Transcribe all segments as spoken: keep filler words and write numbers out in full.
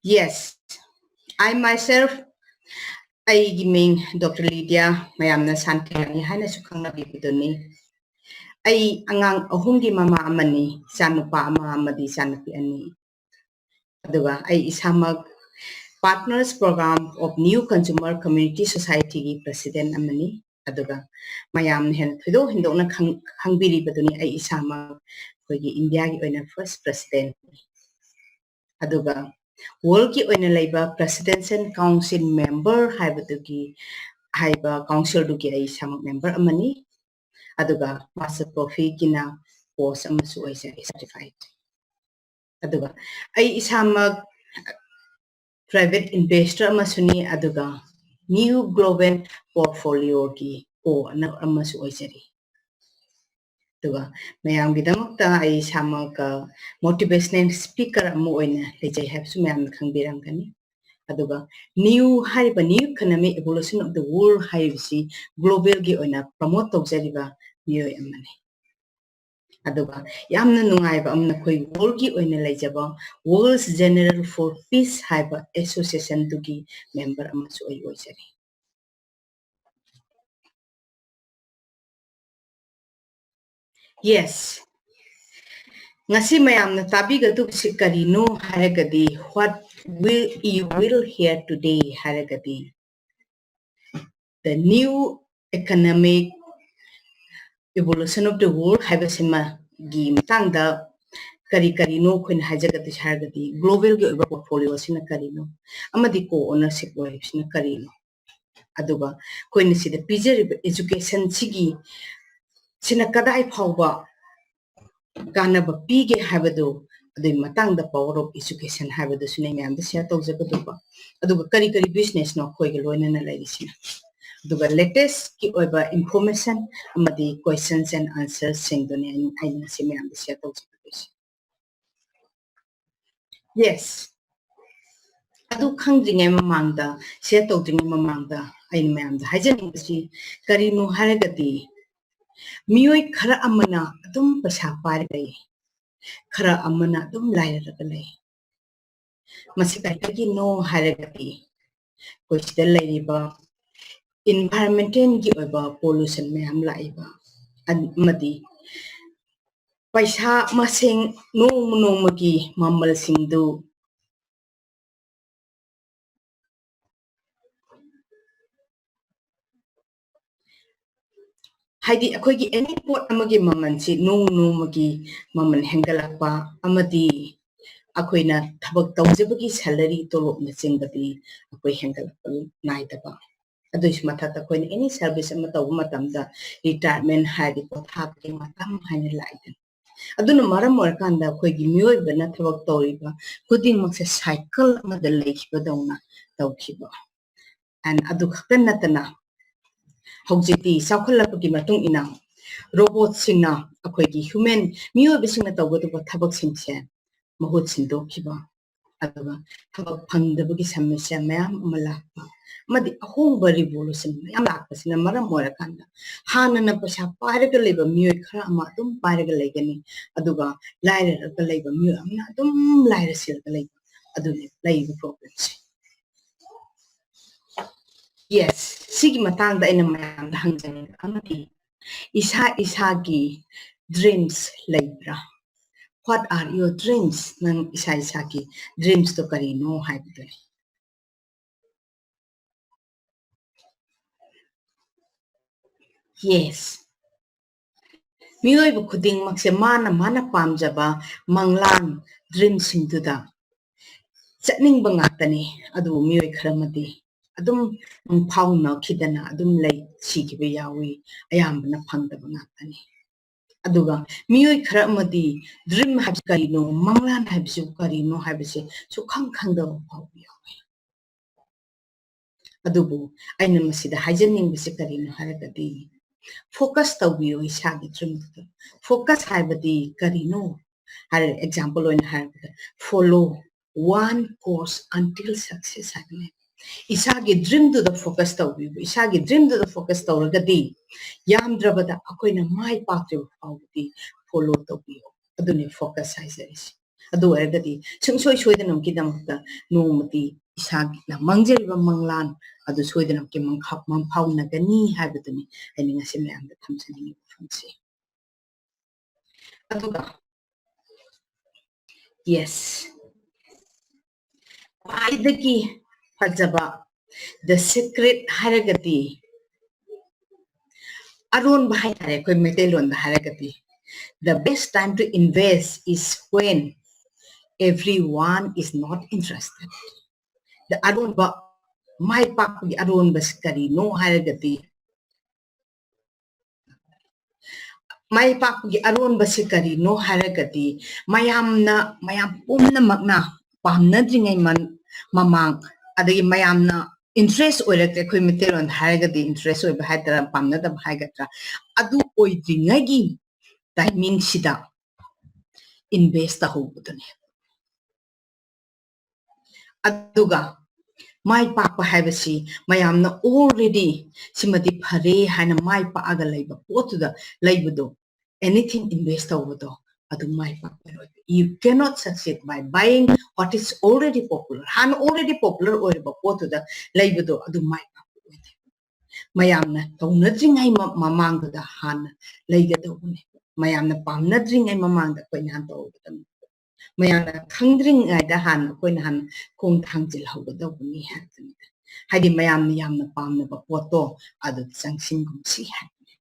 Yes, I myself, ꯑꯩꯒꯤ ꯃꯤꯡ doctor Lydia, ꯃꯌꯥꯝꯅ ꯁꯥꯟꯇꯤꯔꯥꯅꯤ ꯍꯥꯏꯅꯁꯨ ꯈꯪꯅꯕꯤꯕꯗꯨꯅꯤ꯫ ꯑꯩ ꯑꯉꯥꯡ ꯑꯍꯨꯝꯒꯤ ꯃꯃꯥ ꯑꯃꯅꯤ, ꯏꯆꯥꯅꯨꯄꯥ ꯑꯃ ꯑꯃꯗꯤ ꯏꯆꯥꯅꯨꯄꯤ ꯑꯅꯤ꯫ ꯑꯗꯨꯒ ꯑꯩ ꯏꯁꯥꯃꯛ Partners Program of New Consumer Community Society ꯒꯤ president ꯑꯃꯅꯤ꯫ ꯑꯗꯨꯒ ꯃꯌꯥꯝꯅ ꯍꯦꯟꯅ ꯊꯣꯏꯗꯣꯛ ꯍꯦꯟꯗꯣꯛꯅ ꯈꯪ-, ꯈꯪꯕꯤꯔꯤꯕꯗꯨꯅꯤ, ꯑꯩ ꯏꯁꯥꯃꯛ ꯑꯩꯈꯣꯏꯒꯤ ꯏꯟꯗꯤꯌꯥꯒꯤ ꯑꯣꯏꯅ first president ꯅꯤ꯫ ꯑꯗꯨꯒ world ꯀꯤ ꯑꯣꯏꯅ ꯂꯩꯕ Presidential Council member ꯍꯥꯏꯕꯗꯨꯒꯤ, ꯍꯥꯏꯕ council ꯗꯨꯒꯤ ꯑꯩ ꯏꯁꯥꯃꯛ member ꯑꯃꯅꯤ꯫ ꯑꯗꯨꯒ Master Coffee ꯒꯤꯅ post ꯑꯃꯁꯨ ꯑꯣꯏꯖꯔꯤ, certified꯫ ꯑꯗꯨꯒ ꯑꯩ ꯏꯁꯥꯃꯛ private investor ꯑꯃꯁꯨꯅꯤ, ꯑꯗꯨꯒ New Global Portfolio ꯒꯤ co-owner ꯑꯃꯁꯨ ꯑꯣꯏꯖꯔꯤ꯫ ꯑꯗꯨꯒ ꯃꯌꯥꯝꯒꯤꯗꯃꯛꯇ ꯑꯩ ꯏꯁꯥꯃꯛ, ꯑ, motivational speaker ꯑꯃ ꯑꯣꯏꯅ ꯂꯩꯖꯩ ꯍꯥꯏꯕꯁꯨ ꯃꯌꯥꯝꯅ ꯈꯪꯕꯤꯔꯝꯒꯅꯤ꯫ ꯑꯗꯨꯒ new ꯍꯥꯏꯔꯤꯕ New Economic Evolution of the World ꯍꯥꯏꯔꯤꯕꯁꯤ global ꯒꯤ ꯑꯣꯏꯅ promote ꯇꯧꯖꯔꯤꯕ ꯃꯤꯑꯣꯏ ꯑꯃꯅꯤ꯫ ꯑꯗꯨꯒ ꯌꯥꯝꯅ ꯅꯨꯡꯉꯥꯏꯕ ꯑꯃꯅ, ꯑꯩꯈꯣꯏ world ꯀꯤ ꯑꯣꯏꯅ ꯂꯩꯖꯕ World General for Peace ꯍꯥꯏꯕ association ꯗꯨꯒꯤ member ꯑꯃꯁꯨ ꯑꯩ ꯑꯣꯏꯖꯔꯤ꯫ Yes, ꯉꯁꯤ ꯃꯌꯥꯝꯅ ꯇꯥꯕꯤꯒꯗꯧꯕꯁꯤ ꯀꯔꯤꯅꯣ ꯍꯥꯏꯔꯒꯗꯤ, what will you will hear today ꯍꯥꯏꯔꯒꯗꯤ, the new economic evolution of the world ꯍꯥꯏꯕꯁꯤꯃꯒꯤ ꯃꯇꯥꯡꯗ ꯀꯔꯤ ꯀꯔꯤꯅꯣ ꯑꯩꯈꯣꯏꯅ ꯍꯥꯏꯖꯒꯗꯣꯏꯁꯦ ꯍꯥꯏꯔꯒꯗꯤ, global ꯒꯤ ꯑꯣꯏꯕ portfolio ꯁꯤꯅ ꯀꯔꯤꯅꯣ ꯑꯃꯗꯤ co-ownership ꯑꯣꯏꯔꯤꯕꯁꯤꯅ ꯀꯔꯤꯅꯣ? ꯑꯗꯨꯒ ꯑꯩꯈꯣꯏꯅ ꯁꯤꯗ ꯄꯤꯖꯔꯤꯕ education ꯁꯤꯒꯤ, ꯁꯤꯅ ꯀꯗꯥꯏ ꯐꯥꯎꯕ ꯀꯥꯟꯅꯕ ꯄꯤꯒꯦ ꯍꯥꯏꯕꯗꯨ, ꯑꯗꯨꯒꯤ ꯃꯇꯥꯡꯗ power of education ꯍꯥꯏꯕꯗꯨꯁꯨꯅꯦ ꯃꯌꯥꯝꯗ share ꯇꯧꯖꯒꯗꯧꯕ꯫ ꯑꯗꯨꯒ ꯀꯔꯤ ꯀꯔꯤ business ꯅꯣ ꯑꯩꯈꯣꯏꯒ ꯂꯣꯏꯅꯅ ꯂꯩꯔꯤꯁꯤꯅ? ꯑꯗꯨꯒ latest ꯀꯤ ꯑꯣꯏꯕ information ꯑꯃꯗꯤ questions and answers ꯁꯤꯡꯗꯨꯅꯦ ꯑꯩꯅ, ꯑꯩꯅ ꯉꯁꯤ ꯃꯌꯥꯝꯗ share ꯇꯧꯖꯒꯗꯣꯏꯁꯦ꯫ Yes, ꯑꯗꯨ ꯈꯪꯗ꯭ꯔꯤꯉꯩ ꯃꯃꯥꯡꯗ, share ꯇꯧꯗ꯭ꯔꯤꯉꯩ ꯃꯃꯥꯡꯗ ꯑꯩꯅ ꯃꯌꯥꯝꯗ ꯍꯥꯏꯖꯅꯤꯡꯕꯁꯤ ꯀꯔꯤꯅꯣ ꯍꯥꯏꯔꯒꯗꯤ, ꯃꯤꯑꯣꯏ ꯈꯔ ꯑꯃꯅ ꯑꯗꯨꯝ ꯄꯩꯁꯥ ꯄꯥꯏꯔꯒ ꯂꯩ, ꯈꯔ ꯑꯃꯅ ꯑꯗꯨꯝ ꯂꯥꯏꯔꯔꯒ ꯂꯩ꯫ ꯃꯁꯤ ꯀꯔꯤꯗꯒꯤꯅꯣ ꯍꯥꯏꯔꯒꯗꯤ ꯑꯩꯈꯣꯏ ꯁꯤꯗ ꯂꯩꯔꯤꯕ environmentalꯒꯤ ꯑꯣꯏꯕ pollution ꯃꯌꯥꯝ ꯂꯥꯛꯏꯕ ꯑꯃꯗꯤ ꯄꯩꯁꯥ ꯃꯁꯤꯡ ꯅꯣꯡꯃ ꯅꯣꯡꯃꯒꯤ ꯃꯃꯜꯁꯤꯡꯗꯨ ꯍꯥꯏꯗꯤ ꯑꯩꯈꯣꯏꯒꯤ any ꯄꯣꯠ ꯑꯃꯒꯤ ꯃꯃꯜꯁꯤ ꯅꯣꯡꯃ ꯅꯣꯡꯃꯒꯤ ꯃꯃꯜ ꯍꯦꯟꯒꯠꯂꯛꯄ ꯑꯃꯗꯤ ꯑꯩꯈꯣꯏꯅ ꯊꯕꯛ ꯇꯧꯖꯕꯒꯤ salary ꯇꯣꯂꯣꯞꯅꯆꯤꯡꯕꯗꯤ ꯑꯩꯈꯣꯏ ꯍꯦꯟꯒꯠꯂꯛꯄ ꯅꯥꯏꯗꯕ꯫ ꯑꯗꯨꯒꯤꯁꯨ ꯃꯊꯛꯇ ꯑꯩꯈꯣꯏꯅ any service ꯑꯃ ꯇꯧꯕ ꯃꯇꯝꯗ retirement ꯍꯥꯏꯔꯗꯤ ꯄꯣꯊꯥꯕꯒꯤ ꯃꯇꯝ ꯍꯥꯏꯅ ꯂꯥꯛꯏꯗꯅ꯫ ꯑꯗꯨꯅ ꯃꯔꯝ ꯑꯣꯏꯔꯀꯥꯟꯗ ꯑꯩꯈꯣꯏꯒꯤ ꯃꯤꯑꯣꯏꯕꯅ ꯊꯕꯛ ꯇꯧꯔꯤꯕ ꯈꯨꯗꯤꯡꯃꯛꯁꯦ cycle ꯑꯃꯗ ꯂꯩꯈꯤꯕꯗꯧꯅ ꯇꯧꯈꯤꯕ꯫ And ꯑꯗꯨ ꯈꯛꯇ ꯅꯠꯇꯅ ꯍꯧꯖꯤꯛꯇꯤ ꯆꯥꯎꯈꯠꯂꯛꯄꯒꯤ ꯃꯇꯨꯡ ꯏꯟꯅ robotꯁꯤꯡꯅ ꯑꯩꯈꯣꯏꯒꯤ human ꯃꯤꯑꯣꯏꯕꯁꯤꯡꯅ ꯇꯧꯒꯗꯕ ꯊꯕꯛꯁꯤꯡꯁꯦ ꯃꯍꯨꯠ ꯁꯤꯟꯗꯣꯛꯈꯤꯕ, ꯑꯗꯨꯒ ꯊꯕꯛ ꯐꯪꯗꯕꯒꯤ ꯁꯃꯁ꯭ꯌꯥ ꯃꯌꯥꯝ ꯑꯃ ꯂꯥꯛꯄ ꯑꯃꯗꯤ ꯑꯍꯣꯡꯕ revolution ꯃꯌꯥꯝ ꯂꯥꯛꯄꯁꯤꯅ ꯃꯔꯝ ꯑꯣꯏꯔꯀꯥꯟꯗ ꯍꯥꯟꯅꯅ ꯄꯩꯁꯥ ꯄꯥꯏꯔꯒ ꯂꯩꯕ ꯃꯤꯑꯣꯏ ꯈꯔ ꯑꯃ ꯑꯗꯨꯝ ꯄꯥꯏꯔꯒ ꯂꯩꯒꯅꯤ, ꯑꯗꯨꯒ ꯂꯥꯏꯔꯔꯒ ꯂꯩꯕ ꯃꯤꯑꯣꯏ ꯑꯃꯅ ꯑꯗꯨꯝ ꯂꯥꯏꯔꯁꯤꯜꯂꯒ ꯂꯩꯕ, ꯑꯗꯨꯅꯤ ꯂꯩꯔꯤꯕ problemꯁꯦ꯫ Yes, ꯁꯤꯒꯤ ꯃꯇꯥꯡꯗ ꯑꯩꯅ ꯃꯌꯥꯝꯗ ꯍꯪꯖꯅꯤꯡꯕ ꯑꯃꯗꯤ ꯏꯁꯥ ꯏꯁꯥꯒꯤ dreams ꯂꯩꯕ꯭ꯔꯥ? What are your dreams? ꯅꯪ ꯏꯁꯥ ꯏꯁꯥꯒꯤ dreamsꯇꯣ ꯀꯔꯤꯅꯣ ꯍꯥꯏꯕꯗꯨꯅꯤ꯫ Yes. ꯃꯤꯑꯣꯏꯕ ꯈꯨꯗꯤꯡꯃꯛꯁꯦ ꯃꯥꯅ ꯃꯥꯅ ꯄꯥꯝꯖꯕ ꯃꯪꯂꯥꯟ dreamꯁꯤꯡꯗꯨꯗ ꯆꯠꯅꯤꯡꯕ ꯉꯥꯛꯇꯅꯤ꯫ ꯑꯗꯨꯕꯨ ꯃꯤꯑꯣꯏ ꯈꯔ ꯑꯃꯗꯤ ꯑꯗꯨꯝ ꯐꯥꯎꯅꯈꯤꯗꯅ ꯑꯗꯨꯝ ꯂꯩ, ꯁꯤꯈꯤꯕ ꯌꯥꯎꯏ꯫ ꯑꯌꯥꯝꯕꯅ ꯐꯪꯗꯕ ꯉꯥꯛꯇꯅꯤ꯫ ꯑꯗꯨꯒ ꯃꯤꯑꯣꯏ ꯈꯔ ꯑꯃꯗꯤ dream ꯍꯥꯏꯕꯁꯤ ꯀꯔꯤꯅꯣ, ꯃꯪꯂꯥꯟ ꯍꯥꯏꯕꯁꯤꯕꯨ ꯀꯔꯤꯅꯣ ꯍꯥꯏꯕꯁꯦ ꯁꯨꯛꯈꯪ ꯈꯪꯗꯕ ꯐꯥꯎꯕ ꯌꯥꯎꯏ꯫ ꯑꯗꯨꯕꯨ ꯑꯩꯅ ꯃꯁꯤꯗ ꯍꯥꯏꯖꯅꯤꯡꯕꯁꯤ ꯀꯔꯤꯅꯣ ꯍꯥꯏꯔꯒꯗꯤ, focus ꯇꯧꯕꯤꯌꯨ ꯏꯁꯥꯒꯤ dreamꯗꯨꯗ꯫ Focus ꯍꯥꯏꯕꯗꯤ ꯀꯔꯤꯅꯣ ꯍꯥꯏꯔ, example ꯑꯣꯏꯅ ꯍꯥꯏꯔꯕꯗ, follow one course until success ꯍꯥꯏꯕꯅꯦ꯫ ꯏꯁꯥꯒꯤ dreamꯗꯨꯗ focus ꯇꯧꯕꯤꯌꯨ꯫ ꯏꯁꯥꯒꯤ dreamꯗꯨꯗ focus ꯇꯧꯔꯒꯗꯤ ꯌꯥꯝꯗ꯭ꯔꯕꯗ ꯑꯩꯈꯣꯏꯅ ꯃꯥꯏ ꯄꯥꯛꯇ꯭ꯔꯤꯕ ꯐꯥꯎꯕꯗꯤ follow ꯇꯧꯕꯤꯌꯨ꯫ ꯑꯗꯨꯅꯤ focus ꯍꯥꯏꯖꯔꯤꯁꯤ꯫ ꯑꯗꯨ ꯑꯣꯏꯔꯒꯗꯤ ꯁꯨꯡꯁꯣꯏ ꯁꯣꯏꯗꯅꯃꯛꯀꯤꯗꯃꯛꯇ ꯅꯣꯡꯃꯗꯤ ꯏꯁꯥꯅ ꯃꯪꯖꯔꯤꯕ ꯃꯪꯂꯥꯟ ꯑꯗꯨ ꯁꯣꯏꯗꯅꯃꯛꯀꯤ ꯃꯪꯈꯥ-, ꯃꯪꯐꯥꯎꯅꯒꯅꯤ ꯍꯥꯏꯕꯗꯨꯅꯤ ꯑꯩꯅ ꯉꯁꯤ ꯃꯌꯥꯝꯗ ꯊꯝꯖꯅꯤꯡꯉꯤꯕ ꯋꯥꯐꯝꯁꯦ꯫ ꯑꯗꯨꯒ, yes, ꯈ꯭ꯋꯥꯏꯗꯒꯤ ꯐꯖꯕ, the secret ꯍꯥꯏꯔꯒꯗꯤ, ꯑꯔꯣꯟꯕ ꯍꯥꯏꯇꯥꯔꯦ, ꯑꯩꯈꯣꯏ ꯃꯩꯇꯩꯂꯣꯟꯗ ꯍꯥꯏꯔꯒꯗꯤ, the best time to invest is when everyone is not interested. The ꯑꯔꯣꯟꯕ, ꯃꯥꯏ ꯄꯥꯛꯄꯒꯤ ꯑꯔꯣꯟꯕꯁꯤ ꯀꯔꯤꯅꯣ ꯍꯥꯏꯔꯒꯗꯤ, ꯃꯥꯏ ꯄꯥꯛꯄꯒꯤ ꯑꯔꯣꯟꯕꯁꯤ ꯀꯔꯤꯅꯣ ꯍꯥꯏꯔꯒꯗꯤ, ꯃꯌꯥꯝꯅ, ꯃꯌꯥꯝ ꯄꯨꯝꯅꯃꯛꯅ ꯄꯥꯝꯅꯗ꯭ꯔꯤꯉꯩ ꯃꯟ-, ꯃꯃꯥꯡ, ꯑꯗꯒꯤ ꯃꯌꯥꯝꯅ interest ꯑꯣꯏꯔꯛꯇ꯭ꯔꯦ, ꯑꯩꯈꯣꯏ ꯃꯩꯇꯩꯂꯣꯟꯗ ꯍꯥꯏꯔꯒꯗꯤ interest ꯑꯣꯏꯕ ꯍꯥꯏꯗ꯭ꯔꯥ, ꯄꯥꯝꯅꯗꯕ ꯍꯥꯏꯒꯗ꯭ꯔꯥ, ꯑꯗꯨ ꯑꯣꯏꯗ꯭ꯔꯤꯉꯩꯒꯤ timingꯁꯤꯗ invest ꯇꯧꯍꯧꯕꯗꯨꯅꯦ꯫ ꯑꯗꯨꯒ ꯃꯥꯏ ꯄꯥꯛꯄ ꯍꯥꯏꯕꯁꯤ ꯃꯌꯥꯝꯅ already ꯁꯤꯃꯗꯤ ꯐꯔꯦ ꯍꯥꯏꯅ ꯃꯥꯏ ꯄꯥꯛꯑꯒ ꯂꯩꯕ ꯄꯣꯠꯇꯨꯗ ꯂꯩꯕꯗꯣ, anything invest ꯇꯧꯕꯗꯣ, ꯑꯗꯨ ꯃꯥꯏ ꯄꯥꯛꯄ ꯑꯣꯏꯕ꯫ You cannot succeed by buying what is already popular. ꯍꯥꯟꯅ already popular ꯑꯣꯏꯔꯕ ꯄꯣꯠꯇꯨꯗ ꯂꯩꯕꯗꯣ, ꯑꯗꯨ ꯃꯥꯏ ꯄꯥꯛꯄ ꯑꯣꯏꯗꯦ꯫ ꯃꯌꯥꯝꯅ ꯇꯧꯅꯗ꯭ꯔꯤꯉꯩ ꯃ-, ꯃꯃꯥꯡꯗꯨꯗ ꯍꯥꯟꯅ ꯂꯩꯒꯗꯧꯕꯅꯦ꯫ ꯃꯌꯥꯝꯅ ꯄꯥꯝꯅꯗ꯭ꯔꯤꯉꯩ ꯃꯃꯥꯡꯗ ꯑꯩꯈꯣꯏꯅ ꯍꯥꯟꯅ ꯇꯧꯒꯗꯕꯅꯤ꯫ ꯃꯌꯥꯝꯅ ꯈꯪꯗ꯭ꯔꯤꯉꯩꯗ ꯍꯥꯟꯅ ꯑꯩꯈꯣꯏꯅ ꯍꯥꯟꯅ ꯈꯣꯡ ꯊꯥꯡꯖꯤꯜꯍꯧꯒꯗꯧꯕꯅꯤ ꯍꯥꯏꯕꯅꯤꯗ꯫ ꯍꯥꯏꯗꯤ ꯃꯌꯥꯝꯅ ꯌꯥꯝꯅ ꯄꯥꯝꯅꯕ ꯄꯣꯠꯇꯣ ꯑꯗꯨꯗ ꯆꯪꯁꯤꯟꯒꯨꯝꯁꯤ ꯍꯥꯏꯕꯅꯤ꯫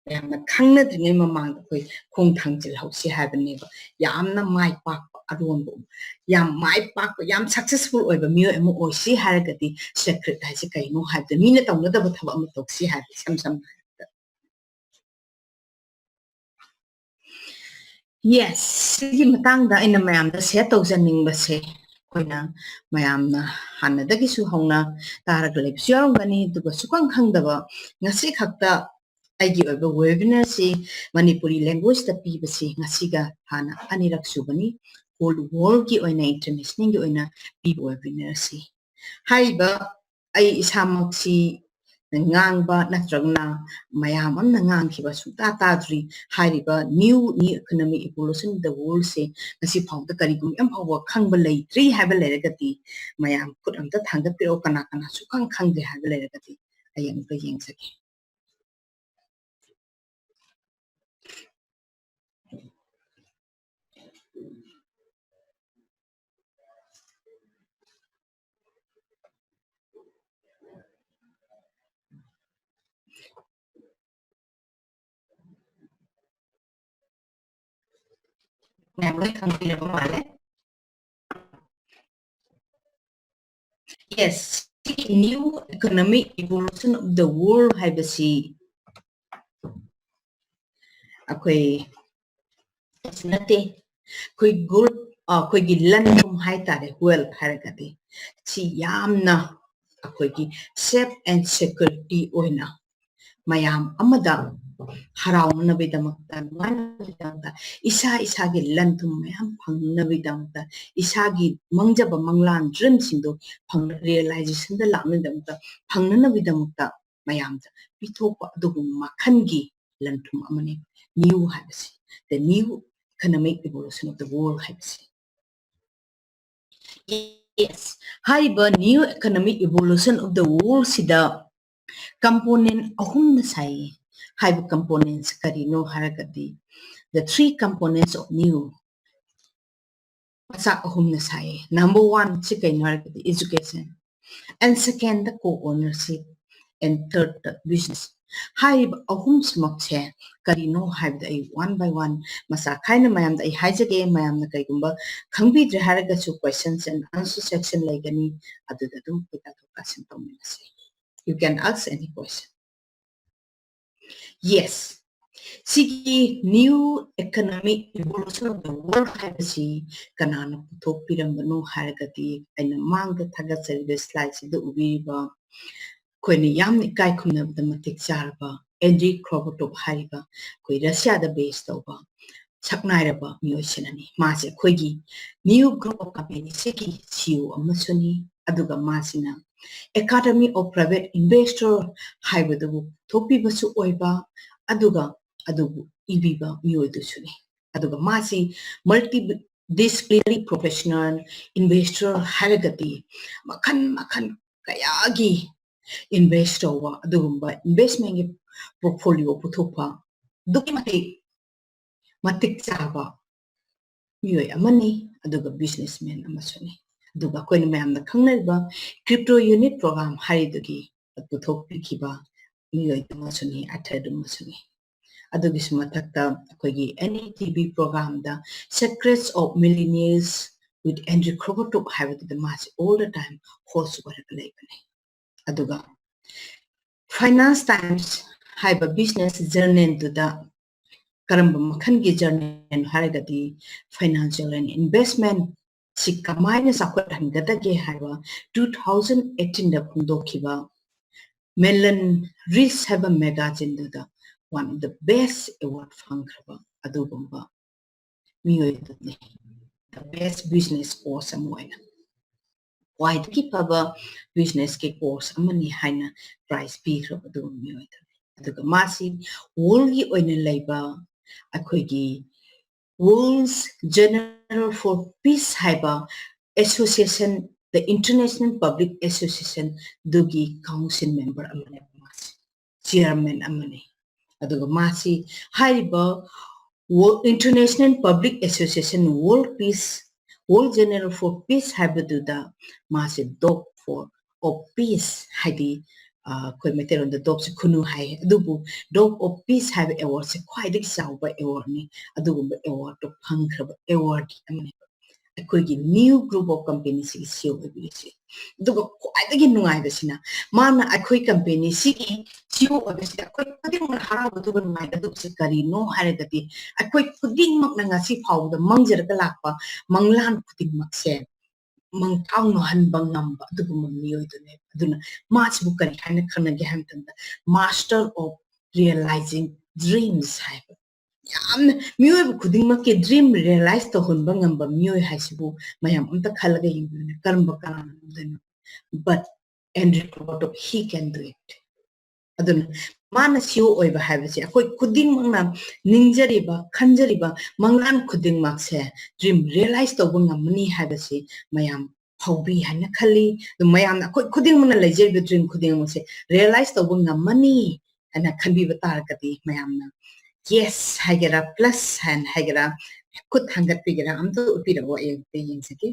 ꯃꯌꯥꯝꯅ ꯈꯪꯅꯗ꯭ꯔꯤꯉꯩ ꯃꯃꯥꯡꯗ ꯑꯩꯈꯣꯏ ꯈꯣꯡ ꯊꯥꯡꯖꯤꯜꯍꯧꯁꯤ ꯍꯥꯏꯕꯅꯦꯕ꯫ ꯌꯥꯝꯅ ꯃꯥꯏ ꯄꯥꯛꯄ ꯑꯔꯣꯟꯕ, ꯌꯥꯝ ꯃꯥꯏ ꯄꯥꯛꯄ, ꯌꯥꯝ successful ꯑꯣꯏꯕ ꯃꯤꯑꯣꯏ ꯑꯃ ꯑꯣꯏꯁꯤ ꯍꯥꯏꯔꯒꯗꯤ secret ꯍꯥꯏꯁꯦ ꯀꯩꯅꯣ ꯍꯥꯏꯕꯗ ꯃꯤꯅ ꯇꯧꯅꯗꯕ ꯊꯕꯛ ꯑꯃ ꯇꯧꯁꯤ ꯍꯥꯏꯕ, ꯏꯁꯝ ꯁꯝꯅ ꯍꯥꯏꯔꯕꯗ꯫ Yes, ꯁꯤꯒꯤ ꯃꯇꯥꯡꯗ ꯑꯩꯅ ꯃꯌꯥꯝꯗ share ꯇꯧꯖꯅꯤꯡꯕꯁꯦ, ꯑꯩꯈꯣꯏꯅ ꯃꯌꯥꯝꯅ ꯍꯥꯟꯅꯗꯒꯤꯁꯨ ꯍꯧꯅ ꯇꯥꯔꯒ ꯂꯩꯕꯁꯨ ꯌꯥꯎꯔꯝꯒꯅꯤ, ꯑꯗꯨꯒ ꯁꯨꯈꯪ ꯈꯪꯗꯕ, ꯉꯁꯤ ꯈꯛꯇ ꯑꯩꯒꯤ ꯑꯣꯏꯕ webinarꯁꯤ ꯃꯅꯤꯄꯨꯔꯤ languageꯇ ꯄꯤꯕꯁꯤ ꯉꯁꯤꯒ ꯍꯥꯟꯅ ꯑꯅꯤꯔꯛ ꯁꯨꯕꯅꯤ꯫ Whole worldꯀꯤ ꯑꯣꯏꯅ, internationalꯒꯤ ꯑꯣꯏꯅ ꯄꯤꯕ webinarꯁꯤ꯫ ꯍꯥꯏꯔꯤꯕ ꯑꯩ ꯏꯁꯥꯃꯛꯁꯤ ꯉꯥꯡꯕ ꯅꯠꯇ꯭ꯔꯒꯅ ꯃꯌꯥꯝ ꯑꯃꯅ ꯉꯥꯡꯈꯤꯕ ꯁꯨꯡꯇꯥ ꯇꯥꯗ꯭ꯔꯤ꯫ ꯍꯥꯏꯔꯤꯕ new new economic evolution of the world ꯁꯦ ꯉꯁꯤ ꯐꯥꯎꯗ ꯀꯔꯤꯒꯨꯝꯕ ꯑꯃ ꯐꯥꯎꯕ ꯈꯪꯕ ꯂꯩꯇ꯭ꯔꯤ ꯍꯥꯏꯕ ꯂꯩꯔꯒꯗꯤ ꯃꯌꯥꯝ ꯈꯨꯠ ꯑꯝꯇ ꯊꯥꯡꯒꯠꯄꯤꯔꯛꯑꯣ, ꯀꯅꯥ ꯀꯅꯥ ꯁꯨꯈꯪ ꯈꯪꯗꯦ ꯍꯥꯏꯕ ꯂꯩꯔꯒꯗꯤ꯫ ꯑꯩ ꯑꯃꯨꯛꯀ ꯌꯦꯡꯖꯒꯦ꯫ ꯃꯌꯥꯝ ꯂꯣꯏ ꯈꯪꯕꯤꯔꯕ ꯃꯥꯜꯂꯦ꯫ Yes, new economic evolution of the world ꯍꯥꯏꯕꯁꯤ ꯑꯩꯈꯣꯏ ꯅꯠꯇꯦ, ꯑꯩꯈꯣꯏ ꯒꯨꯗ, ꯑꯩꯈꯣꯏꯒꯤ ꯂꯟ ꯊꯨꯝ ꯍꯥꯏꯇꯥꯔꯦ, wealth ꯍꯥꯏꯔꯒꯗꯤ ꯁꯤ ꯌꯥꯝꯅ ꯑꯩꯈꯣꯏꯒꯤ safe and security ꯑꯣꯏꯅ ꯃꯌꯥꯝ ꯑꯃꯗ ꯍꯔꯥꯎꯅꯅꯕꯒꯤꯗꯃꯛꯇ, ꯅꯨꯡꯉꯥꯏꯅꯕꯒꯤꯗꯃꯛꯇ, ꯏꯁꯥ ꯏꯁꯥꯒꯤ ꯂꯟ ꯊꯨꯝ ꯃꯌꯥꯝ ꯐꯪꯅꯕꯒꯤꯗꯃꯛꯇ, ꯏꯁꯥꯒꯤ ꯃꯪꯖꯕ ꯃꯪꯂꯥꯟ ꯗ꯭ꯔꯤꯝꯁꯤꯡꯗꯣ ꯐꯪ realizationꯗ ꯂꯥꯛꯅꯕꯒꯤꯗꯃꯛꯇ, ꯐꯪꯅꯅꯕꯒꯤꯗꯃꯛꯇ ꯃꯌꯥꯝꯗ ꯄꯤꯊꯣꯛꯄ ꯑꯗꯨꯒꯨꯝꯕ ꯃꯈꯜꯒꯤ ꯂꯟ ꯊꯨꯝ ꯑꯃꯅꯤ new ꯍꯥꯏꯕꯁꯤ, the new economic evolution of the world ꯍꯥꯏꯕꯁꯤ꯫ Yes, ꯍꯥꯏꯔꯤꯕ new economic evolution of the world ꯁꯤꯗ component ꯑꯍꯨꯝꯅ ꯁꯥꯏꯌꯦ꯫ ꯍꯥꯏꯕ components ꯀꯔꯤꯅꯣ ꯍꯥꯏꯔꯒꯗꯤ, the three components of new ꯃꯆꯥꯛ ꯑꯍꯨꯝꯅ ꯁꯥꯏꯌꯦ꯫ Number one ꯁꯤ ꯀꯩꯅꯣ ꯍꯥꯏꯔꯒꯗꯤ education, and second the co-ownership, and third the business꯫ ꯍꯥꯏꯔꯤꯕ ꯑꯍꯨꯝꯁꯤꯃꯛꯁꯦ ꯀꯔꯤꯅꯣ ꯍꯥꯏꯕꯗ ꯑꯩ one by one ꯃꯆꯥ ꯈꯥꯏꯅ ꯃꯌꯥꯝꯗ ꯑꯩ ꯍꯥꯏꯖꯒꯦ꯫ ꯃꯌꯥꯝꯅ ꯀꯩꯒꯨꯝꯕ ꯈꯪꯕꯤꯗ꯭ꯔꯦ ꯍꯥꯏꯔꯒꯁꯨ questions and answer section ꯂꯩꯒꯅꯤ, ꯑꯗꯨꯗ ꯑꯗꯨꯝ ꯑꯩꯈꯣꯏ ꯇꯥꯊꯣꯛ ꯇꯥꯁꯤꯟ ꯇꯧꯃꯤꯟꯅꯁꯦ꯫ You can ask any question. Yes, ꯁꯤꯒꯤ new economic evolution of the world ꯍꯥꯏꯕꯁꯤ ꯀꯅꯥꯅ ꯄꯨꯊꯣꯛꯄꯤꯔꯝꯕꯅꯣ ꯍꯥꯏꯔꯒꯗꯤ, ꯑꯩꯅ ꯃꯥꯡꯗ ꯊꯥꯒꯠꯆꯔꯤꯕ slide ꯁꯤꯗ ꯎꯕꯤꯔꯤꯕ ꯑꯩꯈꯣꯏꯅ ꯌꯥꯝꯅ ꯏꯀꯥꯏ ꯈꯨꯝꯅꯕꯗ ꯃꯇꯤꯛ ꯆꯥꯔꯕ ꯑꯦꯟꯗ꯭ꯔꯤ ꯈ꯭ꯔꯣꯕꯣꯇꯣꯞ ꯍꯥꯏꯔꯤꯕ ꯑꯩꯈꯣꯏ ꯔꯁꯤꯌꯥꯗ base ꯇꯧꯕ ꯁꯛꯅꯥꯏꯔꯕ ꯃꯤꯑꯣꯏꯁꯤꯅꯅꯤ꯫ ꯃꯥꯁꯦ ꯑꯩꯈꯣꯏꯒꯤ new group of company ꯁꯤꯒꯤ CEO ꯑꯃꯁꯨꯅꯤ꯫ ꯑꯗꯨꯒ ꯃꯥꯁꯤꯅ Academy of Private Investor ꯍꯥꯏꯕꯗꯨꯕꯨ ꯊꯣꯛꯄꯤꯕꯁꯨ ꯑꯣꯏꯕ, ꯑꯗꯨꯒ ꯑꯗꯨꯕꯨ ꯏꯕꯤꯕ ꯃꯤꯑꯣꯏꯗꯨꯁꯨꯅꯤ꯫ ꯑꯗꯨꯒ ꯃꯥꯁꯤ multi disciplinary professional investor ꯍꯥꯏꯔꯒꯗꯤ ꯃꯈꯜ ꯃꯈꯜ ꯀꯌꯥꯒꯤ invest ꯇꯧꯕ, ꯑꯗꯨꯒꯨꯝꯕ investment ꯀꯤ portfolio ꯄꯨꯊꯣꯛꯄ ꯑꯗꯨꯛꯀꯤ ꯃꯇꯤꯛ ꯃꯇꯤꯛ ꯆꯥꯕ ꯃꯤꯑꯣꯏ ꯑꯃꯅꯤ, ꯑꯗꯨꯒ businessman ꯑꯃꯁꯨꯅꯤ꯫ ꯑꯗꯨꯒ ꯑꯩꯈꯣꯏꯅ ꯃꯌꯥꯝꯅ ꯈꯪꯅꯔꯤꯕ Crypto Unit Program ꯍꯥꯏꯔꯤꯗꯨꯒꯤ ꯄꯨꯊꯣꯛꯄꯤꯈꯤꯕ ꯃꯤꯑꯣꯏ ꯑꯃꯁꯨꯅꯤ, author ꯑꯃꯁꯨꯅꯤ꯫ ꯑꯗꯨꯒꯤꯁꯨ ꯃꯊꯛꯇ ꯑꯩꯈꯣꯏꯒꯤ N E T V program the Secrets of Millionaires with Andrew Krogertrup ꯍꯥꯏꯕꯗꯨꯗ ꯃꯥꯁꯤ all the time host ꯑꯣꯏꯔꯒ ꯂꯩꯕꯅꯤ꯫ ꯑꯗꯨꯒ Finance Times ꯍꯥꯏꯕ business journal ꯗꯨꯗ ꯀꯔꯝꯕ ꯃꯈꯜꯒꯤ journal ꯍꯥꯏꯔꯒꯗꯤ financial and investment ꯁꯤ ꯀꯃꯥꯏꯅ ꯆꯥꯎꯈꯠꯍꯟꯒꯗꯒꯦ ꯍꯥꯏꯕ two thousand eighteen ꯗ ꯐꯣꯡꯗꯣꯛꯈꯤꯕ Mellon Rich ꯍꯥꯏꯕ magazine ꯗꯨꯗ one of the best award ꯐꯪꯈ꯭ꯔꯕ ꯑꯗꯨꯒꯨꯝꯕ ꯃꯤꯑꯣꯏ ꯑꯗꯨꯅꯤ꯫ The best business coach ꯑꯃ ꯑꯣꯏꯅ ꯈ꯭ꯋꯥꯏꯗꯒꯤ ꯐꯕ business ꯀꯤ coach ꯑꯃꯅꯤ ꯍꯥꯏꯅ prize ꯄꯤꯈ꯭ꯔꯕ ꯑꯗꯨꯒꯨꯝꯕ ꯃꯤꯑꯣꯏ ꯑꯗꯨꯅꯤ꯫ ꯑꯗꯨꯒ ꯃꯥꯁꯤ world ꯒꯤ ꯑꯣꯏꯅ ꯂꯩꯕ ꯑꯩꯈꯣꯏꯒꯤ World Journal for Peace ꯍꯥꯏꯕ association, the International Public Association ꯗꯨꯒꯤ council member ꯑꯃꯅꯦꯕ ꯃꯥꯁꯤ, chairman ꯑꯃꯅꯤ꯫ ꯑꯗꯨꯒ ꯃꯥꯁꯤ ꯍꯥꯏꯔꯤꯕ Wo-, International Public Association World Peace, World Journal for Peace ꯍꯥꯏꯕꯗꯨꯗ ꯃꯥꯁꯤ Dog for, of Peace ꯍꯥꯏꯗꯤ, ꯑ, ꯑꯩꯈꯣꯏ ꯃꯩꯇꯩꯂꯣꯟꯗ dog ꯁꯤ ꯈꯨꯅꯨ ꯍꯥꯏ, ꯑꯗꯨꯕꯨ Dog of Peace ꯍꯥꯏꯕ award ꯁꯦ ꯈ꯭ꯋꯥꯏꯗꯒꯤ ꯆꯥꯎꯕ award ꯅꯤ꯫ ꯑꯗꯨꯒꯨꯝꯕ award ꯇꯣ ꯐꯪꯈ꯭ꯔꯕ award ꯑꯃꯅꯦꯕ ꯑꯩꯈꯣꯏꯒꯤ new group of company ꯁꯤꯒꯤ C E O ꯑꯣꯏꯕꯤꯔꯤꯁꯦ꯫ ꯑꯗꯨꯒ ꯈ꯭ꯋꯥꯏꯗꯒꯤ ꯅꯨꯡꯉꯥꯏꯕꯁꯤꯅ ꯃꯥꯅ ꯑꯩꯈꯣꯏ company ꯁꯤꯒꯤ C E O ꯑꯣꯏꯕꯁꯤꯗ ꯑꯩꯈꯣꯏ ꯈꯨꯗꯤꯡꯃꯛꯅ ꯍꯔꯥꯎꯒꯗꯕ, ꯅꯨꯡꯉꯥꯏꯒꯗꯕꯁꯦ ꯀꯔꯤꯅꯣ ꯍꯥꯏꯔꯒꯗꯤ ꯑꯩꯈꯣꯏ ꯈꯨꯗꯤꯡꯃꯛꯅ ꯉꯁꯤ ꯐꯥꯎꯕꯗ ꯃꯪꯖꯔꯒ ꯂꯥꯛꯄ ꯃꯪꯂꯥꯟ ꯈꯨꯗꯤꯡꯃꯛꯁꯦ ꯃꯪꯐꯥꯎꯅꯍꯟꯕ ꯉꯝꯕ ꯑꯗꯨꯒꯨꯝꯕ ꯃꯤꯑꯣꯏꯗꯨꯅꯦꯕ꯫ ꯑꯗꯨꯅ ꯃꯥꯁꯤꯕꯨ ꯀꯔꯤ ꯍꯥꯏꯅ ꯈꯪꯅꯒꯦ ꯍꯥꯏꯕ ꯃꯇꯝꯗ Master of Realizing Dreams ꯍꯥꯏꯕ꯫ ꯌꯥꯝꯅ ꯃꯤꯑꯣꯏꯕ ꯈꯨꯗꯤꯡꯃꯛꯀꯤ dream realize ꯇꯧꯍꯟꯕ ꯉꯝꯕ ꯃꯤꯑꯣꯏ ꯍꯥꯏꯁꯤꯕꯨ ꯃꯌꯥꯝ ꯑꯝꯇ ꯈꯜꯂꯒ ꯌꯦꯡꯕꯤꯌꯨꯅꯦ, ꯀꯔꯝꯕ ꯀꯅꯥꯅ ꯉꯝꯗꯣꯏꯅꯣ? But and record of he can do it. ꯑꯗꯨꯅ ꯃꯥꯅ ꯁꯤꯏꯑꯣ ꯑꯣꯏꯕ ꯍꯥꯏꯕꯁꯦ ꯑꯩꯈꯣꯏ ꯈꯨꯗꯤꯡꯃꯛꯅ ꯅꯤꯡꯖꯔꯤꯕ, ꯈꯟꯖꯔꯤꯕ ꯃꯪꯂꯥꯟ ꯈꯨꯗꯤꯡꯃꯛꯁꯦ dream realize ꯇꯧꯕ ꯉꯝꯃꯅꯤ ꯍꯥꯏꯕꯁꯤ ꯃꯌꯥꯝ ꯐꯥꯎꯕꯤ ꯍꯥꯏꯅ ꯈꯜꯂꯤ꯫ ꯑꯗꯨ ꯃꯌꯥꯝꯅ ꯑꯩꯈꯣꯏ ꯈꯨꯗꯤꯡꯃꯛꯅ ꯂꯩꯖꯔꯤꯕ dream ꯈꯨꯗꯤꯡꯃꯛꯁꯦ realize ꯇꯧꯕ ꯉꯝꯃꯅꯤ ꯍꯥꯏꯅ ꯈꯟꯕꯤꯕ ꯇꯥꯔꯒꯗꯤ ꯃꯌꯥꯝꯅ yes ꯍꯥꯏꯒꯦꯔꯥ, plus sign ꯍꯥꯏꯒꯦꯔꯥ, ꯈꯨꯠ ꯊꯥꯡꯒꯠꯄꯤꯒꯦꯔꯥ, ꯑꯝꯇ ꯎꯠꯄꯤꯔꯛꯑꯣ, ꯑꯩ ꯑꯝꯇ ꯌꯦꯡꯖꯒꯦ꯫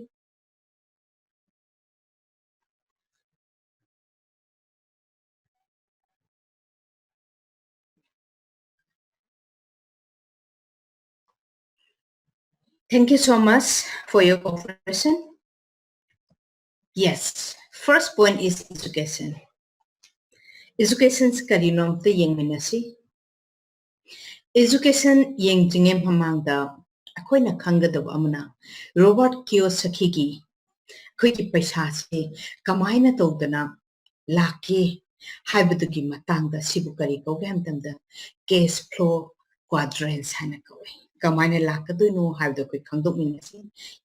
Thank you so much for your cooperation. Yes, first point is education. Education ꯀꯔꯤꯅꯣ ꯑꯝꯇ ꯌꯦꯡꯃꯤꯟꯅꯁꯤ꯫ Education ꯌꯦꯡꯗ꯭ꯔꯤꯉꯩ ꯃꯃꯥꯡꯗ ꯑꯩꯈꯣꯏꯅ ꯈꯪꯒꯗꯕ ꯑꯃꯅ ꯔꯣꯕꯥꯔꯠ ꯀꯤꯌꯣꯁꯥꯀꯤꯒꯤ ꯑꯩꯈꯣꯏꯒꯤ ꯄꯩꯁꯥꯁꯤ ꯀꯃꯥꯏꯅ ꯇꯧꯗꯅ ꯂꯥꯛꯀꯦ ꯍꯥꯏꯕꯗꯨꯒꯤ ꯃꯇꯥꯡꯗ ꯁꯤꯕꯨ ꯀꯔꯤ ꯀꯧꯒꯦ ꯍꯥꯏꯕ ꯃꯇꯝꯗ cash flow quadrants ꯍꯥꯏꯅ ꯀꯧꯏ꯫ ꯀꯃꯥꯏꯅ ꯂꯥꯛꯀꯗꯣꯏꯅꯣ ꯍꯥꯏꯕꯗꯣ ꯑꯩꯈꯣꯏ ꯈꯪꯗꯣꯛꯃꯤꯟꯅꯁꯤ꯫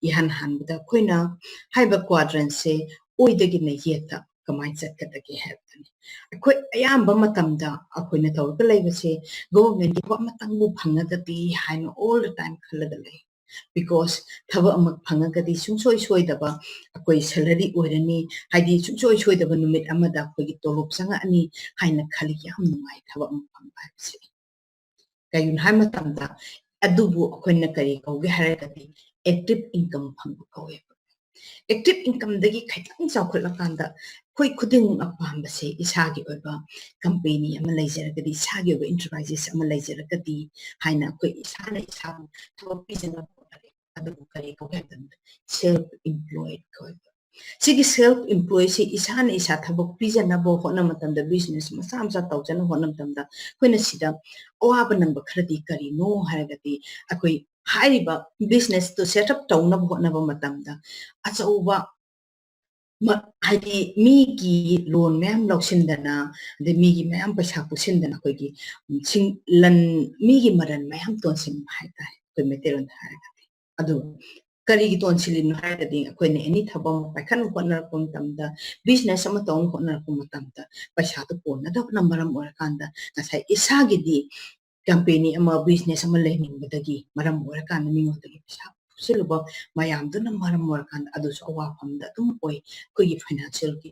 ꯏꯍꯥꯟ ꯍꯥꯟꯕꯗ ꯑꯩꯈꯣꯏꯅ ꯍꯥꯏꯔꯤꯕ quadrantꯁꯦ ꯑꯣꯏꯗꯒꯤꯅ ꯌꯦꯠꯇ ꯀꯃꯥꯏꯅ ꯆꯠꯀꯗꯒꯦ ꯍꯥꯏꯕꯗꯨꯅꯤ꯫ ꯑꯩꯈꯣꯏ ꯑꯌꯥꯝꯕ ꯃꯇꯝꯗ ꯑꯩꯈꯣꯏꯅ ꯇꯧꯔꯒ ꯂꯩꯕꯁꯦ governmentꯀꯤ ꯊꯕꯛ ꯑꯃꯇꯪꯕꯨ ꯐꯪꯉꯒꯗꯤ ꯍꯥꯏꯅ all the time ꯈꯜꯂꯒ ꯂꯩ꯫ Because ꯊꯕꯛ ꯑꯃ ꯐꯪꯉꯒꯗꯤ ꯁꯨꯡꯁꯣꯏ ꯁꯣꯏꯗꯕ ꯑꯩꯈꯣꯏ salary ꯑꯣꯏꯔꯅꯤ, ꯍꯥꯏꯗꯤ ꯁꯨꯡꯁꯣꯏ ꯁꯣꯏꯗꯕ ꯅꯨꯃꯤꯠ ꯑꯃꯗ ꯑꯩꯈꯣꯏꯒꯤ ꯇꯣꯂꯣꯞ ꯆꯪꯉꯛꯑꯅꯤ ꯍꯥꯏꯅ ꯈꯜꯂꯤ꯫ ꯌꯥꯝ ꯅꯨꯡꯉꯥꯏ ꯊꯕꯛ ꯑꯃ ꯐꯪꯕ ꯍꯥꯏꯕꯁꯦ꯫ ꯀꯩꯒꯤꯅꯣ ꯍꯥꯏꯕ ꯃꯇꯝꯗ ꯑꯗꯨꯕꯨ ꯑꯩꯈꯣꯏꯅ ꯀꯔꯤ ꯀꯧꯒꯦ ꯍꯥꯏꯔꯒꯗꯤ active income ꯐꯪꯕ ꯀꯧꯋꯦꯕ꯫ Active incomeꯗꯒꯤ ꯈꯤꯇꯪ ꯆꯥꯎꯈꯠꯂꯀꯥꯟꯗ ꯑꯩꯈꯣꯏ ꯈꯨꯗꯤꯡꯃꯛꯅ ꯄꯥꯝꯕꯁꯦ ꯏꯁꯥꯒꯤ ꯑꯣꯏꯕ company ꯑꯃ ꯂꯩꯖꯔꯒꯗꯤ, ꯏꯁꯥꯒꯤ ꯑꯣꯏꯕ enterprises ꯑꯃ ꯂꯩꯖꯔꯒꯗꯤ ꯍꯥꯏꯅ ꯑꯩꯈꯣꯏ ꯏꯁꯥꯅ ꯏꯁꯥꯕꯨ ꯊꯕꯛ ꯄꯤꯖꯅꯕ ꯍꯣꯠꯅꯔꯦ꯫ ꯑꯗꯨꯕꯨ ꯀꯔꯤ ꯀꯧꯒꯦ ꯍꯥꯏꯕ ꯃꯇꯝꯗ self employed ꯀꯧꯋꯦꯕ꯫ ꯁꯤꯒꯤ self employedꯁꯤ ꯏꯁꯥꯅ ꯏꯁꯥ ꯊꯕꯛ ꯄꯤꯖꯅꯕ ꯍꯣꯠꯅꯕ ꯃꯇꯝꯗ, business ꯃꯆꯥ ꯃꯆꯥ ꯇꯧꯖꯅꯕ ꯍꯣꯠꯅꯕ ꯃꯇꯝꯗ ꯑꯩꯈꯣꯏꯅ ꯁꯤꯗ ꯑꯋꯥꯕ ꯅꯪꯕ ꯈꯔꯗꯤ ꯀꯔꯤꯅꯣ ꯍꯥꯏꯔꯒꯗꯤ ꯑꯩꯈꯣꯏ ꯍꯥꯏꯔꯤꯕ businessꯇꯨ set up ꯇꯧꯅꯕ ꯍꯣꯠꯅꯕ ꯃꯇꯝꯗ ꯑꯆꯧꯕ ꯃ-, ꯍꯥꯏꯗꯤ ꯃꯤꯒꯤ loan ꯃꯌꯥꯝ ꯂꯧꯁꯤꯟꯗꯅ, ꯑꯗꯩ ꯃꯤꯒꯤ ꯃꯌꯥꯝ ꯄꯩꯁꯥ ꯄꯨꯁꯤꯟꯗꯅ ꯑꯩꯈꯣꯏꯒꯤ, ꯎꯝ, ꯁꯤꯡ-, ꯂꯟ, ꯃꯤꯒꯤ ꯃꯔꯟ ꯃꯌꯥꯝ ꯇꯣꯟꯁꯤꯟꯕ ꯍꯥꯏꯇꯥꯔꯦ ꯑꯩꯈꯣꯏ ꯃꯩꯇꯩꯂꯣꯟꯗ ꯍꯥꯏꯔꯒꯗꯤ꯫ ꯑꯗꯨ ꯀꯔꯤꯒꯤ ꯇꯣꯟꯁꯤꯜꯂꯤꯅꯣ ꯍꯥꯏꯔꯒꯗꯤ, ꯑꯩꯈꯣꯏꯅ ꯑꯦꯅꯤ ꯊꯕꯛ ꯑꯃ ꯄꯥꯏꯈꯠꯅꯕ ꯍꯣꯠꯅꯔꯛꯄ ꯃꯇꯝꯗ, ꯕꯤꯖꯤꯅꯦꯁ ꯑꯃ ꯇꯧꯅꯕ ꯍꯣꯠꯅꯔꯛꯄ ꯃꯇꯝꯗ, ꯄꯩꯁꯥꯗꯨ ꯀꯣꯟꯅꯗꯕꯅ ꯃꯔꯝ ꯑꯣꯏꯔꯀꯥꯟꯗ ꯉꯁꯥꯏ ꯏꯁꯥꯒꯤꯗꯤ ꯀꯝꯄꯦꯅꯤ ꯑꯃ, ꯕꯤꯖꯤꯅꯦꯁ ꯑꯃ ꯂꯩꯅꯤꯡꯕꯗꯒꯤ ꯃꯔꯝ ꯑꯣꯏꯔꯀꯥꯟꯗ ꯃꯤꯉꯣꯟꯗꯒꯤ ꯄꯩꯁꯥ ꯄꯨꯁꯤꯜꯂꯨꯕ ꯃꯌꯥꯝꯗꯨꯅ ꯃꯔꯝ ꯑꯣꯏꯔꯀꯥꯟꯗ ꯑꯗꯨꯁꯨ ꯑꯋꯥꯐꯝꯗ ꯑꯗꯨꯝ ꯑꯣꯏ꯫ ꯑꯩꯈꯣꯏꯒꯤ ꯐꯥꯏꯅꯥꯟꯁꯤꯌꯦꯜꯒꯤ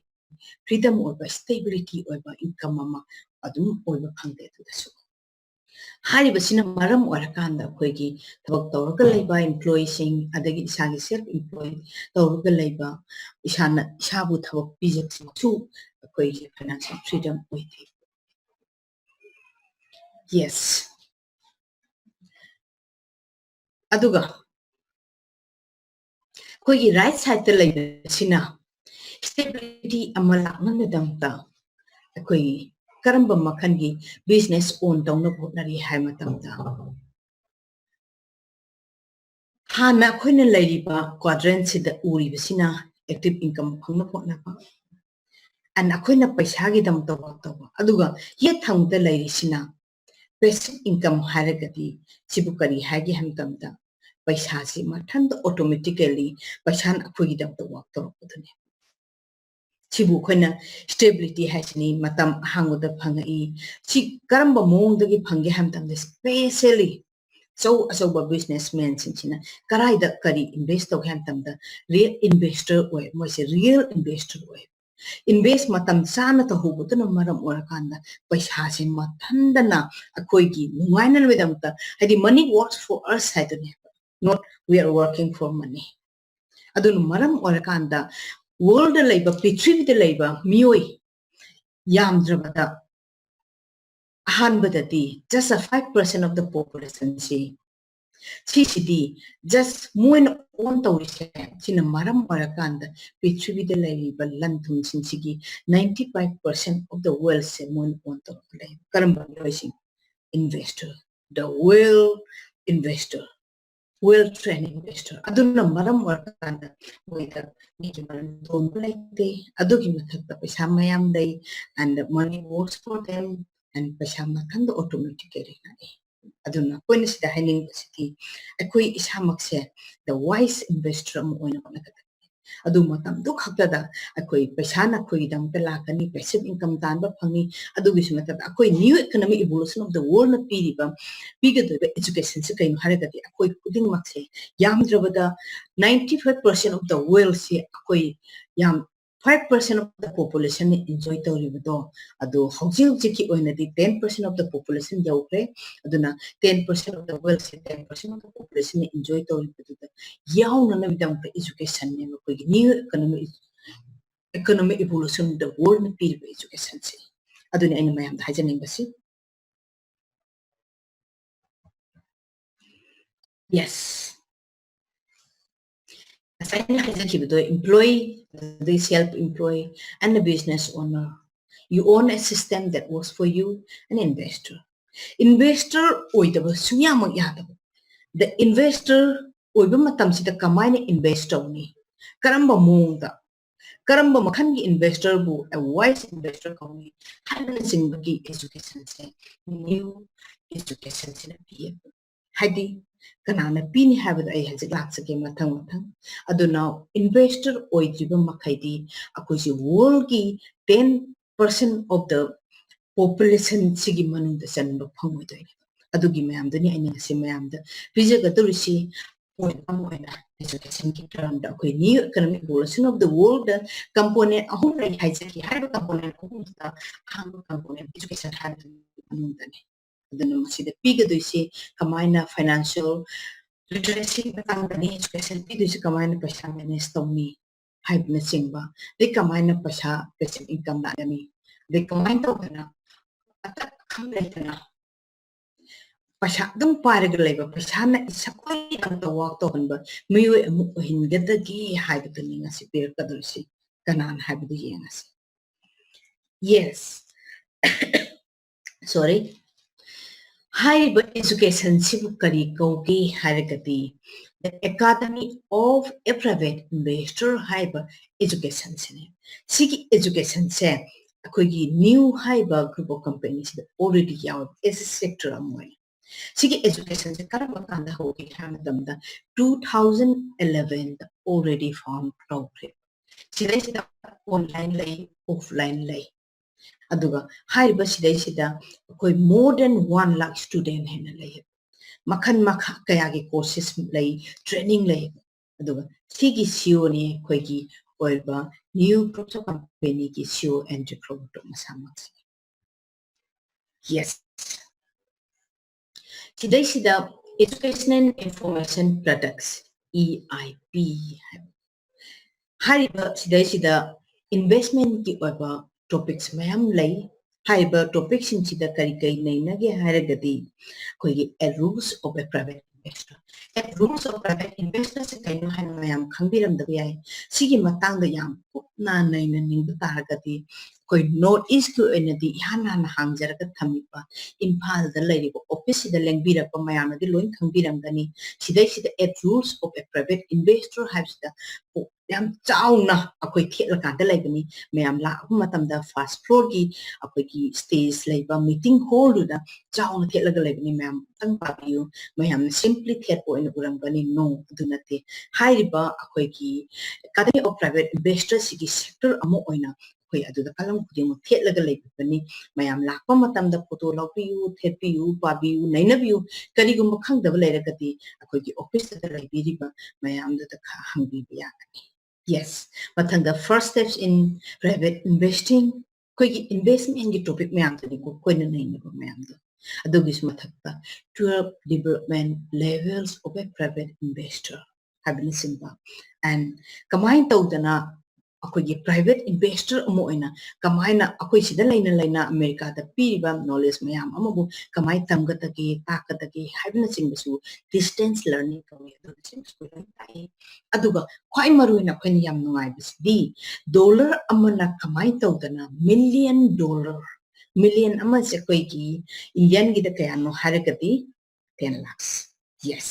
ꯐ꯭ꯔꯤꯗꯝ ꯑꯣꯏꯕ, ꯁ꯭ꯇꯦꯕꯤꯂꯤꯇꯤ ꯑꯣꯏꯕ ꯏꯟꯀꯝ ꯑꯃ ꯑꯗꯨꯝ ꯑꯣꯏꯕ ꯐꯪꯗꯦ꯫ ꯑꯗꯨꯗꯁꯨ ꯍꯥꯏꯔꯤꯕꯁꯤꯅ ꯃꯔꯝ ꯑꯣꯏꯔꯀꯥꯟꯗ ꯑꯩꯈꯣꯏꯒꯤ ꯊꯕꯛ ꯇꯧꯔꯒ ꯂꯩꯕ ꯏꯝꯄ꯭ꯂꯣꯌꯤꯁꯤꯡ, ꯑꯗꯒꯤ ꯏꯁꯥꯒꯤ ꯁꯦꯜꯐ ꯏꯝꯄ꯭ꯂꯣꯏ ꯇꯧꯔꯒ ꯂꯩꯕ, ꯏꯁꯥꯅ ꯏꯁꯥꯕꯨ ꯊꯕꯛ ꯄꯤꯖꯕꯁꯤꯃꯛꯁꯨ ꯑꯩꯈꯣꯏꯒꯤ ꯐꯥꯏꯅꯥꯟꯁꯤꯌꯦꯜ ꯐ꯭ꯔꯤꯗꯝ ꯑꯣꯏꯗꯦ꯫ ꯌꯦꯁ꯫ ꯑꯗꯨꯒ ꯑꯩꯈꯣꯏꯒꯤ ꯔꯥꯏꯠ ꯁꯥꯏꯗꯇ ꯂꯩꯕꯁꯤꯅ ꯁ꯭ꯇꯦꯕꯤꯂꯤꯇꯤ ꯑꯃ ꯂꯥꯛꯅꯕꯒꯤꯗꯃꯛꯇ ꯑꯩꯈꯣꯏ ꯀꯔꯝꯕ ꯃꯈꯜꯒꯤ ꯕꯤꯖꯤꯅꯦꯁ ꯑꯣꯟ ꯇꯧꯅꯕ ꯍꯣꯠꯅꯔꯤ ꯍꯥꯏꯕ ꯃꯇꯝꯗ, ꯍꯥꯟꯅ ꯑꯩꯈꯣꯏꯅ ꯂꯩꯔꯤꯕ ꯀ꯭ꯋꯥꯗ꯭ꯔꯦꯟꯁꯤꯗ ꯎꯔꯤꯕꯁꯤꯅ ꯑꯦꯛꯇꯤꯚ ꯏꯟꯀꯝ ꯐꯪꯅꯕ ꯍꯣꯠꯅꯕ, ꯑꯦꯟ ꯑꯩꯈꯣꯏꯅ ꯄꯩꯁꯥꯒꯤꯗꯃꯛꯇ ꯋꯥꯛ ꯇꯧꯕ, ꯑꯗꯨꯒ ꯌꯦꯠ ꯊꯪꯕꯗ ꯂꯩꯔꯤꯁꯤꯅ ꯄꯦꯁꯤꯚ ꯏꯟꯀꯝ ꯍꯥꯏꯔꯒꯗꯤ ꯁꯤꯕꯨ ꯀꯔꯤ ꯍꯥꯏꯒꯦ ꯍꯥꯏꯕ ꯃꯇꯝꯗ, ꯄꯩꯁꯥꯁꯤ ꯃꯊꯟꯇ ꯑꯣꯇꯣꯃꯦꯇꯤꯀꯦꯜꯂꯤ ꯄꯩꯁꯥꯅ ꯑꯩꯈꯣꯏꯒꯤꯗꯃꯛꯇ ꯋꯥꯛ ꯇꯧꯔꯛꯄꯗꯨꯅꯤ꯫ ꯁꯤꯕꯨ ꯑꯩꯈꯣꯏꯅ ꯁ꯭ꯇꯦꯕꯤꯂꯤꯇꯤ ꯍꯥꯏꯁꯤꯅꯤ, ꯃꯇꯝ ꯑꯍꯥꯡꯕꯗ ꯐꯪꯉꯛꯏ꯫ ꯁꯤ ꯀꯔꯝꯕ ꯃꯑꯣꯡꯗꯒꯤ ꯐꯪꯒꯦ ꯍꯥꯏꯕ ꯃꯇꯝꯗ, ꯁ꯭ꯄꯦꯁꯦꯜꯂꯤ ꯑꯆꯧ ꯑꯆꯧꯕ ꯕꯤꯖꯤꯅꯦꯁꯃꯦꯟꯁꯤꯡꯁꯤꯅ ꯀꯔꯥꯏꯗ ꯀꯔꯤ ꯏꯟꯚꯦꯁ ꯇꯧꯒꯦ ꯍꯥꯏꯕ ꯃꯇꯝꯗ, ꯔꯤꯌꯦꯜ ꯏꯟꯚꯦꯁꯇꯔ ꯑꯣꯏ, ꯃꯣꯏꯁꯦ ꯔꯤꯌꯦꯜ ꯏꯟꯚꯦꯁꯇꯔ ꯑꯣꯏ꯫ ꯏꯟꯚꯦꯁ ꯃꯇꯝ ꯆꯥꯅ ꯇꯧꯍꯧꯕꯗꯨꯅ ꯃꯔꯝ ꯑꯣꯏꯔꯀꯥꯟꯗ ꯄꯩꯁꯥꯁꯦ ꯃꯊꯟꯗꯅ ꯑꯩꯈꯣꯏꯒꯤ ꯅꯨꯡꯉꯥꯏꯅꯅꯕꯒꯤꯗꯃꯛꯇ, ꯍꯥꯏꯗꯤ money works for us ꯍꯥꯏꯗꯨꯅꯦꯕ, not we are working for money꯫ ꯑꯗꯨꯅ ꯃꯔꯝ ꯑꯣꯏꯔꯀꯥꯟꯗ ꯋꯥꯔꯜꯗ ꯂꯩꯕ, ꯄ꯭ꯔꯤꯊꯤꯕꯤꯗ ꯂꯩꯕ ꯃꯤꯑꯣꯏ ꯌꯥꯝꯗ꯭ꯔꯕꯗ ꯑꯍꯥꯟꯕꯗꯗꯤ just a five percent of the population ꯁꯤ, ꯁꯤꯁꯤꯗꯤ just ꯃꯣꯏꯅ ꯑꯣꯟ ꯇꯧꯔꯤꯁꯦ, ꯁꯤꯅ ꯃꯔꯝ ꯑꯣꯏꯔꯀꯥꯟꯗ ꯄ꯭ꯔꯤꯊꯤꯕꯤꯗ ꯂꯩꯔꯤꯕ ꯂꯟ ꯊꯨꯝꯁꯤꯡꯁꯤꯒꯤ ninety five percent of the wealth ꯁꯦ ꯃꯣꯏꯅ ꯑꯣꯟ ꯇꯧꯔꯒ ꯂꯩ꯫ ꯀꯔꯝꯕ ꯃꯤꯑꯣꯏꯁꯤꯡ? Investor, the well investor, well trained investor꯫ ꯑꯗꯨꯅ ꯃꯔꯝ ꯑꯣꯏꯔꯀꯥꯟꯗ ꯃꯣꯏꯗ ꯃꯤꯒꯤ ꯃꯔꯝ ꯇꯣꯟꯕ ꯂꯩꯇꯦ, ꯑꯗꯨꯒꯤ ꯃꯊꯛꯇ ꯄꯩꯁꯥ ꯃꯌꯥꯝ ꯂꯩ, and money works for them, and ꯄꯩꯁꯥ ꯃꯊꯟꯇ automatically ꯂꯥꯛꯑꯦ꯫ ꯑꯗꯨꯅ ꯑꯩꯈꯣꯏꯅ ꯁꯤꯗ ꯍꯥꯏꯅꯤꯡꯕꯁꯤꯗꯤ ꯑꯩꯈꯣꯏ ꯏꯁꯥꯃꯛꯁꯦ the wise investor ꯑꯃ ꯑꯣꯏꯅ ꯍꯣꯠꯅꯒꯗꯕꯅꯤ꯫ ꯑꯗꯨ ꯃꯇꯝꯗꯨ ꯈꯛꯇꯗ ꯑꯩꯈꯣꯏ ꯄꯩꯁꯥꯅ ꯑꯩꯈꯣꯏꯒꯤꯗꯃꯛꯇ ꯂꯥꯛꯀꯅꯤ, passive income ꯇꯥꯟꯕ ꯐꯪꯉꯤ꯫ ꯑꯗꯨꯒꯤꯁꯨ ꯅꯠꯇꯅ ꯑꯩꯈꯣꯏ new economic evolution of the worldꯅ ꯄꯤꯔꯤꯕ, ꯄꯤꯒꯗꯧꯔꯤꯕ educationꯁꯦ ꯀꯩꯅꯣ ꯍꯥꯏꯔꯒꯗꯤ ꯑꯩꯈꯣꯏ ꯈꯨꯗꯤꯡꯃꯛꯁꯦ ꯌꯥꯝꯗ꯭ꯔꯕꯗ ninety five percent of the wealthꯁꯤ ꯑꯩꯈꯣꯏ ꯌꯥꯝ five percent of the populationꯅ enjoy ꯇꯧꯔꯤꯕꯗꯣ, ꯑꯗꯣ ꯍꯧꯖꯤꯛ ꯍꯧꯖꯤꯛꯀꯤ ꯑꯣꯏꯅꯗꯤ ten percent of the population ꯌꯧꯈ꯭ꯔꯦ꯫ ꯑꯗꯨꯅ ten percent of the wealthꯁꯦ ten percent of the populationꯅ enjoy ꯇꯧꯔꯤꯕꯗꯨꯗ ꯌꯥꯎꯅꯅꯕꯒꯤꯗꯃꯛꯇ educationꯅꯦꯕ ꯑꯩꯈꯣꯏꯒꯤ new economic, economic evolution of the worldꯅ ꯄꯤꯔꯤꯕ educationꯁꯦ꯫ ꯑꯗꯨꯅꯤ ꯑꯩꯅ ꯃꯌꯥꯝꯗ ꯍꯥꯏꯖꯅꯤꯡꯕꯁꯤ꯫ Yes. ꯉꯁꯥꯏ ꯑꯩꯅ ꯍꯥꯏꯖꯈꯤꯕꯗꯣ, employee, ꯑꯗꯩ self employee and a business owner. You own a system that works for you, an investor. Investor ꯑꯣꯏꯗꯕ ꯁꯨꯡꯌꯥꯃꯛ ꯌꯥꯗꯕ꯫ The investor ꯑꯣꯏꯕ ꯃꯇꯝꯁꯤꯗ ꯀꯃꯥꯏꯅ invest ꯇꯧꯅꯤ? ꯀꯔꯝꯕ ꯃꯑꯣꯡꯗ? ꯀꯔꯝꯕ ꯃꯈꯜꯒꯤ investorꯕꯨ a wise investor ꯀꯧꯅꯤ ꯍꯥꯏꯕꯅꯆꯤꯡꯕꯒꯤ educationꯁꯦ new educationꯁꯤꯅ ꯄꯤꯌꯦ꯫ ꯍꯥꯏꯗꯤ ꯀꯅꯥꯅ ꯄꯤꯅꯤ ꯍꯥꯏꯕꯗꯣ ꯑꯩ ꯍꯧꯖꯤꯛ ꯂꯥꯛꯆꯒꯦ ꯃꯊꯪ ꯃꯊꯪ꯫ ꯑꯗꯨꯅ investor ꯑꯣꯏꯗ꯭ꯔꯤꯕ ꯃꯈꯩꯗꯤ ꯑꯩꯈꯣꯏꯁꯦ worldꯒꯤ ten percent of the populationꯁꯤꯒꯤ ꯃꯅꯨꯡꯗ ꯆꯟꯕ ꯐꯪꯉꯣꯏꯗꯣꯏꯅꯦ꯫ ꯑꯗꯨꯒꯤ ꯃꯌꯥꯝꯗꯨꯅꯤ ꯑꯩꯅ ꯉꯁꯤ ꯃꯌꯥꯝꯗ ꯄꯤꯖꯒꯗꯧꯔꯤꯁꯤ꯫ Point ꯑꯃ ꯑꯣꯏꯅ educationꯒꯤ termꯗ ꯑꯩꯈꯣꯏ new economic evolution of the worldꯗ component ꯑꯍꯨꯝ ꯂꯩ ꯍꯥꯏꯖꯈꯤ꯫ ꯍꯥꯏꯔꯤꯕ component ꯑꯍꯨꯝꯗꯨꯗ ꯑꯍꯥꯟꯕ component education ꯍꯥꯏꯕꯗꯨꯒꯤ ꯃꯅꯨꯡꯗꯅꯤ꯫ ꯑꯗꯨꯅ ꯃꯁꯤꯗ ꯄꯤꯒꯗꯣꯏꯁꯤ ꯀꯃꯥꯏꯅ financial literacy ꯃꯇꯥꯡꯗꯅꯤ education ꯄꯤꯗꯣꯏꯁꯤ, ꯀꯃꯥꯏꯅ ꯄꯩꯁꯥ manage ꯇꯧꯅꯤ ꯍꯥꯏꯕꯅꯆꯤꯡꯕ, ꯑꯗꯩ ꯀꯃꯥꯏꯅ ꯄꯩꯁꯥ passive income ꯂꯥꯛꯀꯅꯤ, ꯑꯗꯩ ꯀꯃꯥꯏꯅ ꯇꯧꯗꯅ ꯑꯇꯠ ꯑꯈꯝ ꯂꯩꯇꯅ ꯄꯩꯁꯥ ꯑꯗꯨꯝ ꯄꯥꯏꯔꯒ ꯂꯩꯕ, ꯄꯩꯁꯥꯅ ꯏꯁꯥ ꯑꯩꯈꯣꯏꯒꯤꯗꯃꯛꯇ work ꯇꯧꯍꯟꯕ ꯃꯤꯑꯣꯏ ꯑꯃ ꯑꯣꯏꯍꯟꯒꯗꯒꯦ ꯍꯥꯏꯕꯗꯨꯅꯤ ꯉꯁꯤ ꯄꯤꯔꯛꯀꯗꯧꯔꯤꯁꯤ꯫ ꯀꯅꯥꯅ ꯍꯥꯏꯕꯗꯨ ꯌꯦꯡꯉꯁꯤ꯫ Yes. Sorry. ꯍꯥꯏꯔꯤꯕ educationꯁꯤꯕꯨ ꯀꯔꯤ ꯀꯧꯒꯦ ꯍꯥꯏꯔꯒꯗꯤ the academy of a private investor ꯍꯥꯏꯕ educationꯁꯤꯅꯤ꯫ ꯁꯤꯒꯤ educationꯁꯦ ꯑꯩꯈꯣꯏꯒꯤ new ꯍꯥꯏꯕ group of companyꯁꯤꯗ already ꯌꯥꯎꯔꯕ as a sector ꯑꯃ ꯑꯣꯏꯅ꯫ ꯁꯤꯒꯤ educationꯁꯦ ꯀꯔꯝꯕ ꯀꯥꯟꯗ ꯍꯧꯒꯦ ꯍꯥꯏꯕ ꯃꯇꯝꯗ two thousand elevenꯗ already form ꯇꯧꯈ꯭ꯔꯦ꯫ ꯁꯤꯗꯩꯁꯤꯗ online ꯂꯩ, offline ꯂꯩ꯫ ꯑꯗꯨꯒ ꯍꯥꯏꯔꯤꯕ ꯁꯤꯗꯩꯁꯤꯗ ꯑꯩꯈꯣꯏ more than one lakh student ꯍꯦꯟꯅ ꯂꯩ꯫ ꯃꯈꯜ ꯃꯈꯥ ꯀꯌꯥꯒꯤ courses ꯂꯩ, training ꯂꯩ꯫ ꯑꯗꯨꯒ ꯁꯤꯒꯤ CEOꯅꯤ ꯑꯩꯈꯣꯏꯒꯤ ꯑꯣꯏꯕ new Procter companyꯒꯤ CEO Andrew Crouch ꯃꯁꯥꯃꯛꯁꯦ꯫ Yes. ꯁꯤꯗꯩꯁꯤꯗ Educational Information Products, EIP ꯍꯥꯏꯕ꯫ ꯍꯥꯏꯔꯤꯕ ꯁꯤꯗꯩꯁꯤꯗ investmentꯀꯤ ꯑꯣꯏꯕ topics ꯃꯌꯥꯝ ꯂꯩ꯫ ꯍꯥꯏꯔꯤꯕ topicꯁꯤꯡꯁꯤꯗ ꯀꯔꯤ ꯀꯔꯤ ꯅꯩꯅꯒꯦ ꯍꯥꯏꯔꯒꯗꯤ ꯑꯩꯈꯣꯏꯒꯤ a rules of a private investor꯫ A rules of private investorꯁꯦ ꯀꯩꯅꯣ ꯍꯥꯏꯅ ꯃꯌꯥꯝ ꯈꯪꯕꯤꯔꯝꯗꯕ ꯌꯥꯏ꯫ ꯁꯤꯒꯤ ꯃꯇꯥꯡꯗ ꯌꯥꯝ ꯀꯨꯞꯅ ꯅꯩꯅꯅꯤꯡꯕ ꯇꯥꯔꯒꯗꯤ ꯑꯩꯈꯣꯏ North Eastꯀꯤ ꯑꯣꯏꯅꯗꯤ ꯏꯍꯥꯟ ꯍꯥꯟꯅ ꯍꯥꯡꯖꯔꯒ ꯊꯝꯃꯤꯕ ꯏꯝꯐꯥꯜꯗ ꯂꯩꯔꯤꯕ officeꯁꯤꯗ ꯂꯦꯡꯕꯤꯔꯛꯄ ꯃꯌꯥꯝꯅꯗꯤ ꯂꯣꯏ ꯈꯪꯕꯤꯔꯝꯒꯅꯤ꯫ ꯁꯤꯗꯩꯁꯤꯗ a rules of a private investor ꯍꯥꯏꯕꯁꯤꯗ ꯌꯥꯝ ꯆꯥꯎꯅ ꯑꯩꯈꯣꯏ ꯊꯦꯠꯂꯀꯥꯟꯗ ꯂꯩꯕꯅꯤ꯫ ꯃꯌꯥꯝ ꯂꯥꯛꯄ ꯃꯇꯝꯗ first floorꯒꯤ ꯑꯩꯈꯣꯏꯒꯤ stage ꯂꯩꯕ meeting hallꯗꯨꯗ ꯆꯥꯎꯅ ꯊꯦꯠꯂꯒ ꯂꯩꯕꯅꯤ꯫ ꯃꯌꯥꯝ ꯑꯃꯨꯛꯇꯪ ꯄꯥꯕꯤꯌꯨ꯫ ꯃꯌꯥꯝꯅ simply ꯊꯦꯠꯄ ꯑꯣꯏꯅ ꯎꯔꯝꯒꯅꯤ꯫ No, ꯑꯗꯨ ꯅꯠꯇꯦ꯫ ꯍꯥꯏꯔꯤꯕ ꯑꯩꯈꯣꯏꯒꯤ Academy of Private Investorꯁꯤꯒꯤ sector ꯑꯃ ꯑꯣꯏꯅ ꯑꯩꯈꯣꯏ ꯑꯗꯨꯗ ꯀꯂꯝ ꯈꯨꯗꯤꯡꯃꯛ ꯊꯦꯠꯂꯒ ꯂꯩꯕꯤꯕꯅꯤ꯫ ꯃꯌꯥꯝ ꯂꯥꯛꯄ ꯃꯇꯝꯗ photo ꯂꯧꯕꯤꯌꯨ, ꯊꯦꯠꯄꯤꯌꯨ, ꯄꯥꯕꯤꯌꯨ, ꯅꯩꯅꯕꯤꯌꯨ꯫ ꯀꯔꯤꯒꯨꯝꯕ ꯈꯪꯗꯕ ꯂꯩꯔꯒꯗꯤ ꯑꯩꯈꯣꯏꯒꯤ officeꯇ ꯂꯩꯕꯤꯔꯤꯕ ꯃꯌꯥꯝꯗꯨꯗ ꯈ-, ꯍꯪꯕꯤꯕ ꯌꯥꯒꯅꯤ꯫ Yes, ꯃꯊꯪꯗ first steps in private investing꯫ ꯑꯩꯈꯣꯏꯒꯤ investmentꯀꯤ topic ꯃꯌꯥꯝꯗꯨꯅꯤꯀꯣ ꯑꯩꯈꯣꯏꯅ ꯅꯩꯅꯕ ꯃꯌꯥꯝꯗꯣ꯫ ꯑꯗꯨꯒꯤꯁꯨ ꯃꯊꯛꯇ twelve development levels of a private investor ꯍꯥꯏꯕꯅꯆꯤꯡꯕ꯫ And ꯀꯃꯥꯏꯅ ꯇꯧꯗꯅ ꯑꯩꯈꯣꯏꯒꯤ private investor ꯑꯃ ꯑꯣꯏꯅ ꯀꯃꯥꯏꯅ ꯑꯩꯈꯣꯏ ꯁꯤꯗ ꯂꯩꯅ ꯂꯩꯅ ꯑꯃꯦꯔꯤꯀꯥꯗ ꯄꯤꯔꯤꯕ knowledge ꯃꯌꯥꯝ ꯑꯃꯕꯨ ꯀꯃꯥꯏꯅ ꯇꯝꯒꯗꯒꯦ, ꯇꯥꯛꯀꯗꯒꯦ ꯍꯥꯏꯕꯅꯆꯤꯡꯕꯁꯨ distance learning ꯀꯧꯏ꯫ ꯑꯗꯨꯅꯆꯤꯡꯕꯁꯨ ꯂꯣꯏꯅ ꯇꯥꯛꯏ꯫ ꯑꯗꯨꯒ ꯈ꯭ꯋꯥꯏ ꯃꯔꯨꯑꯣꯏꯅ ꯑꯩꯈꯣꯏꯅ ꯌꯥꯝ ꯅꯨꯡꯉꯥꯏꯕꯁꯤꯗꯤ dollar ꯑꯃꯅ ꯀꯃꯥꯏꯅ ꯇꯧꯗꯅ million dollar, million ꯑꯃꯁꯦ ꯑꯩꯈꯣꯏꯒꯤ Indianꯒꯤꯗ ꯀꯌꯥꯅꯣ ꯍꯥꯏꯔꯒꯗꯤ ten lakhs꯫ Yes,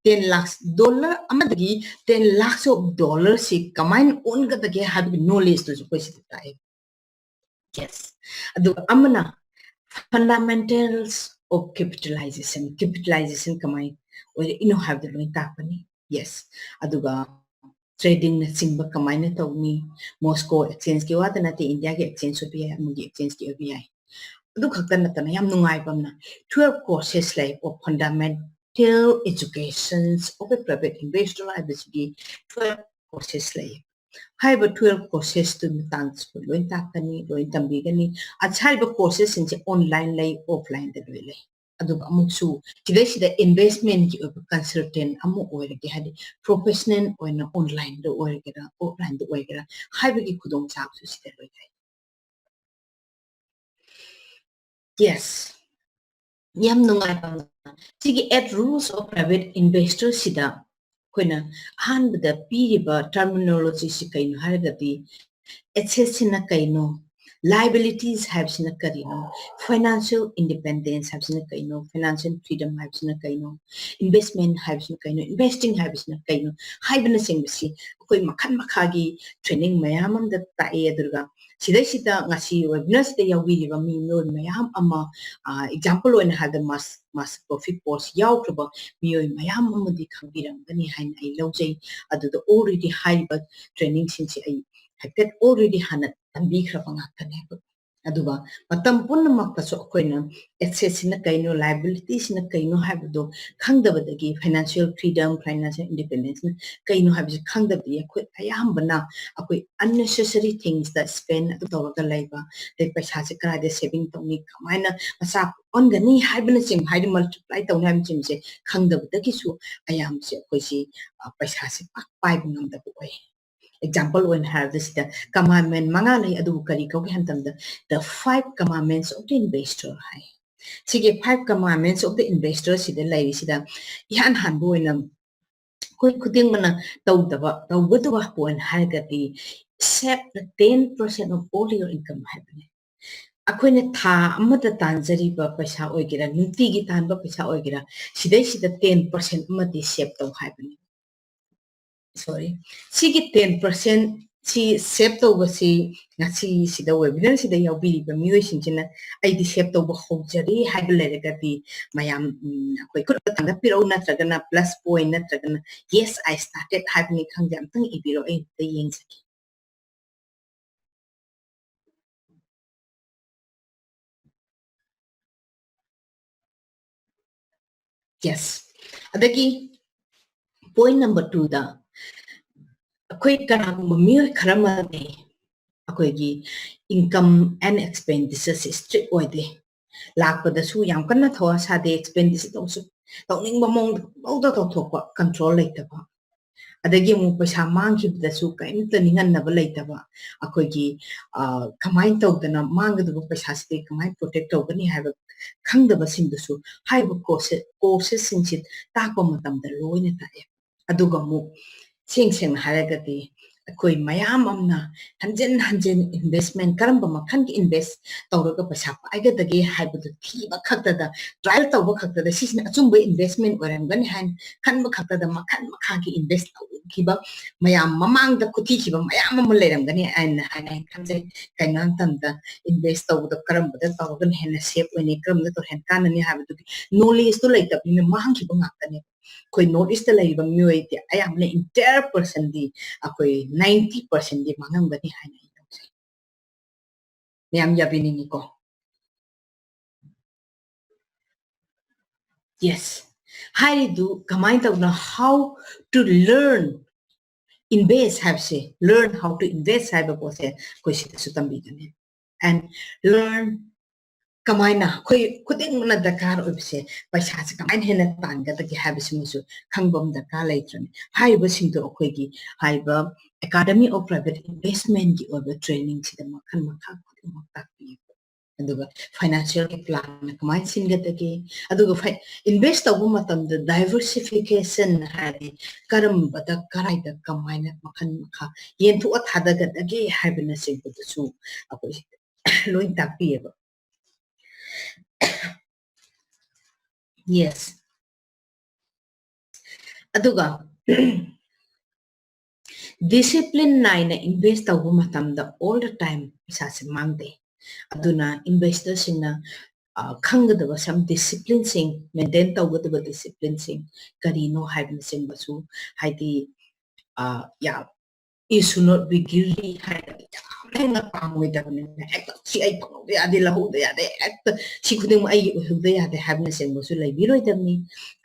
ten lakhs, dollar ꯑꯃꯗꯒꯤ ten lakhs of dollarꯁꯤ ꯀꯃꯥꯏꯅ ꯑꯣꯟꯒꯗꯒꯦ ꯍꯥꯏꯕꯒꯤ knowledgeꯇꯨꯁꯨ ꯑꯩꯈꯣꯏ ꯁꯤꯗ ꯇꯥꯛꯑꯦ꯫ Yes, ꯑꯗꯨꯒ ꯑꯃꯅ fundamentals of capitalization, capitalization ꯀꯃꯥꯏꯅ ꯑꯣꯏꯔꯛꯏꯅꯣ ꯍꯥꯏꯕꯗꯨ ꯂꯣꯏ ꯇꯥꯛꯄꯅꯤ꯫ Yes, ꯑꯗꯨꯒ trading ꯅꯆꯤꯡꯕ ꯀꯃꯥꯏꯅ ꯇꯧꯅꯤ, Moscow exchange ꯀꯤ ꯋꯥꯇ ꯅꯠꯇꯦ, India ꯒꯤ exchange ꯑꯣꯏꯕ ꯌꯥꯏ, ꯑꯃꯒꯤ exchange ꯀꯤ ꯑꯣꯏꯕ ꯌꯥꯏ꯫ ꯑꯗꯨ ꯈꯛꯇ ꯅꯠꯇꯅ ꯌꯥꯝ ꯅꯨꯡꯉꯥꯏꯕ ꯑꯃꯅ twelve courses ꯂꯩ of fundamental educations of a private investor ꯍꯥꯏꯕꯁꯤꯒꯤ twelve courses ꯂꯩ꯫ ꯍꯥꯏꯔꯤꯕ twelve courses ꯇꯨ ꯃꯇꯥꯡꯗꯁꯨ ꯂꯣꯏ ꯇꯥꯛꯀꯅꯤ, ꯂꯣꯏ ꯇꯝꯕꯤꯒꯅꯤ꯫ ꯑꯁ, ꯍꯥꯏꯔꯤꯕ courses ꯁꯤꯡꯁꯦ online ꯂꯩ, offline ꯗ ꯂꯣꯏ ꯂꯩ꯫ ꯑꯗꯨꯒ ꯑꯃꯨꯛꯁꯨ ꯁꯤꯗꯩꯁꯤꯗ investment ꯀꯤ ꯑꯣꯏꯕ consultant ꯑꯃ ꯑꯣꯏꯔꯒꯦ, ꯍꯥꯏꯗꯤ professional ꯑꯣꯏꯅ online ꯗ ꯑꯣꯏꯒꯦꯔꯥ, offline ꯗ ꯑꯣꯏꯒꯦꯔꯥ, ꯍꯥꯏꯕꯒꯤ ꯈꯨꯗꯣꯡꯆꯥꯕꯁꯨ ꯁꯤꯗ ꯂꯣꯏ ꯂꯩ꯫ Yes, ꯌꯥꯝ ꯅꯨꯡꯉꯥꯏꯕ ꯑꯃꯅ ꯁꯤꯒꯤ Eight Rules of Private Investor ꯁꯤꯗ ꯑꯩꯈꯣꯏꯅ ꯑꯍꯥꯟꯕꯗ ꯄꯤꯔꯤꯕ terminology ꯁꯤ ꯀꯩꯅꯣ ꯍꯥꯏꯔꯒꯗꯤ, assets ꯁꯤꯅ ꯀꯩꯅꯣ, liabilities ꯍꯥꯏꯕꯁꯤꯅ ꯀꯔꯤꯅꯣ, financial independence ꯍꯥꯏꯕꯁꯤꯅ ꯀꯩꯅꯣ, financial freedom ꯍꯥꯏꯕꯁꯤꯅ ꯀꯩꯅꯣ, investment ꯍꯥꯏꯕꯁꯤꯅ ꯀꯩꯅꯣ, investing ꯍꯥꯏꯕꯁꯤꯅ ꯀꯩꯅꯣ ꯍꯥꯏꯕꯅꯆꯤꯡꯕꯁꯤ ꯑꯩꯈꯣꯏ ꯃꯈꯜ ꯃꯈꯥꯒꯤ training ꯃꯌꯥꯝ ꯑꯃꯗ ꯇꯥꯛꯑꯦ꯫ ꯑꯗꯨꯒ ꯁꯤꯗꯩꯁꯤꯗ ꯉꯁꯤ webinar ꯁꯤꯗ ꯌꯥꯎꯕꯤꯔꯤꯕ ꯃꯤ, ꯃꯤꯑꯣꯏ ꯃꯌꯥꯝ ꯑꯃ, ꯑ, example ꯑꯣꯏꯅ ꯍꯥꯏꯔꯕꯗ Mas-, Master Coffee Course ꯌꯥꯎꯈ꯭ꯔꯕ ꯃꯤꯑꯣꯏ ꯃꯌꯥꯝ ꯑꯃꯗꯤ ꯈꯪꯕꯤꯔꯝꯒꯅꯤ ꯍꯥꯏꯅ ꯑꯩ ꯂꯧꯖꯩ꯫ ꯑꯗꯨꯗ already ꯍꯥꯏꯔꯤꯕ training ꯁꯤꯡꯁꯦ ꯑꯩ ꯍꯥꯏꯐꯦꯠ already ꯍꯥꯟꯅ ꯇꯝꯕꯤꯈ꯭ꯔꯕ ꯉꯥꯛꯇꯅꯦꯕ꯫ ꯑꯗꯨꯒ ꯃꯇꯝ ꯄꯨꯝꯅꯃꯛꯇꯁꯨ ꯑꯩꯈꯣꯏꯅ assets ꯁꯤꯅ ꯀꯩꯅꯣ, liability ꯁꯤꯅ ꯀꯩꯅꯣ ꯍꯥꯏꯕꯗꯣ ꯈꯪꯗꯕꯗꯒꯤ financial freedom, financial independence ꯅ ꯀꯩꯅꯣ ꯍꯥꯏꯕꯁꯤ ꯈꯪꯗꯕꯗꯒꯤ ꯑꯩꯈꯣꯏ ꯑꯌꯥꯝꯕꯅ ꯑꯩꯈꯣꯏ unnecessary things ꯇ spend ꯑꯗꯨꯝ ꯇꯧꯔꯒ ꯂꯩꯕ, ꯑꯗꯩ ꯄꯩꯁꯥꯁꯦ ꯀꯗꯥꯏꯗ saving ꯇꯧꯅꯤ, ꯀꯃꯥꯏꯅ ꯃꯆꯥ ꯑꯣꯟꯒꯅꯤ ꯍꯥꯏꯕꯅꯆꯤꯡꯕ, ꯍꯥꯏꯗꯤ multiply ꯇꯧꯅꯤ ꯍꯥꯏꯕꯅꯆꯤꯡꯕꯁꯦ ꯈꯪꯗꯕꯗꯒꯤꯁꯨ ꯑꯌꯥꯝꯕꯁꯦ ꯑꯩꯈꯣꯏꯁꯤ, ꯑ, ꯄꯩꯁꯥꯁꯦ ꯄꯥꯛ ꯄꯥꯏꯕ ꯉꯝꯗꯕ ꯑꯣꯏ꯫ Example ꯑꯣꯏꯅ ꯍꯥꯏꯔꯕꯗ ꯁꯤꯗ commandment ꯃꯉꯥ ꯂꯩ, ꯑꯗꯨꯕꯨ ꯀꯔꯤ ꯀꯧꯒꯦ ꯍꯥꯏꯕ ꯃꯇꯝꯗ the five commandments of the investor ꯍꯥꯏ꯫ ꯁꯤꯒꯤ five commandments of the investor ꯁꯤꯗ ꯂꯩꯔꯤꯁꯤꯗ ꯏꯍꯥꯟ ꯍꯥꯟꯕ ꯑꯣꯏꯅ ꯑꯩꯈꯣꯏ ꯈꯨꯗꯤꯡꯃꯛꯅ ꯇꯧꯗꯕ, ꯇꯧꯒꯗꯕ ꯄꯣꯏꯟ ꯍꯥꯏꯔꯒꯗꯤ save the ten percent of all your income ꯍꯥꯏꯕꯅꯤ꯫ ꯑꯩꯈꯣꯏꯅ ꯊꯥ ꯑꯃꯗ ꯇꯥꯟꯖꯔꯤꯕ ꯄꯩꯁꯥ ꯑꯣꯏꯒꯦꯔꯥ, ꯅꯨꯡꯇꯤꯒꯤ ꯇꯥꯟꯕ ꯄꯩꯁꯥ ꯑꯣꯏꯒꯦꯔꯥ, ꯁꯤꯗꯩꯁꯤꯗ ten percent ꯑꯃꯗꯤ save ꯇꯧ ꯍꯥꯏꯕꯅꯤ꯫ Sorry, ꯁꯤꯒꯤ ten percent ꯁꯤ save ꯇꯧꯕꯁꯤ ꯉꯁꯤꯁꯤꯗ webinar ꯁꯤꯗ ꯌꯥꯎꯕꯤꯔꯤꯕ ꯃꯤꯑꯣꯏꯁꯤꯡꯁꯤꯅ "ꯑꯩꯗꯤ save ꯇꯧꯕ ꯍꯧꯖꯔꯤ" ꯍꯥꯏꯕ ꯂꯩꯔꯒꯗꯤ ꯃꯌꯥꯝ, ꯎꯝ, ꯑꯩꯈꯣꯏ ꯈꯨꯠ ꯊꯥꯡꯒꯠꯄꯤꯔꯛꯎ, ꯅꯠꯇ꯭ꯔꯒꯅ plus point ꯅꯠꯇ꯭ꯔꯒꯅ "Yes, I started" ꯍꯥꯏꯕꯅꯤ ꯈꯪꯗꯦ, ꯑꯝꯇꯪ ꯏꯕꯤꯔꯣ, ꯑꯩ ꯑꯝꯇ ꯌꯦꯡꯖꯒꯦ꯫ Yes. ꯑꯗꯒꯤ point number two ꯗ ꯑꯩꯈꯣꯏ ꯀꯅꯥꯒꯨꯝꯕ ꯃꯤꯑꯣꯏ ꯈꯔ ꯑꯃꯗꯤ ꯑꯩꯈꯣꯏꯒꯤ income and expenditure ꯁꯤ strict ꯑꯣꯏꯗꯦ꯫ ꯂꯥꯛꯄꯗꯁꯨ ꯌꯥꯝ ꯀꯟꯅ ꯊꯧꯋꯥ ꯁꯥꯗꯦ, expenditure ꯇꯧꯁꯨ ꯇꯧꯅꯤꯡꯕ ꯃꯑꯣꯡꯗ ꯄꯪꯇꯧꯗ ꯇꯧꯊꯣꯛꯄ, control ꯂꯩꯇꯕ꯫ ꯑꯗꯒꯤ ꯑꯃꯨꯛ ꯄꯩꯁꯥ ꯃꯥꯡꯈꯤꯕꯗꯁꯨ ꯀꯔꯤꯝꯇ ꯅꯤꯡꯍꯟꯅꯕ ꯂꯩꯇꯕ, ꯑꯩꯈꯣꯏꯒꯤ, ꯑ, ꯀꯃꯥꯏꯅ ꯇꯧꯗꯅ ꯃꯥꯡꯒꯗꯕ ꯄꯩꯁꯥꯁꯤꯗꯤ ꯀꯃꯥꯏꯅ protect ꯇꯧꯒꯅꯤ ꯍꯥꯏꯕ ꯈꯪꯗꯕꯁꯤꯡꯗꯨꯁꯨ ꯍꯥꯏꯔꯤꯕ courses, courses ꯁꯤꯡꯁꯤ ꯇꯥꯛꯄ ꯃꯇꯝꯗ ꯂꯣꯏꯅ ꯇꯥꯛꯑꯦ꯫ ꯑꯗꯨꯒ ꯑꯃꯨꯛ ꯁꯦꯡ ꯁꯦꯡꯅ ꯍꯥꯏꯔꯒꯗꯤ ꯑꯩꯈꯣꯏ ꯃꯌꯥꯝ ꯑꯃꯅ ꯍꯟꯖꯤꯟ ꯍꯟꯖꯤꯟ investment, ꯀꯔꯝꯕ ꯃꯈꯜꯒꯤ invest ꯇꯧꯔꯒ ꯄꯩꯁꯥ ꯄꯥꯏꯒꯗꯒꯦ ꯍꯥꯏꯕꯗꯨ ꯊꯤꯕ ꯈꯛꯇꯗ, trial ꯇꯧꯕ ꯈꯛꯇꯗ ꯁꯤꯁꯤꯅ ꯑꯆꯨꯝꯕ investment ꯑꯣꯏꯔꯝꯒꯅꯤ ꯍꯥꯏꯅ ꯈꯟꯕ ꯈꯛꯇꯗ ꯃꯈꯜ ꯃꯈꯥꯒꯤ invest ꯇꯧꯈꯤꯕ ꯃꯌꯥꯝ, ꯃꯃꯥꯡꯗ ꯈꯨꯊꯤꯈꯤꯕ ꯃꯌꯥꯝ ꯑꯃ ꯂꯩꯔꯝꯒꯅꯤ ꯍꯥꯏꯅ, ꯍꯥꯏꯅ ꯑꯩꯅ ꯈꯟꯖꯩ꯫ ꯀꯩꯅꯣ ꯃꯇꯝꯗ invest ꯇꯧꯕꯗ ꯀꯔꯝꯕꯗ ꯇꯧꯔꯒꯅ ꯍꯦꯟꯅ safe ꯑꯣꯏꯅꯤ, ꯀꯔꯝꯕꯗ ꯇꯧꯔꯒ ꯍꯦꯟꯅ ꯀꯥꯟꯅꯅꯤ ꯍꯥꯏꯕꯗꯨꯒꯤ knowledge ꯇꯨ ꯂꯩꯇꯕꯅꯤꯅ ꯃꯥꯡꯈꯤꯕ ꯉꯥꯛꯇꯅꯦ꯫ ꯑꯩꯈꯣꯏ North East ꯇ ꯂꯩꯔꯤꯕ ꯃꯤꯑꯣꯏꯗꯤ ꯑꯌꯥꯝꯕꯅ entire percent ꯗꯤ, ꯑꯩꯈꯣꯏ ninety percent ꯗꯤ ꯃꯥꯡꯉꯝꯒꯅꯤ ꯍꯥꯏꯅ ꯑꯩ ꯂꯧꯖꯩ꯫ ꯃꯌꯥꯝ ꯌꯥꯕꯤꯅꯤꯡꯉꯤꯀꯣ? Yes. ꯍꯥꯏꯔꯤꯗꯨ ꯀꯃꯥꯏꯅ ꯇꯧꯅ, how to learn invest ꯍꯥꯏꯕꯁꯦ, learn how to invest ꯍꯥꯏꯕ ꯄꯣꯠꯁꯦ ꯑꯩꯈꯣꯏ ꯁꯤꯗꯁꯨ ꯇꯝꯕꯤꯒꯅꯤ꯫ And learn ꯀꯃꯥꯏꯅ, ꯑꯩꯈꯣꯏ ꯈꯨꯗꯤꯡꯃꯛꯅ ꯗꯔꯀꯥꯔ ꯑꯣꯏꯕꯁꯦ ꯄꯩꯁꯥꯁꯦ ꯀꯃꯥꯏꯅ ꯍꯦꯟꯅ ꯇꯥꯟꯒꯗꯒꯦ ꯍꯥꯏꯕꯁꯤꯃꯁꯨ ꯈꯪꯕ ꯑꯃ ꯗꯔꯀꯥꯔ ꯂꯩꯇ꯭ꯔꯅꯤ꯫ ꯍꯥꯏꯔꯤꯕꯁꯤꯡꯗꯣ ꯑꯩꯈꯣꯏꯒꯤ ꯍꯥꯏꯔꯤꯕ Academy of Private Investment ꯀꯤ ꯑꯣꯏꯕ training ꯁꯤꯗ ꯃꯈꯜ ꯃꯈꯥ ꯈꯨꯗꯤꯡꯃꯛ ꯇꯥꯛꯄꯤꯌꯦꯕ꯫ ꯑꯗꯨꯒ financial ꯒꯤ plan ꯅ ꯀꯃꯥꯏꯅ ꯁꯤꯟꯒꯗꯒꯦ, ꯑꯗꯨꯒ ꯐꯥꯏ-, invest ꯇꯧꯕ ꯃꯇꯝꯗ diversification ꯍꯥꯏꯔꯗꯤ ꯀꯔꯝꯕꯗ, ꯀꯔꯥꯏꯗ, ꯀꯃꯥꯏꯅ ꯃꯈꯜ ꯃꯈꯥ ꯌꯦꯟꯊꯣꯛꯑ ꯊꯥꯗꯒꯗꯒꯦ ꯍꯥꯏꯕꯅꯆꯤꯡꯕꯗꯨꯁꯨ ꯑꯩꯈꯣꯏ ꯂꯣꯏ ꯇꯥꯛꯄꯤꯌꯦꯕ꯫ Yes. ꯑꯗꯨꯒ Discipline ꯅꯥꯏꯅ invest ꯇꯧꯕ ꯃꯇꯝꯗ all the time ꯄꯩꯁꯥꯁꯦ ꯃꯥꯡꯗꯦ꯫ ꯑꯗꯨꯅ investorꯁꯤꯡꯅ ꯈꯪꯒꯗꯕ some disciplineꯁꯤꯡ, maintain ꯇꯧꯒꯗꯕ disciplineꯁꯤꯡ ꯀꯔꯤꯅꯣ ꯍꯥꯏꯕꯅꯆꯤꯡꯕꯁꯨ, ꯍꯥꯏꯗꯤ, ꯌꯥꯝ, you should not be greedy ꯍꯥꯏꯔꯒꯗꯤ ꯌꯥꯝꯅ ꯍꯦꯟꯅ ꯄꯥꯝꯃꯣꯏꯗꯕꯅꯤ꯫ ꯍꯦꯛꯇ ꯁꯤ ꯑꯩ ꯐꯪꯍꯧꯗ ꯌꯥꯗꯦ, ꯂꯧꯍꯧꯗ ꯌꯥꯗꯦ, ꯍꯦꯛꯇ ꯁꯤ ꯈꯨꯗꯤꯡꯃꯛ ꯑꯩꯒꯤ ꯑꯣꯏꯍꯧꯗ ꯌꯥꯗꯦ ꯍꯥꯏꯕꯅꯆꯤꯡꯕꯁꯨ ꯂꯩꯕꯤꯔꯣꯏꯗꯕꯅꯤ꯫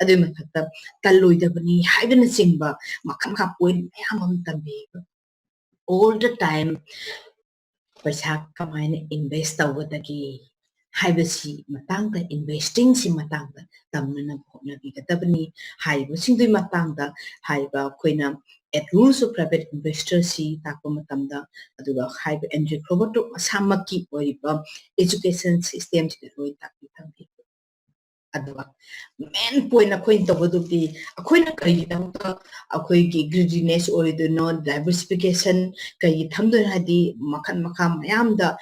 ꯑꯗꯨꯒꯤ ꯃꯊꯛꯇ ꯇꯜꯂꯣꯏꯗꯕꯅꯤ ꯍꯥꯏꯕꯅꯆꯤꯡꯕ ꯃꯈꯜ ꯃꯈꯥ point ꯃꯌꯥꯝ ꯑꯃ ꯇꯝꯕꯤꯌꯦꯕ꯫ All the time ꯄꯩꯁꯥ ꯀꯃꯥꯏꯅ invest ꯇꯧꯒꯗꯒꯦ ꯍꯥꯏꯕꯁꯤ ꯃꯇꯥꯡꯗ, investingꯁꯤ ꯃꯇꯥꯡꯗ ꯇꯝꯅꯅꯕ ꯍꯣꯠꯅꯕꯤꯒꯗꯕꯅꯤ꯫ ꯍꯥꯏꯔꯤꯕꯁꯤꯡꯗꯨꯒꯤ ꯃꯇꯥꯡꯗ ꯍꯥꯏꯔꯤꯕ ꯑꯩꯈꯣꯏꯅ Eight Rules of Private Investorꯁꯤ ꯇꯥꯛꯄ ꯃꯇꯝꯗ, ꯑꯗꯨꯒ ꯍꯥꯏꯔꯤꯕ Andrew Grover ꯃꯁꯥꯃꯛꯀꯤ ꯑꯣꯏꯔꯤꯕ education systemꯁꯤꯗ ꯂꯣꯏ ꯇꯥꯛꯄꯤ ꯇꯝꯕꯤ꯫ ꯑꯗꯨꯒ main point ꯑꯩꯈꯣꯏꯅ ꯇꯧꯒꯗꯕꯗꯤ, ꯑꯩꯈꯣꯏꯅ ꯀꯔꯤꯒꯤꯗꯃꯛꯇ ꯑꯩꯈꯣꯏꯒꯤ greediness ꯑꯣꯏꯗꯣꯏꯅꯣ, diversification ꯀꯔꯤꯒꯤ ꯊꯝꯗꯣꯏꯅꯣ ꯍꯥꯏꯗꯤ, ꯃꯈꯜ ꯃꯈꯥ ꯃꯌꯥꯝꯗ,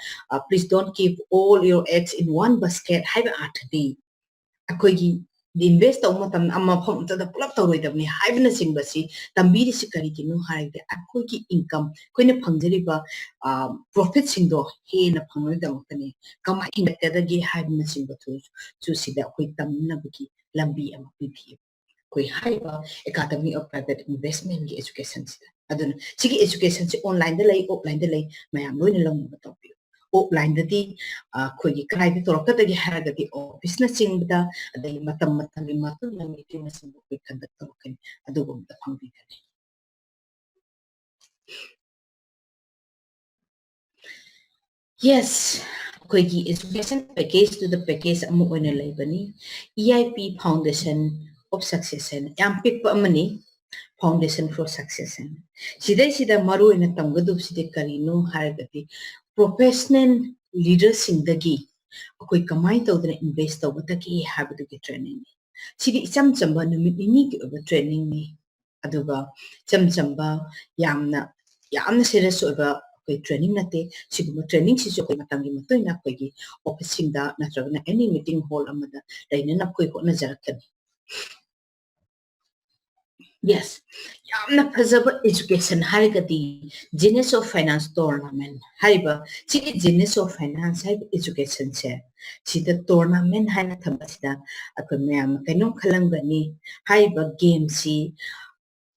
please don't keep all your eggs in one basket ꯍꯥꯏꯕ ꯑꯥꯔꯊꯗꯤ, ꯑꯩꯈꯣꯏꯒꯤ invest ꯇꯧꯕ ꯃꯇꯝꯗ ꯑꯃ ꯃꯐꯝ ꯑꯃꯠꯇꯗ ꯄꯨꯂꯞ ꯇꯧꯔꯣꯏꯗꯕꯅꯤ ꯍꯥꯏꯕꯅꯆꯤꯡꯕꯁꯤ ꯇꯝꯕꯤꯔꯤꯁꯤ ꯀꯔꯤꯒꯤꯅꯣ ꯍꯥꯏꯔꯗꯤ, ꯑꯩꯈꯣꯏꯒꯤ income, ꯑꯩꯈꯣꯏꯅ ꯐꯪꯖꯔꯤꯕ profitꯁꯤꯡꯗꯣ ꯍꯦꯟꯅ ꯐꯪꯅꯕꯒꯤꯗꯃꯛꯇꯅꯤ꯫ ꯀꯃꯥꯏꯅ ꯍꯦꯟꯒꯠꯀꯗꯒꯦ ꯍꯥꯏꯕꯅꯆꯤꯡꯕꯗꯨꯁꯨ ꯁꯤꯗ ꯑꯩꯈꯣꯏ ꯇꯝꯅꯕꯒꯤ ꯂꯝꯕꯤ ꯑꯃ ꯄꯤꯕꯤ꯫ ꯑꯩꯈꯣꯏ ꯍꯥꯏꯔꯤꯕ Academy of Private Investmentꯀꯤ educationꯁꯤꯗ꯫ ꯑꯗꯨꯅ ꯁꯤꯒꯤ educationꯁꯤ onlineꯗ ꯂꯩ, offlineꯗ ꯂꯩ, ꯃꯌꯥꯝ ꯂꯣꯏꯅ ꯂꯧꯅꯕ ꯇꯧꯕꯤꯌꯨ꯫ Offlineꯗꯗꯤ ꯑꯩꯈꯣꯏꯒꯤ ꯀꯗꯥꯏꯗ ꯇꯧꯔꯛꯀꯗꯒꯦ ꯍꯥꯏꯔꯒꯗꯤ officeꯅꯆꯤꯡꯕꯗ, ꯑꯗꯒꯤ ꯃꯇꯝ ꯃꯇꯝꯒꯤ ꯃꯇꯨꯡ ꯏꯟꯅ meetingꯅꯆꯤꯡꯕ ꯑꯩꯈꯣꯏ conduct ꯇꯧꯔꯛꯀꯅꯤ, ꯑꯗꯨꯒꯨꯝꯕꯗ ꯐꯪꯕꯤꯒꯅꯤ꯫ Yes, ꯑꯩꯈꯣꯏꯒꯤ education package to the package ꯑꯃ ꯑꯣꯏꯅ ꯂꯩꯕꯅꯤ꯫ E I P Foundation of Success ꯍꯥꯏꯅ ꯌꯥꯝ ꯄꯤꯛꯄ ꯑꯃꯅꯤ, Foundation for Success ꯍꯥꯏꯅ꯫ ꯁꯤꯗꯩꯁꯤꯗ ꯃꯔꯨ ꯑꯣꯏꯅ ꯇꯝꯒꯗꯕꯁꯤꯗꯤ ꯀꯔꯤꯅꯣ ꯍꯥꯏꯔꯒꯗꯤ, professional leaderꯁꯤꯡꯗꯒꯤ ꯑꯩꯈꯣꯏ ꯀꯃꯥꯏꯅ ꯇꯧꯗꯅ invest ꯇꯧꯒꯗꯒꯦ ꯍꯥꯏꯕꯗꯨꯒꯤ trainingꯅꯤ꯫ ꯁꯤꯗꯤ ꯏꯆꯝ ꯆꯝꯕ ꯅꯨꯃꯤꯠ ꯅꯤꯅꯤꯒꯤ ꯑꯣꯏꯕ trainingꯅꯤ꯫ ꯑꯗꯨꯒ ꯏꯆꯝ ꯆꯝꯕ, ꯌꯥꯝꯅ, ꯌꯥꯝꯅ serious ꯑꯣꯏꯕ ꯑꯩꯈꯣꯏ training ꯅꯠꯇꯦ꯫ ꯁꯤꯒꯨꯝꯕ trainingꯁꯤꯁꯨ ꯑꯩꯈꯣꯏ ꯃꯇꯝꯒꯤ ꯃꯇꯨꯡ ꯏꯟꯅ ꯑꯩꯈꯣꯏꯒꯤ officeꯁꯤꯡꯗ ꯅꯠꯇ꯭ꯔꯒꯅ any meeting hall ꯑꯃꯗ ꯂꯩꯅꯅꯕ ꯑꯩꯈꯣꯏ ꯍꯣꯠꯅꯖꯔꯛꯀꯅꯤ꯫ Yes, ꯌꯥꯝꯅ ꯐꯖꯕ education ꯍꯥꯏꯔꯒꯗꯤ Genius of Finance Tournament ꯍꯥꯏꯔꯤꯕ, ꯁꯤꯒꯤ Genius of Finance ꯍꯥꯏꯕ educationꯁꯦ, ꯁꯤꯗ tournament ꯍꯥꯏꯅ ꯊꯝꯕꯁꯤꯗ ꯑꯩꯈꯣꯏ ꯃꯌꯥꯝ ꯀꯩꯅꯣꯝ ꯈꯜꯂꯝꯒꯅꯤ, ꯍꯥꯏꯔꯤꯕ gameꯁꯤ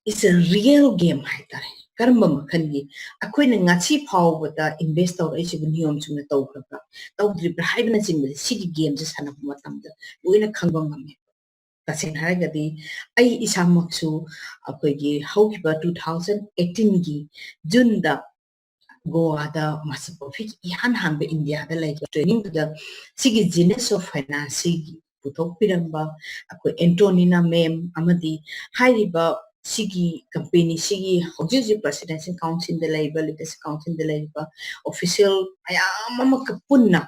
is a real game ꯍꯥꯏꯇꯥꯔꯦ꯫ ꯀꯔꯝꯕ ꯃꯈꯜꯒꯤ? ꯑꯩꯈꯣꯏꯅ ꯉꯁꯤ ꯐꯥꯎꯕꯗ invest ꯇꯧꯔꯛꯏꯁꯤꯕꯨ ꯅꯤꯌꯣꯝ ꯆꯨꯝꯅ ꯇꯧꯈ꯭ꯔꯕ꯭ꯔꯥ, ꯇꯧꯗ꯭ꯔꯤꯕ꯭ꯔꯥ ꯍꯥꯏꯕꯅꯆꯤꯡꯕꯁꯦ ꯁꯤꯒꯤ gameꯁꯦ ꯁꯥꯟꯅꯕ ꯃꯇꯝꯗ ꯂꯣꯏꯅ ꯈꯪꯕ ꯉꯝꯃꯦ꯫ ꯇꯁꯦꯡꯅ ꯍꯥꯏꯔꯒꯗꯤ ꯑꯩ ꯏꯁꯥꯃꯛꯁꯨ ꯑꯩꯈꯣꯏꯒꯤ ꯍꯧꯈꯤꯕ two thousand eighteenꯒꯤ Juneꯗ ꯒꯣꯋꯥꯗ master profit ꯏꯍꯥꯟ ꯍꯥꯟꯕ ꯏꯟꯗꯤꯌꯥꯗ ꯂꯩꯕ trainingꯗꯨꯗ ꯁꯤꯒꯤ Genius of Financeꯁꯤꯒꯤ ꯄꯨꯊꯣꯛꯄꯤꯔꯝꯕ ꯑꯩꯈꯣꯏ ꯑꯦꯟꯇꯣꯅꯤꯅꯥ ma'am ꯑꯃꯗꯤ ꯍꯥꯏꯔꯤꯕ ꯁꯤꯒꯤ company ꯁꯤꯒꯤ ꯍꯧꯖꯤꯛ ꯍꯧꯖꯤꯛ presidential councilꯗ ꯂꯩꯔꯤꯕ, leadership councilꯗ ꯂꯩꯔꯤꯕ official ꯃꯌꯥꯝ ꯑꯃꯒ ꯄꯨꯟꯅ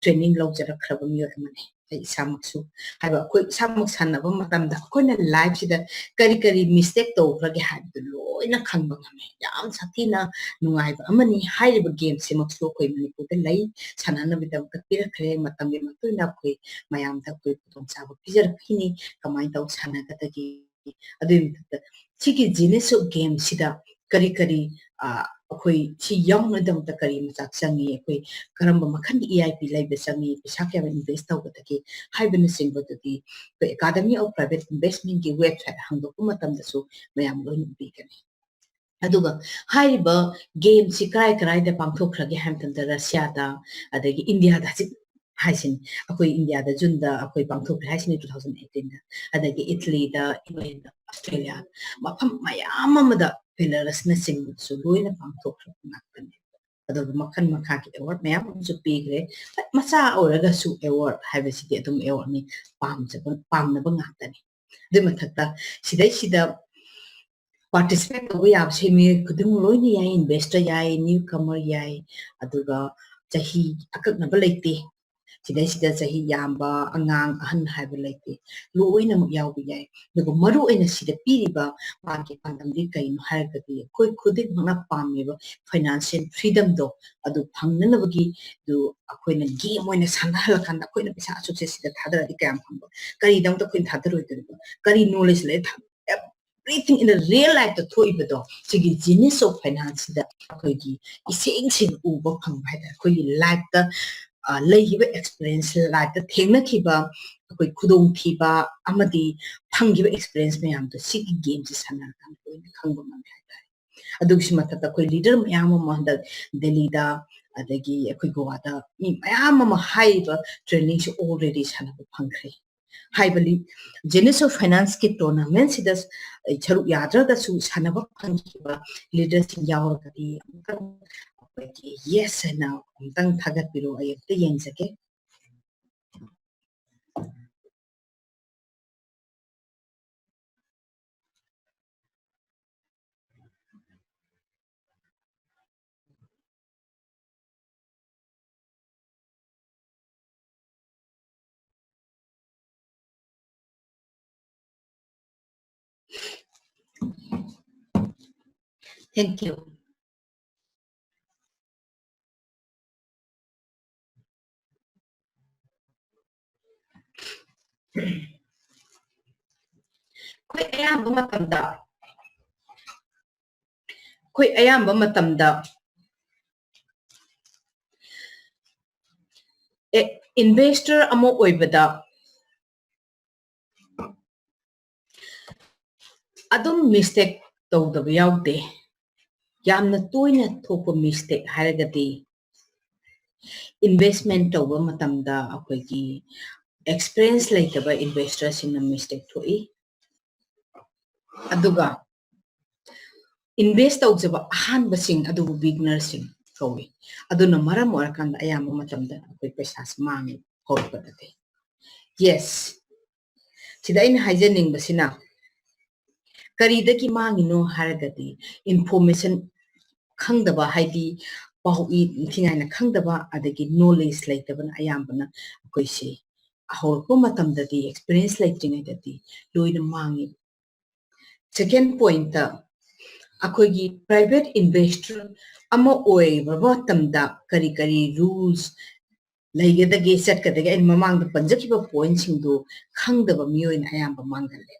training ꯂꯧꯖꯔꯛꯈ꯭ꯔꯕ ꯃꯤꯑꯣꯏ ꯑꯃꯅꯤ꯫ ꯑꯩ ꯏꯁꯥꯃꯛꯁꯨ ꯍꯥꯏꯕ ꯑꯩꯈꯣꯏ ꯏꯁꯥꯃꯛ ꯁꯥꯟꯅꯕ ꯃꯇꯝꯗ ꯑꯩꯈꯣꯏꯅ lifeꯁꯤꯗ ꯀꯔꯤ ꯀꯔꯤ mistake ꯇꯧꯈ꯭ꯔꯒꯦ ꯍꯥꯏꯕꯗꯨ ꯂꯣꯏꯅ ꯈꯪꯕ ꯉꯝꯃꯦ꯫ ꯌꯥꯝ ꯁꯥꯊꯤꯅ ꯅꯨꯡꯉꯥꯏꯕ ꯑꯃꯅꯤ꯫ ꯍꯥꯏꯔꯤꯕ gameꯁꯤꯃꯛꯁꯨ ꯑꯩꯈꯣꯏ ꯃꯅꯤꯄꯨꯔꯗ ꯂꯩ, ꯁꯥꯟꯅꯅꯕꯒꯤꯗꯃꯛꯇ ꯄꯤꯔꯛꯈ꯭ꯔꯦ꯫ ꯃꯇꯝꯒꯤ ꯃꯇꯨꯡ ꯏꯟꯅ ꯑꯩꯈꯣꯏ ꯃꯌꯥꯝꯗ ꯑꯩꯈꯣꯏ ꯈꯨꯗꯣꯡꯆꯥꯕ ꯄꯤꯖꯔꯛꯈꯤꯅꯤ꯫ ꯀꯃꯥꯏꯅ ꯇꯧ ꯁꯥꯟꯅꯒꯗꯒꯦ? ꯑꯗꯨꯒꯤ ꯃꯊꯛꯇ ꯁꯤꯒꯤ Genius of Gameꯁꯤꯗ ꯀꯔꯤ ꯀꯔꯤ, ꯑ, ꯑꯩꯈꯣꯏ ꯁꯤ ꯌꯥꯎꯅꯕꯒꯤꯗꯃꯛꯇ ꯀꯔꯤ ꯃꯆꯥꯛ ꯆꯪꯉꯤ, ꯑꯩꯈꯣꯏ ꯀꯔꯝꯕ ꯃꯈꯜꯒꯤ E I P ꯂꯩꯕ ꯆꯪꯉꯤ, ꯄꯩꯁꯥ ꯀꯌꯥꯝ invest ꯇꯧꯒꯗꯒꯦ ꯍꯥꯏꯕꯅꯆꯤꯡꯕꯗꯨꯗꯤ ꯑꯩꯈꯣꯏ Academy of Private Investmentꯀꯤ website ꯍꯥꯡꯗꯣꯛꯄ ꯃꯇꯝꯗꯁꯨ ꯃꯌꯥꯝ ꯂꯣꯏꯅ ꯎꯕꯤꯒꯅꯤ꯫ ꯑꯗꯨꯒ ꯍꯥꯏꯔꯤꯕ gameꯁꯤ ꯀꯔꯥꯏ ꯀꯔꯥꯏꯗ ꯄꯥꯡꯊꯣꯛꯈ꯭ꯔꯒꯦ ꯍꯥꯏꯕ ꯃꯇꯝꯗ ꯔꯁꯤꯌꯥꯗ, ꯑꯗꯒꯤ ꯏꯟꯗꯤꯌꯥꯗ ꯍꯧꯖꯤꯛ ꯍꯥꯏꯁꯤꯅꯤ꯫ ꯑꯩꯈꯣꯏ ꯏꯟꯗꯤꯌꯥꯗ Juneꯗ ꯑꯩꯈꯣꯏ ꯄꯥꯡꯊꯣꯛꯈ꯭ꯔꯦ ꯍꯥꯏꯁꯤꯅꯤ, two thousand eighteenꯗ꯫ ꯑꯗꯒꯤ ꯏꯇꯂꯤꯗ, ꯏꯪꯂꯦꯟꯗ, ꯑꯣꯁꯇ꯭ꯔꯦꯂꯤꯌꯥ, ꯃꯐꯝ ꯃꯌꯥꯝ ꯑꯃꯗ Belarusꯅꯆꯤꯡꯕꯁꯨ ꯂꯣꯏꯅ ꯄꯥꯡꯊꯣꯛꯈ꯭ꯔꯕ ꯉꯥꯛꯇꯅꯤ꯫ ꯑꯗꯨꯒ ꯃꯈꯜ ꯃꯈꯥꯒꯤ award ꯃꯌꯥꯝ ꯑꯃꯁꯨ ꯄꯤꯈ꯭ꯔꯦ꯫ ꯍꯣꯏ, ꯃꯆꯥ ꯑꯣꯏꯔꯒꯁꯨ award ꯍꯥꯏꯕꯁꯤꯗꯤ ꯑꯗꯨꯝ awardꯅꯤ, ꯄꯥꯝꯖꯕ, ꯄꯥꯝꯅꯕ ꯉꯥꯛꯇꯅꯤ꯫ ꯑꯗꯨꯏ ꯃꯊꯛꯇ ꯁꯤꯗꯩꯁꯤꯗ participate ꯇꯧꯕ ꯌꯥꯕꯁꯦ ꯃꯤꯑꯣꯏ ꯈꯨꯗꯤꯡꯃꯛ ꯂꯣꯏꯅ ꯌꯥꯏ, investor ꯌꯥꯏ, newcomer ꯌꯥꯏ, ꯑꯗꯨꯒ ꯆꯍꯤ ꯑꯀꯛꯅꯕ ꯂꯩꯇꯦ꯫ ꯁꯤꯗꯩꯁꯤꯗ ꯆꯍꯤ ꯌꯥꯝꯕ, ꯑꯉꯥꯡ, ꯑꯍꯟ ꯍꯥꯏꯕ ꯂꯩꯇꯦ, ꯂꯣꯏꯅꯃꯛ ꯌꯥꯎꯕ ꯌꯥꯏ꯫ ꯑꯗꯨꯒ ꯃꯔꯨ ꯑꯣꯏꯅ ꯁꯤꯗ ꯄꯤꯔꯤꯕ ꯃꯥꯒꯤ ꯄꯥꯟꯗꯝꯗꯤ ꯀꯩꯅꯣ ꯍꯥꯏꯔꯒꯗꯤ ꯑꯩꯈꯣꯏ ꯈꯨꯗꯤꯡꯃꯛꯅ ꯄꯥꯝꯃꯤꯕ financial freedomꯗꯣ ꯑꯗꯨ ꯐꯪꯅꯅꯕꯒꯤ ꯑꯗꯨ ꯑꯩꯈꯣꯏꯅ game ꯑꯣꯏꯅ ꯁꯥꯟꯅꯍꯜꯂꯀꯥꯟꯗ ꯑꯩꯈꯣꯏꯅ ꯄꯩꯁꯥ ꯑꯁꯨꯛꯁꯦ ꯁꯤꯗ ꯊꯥꯗꯔꯗꯤ ꯀꯌꯥꯝ ꯐꯪꯕ, ꯀꯔꯤꯗꯃꯛꯇ ꯑꯩꯈꯣꯏꯅ ꯊꯥꯗꯔꯣꯏꯗꯣꯔꯤꯕ, ꯀꯔꯤ knowledge ꯂꯩ ꯊꯥ-, everything in the real life ꯇ ꯊꯣꯛꯏꯕꯗꯣ, ꯁꯤꯒꯤ Genius of Finance ꯁꯤꯗ ꯑꯩꯈꯣꯏꯒꯤ ꯏꯁꯦꯡ ꯁꯦꯡꯅ ꯎꯕ ꯐꯪꯕ ꯍꯥꯏꯇꯥꯔꯦ꯫ ꯑꯩꯈꯣꯏꯒꯤ life ꯇ, ꯑ, ꯂꯩꯈꯤꯕ experience, life ꯇ ꯊꯦꯡꯅꯈꯤꯕ ꯑꯩꯈꯣꯏ ꯈꯨꯗꯣꯡꯊꯤꯕ ꯑꯃꯗꯤ ꯐꯪꯈꯤꯕ experience ꯃꯌꯥꯝꯗꯣ ꯁꯤꯒꯤ game ꯁꯦ ꯁꯥꯟꯅꯔꯀꯥꯟꯗ ꯂꯣꯏꯅ ꯈꯪꯕ ꯉꯝꯃꯦ ꯍꯥꯏꯇꯥꯔꯦ꯫ ꯑꯗꯨꯒꯤꯁꯨ ꯃꯊꯛꯇ ꯑꯩꯈꯣꯏ leader ꯃꯌꯥꯝ ꯑꯃ ꯍꯟꯗꯛ ꯗꯦꯜꯂꯤꯗ, ꯑꯗꯒꯤ ꯑꯩꯈꯣꯏ ꯒꯣꯋꯥꯗ ꯃꯤ ꯃꯌꯥꯝ ꯑꯃ ꯍꯥꯏꯔꯤꯕ training ꯁꯦ already ꯁꯥꯟꯅꯕ ꯐꯪꯈ꯭ꯔꯦ꯫ ꯍꯥꯏꯕꯗꯤ Genius of Finance ꯀꯤ tournament ꯁꯤꯗ ꯁꯔꯨꯛ ꯌꯥꯗ꯭ꯔꯒꯁꯨ ꯁꯥꯟꯅꯕ ꯐꯪꯈꯤꯕ leader ꯁꯤꯡ ꯌꯥꯎꯔꯒꯗꯤ ꯑꯃꯨꯛꯇꯪ ꯑꯩꯈꯣꯏꯒꯤ yes ꯍꯥꯏꯅ ꯑꯃꯨꯛꯇꯪ ꯊꯥꯒꯠꯄꯤꯔꯣ, ꯑꯩ ꯑꯝꯇ ꯌꯦꯡꯖꯒꯦ꯫ Thank you. ꯑꯩꯈꯣꯏ ꯑꯌꯥꯝꯕ ꯃꯇꯝꯗ, ꯑꯩꯈꯣꯏ ꯑꯌꯥꯝꯕ ꯃꯇꯝꯗ ꯑꯦ, investor ꯑꯃ ꯑꯣꯏꯕꯗ ꯑꯗꯨꯝ mistake ꯇꯧꯗꯕ ꯌꯥꯎꯗꯦ꯫ ꯌꯥꯝꯅ ꯇꯣꯏꯅ ꯊꯣꯛꯄ mistake ꯍꯥꯏꯔꯒꯗꯤ investment ꯇꯧꯕ ꯃꯇꯝꯗ ꯑꯩꯈꯣꯏꯒꯤ experience ꯂꯩꯇꯕ investor ꯁꯤꯡꯅ mistake ꯊꯣꯛꯏ꯫ ꯑꯗꯨꯒ invest ꯇꯧꯖꯕ ꯑꯍꯥꯟꯕꯁꯤꯡ ꯑꯗꯨꯕꯨ beginner ꯁꯤꯡ ꯀꯧꯏ꯫ ꯑꯗꯨꯅ ꯃꯔꯝ ꯑꯣꯏꯔꯀꯥꯟꯗ ꯑꯌꯥꯝꯕ ꯃꯇꯝꯗ ꯑꯩꯈꯣꯏ ꯄꯩꯁꯥꯁꯤ ꯃꯥꯡꯉꯤ ꯍꯧꯔꯛꯄꯗꯗꯤ꯫ Yes, ꯁꯤꯗ ꯑꯩꯅ ꯍꯥꯏꯖꯅꯤꯡꯕꯁꯤꯅ ꯀꯔꯤꯗꯒꯤ ꯃꯥꯡꯉꯤꯅꯣ ꯍꯥꯏꯔꯒꯗꯤ information ꯈꯪꯗꯕ, ꯍꯥꯏꯗꯤ ꯄꯥꯎ ꯏ ꯅꯤꯡꯊꯤꯅꯤꯉꯥꯏꯅ ꯈꯪꯗꯕ, ꯑꯗꯒꯤ knowledge ꯂꯩꯇꯕꯅ ꯑꯌꯥꯝꯕꯅ ꯑꯩꯈꯣꯏꯁꯤ ꯍꯧꯔꯛꯄ ꯃꯇꯝꯗꯗꯤ, experience ꯂꯩꯇ꯭ꯔꯤꯉꯩꯗꯗꯤ ꯂꯣꯏꯅ ꯃꯥꯡꯉꯤ꯫ Second point ꯇ, ꯑꯩꯈꯣꯏꯒꯤ private investor ꯑꯃ ꯑꯣꯏꯕ ꯃꯇꯝꯗ ꯀꯔꯤ ꯀꯔꯤ rules ꯂꯩꯒꯗꯒꯦ, ꯆꯠꯀꯗꯒꯦ, ꯑꯩꯅ ꯃꯃꯥꯡꯗ ꯄꯟꯖꯈꯤꯕ point ꯁꯤꯡꯗꯨ ꯈꯪꯗꯕ ꯃꯤꯑꯣꯏꯅ ꯑꯌꯥꯝꯕ ꯃꯥꯡꯒꯜꯂꯦ꯫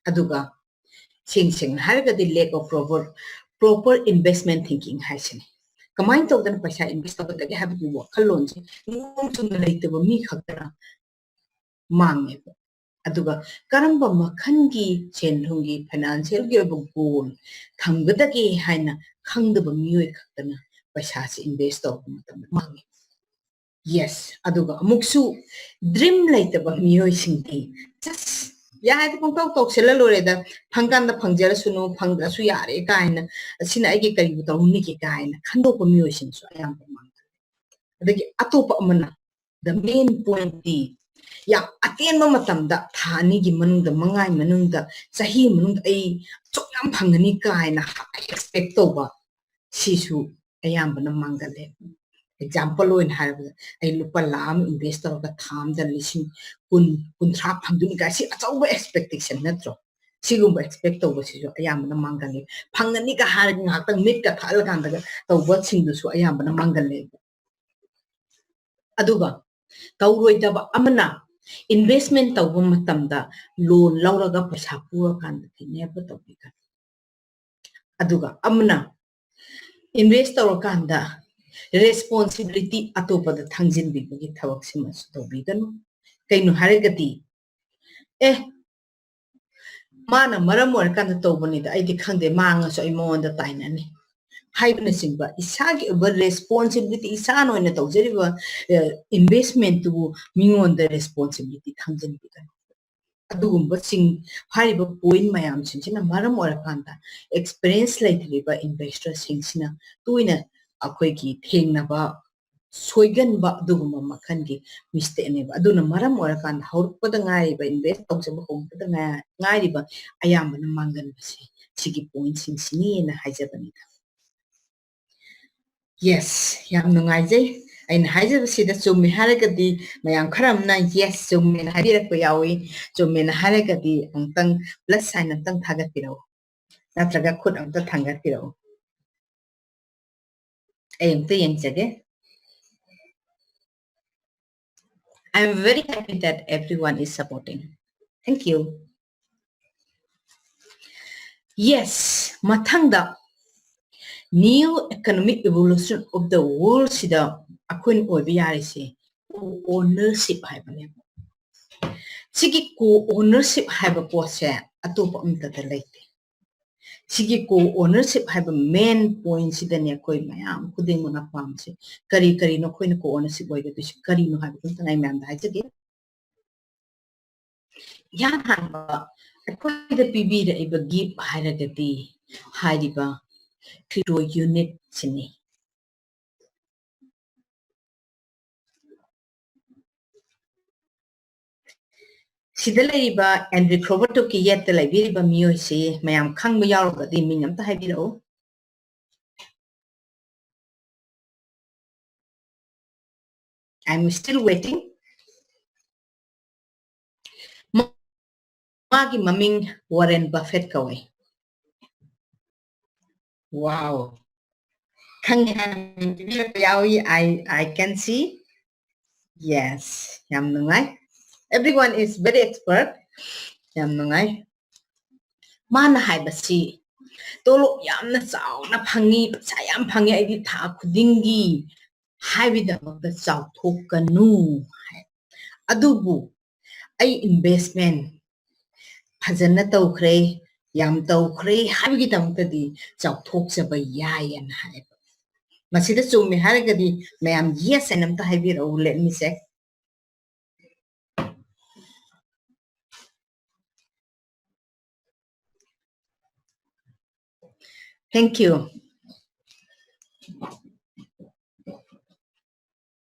ꯑꯗꯨꯒ ꯁꯦꯡ ꯁꯦꯡꯅ ꯍꯥꯏꯔꯒꯗꯤ lack of proper proper investment thinking ꯍꯥꯏꯁꯤꯅꯤ꯫ ꯀꯃꯥꯏꯅ ꯇꯧꯗꯅ ꯄꯩꯁꯥ invest ꯇꯧꯒꯗꯒꯦ ꯍꯥꯏꯕꯒꯤ ꯋꯥꯈꯜꯂꯣꯟꯁꯦ ꯅꯤꯌꯣꯝ ꯆꯨꯝꯅ ꯂꯩꯇꯕ ꯃꯤ ꯈꯛꯇꯅ ꯃꯥꯡꯉꯦꯕ꯫ ꯑꯗꯨꯒ ꯀꯔꯝꯕ ꯃꯈꯜꯒꯤ ꯁꯦꯟ ꯊꯨꯝꯒꯤ financialꯒꯤ ꯑꯣꯏꯕ goal ꯊꯝꯒꯗꯒꯦ ꯍꯥꯏꯅ ꯈꯪꯗꯕ ꯃꯤꯑꯣꯏ ꯈꯛꯇꯅ ꯄꯩꯁꯥꯁꯦ invest ꯇꯧꯕ ꯃꯇꯝꯗ ꯃꯥꯡꯉꯦ꯫ Yes, ꯑꯗꯨꯒ ꯑꯃꯨꯛꯁꯨ dream ꯂꯩꯇꯕ ꯃꯤꯑꯣꯏꯁꯤꯡꯗꯤ just ꯌꯥꯏꯗ ꯄꯪꯇꯧ ꯇꯧꯁꯤꯜꯂ ꯂꯣꯏꯔꯦꯗ, ꯐꯪꯀꯥꯟꯗ ꯐꯪꯖꯔꯁꯅꯨ, ꯐꯪꯗ꯭ꯔꯁꯨ ꯌꯥꯔꯦ ꯀꯥꯏꯅ, ꯑꯁꯤꯅ ꯑꯩꯒꯤ ꯀꯔꯤꯕꯨ ꯇꯧꯔꯨꯅꯤꯒꯦ ꯀꯥꯏꯅ ꯈꯟꯗꯣꯛꯄ ꯃꯤꯑꯣꯏꯁꯤꯡꯁꯨ ꯑꯌꯥꯝꯕ ꯃꯥꯡꯒꯜꯂꯤ꯫ ꯑꯗꯒꯤ ꯑꯇꯣꯞꯄ ꯑꯃꯅ the main pointꯇꯤ ꯌꯥꯝ ꯑꯇꯦꯟꯕ ꯃꯇꯝꯗ ꯊꯥ ꯑꯅꯤꯒꯤ ꯃꯅꯨꯡꯗ, ꯃꯉꯥꯒꯤ ꯃꯅꯨꯡꯗ, ꯆꯍꯤ ꯃꯅꯨꯡꯗ ꯑꯩ ꯑꯁꯨꯛ ꯌꯥꯝ ꯐꯪꯒꯅꯤ ꯀꯥꯏꯅ high expect ꯇꯧꯕ, ꯁꯤꯁꯨ ꯑꯌꯥꯝꯕꯅ ꯃꯥꯡꯒꯜꯂꯦ꯫ Example ꯑꯣꯏꯅ ꯍꯥꯏꯔꯕꯗ ꯑꯩ ꯂꯨꯄꯥ ꯂꯥꯈ ꯑꯃ invest ꯇꯧꯔꯒ ꯊꯥ ꯑꯃꯗ ꯂꯤꯁꯤꯡ ꯀꯨꯟ, ꯀꯨꯟꯊ꯭ꯔꯥ ꯐꯪꯗꯣꯏꯅꯤ ꯀꯥꯏ, ꯁꯤ ꯑꯆꯧꯕ expectation ꯅꯠꯇ꯭ꯔꯣ? ꯁꯤꯒꯨꯝꯕ expect ꯇꯧꯕꯁꯤꯁꯨ ꯑꯌꯥꯝꯕꯅ ꯃꯥꯡꯒꯜꯂꯤ꯫ ꯐꯪꯒꯅꯤꯒ ꯍꯥꯏꯔꯒ ꯉꯥꯏꯍꯥꯛꯇꯪ ꯃꯤꯠꯀ ꯊꯛꯍꯜꯂꯀꯥꯟꯗꯒ ꯇꯧꯕꯁꯤꯡꯗꯨꯁꯨ ꯑꯌꯥꯝꯕꯅ ꯃꯥꯡꯒꯜꯂꯦꯕ꯫ ꯑꯗꯨꯒ ꯇꯧꯔꯣꯏꯗꯕ ꯑꯃꯅ investment ꯇꯧꯕ ꯃꯇꯝꯗ loan ꯂꯧꯔꯒ ꯄꯩꯁꯥ ꯄꯨꯔꯀꯥꯟꯗꯗꯤ never ꯇꯧꯕꯤꯒꯅꯨ꯫ ꯑꯗꯨꯒ ꯑꯃꯅ invest ꯇꯧꯔꯀꯥꯟꯗ responsibility ꯑꯇꯣꯞꯄꯗ ꯊꯥꯡꯖꯤꯟꯕꯤꯕꯒꯤ ꯊꯕꯛꯁꯤꯃꯁꯨ ꯇꯧꯕꯤꯒꯅꯨ꯫ ꯀꯩꯅꯣ ꯍꯥꯏꯔꯒꯗꯤ, ꯑꯦ, ꯃꯥꯅ ꯃꯔꯝ ꯑꯣꯏꯔꯀꯥꯟꯗ ꯇꯧꯕꯅꯤꯗ, ꯑꯩꯗꯤ ꯈꯪꯗꯦ, ꯃꯥꯡꯉꯁꯨ ꯑꯩ ꯃꯉꯣꯟꯗ ꯇꯥꯏꯅꯅꯤ ꯍꯥꯏꯕꯅꯆꯤꯡꯕ ꯏꯁꯥꯒꯤ ꯑꯣꯏꯕ responsibility, ꯏꯁꯥꯅ ꯑꯣꯏꯅ ꯇꯧꯖꯔꯤꯕ, ꯑ, investmentꯇꯨꯕꯨ ꯃꯤꯉꯣꯟꯗ responsibility ꯊꯥꯡꯖꯤꯟꯕꯤꯒꯅꯨ꯫ ꯑꯗꯨꯒꯨꯝꯕꯁꯤꯡ, ꯍꯥꯏꯔꯤꯕ point ꯃꯌꯥꯝꯁꯤꯡꯁꯤꯅ ꯃꯔꯝ ꯑꯣꯏꯔꯀꯥꯟꯗ experience ꯂꯩꯇ꯭ꯔꯤꯕ investorꯁꯤꯡꯁꯤꯅ ꯇꯣꯏꯅ ꯑꯩꯈꯣꯏꯒꯤ ꯊꯦꯡꯅꯕ ꯁꯣꯏꯒꯟꯕ ꯑꯗꯨꯒꯨꯝꯕ ꯃꯈꯜꯒꯤ mistakeꯅꯦꯕ꯫ ꯑꯗꯨꯅ ꯃꯔꯝ ꯑꯣꯏꯔꯀꯥꯟꯗ ꯍꯧꯔꯛꯄꯗ ꯉꯥꯏꯔꯤꯕ, invest ꯇꯧꯖꯕ ꯍꯧꯔꯛꯄꯗ ꯉꯥꯏ-, ꯉꯥꯏꯔꯤꯕ ꯑꯌꯥꯝꯕꯅ ꯃꯥꯡꯒꯟꯕꯁꯦ ꯁꯤꯒꯤ pointꯁꯤꯡꯁꯤꯅꯤꯅ ꯍꯥꯏꯖꯕꯅꯤꯗ꯫ Yes, ꯌꯥꯝ ꯅꯨꯡꯉꯥꯏꯖꯩ꯫ ꯑꯩꯅ ꯍꯥꯏꯖꯕꯁꯤꯗ ꯆꯨꯝꯃꯦ ꯍꯥꯏꯔꯒꯗꯤ ꯃꯌꯥꯝ ꯈꯔ ꯑꯃꯅ yes, ꯆꯨꯝꯃꯦꯅ ꯍꯥꯏꯕꯤꯔꯛꯄ ꯌꯥꯎꯏ꯫ ꯆꯨꯝꯃꯦꯅ ꯍꯥꯏꯔꯒꯗꯤ ꯑꯃꯨꯛꯇꯪ plus sign ꯑꯃꯇꯪ ꯊꯥꯒꯠꯄꯤꯔꯛꯎ, ꯅꯠꯇ꯭ꯔꯒ ꯈꯨꯠ ꯑꯃꯇ ꯊꯥꯡꯒꯠꯄꯤꯔꯛꯎ꯫ ꯑꯩ ꯑꯃꯨꯛꯇ ꯌꯦꯡꯖꯒꯦ꯫ I am very happy that everyone is supporting. Thank you. Yes, ꯃꯊꯪꯗ New Economic Evolution of the World ꯁꯤꯗ ꯑꯩꯈꯣꯏꯅ ꯑꯣꯏꯕ ꯌꯥꯔꯤꯁꯦ co-ownership ꯍꯥꯏꯕꯅꯦꯕ꯫ ꯁꯤꯒꯤ co-ownership ꯍꯥꯏꯕ ꯄꯣꯠꯁꯦ ꯑꯇꯣꯞꯄ ꯑꯝꯇꯗ ꯂꯩꯇꯦ꯫ ꯁꯤꯒꯤ co-ownership ꯍꯥꯏꯕ main point ꯁꯤꯗꯅꯦ ꯑꯩꯈꯣꯏ ꯃꯌꯥꯝ ꯈꯨꯗꯤꯡꯃꯛꯅ ꯄꯥꯝꯕꯁꯦ꯫ ꯀꯔꯤ ꯀꯔꯤꯅꯣ ꯑꯩꯈꯣꯏꯅ co-ownership ꯑꯣꯏꯒꯗꯣꯏꯁꯦ, ꯀꯔꯤꯅꯣ ꯍꯥꯏꯕꯗꯨ ꯑꯝꯇꯪ ꯑꯩ ꯃꯌꯥꯝꯗ ꯍꯥꯏꯖꯒꯦ꯫ ꯏꯍꯥꯟ ꯍꯥꯟꯕ ꯑꯩꯈꯣꯏꯗ ꯄꯤꯕꯤꯔꯛꯏꯕ gift ꯍꯥꯏꯔꯒꯗꯤ ꯍꯥꯏꯔꯤꯕ crypto unit ꯁꯤꯅꯤ꯫ ꯁꯤꯗ ꯂꯩꯔꯤꯕ Andrew Grover ꯇꯨꯀꯤ ꯌꯦꯠꯇ ꯂꯩꯕꯤꯔꯤꯕ ꯃꯤꯑꯣꯏꯁꯤ ꯃꯌꯥꯝ ꯈꯪꯕ ꯌꯥꯎꯔꯒꯗꯤ ꯃꯤꯡ ꯑꯝꯇ ꯍꯥꯏꯕꯤꯔꯛꯎ꯫ I'm still waiting. ꯃꯥꯒꯤ ꯃꯃꯤꯡ Warren Buffett ꯀꯧꯋꯦ꯫ Wow. ꯈꯪꯉꯦ ꯍꯥꯏꯅ ꯄꯤꯕꯤꯔꯛꯄ ꯌꯥꯎꯏ꯫ I, I can see. Yes. ꯌꯥꯝ ꯅꯨꯡꯉꯥꯏ꯫ Everyone is very expert. ꯌꯥꯝ ꯅꯨꯡꯉꯥꯏ꯫ ꯃꯥꯅ ꯍꯥꯏꯕꯁꯤ, "ꯇꯣꯂꯣꯞ ꯌꯥꯝꯅ ꯆꯥꯎꯅ ꯐꯪꯉꯤ, ꯄꯩꯁꯥ ꯌꯥꯝ ꯐꯪꯉꯤ, ꯑꯩꯗꯤ ꯊꯥ ꯈꯨꯗꯤꯡꯒꯤ ꯍꯥꯏꯕꯒꯤꯗꯃꯛꯇ ꯆꯥꯎꯊꯣꯛꯀꯅꯨ" ꯍꯥꯏ꯫ "ꯑꯗꯨꯕꯨ ꯑꯩ investment ꯐꯖꯅ ꯇꯧꯈ꯭ꯔꯦ, ꯌꯥꯝ ꯇꯧꯈ꯭ꯔꯦ ꯍꯥꯏꯕꯒꯤꯗꯃꯛꯇꯗꯤ ꯆꯥꯎꯊꯣꯛꯆꯕ ꯌꯥꯏ" ꯍꯥꯏꯅ ꯍꯥꯏꯕ꯫ ꯃꯁꯤꯗ ꯆꯨꯝꯃꯦ ꯍꯥꯏꯔꯒꯗꯤ ꯃꯌꯥꯝ yes ꯍꯥꯏꯅ ꯑꯝꯇ ꯍꯥꯏꯕꯤꯔꯛꯎ꯫ Let me check. Thank you.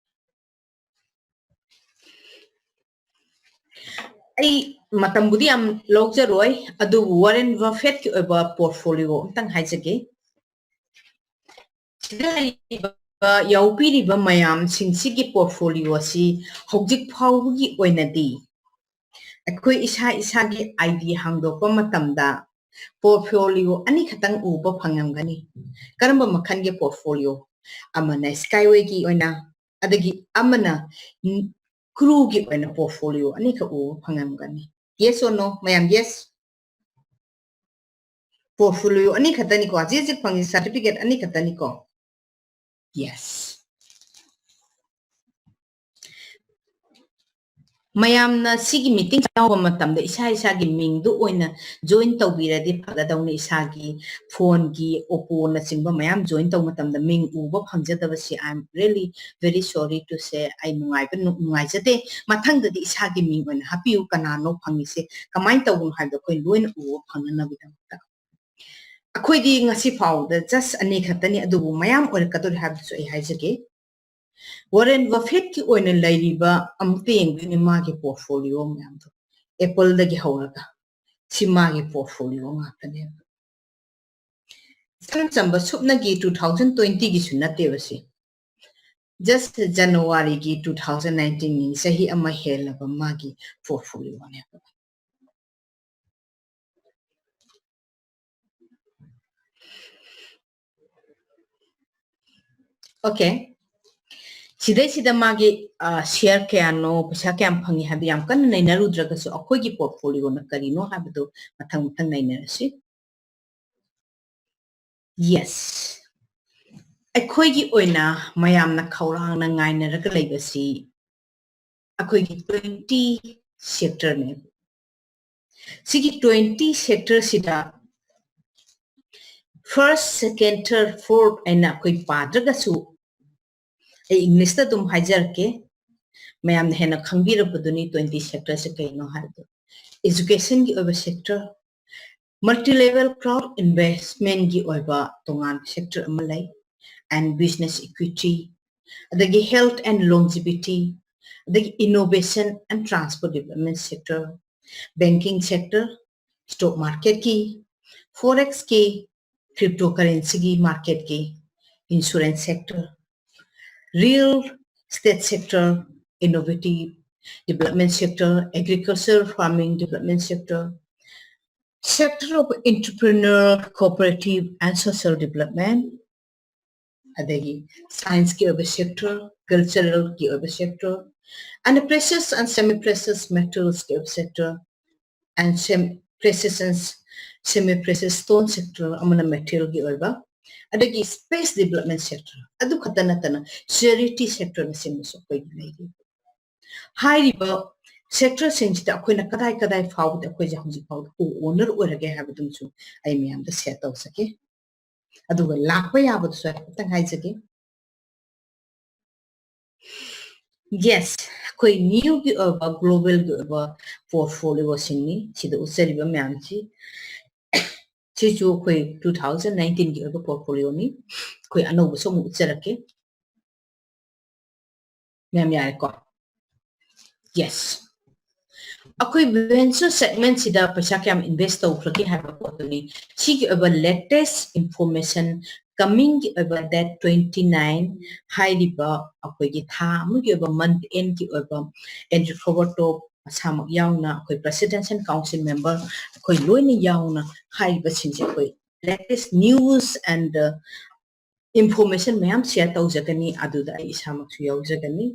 ꯑꯩ ꯃꯇꯝꯕꯨꯗꯤ ꯌꯥꯝ ꯂꯧꯖꯔꯣꯏ, ꯑꯗꯨꯕꯨ Warren Buffettꯀꯤ ꯑꯣꯏꯕ portfolio ꯑꯝꯇꯪ ꯍꯥꯏꯖꯒꯦ꯫ ꯁꯤꯗ ꯂꯩꯔꯤꯕ, ꯌꯥꯎꯕꯤꯔꯤꯕ ꯃꯌꯥꯝꯁꯤꯡꯁꯤꯒꯤ portfolio ꯑꯁꯤ ꯍꯧꯖꯤꯛ ꯐꯥꯎꯕꯒꯤ ꯑꯣꯏꯅꯗꯤ ꯑꯩꯈꯣꯏ ꯏꯁꯥ ꯏꯁꯥꯒꯤ ID ꯍꯥꯡꯗꯣꯛꯄ ꯃꯇꯝꯗ portfolio ꯑꯅꯤꯈꯛꯇꯪ ꯎꯕ ꯐꯪꯉꯝꯒꯅꯤ꯫ ꯀꯔꯝꯕ ꯃꯈꯜꯒꯤ portfolio? ꯑꯃꯅ Skywayꯒꯤ ꯑꯣꯏꯅ, ꯑꯗꯒꯤ ꯑꯃꯅ ꯀ꯭ꯔꯨꯒꯤ ꯑꯣꯏꯅ portfolio ꯑꯅꯤꯈꯛ ꯎꯕ ꯐꯪꯉꯝꯒꯅꯤ꯫ Yes or no? ꯃꯌꯥꯝ yes? Portfolio ꯑꯅꯤ ꯈꯛꯇꯅꯤꯀꯣ, ꯍꯧꯖꯤꯛ ꯍꯧꯖꯤꯛ ꯐꯪꯉꯤ certificate ꯑꯅꯤ ꯈꯛꯇꯅꯤꯀꯣ꯫ Yes. ꯃꯌꯥꯝꯅ ꯁꯤꯒꯤ meeting ꯌꯥꯎꯕ ꯃꯇꯝꯗ ꯏꯁꯥ ꯏꯁꯥꯒꯤ ꯃꯤꯡꯗꯨ ꯑꯣꯏꯅ join ꯇꯧꯕꯤꯔꯗꯤ ꯐꯒꯗꯧꯅꯤ꯫ ꯏꯁꯥꯒꯤ phoneꯒꯤ Oppoꯅꯆꯤꯡꯕ ꯃꯌꯥꯝ join ꯇꯧꯕ ꯃꯇꯝꯗ ꯃꯤꯡ ꯎꯕ ꯐꯪꯖꯗꯕꯁꯤ I am really very sorry to say꯫ ꯑꯩ ꯅꯨꯡꯉꯥꯏꯕ ꯅꯨꯡꯉꯥꯏꯖꯗꯦ꯫ ꯃꯊꯪꯗꯗꯤ ꯏꯁꯥꯒꯤ ꯃꯤꯡ ꯑꯣꯏꯅ ꯍꯥꯞꯄꯤꯌꯨ꯫ ꯀꯅꯥꯅꯣ ꯐꯪꯉꯤꯁꯦ, ꯀꯃꯥꯏꯅ ꯇꯧꯕꯅꯣ ꯍꯥꯏꯕꯗꯣ ꯑꯩꯈꯣꯏ ꯂꯣꯏꯅ ꯎꯕ ꯐꯪꯅꯅꯕꯒꯤꯗꯃꯛꯇ꯫ ꯑꯩꯈꯣꯏꯗꯤ ꯉꯁꯤ ꯐꯥꯎꯕꯗ just ꯑꯅꯤ ꯈꯛꯇꯅꯤ, ꯑꯗꯨꯕꯨ ꯃꯌꯥꯝ ꯑꯣꯏꯔꯛꯀꯗꯧꯔꯤ ꯍꯥꯏꯕꯗꯨꯁꯨ ꯑꯩ ꯍꯥꯏꯖꯒꯦ꯫ Warren Buffettꯀꯤ ꯑꯣꯏꯅ ꯂꯩꯔꯤꯕ ꯑꯃꯨꯛꯇ ꯌꯦꯡꯕꯤꯌꯨꯅꯦ, ꯃꯥꯒꯤ portfolio ꯃꯌꯥꯝꯗꯣ, Appleꯗꯒꯤ ꯍꯧꯔꯒ꯫ ꯁꯤ ꯃꯥꯒꯤ portfolio ꯉꯥꯛꯇꯅꯦꯕ꯫ ꯏꯆꯝ ꯆꯝꯕ ꯁꯨꯞꯅꯒꯤ two thousand twentyꯒꯤꯁꯨ ꯅꯠꯇꯦꯕ ꯁꯤ꯫ Just Januaryꯒꯤ two thousand nineteenꯒꯤ, ꯆꯍꯤ ꯑꯃ ꯍꯦꯜꯂꯕ ꯃꯥꯒꯤ portfolioꯅꯦꯕ꯫ Okay. ꯁꯤꯗꯩꯁꯤꯗ ꯃꯥꯒꯤ, ꯑ, share ꯀꯌꯥꯅꯣ, ꯄꯩꯁꯥ ꯀꯌꯥꯝ ꯐꯪꯉꯤ ꯍꯥꯏꯕ ꯌꯥꯝ ꯀꯟꯅ ꯅꯩꯅꯔꯨꯗ꯭ꯔꯒꯁꯨ, ꯑꯩꯈꯣꯏꯒꯤ portfolioꯅ ꯀꯔꯤꯅꯣ ꯍꯥꯏꯕꯗꯨ ꯃꯊꯪ ꯃꯊꯪ ꯅꯩꯅꯔꯁꯤ꯫ Yes. ꯑꯩꯈꯣꯏꯒꯤ ꯑꯣꯏꯅ ꯃꯌꯥꯝꯅ ꯈꯧꯔꯥꯡꯅ ꯉꯥꯏꯅꯔꯒ ꯂꯩꯕꯁꯤ ꯑꯩꯈꯣꯏꯒꯤ twenty sectorꯅꯦ꯫ ꯁꯤꯒꯤ twenty sectorꯁꯤꯗ first, second, third, fourth ꯍꯥꯏꯅ ꯑꯩꯈꯣꯏ ꯄꯥꯗ꯭ꯔꯒꯁꯨ, ꯑꯩ Englishꯇ ꯑꯗꯨꯝ ꯍꯥꯏꯖꯔꯛꯀꯦ, ꯃꯌꯥꯝꯅ ꯍꯦꯟꯅ ꯈꯪꯕꯤꯔꯕꯗꯨꯅꯤ twenty sectorꯁꯦ ꯀꯩꯅꯣ ꯍꯥꯏꯕꯗꯣ꯫ Educationꯒꯤ ꯑꯣꯏꯕ sector, multi-level crowd investmentꯒꯤ ꯑꯣꯏꯕ ꯇꯣꯉꯥꯟꯕ sector ꯑꯃ ꯂꯩ, and business equity, ꯑꯗꯒꯤ health and longevity, ꯑꯗꯒꯤ innovation and transport development sector, banking sector, stock marketꯀꯤ, forexꯀꯤ, cryptocurrencyꯒꯤ marketꯀꯤ, insurance sector, real estate sector, innovative development sector, agriculture farming development sector, sector of entrepreneur, cooperative and social development, ꯑꯗꯒꯤ scienceꯀꯤ ꯑꯣꯏꯕ sector, culturalꯒꯤ ꯑꯣꯏꯕ sector, and precious and semi-precious metalsꯀꯤ ꯑꯣꯏꯕ sector, and sem-, precious and semi precious stone sector, ꯑꯃꯅ ꯃꯦꯇꯦꯔꯤꯌꯦꯜꯒꯤ ꯑꯣꯏꯕ, ꯑꯗꯒꯤ space development sector, ꯑꯗꯨ ꯈꯛꯇ ꯅꯠꯇꯅ charity sectorꯅꯆꯤꯡꯕꯁꯨ ꯑꯩꯈꯣꯏꯒꯤ ꯂꯩꯔꯤ꯫ ꯍꯥꯏꯔꯤꯕ sectorꯁꯤꯡꯁꯤꯗ ꯑꯩꯈꯣꯏꯅ ꯀꯗꯥꯏ ꯀꯗꯥꯏ ꯐꯥꯎꯕꯗ ꯑꯩꯈꯣꯏꯁꯦ ꯍꯧꯖꯤꯛ ꯐꯥꯎꯕꯗ co-owner ꯑꯣꯏꯔꯒꯦ ꯍꯥꯏꯕꯗꯨꯃꯁꯨ ꯑꯩ ꯃꯌꯥꯝꯗ share ꯇꯧꯖꯒꯦ꯫ ꯑꯗꯨꯒ ꯂꯥꯛꯄ ꯌꯥꯕꯗꯨꯁꯨ ꯍꯥꯏꯐꯦꯠꯇꯪ ꯍꯥꯏꯖꯒꯦ꯫ Yes, ꯑꯩꯈꯣꯏ NEOꯒꯤ ꯑꯣꯏꯕ, globalꯒꯤ ꯑꯣꯏꯕ portfolioꯁꯤꯡꯅꯤ ꯁꯤꯗ ꯎꯠꯆꯔꯤꯕ ꯃꯌꯥꯝꯁꯤ꯫ ꯁꯤꯁꯨ ꯑꯩꯈꯣꯏ two thousand nineteenꯒꯤ ꯑꯣꯏꯕ portfolioꯅꯤ꯫ ꯑꯩꯈꯣꯏ ꯑꯅꯧꯕꯁꯨ ꯑꯃꯨꯛ ꯎꯠꯆꯔꯛꯀꯦ꯫ ꯃꯌꯥꯝ ꯌꯥꯔꯦꯀꯣ? Yes. ꯑꯩꯈꯣꯏ venture segmentꯁꯤꯗ ꯄꯩꯁꯥ ꯀꯌꯥꯝ invest ꯇꯧꯈ꯭ꯔꯒꯦ ꯍꯥꯏꯕ ꯄꯣꯠꯇꯨꯅꯤ꯫ ꯁꯤꯒꯤ ꯑꯣꯏꯕ latest information, comingꯒꯤ ꯑꯣꯏꯕ date twenty nine ꯍꯥꯏꯔꯤꯕ ꯑꯩꯈꯣꯏꯒꯤ ꯊꯥ ꯑꯃꯒꯤ ꯑꯣꯏꯕ month endꯒꯤ ꯑꯣꯏꯕ Andrew Forward Top ꯃꯁꯥꯃꯛ ꯌꯥꯎꯅ, ꯑꯩꯈꯣꯏ Presidential Council member ꯑꯩꯈꯣꯏ ꯂꯣꯏꯅ ꯌꯥꯎꯅ ꯍꯥꯏꯔꯤꯕꯁꯤꯡꯁꯦ ꯑꯩꯈꯣꯏ latest news and information ꯃꯌꯥꯝ share ꯇꯧꯖꯒꯅꯤ꯫ ꯑꯗꯨꯗ ꯑꯩ ꯏꯁꯥꯃꯛꯁꯨ ꯌꯥꯎꯖꯒꯅꯤ꯫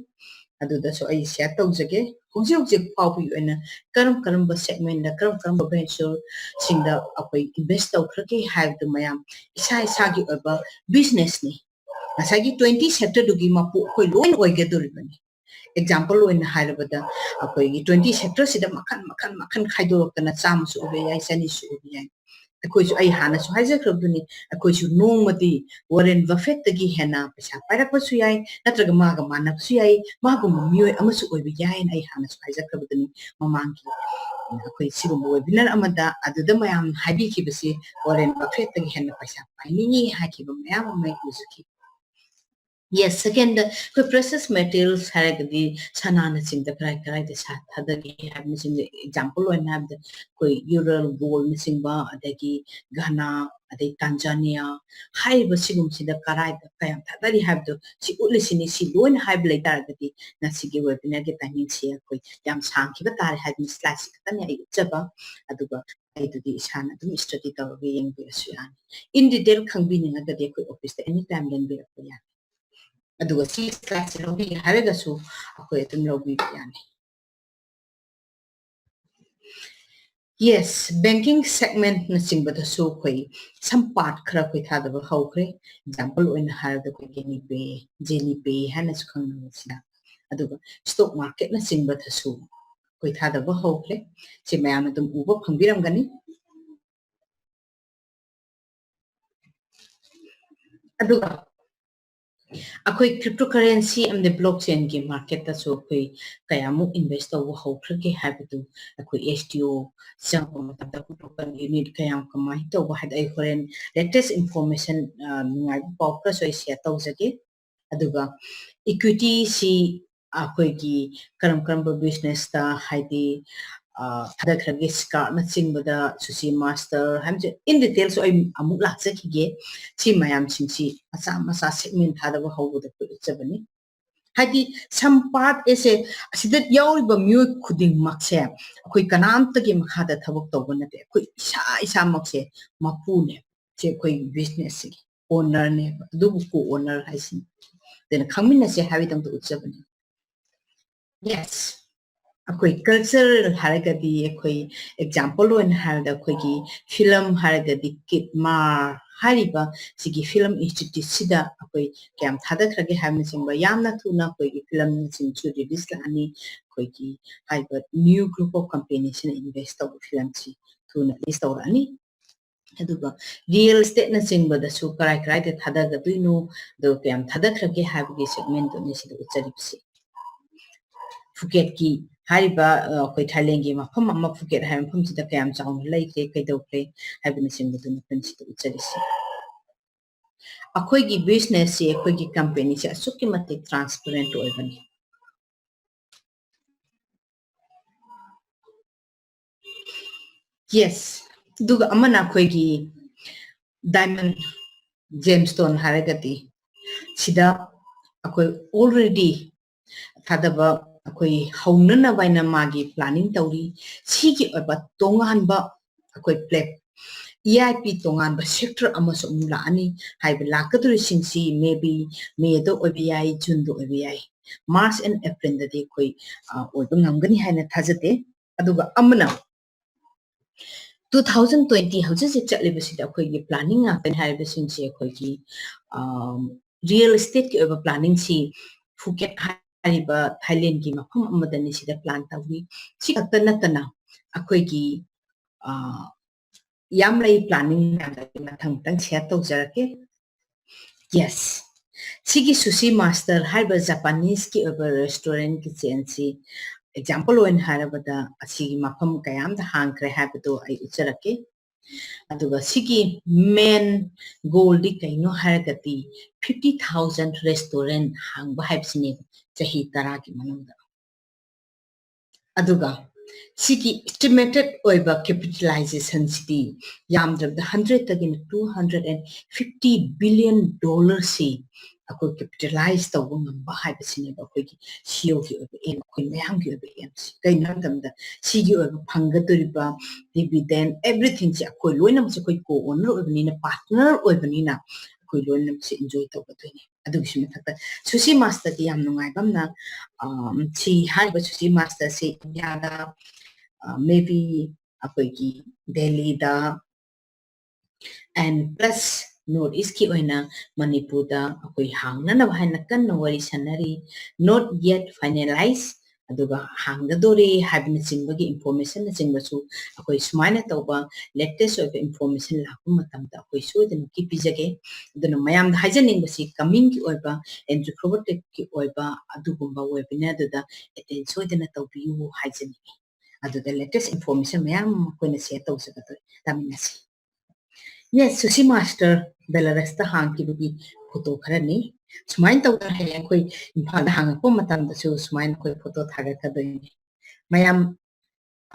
ꯑꯗꯨꯗꯁꯨ ꯑꯩ share ꯇꯧꯖꯒꯦ꯫ ꯍꯧꯖꯤꯛ ꯍꯧꯖꯤꯛ ꯐꯥꯎꯕꯒꯤ ꯑꯣꯏꯅ ꯀꯔꯝ ꯀꯔꯝꯕ segmentꯗ, ꯀꯔꯝ ꯀꯔꯝꯕ ventureꯁꯤꯡꯗ ꯑꯩꯈꯣꯏ invest ꯇꯧꯈ꯭ꯔꯒꯦ ꯍꯥꯏꯕꯗꯨ ꯃꯌꯥꯝ ꯏꯁꯥ ꯏꯁꯥꯒꯤ ꯑꯣꯏꯕ businessꯅꯤ꯫ ꯉꯁꯥꯏꯒꯤ twenty sectorꯗꯨꯒꯤ ꯃꯄꯨ ꯑꯩꯈꯣꯏ ꯂꯣꯏꯅ ꯑꯣꯏꯒꯗꯧꯔꯤꯕꯅꯤ꯫ Example ꯑꯣꯏꯅ ꯍꯥꯏꯔꯕꯗ, ꯑꯩꯈꯣꯏꯒꯤ twenty sectorꯁꯤꯗ ꯃꯈꯜ ꯃꯈꯜ ꯃꯈꯜ ꯈꯥꯏꯗꯣꯔꯛꯇꯅ ꯆꯥꯝꯃꯁꯨ ꯑꯣꯏꯕ ꯌꯥꯏ, ꯆꯅꯤꯁꯨ ꯑꯣꯏꯕ ꯌꯥꯏ꯫ ꯑꯩꯈꯣꯏꯁꯨ, ꯑꯩ ꯍꯥꯟꯅꯁꯨ ꯍꯥꯏꯖꯈ꯭ꯔꯕꯗꯨꯅꯤ, ꯑꯩꯈꯣꯏꯁꯨ ꯅꯣꯡꯃꯗꯤ Warren Buffettꯇꯒꯤ ꯍꯦꯟꯅ ꯄꯩꯁꯥ ꯄꯥꯏꯔꯛꯄꯁꯨ ꯌꯥꯏ, ꯅꯠꯇ꯭ꯔꯒ ꯃꯥꯒ ꯃꯥꯟꯅꯕꯁꯨ ꯌꯥꯏ, ꯃꯥꯒꯨꯝꯕ ꯃꯤꯑꯣꯏ ꯑꯃꯁꯨ ꯑꯣꯏꯕ ꯌꯥꯏꯅ ꯑꯩ ꯍꯥꯟꯅꯁꯨ ꯍꯥꯏꯖꯈ꯭ꯔꯕꯗꯨꯅꯤ ꯃꯃꯥꯡꯒꯤ, ꯑꯩꯈꯣꯏ ꯁꯤꯒꯨꯝꯕ webinar ꯑꯃꯗ꯫ ꯑꯗꯨꯗ ꯃꯌꯥꯝ ꯍꯥꯏꯕꯤꯈꯤꯕꯁꯤ Warren Buffettꯇꯒꯤ ꯍꯦꯟꯅ ꯄꯩꯁꯥ ꯄꯥꯏꯅꯤꯡꯉꯤ ꯍꯥꯏꯈꯤꯕ ꯃꯌꯥꯝ ꯑꯃ ꯑꯩ ꯎꯖꯈꯤ꯫ Yes, second, ꯑꯩꯈꯣꯏ precious metals ꯍꯥꯏꯔꯒꯗꯤ ꯁꯅꯥꯅꯆꯤꯡꯕ ꯀꯔꯥꯏ ꯀꯔꯥꯏꯗ ꯁꯥ ꯊꯥꯗꯒꯦ ꯍꯥꯏꯕꯅꯆꯤꯡꯕ example ꯑꯣꯏꯅ ꯍꯥꯏꯕꯗ ꯑꯩꯈꯣꯏ Ural Goldꯅꯆꯤꯡꯕ, ꯑꯗꯒꯤ Ghana, ꯑꯗꯩ Tanzania ꯍꯥꯏꯔꯤꯕ ꯁꯤꯒꯨꯝꯕꯁꯤꯗ ꯀꯔꯥꯏꯗ ꯀꯌꯥꯝ ꯊꯥꯗꯔꯤ ꯍꯥꯏꯕꯗꯣ ꯁꯤ ꯎꯠꯂꯤꯁꯤꯅꯤ꯫ ꯁꯤ ꯂꯣꯏꯅ ꯍꯥꯏꯕ ꯂꯩ ꯇꯥꯔꯒꯗꯤ ꯉꯁꯤꯒꯤ webinarꯒꯤ timingꯁꯦ ꯑꯩꯈꯣꯏ ꯌꯥꯝ ꯁꯥꯡꯈꯤꯕ ꯇꯥꯔꯦ ꯍꯥꯏꯗꯅ slideꯁꯤ ꯈꯛꯇꯅꯤ ꯑꯩ ꯎꯠꯆꯕ, ꯑꯗꯨꯒ ꯑꯩꯗꯨꯗꯤ ꯏꯁꯥꯅ ꯑꯗꯨꯝ study ꯇꯧꯔꯒ ꯌꯦꯡꯕꯤꯔꯁꯨ ꯌꯥꯅꯤ꯫ In detail ꯈꯪꯕꯤꯅꯤꯡꯉꯒꯗꯤ ꯑꯩꯈꯣꯏ officeꯇ anytime ꯂꯦꯡꯕꯤꯔꯛꯄ ꯌꯥꯅꯤ꯫ ꯑꯗꯨꯒ ꯁꯤ slideꯁꯦ ꯂꯧꯕꯤꯒꯦ ꯍꯥꯏꯔꯒꯁꯨ ꯑꯩꯈꯣꯏ ꯑꯗꯨꯝ ꯂꯧꯕꯤꯕ ꯌꯥꯅꯤ꯫ Yes, banking segment ꯅꯆꯤꯡꯕꯗꯁꯨ ꯑꯩꯈꯣꯏ some part ꯈꯔ ꯑꯩꯈꯣꯏ ꯊꯥꯗꯕ ꯍꯧꯈ꯭ꯔꯦ꯫ Example ꯑꯣꯏꯅ ꯍꯥꯏꯔꯕꯗ ꯑꯩꯈꯣꯏ Genie Pay, Genie Pay ꯍꯥꯏꯅꯁꯨ ꯈꯪꯅꯕꯁꯤꯗ, ꯑꯗꯨꯒ stock market ꯅꯆꯤꯡꯕꯗꯁꯨ ꯑꯩꯈꯣꯏ ꯊꯥꯗꯕ ꯍꯧꯈ꯭ꯔꯦ꯫ ꯁꯤ ꯃꯌꯥꯝ ꯑꯗꯨꯝ ꯎꯕ ꯐꯪꯕꯤꯔꯝꯒꯅꯤ꯫ ꯑꯗꯨꯒ ꯑꯩꯈꯣꯏ cryptocurrency ꯑꯃꯗꯤ blockchain ꯒꯤ market ꯇꯁꯨ ꯑꯩꯈꯣꯏ ꯀꯌꯥꯃꯨꯛ invest ꯇꯧꯕ ꯍꯧꯈ꯭ꯔꯒꯦ ꯍꯥꯏꯕꯗꯨ ꯑꯩꯈꯣꯏ S T O ꯆꯪꯕ ꯃꯇꯝꯗ group unit ꯀꯌꯥꯝ ꯀꯃꯥꯏꯅ ꯇꯧꯕ ꯍꯥꯏꯗꯤ ꯑꯩ ꯍꯣꯔꯦꯟ latest information, ꯑ, ꯅꯨꯡꯉꯥꯏꯕ ꯄꯥꯎ ꯈꯔꯁꯨ ꯑꯩ share ꯇꯧꯖꯒꯦ꯫ ꯑꯗꯨꯒ equity ꯁꯤ ꯑꯩꯈꯣꯏꯒꯤ ꯀꯔꯝ ꯀꯔꯝꯕ business ꯇ ꯍꯥꯏꯗꯤ, ꯑ, ꯊꯥꯗꯈ꯭ꯔꯒꯦ, Skype ꯅꯆꯤꯡꯕꯗ, Sushi Master ꯍꯥꯏꯕꯁꯦ in details ꯁꯨ ꯑꯩ ꯑꯃꯨꯛ ꯂꯥꯛꯆꯈꯤꯒꯦ꯫ ꯁꯤ ꯃꯌꯥꯝꯁꯤꯡꯁꯤ ꯃꯆꯥ ꯃꯆꯥ segment ꯊꯥꯗꯕ ꯍꯧꯕꯗ ꯑꯩꯈꯣꯏ ꯎꯠꯆꯕꯅꯤ꯫ ꯍꯥꯏꯗꯤ some part ꯑꯁꯦ ꯑꯁꯤꯗ ꯌꯥꯎꯔꯤꯕ ꯃꯤꯑꯣꯏ ꯈꯨꯗꯤꯡꯃꯛꯁꯦ ꯑꯩꯈꯣꯏ ꯀꯅꯥꯝꯇꯒꯤ ꯃꯈꯥꯗ ꯊꯕꯛ ꯇꯧꯕ ꯅꯠꯇꯦ, ꯑꯩꯈꯣꯏ ꯏꯁꯥ ꯏꯁꯥꯃꯛꯁꯦ ꯃꯄꯨꯅꯦ꯫ ꯁꯤ ꯑꯩꯈꯣꯏ business ꯁꯤꯒꯤ owner ꯅꯦꯕ, ꯑꯗꯨꯕꯨ co-owner ꯍꯥꯏꯁꯤꯅꯤ꯫ ꯑꯗꯨꯅ ꯈꯪꯃꯤꯟꯅꯁꯦ ꯍꯥꯏꯕꯒꯤꯗꯃꯛꯇ ꯎꯠꯆꯕꯅꯤ꯫ Yes, ꯑꯩꯈꯣꯏ culture ꯍꯥꯏꯔꯒꯗꯤ ꯑꯩꯈꯣꯏ example ꯑꯣꯏꯅ ꯍꯥꯏꯔꯕꯗ ꯑꯩꯈꯣꯏꯒꯤ film ꯍꯥꯏꯔꯒꯗꯤ ꯀꯤꯠꯃꯥꯔ ꯍꯥꯏꯔꯤꯕ ꯁꯤꯒꯤ film institute ꯁꯤꯗ ꯑꯩꯈꯣꯏ ꯀꯌꯥꯝ ꯊꯥꯗꯈ꯭ꯔꯒꯦ ꯍꯥꯏꯕꯅꯆꯤꯡꯕ ꯌꯥꯝꯅ ꯊꯨꯅ ꯑꯩꯈꯣꯏꯒꯤ film ꯁꯤꯡꯁꯨ release ꯂꯥꯛꯑꯅꯤ꯫ ꯑꯩꯈꯣꯏꯒꯤ ꯍꯥꯏꯔꯤꯕ new group of company ꯁꯤꯅ invest ꯇꯧꯕ film ꯁꯤ ꯊꯨꯅ release ꯇꯧꯔꯛꯑꯅꯤ꯫ ꯑꯗꯨꯒ real estate ꯅꯆꯤꯡꯕꯗꯁꯨ ꯀꯔꯥꯏ ꯀꯔꯥꯏꯗ ꯊꯥꯗꯒꯗꯣꯏꯅꯣ, ꯑꯗꯨꯒ ꯀꯌꯥꯝ ꯊꯥꯗꯈ꯭ꯔꯒꯦ ꯍꯥꯏꯕꯒꯤ segment ꯗꯨꯅꯤ ꯁꯤꯗ ꯎꯠꯆꯔꯤꯕꯁꯤ꯫ ꯐꯨꯀꯦꯠꯀꯤ ꯍꯥꯏꯔꯤꯕ, ꯑ, ꯑꯩꯈꯣꯏ ꯊꯥꯏꯂꯦꯟꯒꯤ ꯃꯐꯝ ꯑꯃ ꯐꯨꯀꯦꯠ ꯍꯥꯏꯕ ꯃꯐꯝꯁꯤꯗ ꯀꯌꯥꯝ ꯆꯥꯎꯅ ꯂꯩꯈ꯭ꯔꯦ, ꯀꯩꯗꯧꯈ꯭ꯔꯦ ꯍꯥꯏꯕꯅꯆꯤꯡꯕꯗꯨꯅꯤ ꯑꯩꯈꯣꯏꯅ ꯁꯤꯗ ꯎꯠꯆꯔꯤꯁꯤ꯫ ꯑꯩꯈꯣꯏꯒꯤ business ꯁꯤ, ꯑꯩꯈꯣꯏꯒꯤ company ꯁꯤ ꯑꯁꯨꯛꯀꯤ ꯃꯇꯤꯛ transparent ꯑꯣꯏꯕꯅꯤ꯫ Yes, ꯑꯗꯨꯒ ꯑꯃꯅ ꯑꯩꯈꯣꯏꯒꯤ diamond gemstone ꯍꯥꯏꯔꯒꯗꯤ ꯁꯤꯗ ꯑꯩꯈꯣꯏ already ꯊꯥꯗꯕ ꯑꯩꯈꯣꯏ ꯍꯧꯅꯅꯕ ꯍꯥꯏꯅ ꯃꯥꯒꯤ planning ꯇꯧꯔꯤ꯫ ꯁꯤꯒꯤ ꯑꯣꯏꯕ ꯇꯣꯉꯥꯟꯕ ꯑꯩꯈꯣꯏ play-, E I P ꯇꯣꯉꯥꯟꯕ sector ꯑꯃꯁꯨ ꯑꯃꯨꯛ ꯂꯥꯛꯑꯅꯤ꯫ ꯍꯥꯏꯕ ꯂꯥꯛꯀꯗꯧꯔꯤꯁꯤꯡꯁꯤ maybe May ꯗ ꯑꯣꯏꯕ ꯌꯥꯏ, June ꯗ ꯑꯣꯏꯕ ꯌꯥꯏ, March and April ꯗꯗꯤ ꯑꯩꯈꯣꯏ, ꯑ, ꯑꯣꯏꯕ ꯉꯝꯒꯅꯤ ꯍꯥꯏꯅ ꯊꯥꯖꯗꯦ꯫ ꯑꯗꯨꯒ ꯑꯃꯅ Two thousand twenty ꯍꯧꯖꯤꯛ ꯍꯧꯖꯤꯛ ꯆꯠꯂꯤꯕꯁꯤꯗ ꯑꯩꯈꯣꯏꯒꯤ planning ꯉꯥꯛꯇꯅꯤ ꯍꯥꯏꯔꯤꯕꯁꯤꯡꯁꯤ ꯑꯩꯈꯣꯏꯒꯤ, ꯑ, real estateꯀꯤ ꯑꯣꯏꯕ planningꯁꯤ Phuket ꯍꯥꯏꯔꯤꯕ Thailandꯒꯤ ꯃꯐꯝ ꯑꯃꯗꯅꯤ ꯁꯤꯗ plan ꯇꯧꯏ꯫ ꯁꯤ ꯈꯛꯇ ꯅꯠꯇꯅ ꯑꯩꯈꯣꯏꯒꯤ, ꯑ, ꯌꯥꯝ ꯂꯩ planning ꯃꯌꯥꯝꯗ ꯑꯩ ꯃꯊꯪ ꯃꯊꯪ share ꯇꯧꯖꯔꯛꯀꯦ꯫ Yes, ꯁꯤꯒꯤ Sushi Master ꯍꯥꯏꯔꯤꯕ Japaneseꯀꯤ ꯑꯣꯏꯕ restaurantꯀꯤ chainꯁꯤ example ꯑꯣꯏꯅ ꯍꯥꯏꯔꯕꯗ ꯑꯁꯤꯒꯤ ꯃꯐꯝ ꯀꯌꯥ ꯑꯃꯗ ꯍꯥꯡꯈ꯭ꯔꯦ ꯍꯥꯏꯕꯗꯣ ꯑꯩ ꯎꯠꯆꯔꯛꯀꯦ꯫ ꯑꯗꯨꯒ ꯁꯤꯒꯤ main goalꯗꯤ ꯀꯩꯅꯣ ꯍꯥꯏꯔꯒꯗꯤ fifty thousand restaurant ꯍꯥꯡꯕ ꯍꯥꯏꯕꯁꯤꯅꯦ ꯆꯍꯤ ꯇꯔꯥꯒꯤ ꯃꯅꯨꯡꯗ꯫ ꯑꯗꯨꯒ ꯁꯤꯒꯤ estimated ꯑꯣꯏꯕ capitalizationꯁꯤꯗꯤ ꯌꯥꯝꯗ꯭ꯔꯕꯗ hundredꯇꯒꯤꯅ two hundred and fifty billion dollarꯁꯤ ꯑꯩꯈꯣꯏ capitalize ꯇꯧꯕ ꯉꯝꯕ ꯍꯥꯏꯕꯁꯤꯅꯦꯕ ꯑꯩꯈꯣꯏꯒꯤ CEOꯒꯤ ꯑꯣꯏꯕ aim, ꯑꯩꯈꯣꯏ ꯃꯌꯥꯝꯒꯤ ꯑꯣꯏꯕ aimꯁꯤ꯫ ꯀꯩꯅꯣ ꯍꯥꯏꯕ ꯃꯇꯝꯗ ꯁꯤꯒꯤ ꯑꯣꯏꯕ ꯐꯪꯒꯗꯧꯔꯤꯕ dividend, everythingꯁꯦ ꯑꯩꯈꯣꯏ ꯂꯣꯏꯅꯃꯛꯁꯦ ꯑꯩꯈꯣꯏ co-owner ꯑꯣꯏꯕꯅꯤꯅ, partner ꯑꯣꯏꯕꯅꯤꯅ ꯑꯩꯈꯣꯏ ꯂꯣꯏꯅꯃꯛꯁꯦ enjoy ꯇꯧꯒꯗꯣꯏꯅꯦ꯫ ꯑꯗꯨꯒꯤꯁꯨ ꯃꯊꯛꯇ Sushi Masterꯗꯤ ꯌꯥꯝ ꯅꯨꯡꯉꯥꯏꯕ ꯑꯃꯅ, ꯑꯝ, ꯁꯤ ꯍꯥꯏꯔꯤꯕ Sushi Masterꯁꯤ ꯏꯟꯗꯤꯌꯥꯗ, ꯑ, maybe ꯑꯩꯈꯣꯏꯒꯤ ꯗꯦꯜꯂꯤꯗ and plus North Eastꯀꯤ ꯑꯣꯏꯅ ꯃꯅꯤꯄꯨꯔꯗ ꯑꯩꯈꯣꯏ ꯍꯥꯡꯅꯅꯕ ꯍꯥꯏꯅ ꯀꯟꯅ ꯋꯥꯔꯤ ꯁꯥꯟꯅꯔꯤ꯫ Not yet finalize, ꯑꯗꯨꯒ ꯍꯥꯡꯒꯗꯣꯔꯦ ꯍꯥꯏꯕꯅꯆꯤꯡꯕꯒꯤ informationꯅꯆꯤꯡꯕꯁꯨ ꯑꯩꯈꯣꯏ ꯁꯨꯃꯥꯏꯅ ꯇꯧꯕ latest ꯑꯣꯏꯕ information ꯂꯥꯛꯄ ꯃꯇꯝꯗ ꯑꯩꯈꯣꯏ ꯁꯣꯏꯗꯅꯃꯛꯀꯤ ꯄꯤꯖꯒꯦ꯫ ꯑꯗꯨꯅ ꯃꯌꯥꯝꯗ ꯍꯥꯏꯖꯅꯤꯡꯕꯁꯤ comingꯒꯤ ꯑꯣꯏꯕ Andrew Propertyꯒꯤ ꯑꯣꯏꯕ ꯑꯗꯨꯒꯨꯝꯕ webinar ꯑꯗꯨꯗ attend ꯁꯣꯏꯗꯅ ꯇꯧꯕꯤꯌꯨ ꯍꯥꯏꯖꯅꯤꯡꯉꯤ꯫ ꯑꯗꯨꯗ latest information ꯃꯌꯥꯝ ꯑꯃ ꯑꯩꯈꯣꯏꯅ share ꯇꯧꯖꯒꯗꯣꯏ꯫ ꯇꯥꯃꯤꯟꯅꯁꯤ꯫ Yes, Sushi Master Belarusꯇ ꯍꯥꯡꯈꯤꯕꯒꯤ photo ꯈꯔꯅꯤ꯫ ꯁꯨꯃꯥꯏꯅ ꯇꯧꯗꯅ ꯍꯌꯦꯡ ꯑꯩꯈꯣꯏ ꯏꯝꯐꯥꯜꯗ ꯍꯥꯡꯉꯛꯄ ꯃꯇꯝꯗꯁꯨ ꯁꯨꯃꯥꯏꯅ ꯑꯩꯈꯣꯏ photo ꯊꯥꯒꯠꯀꯗꯣꯏꯅꯤ꯫ ꯃꯌꯥꯝ,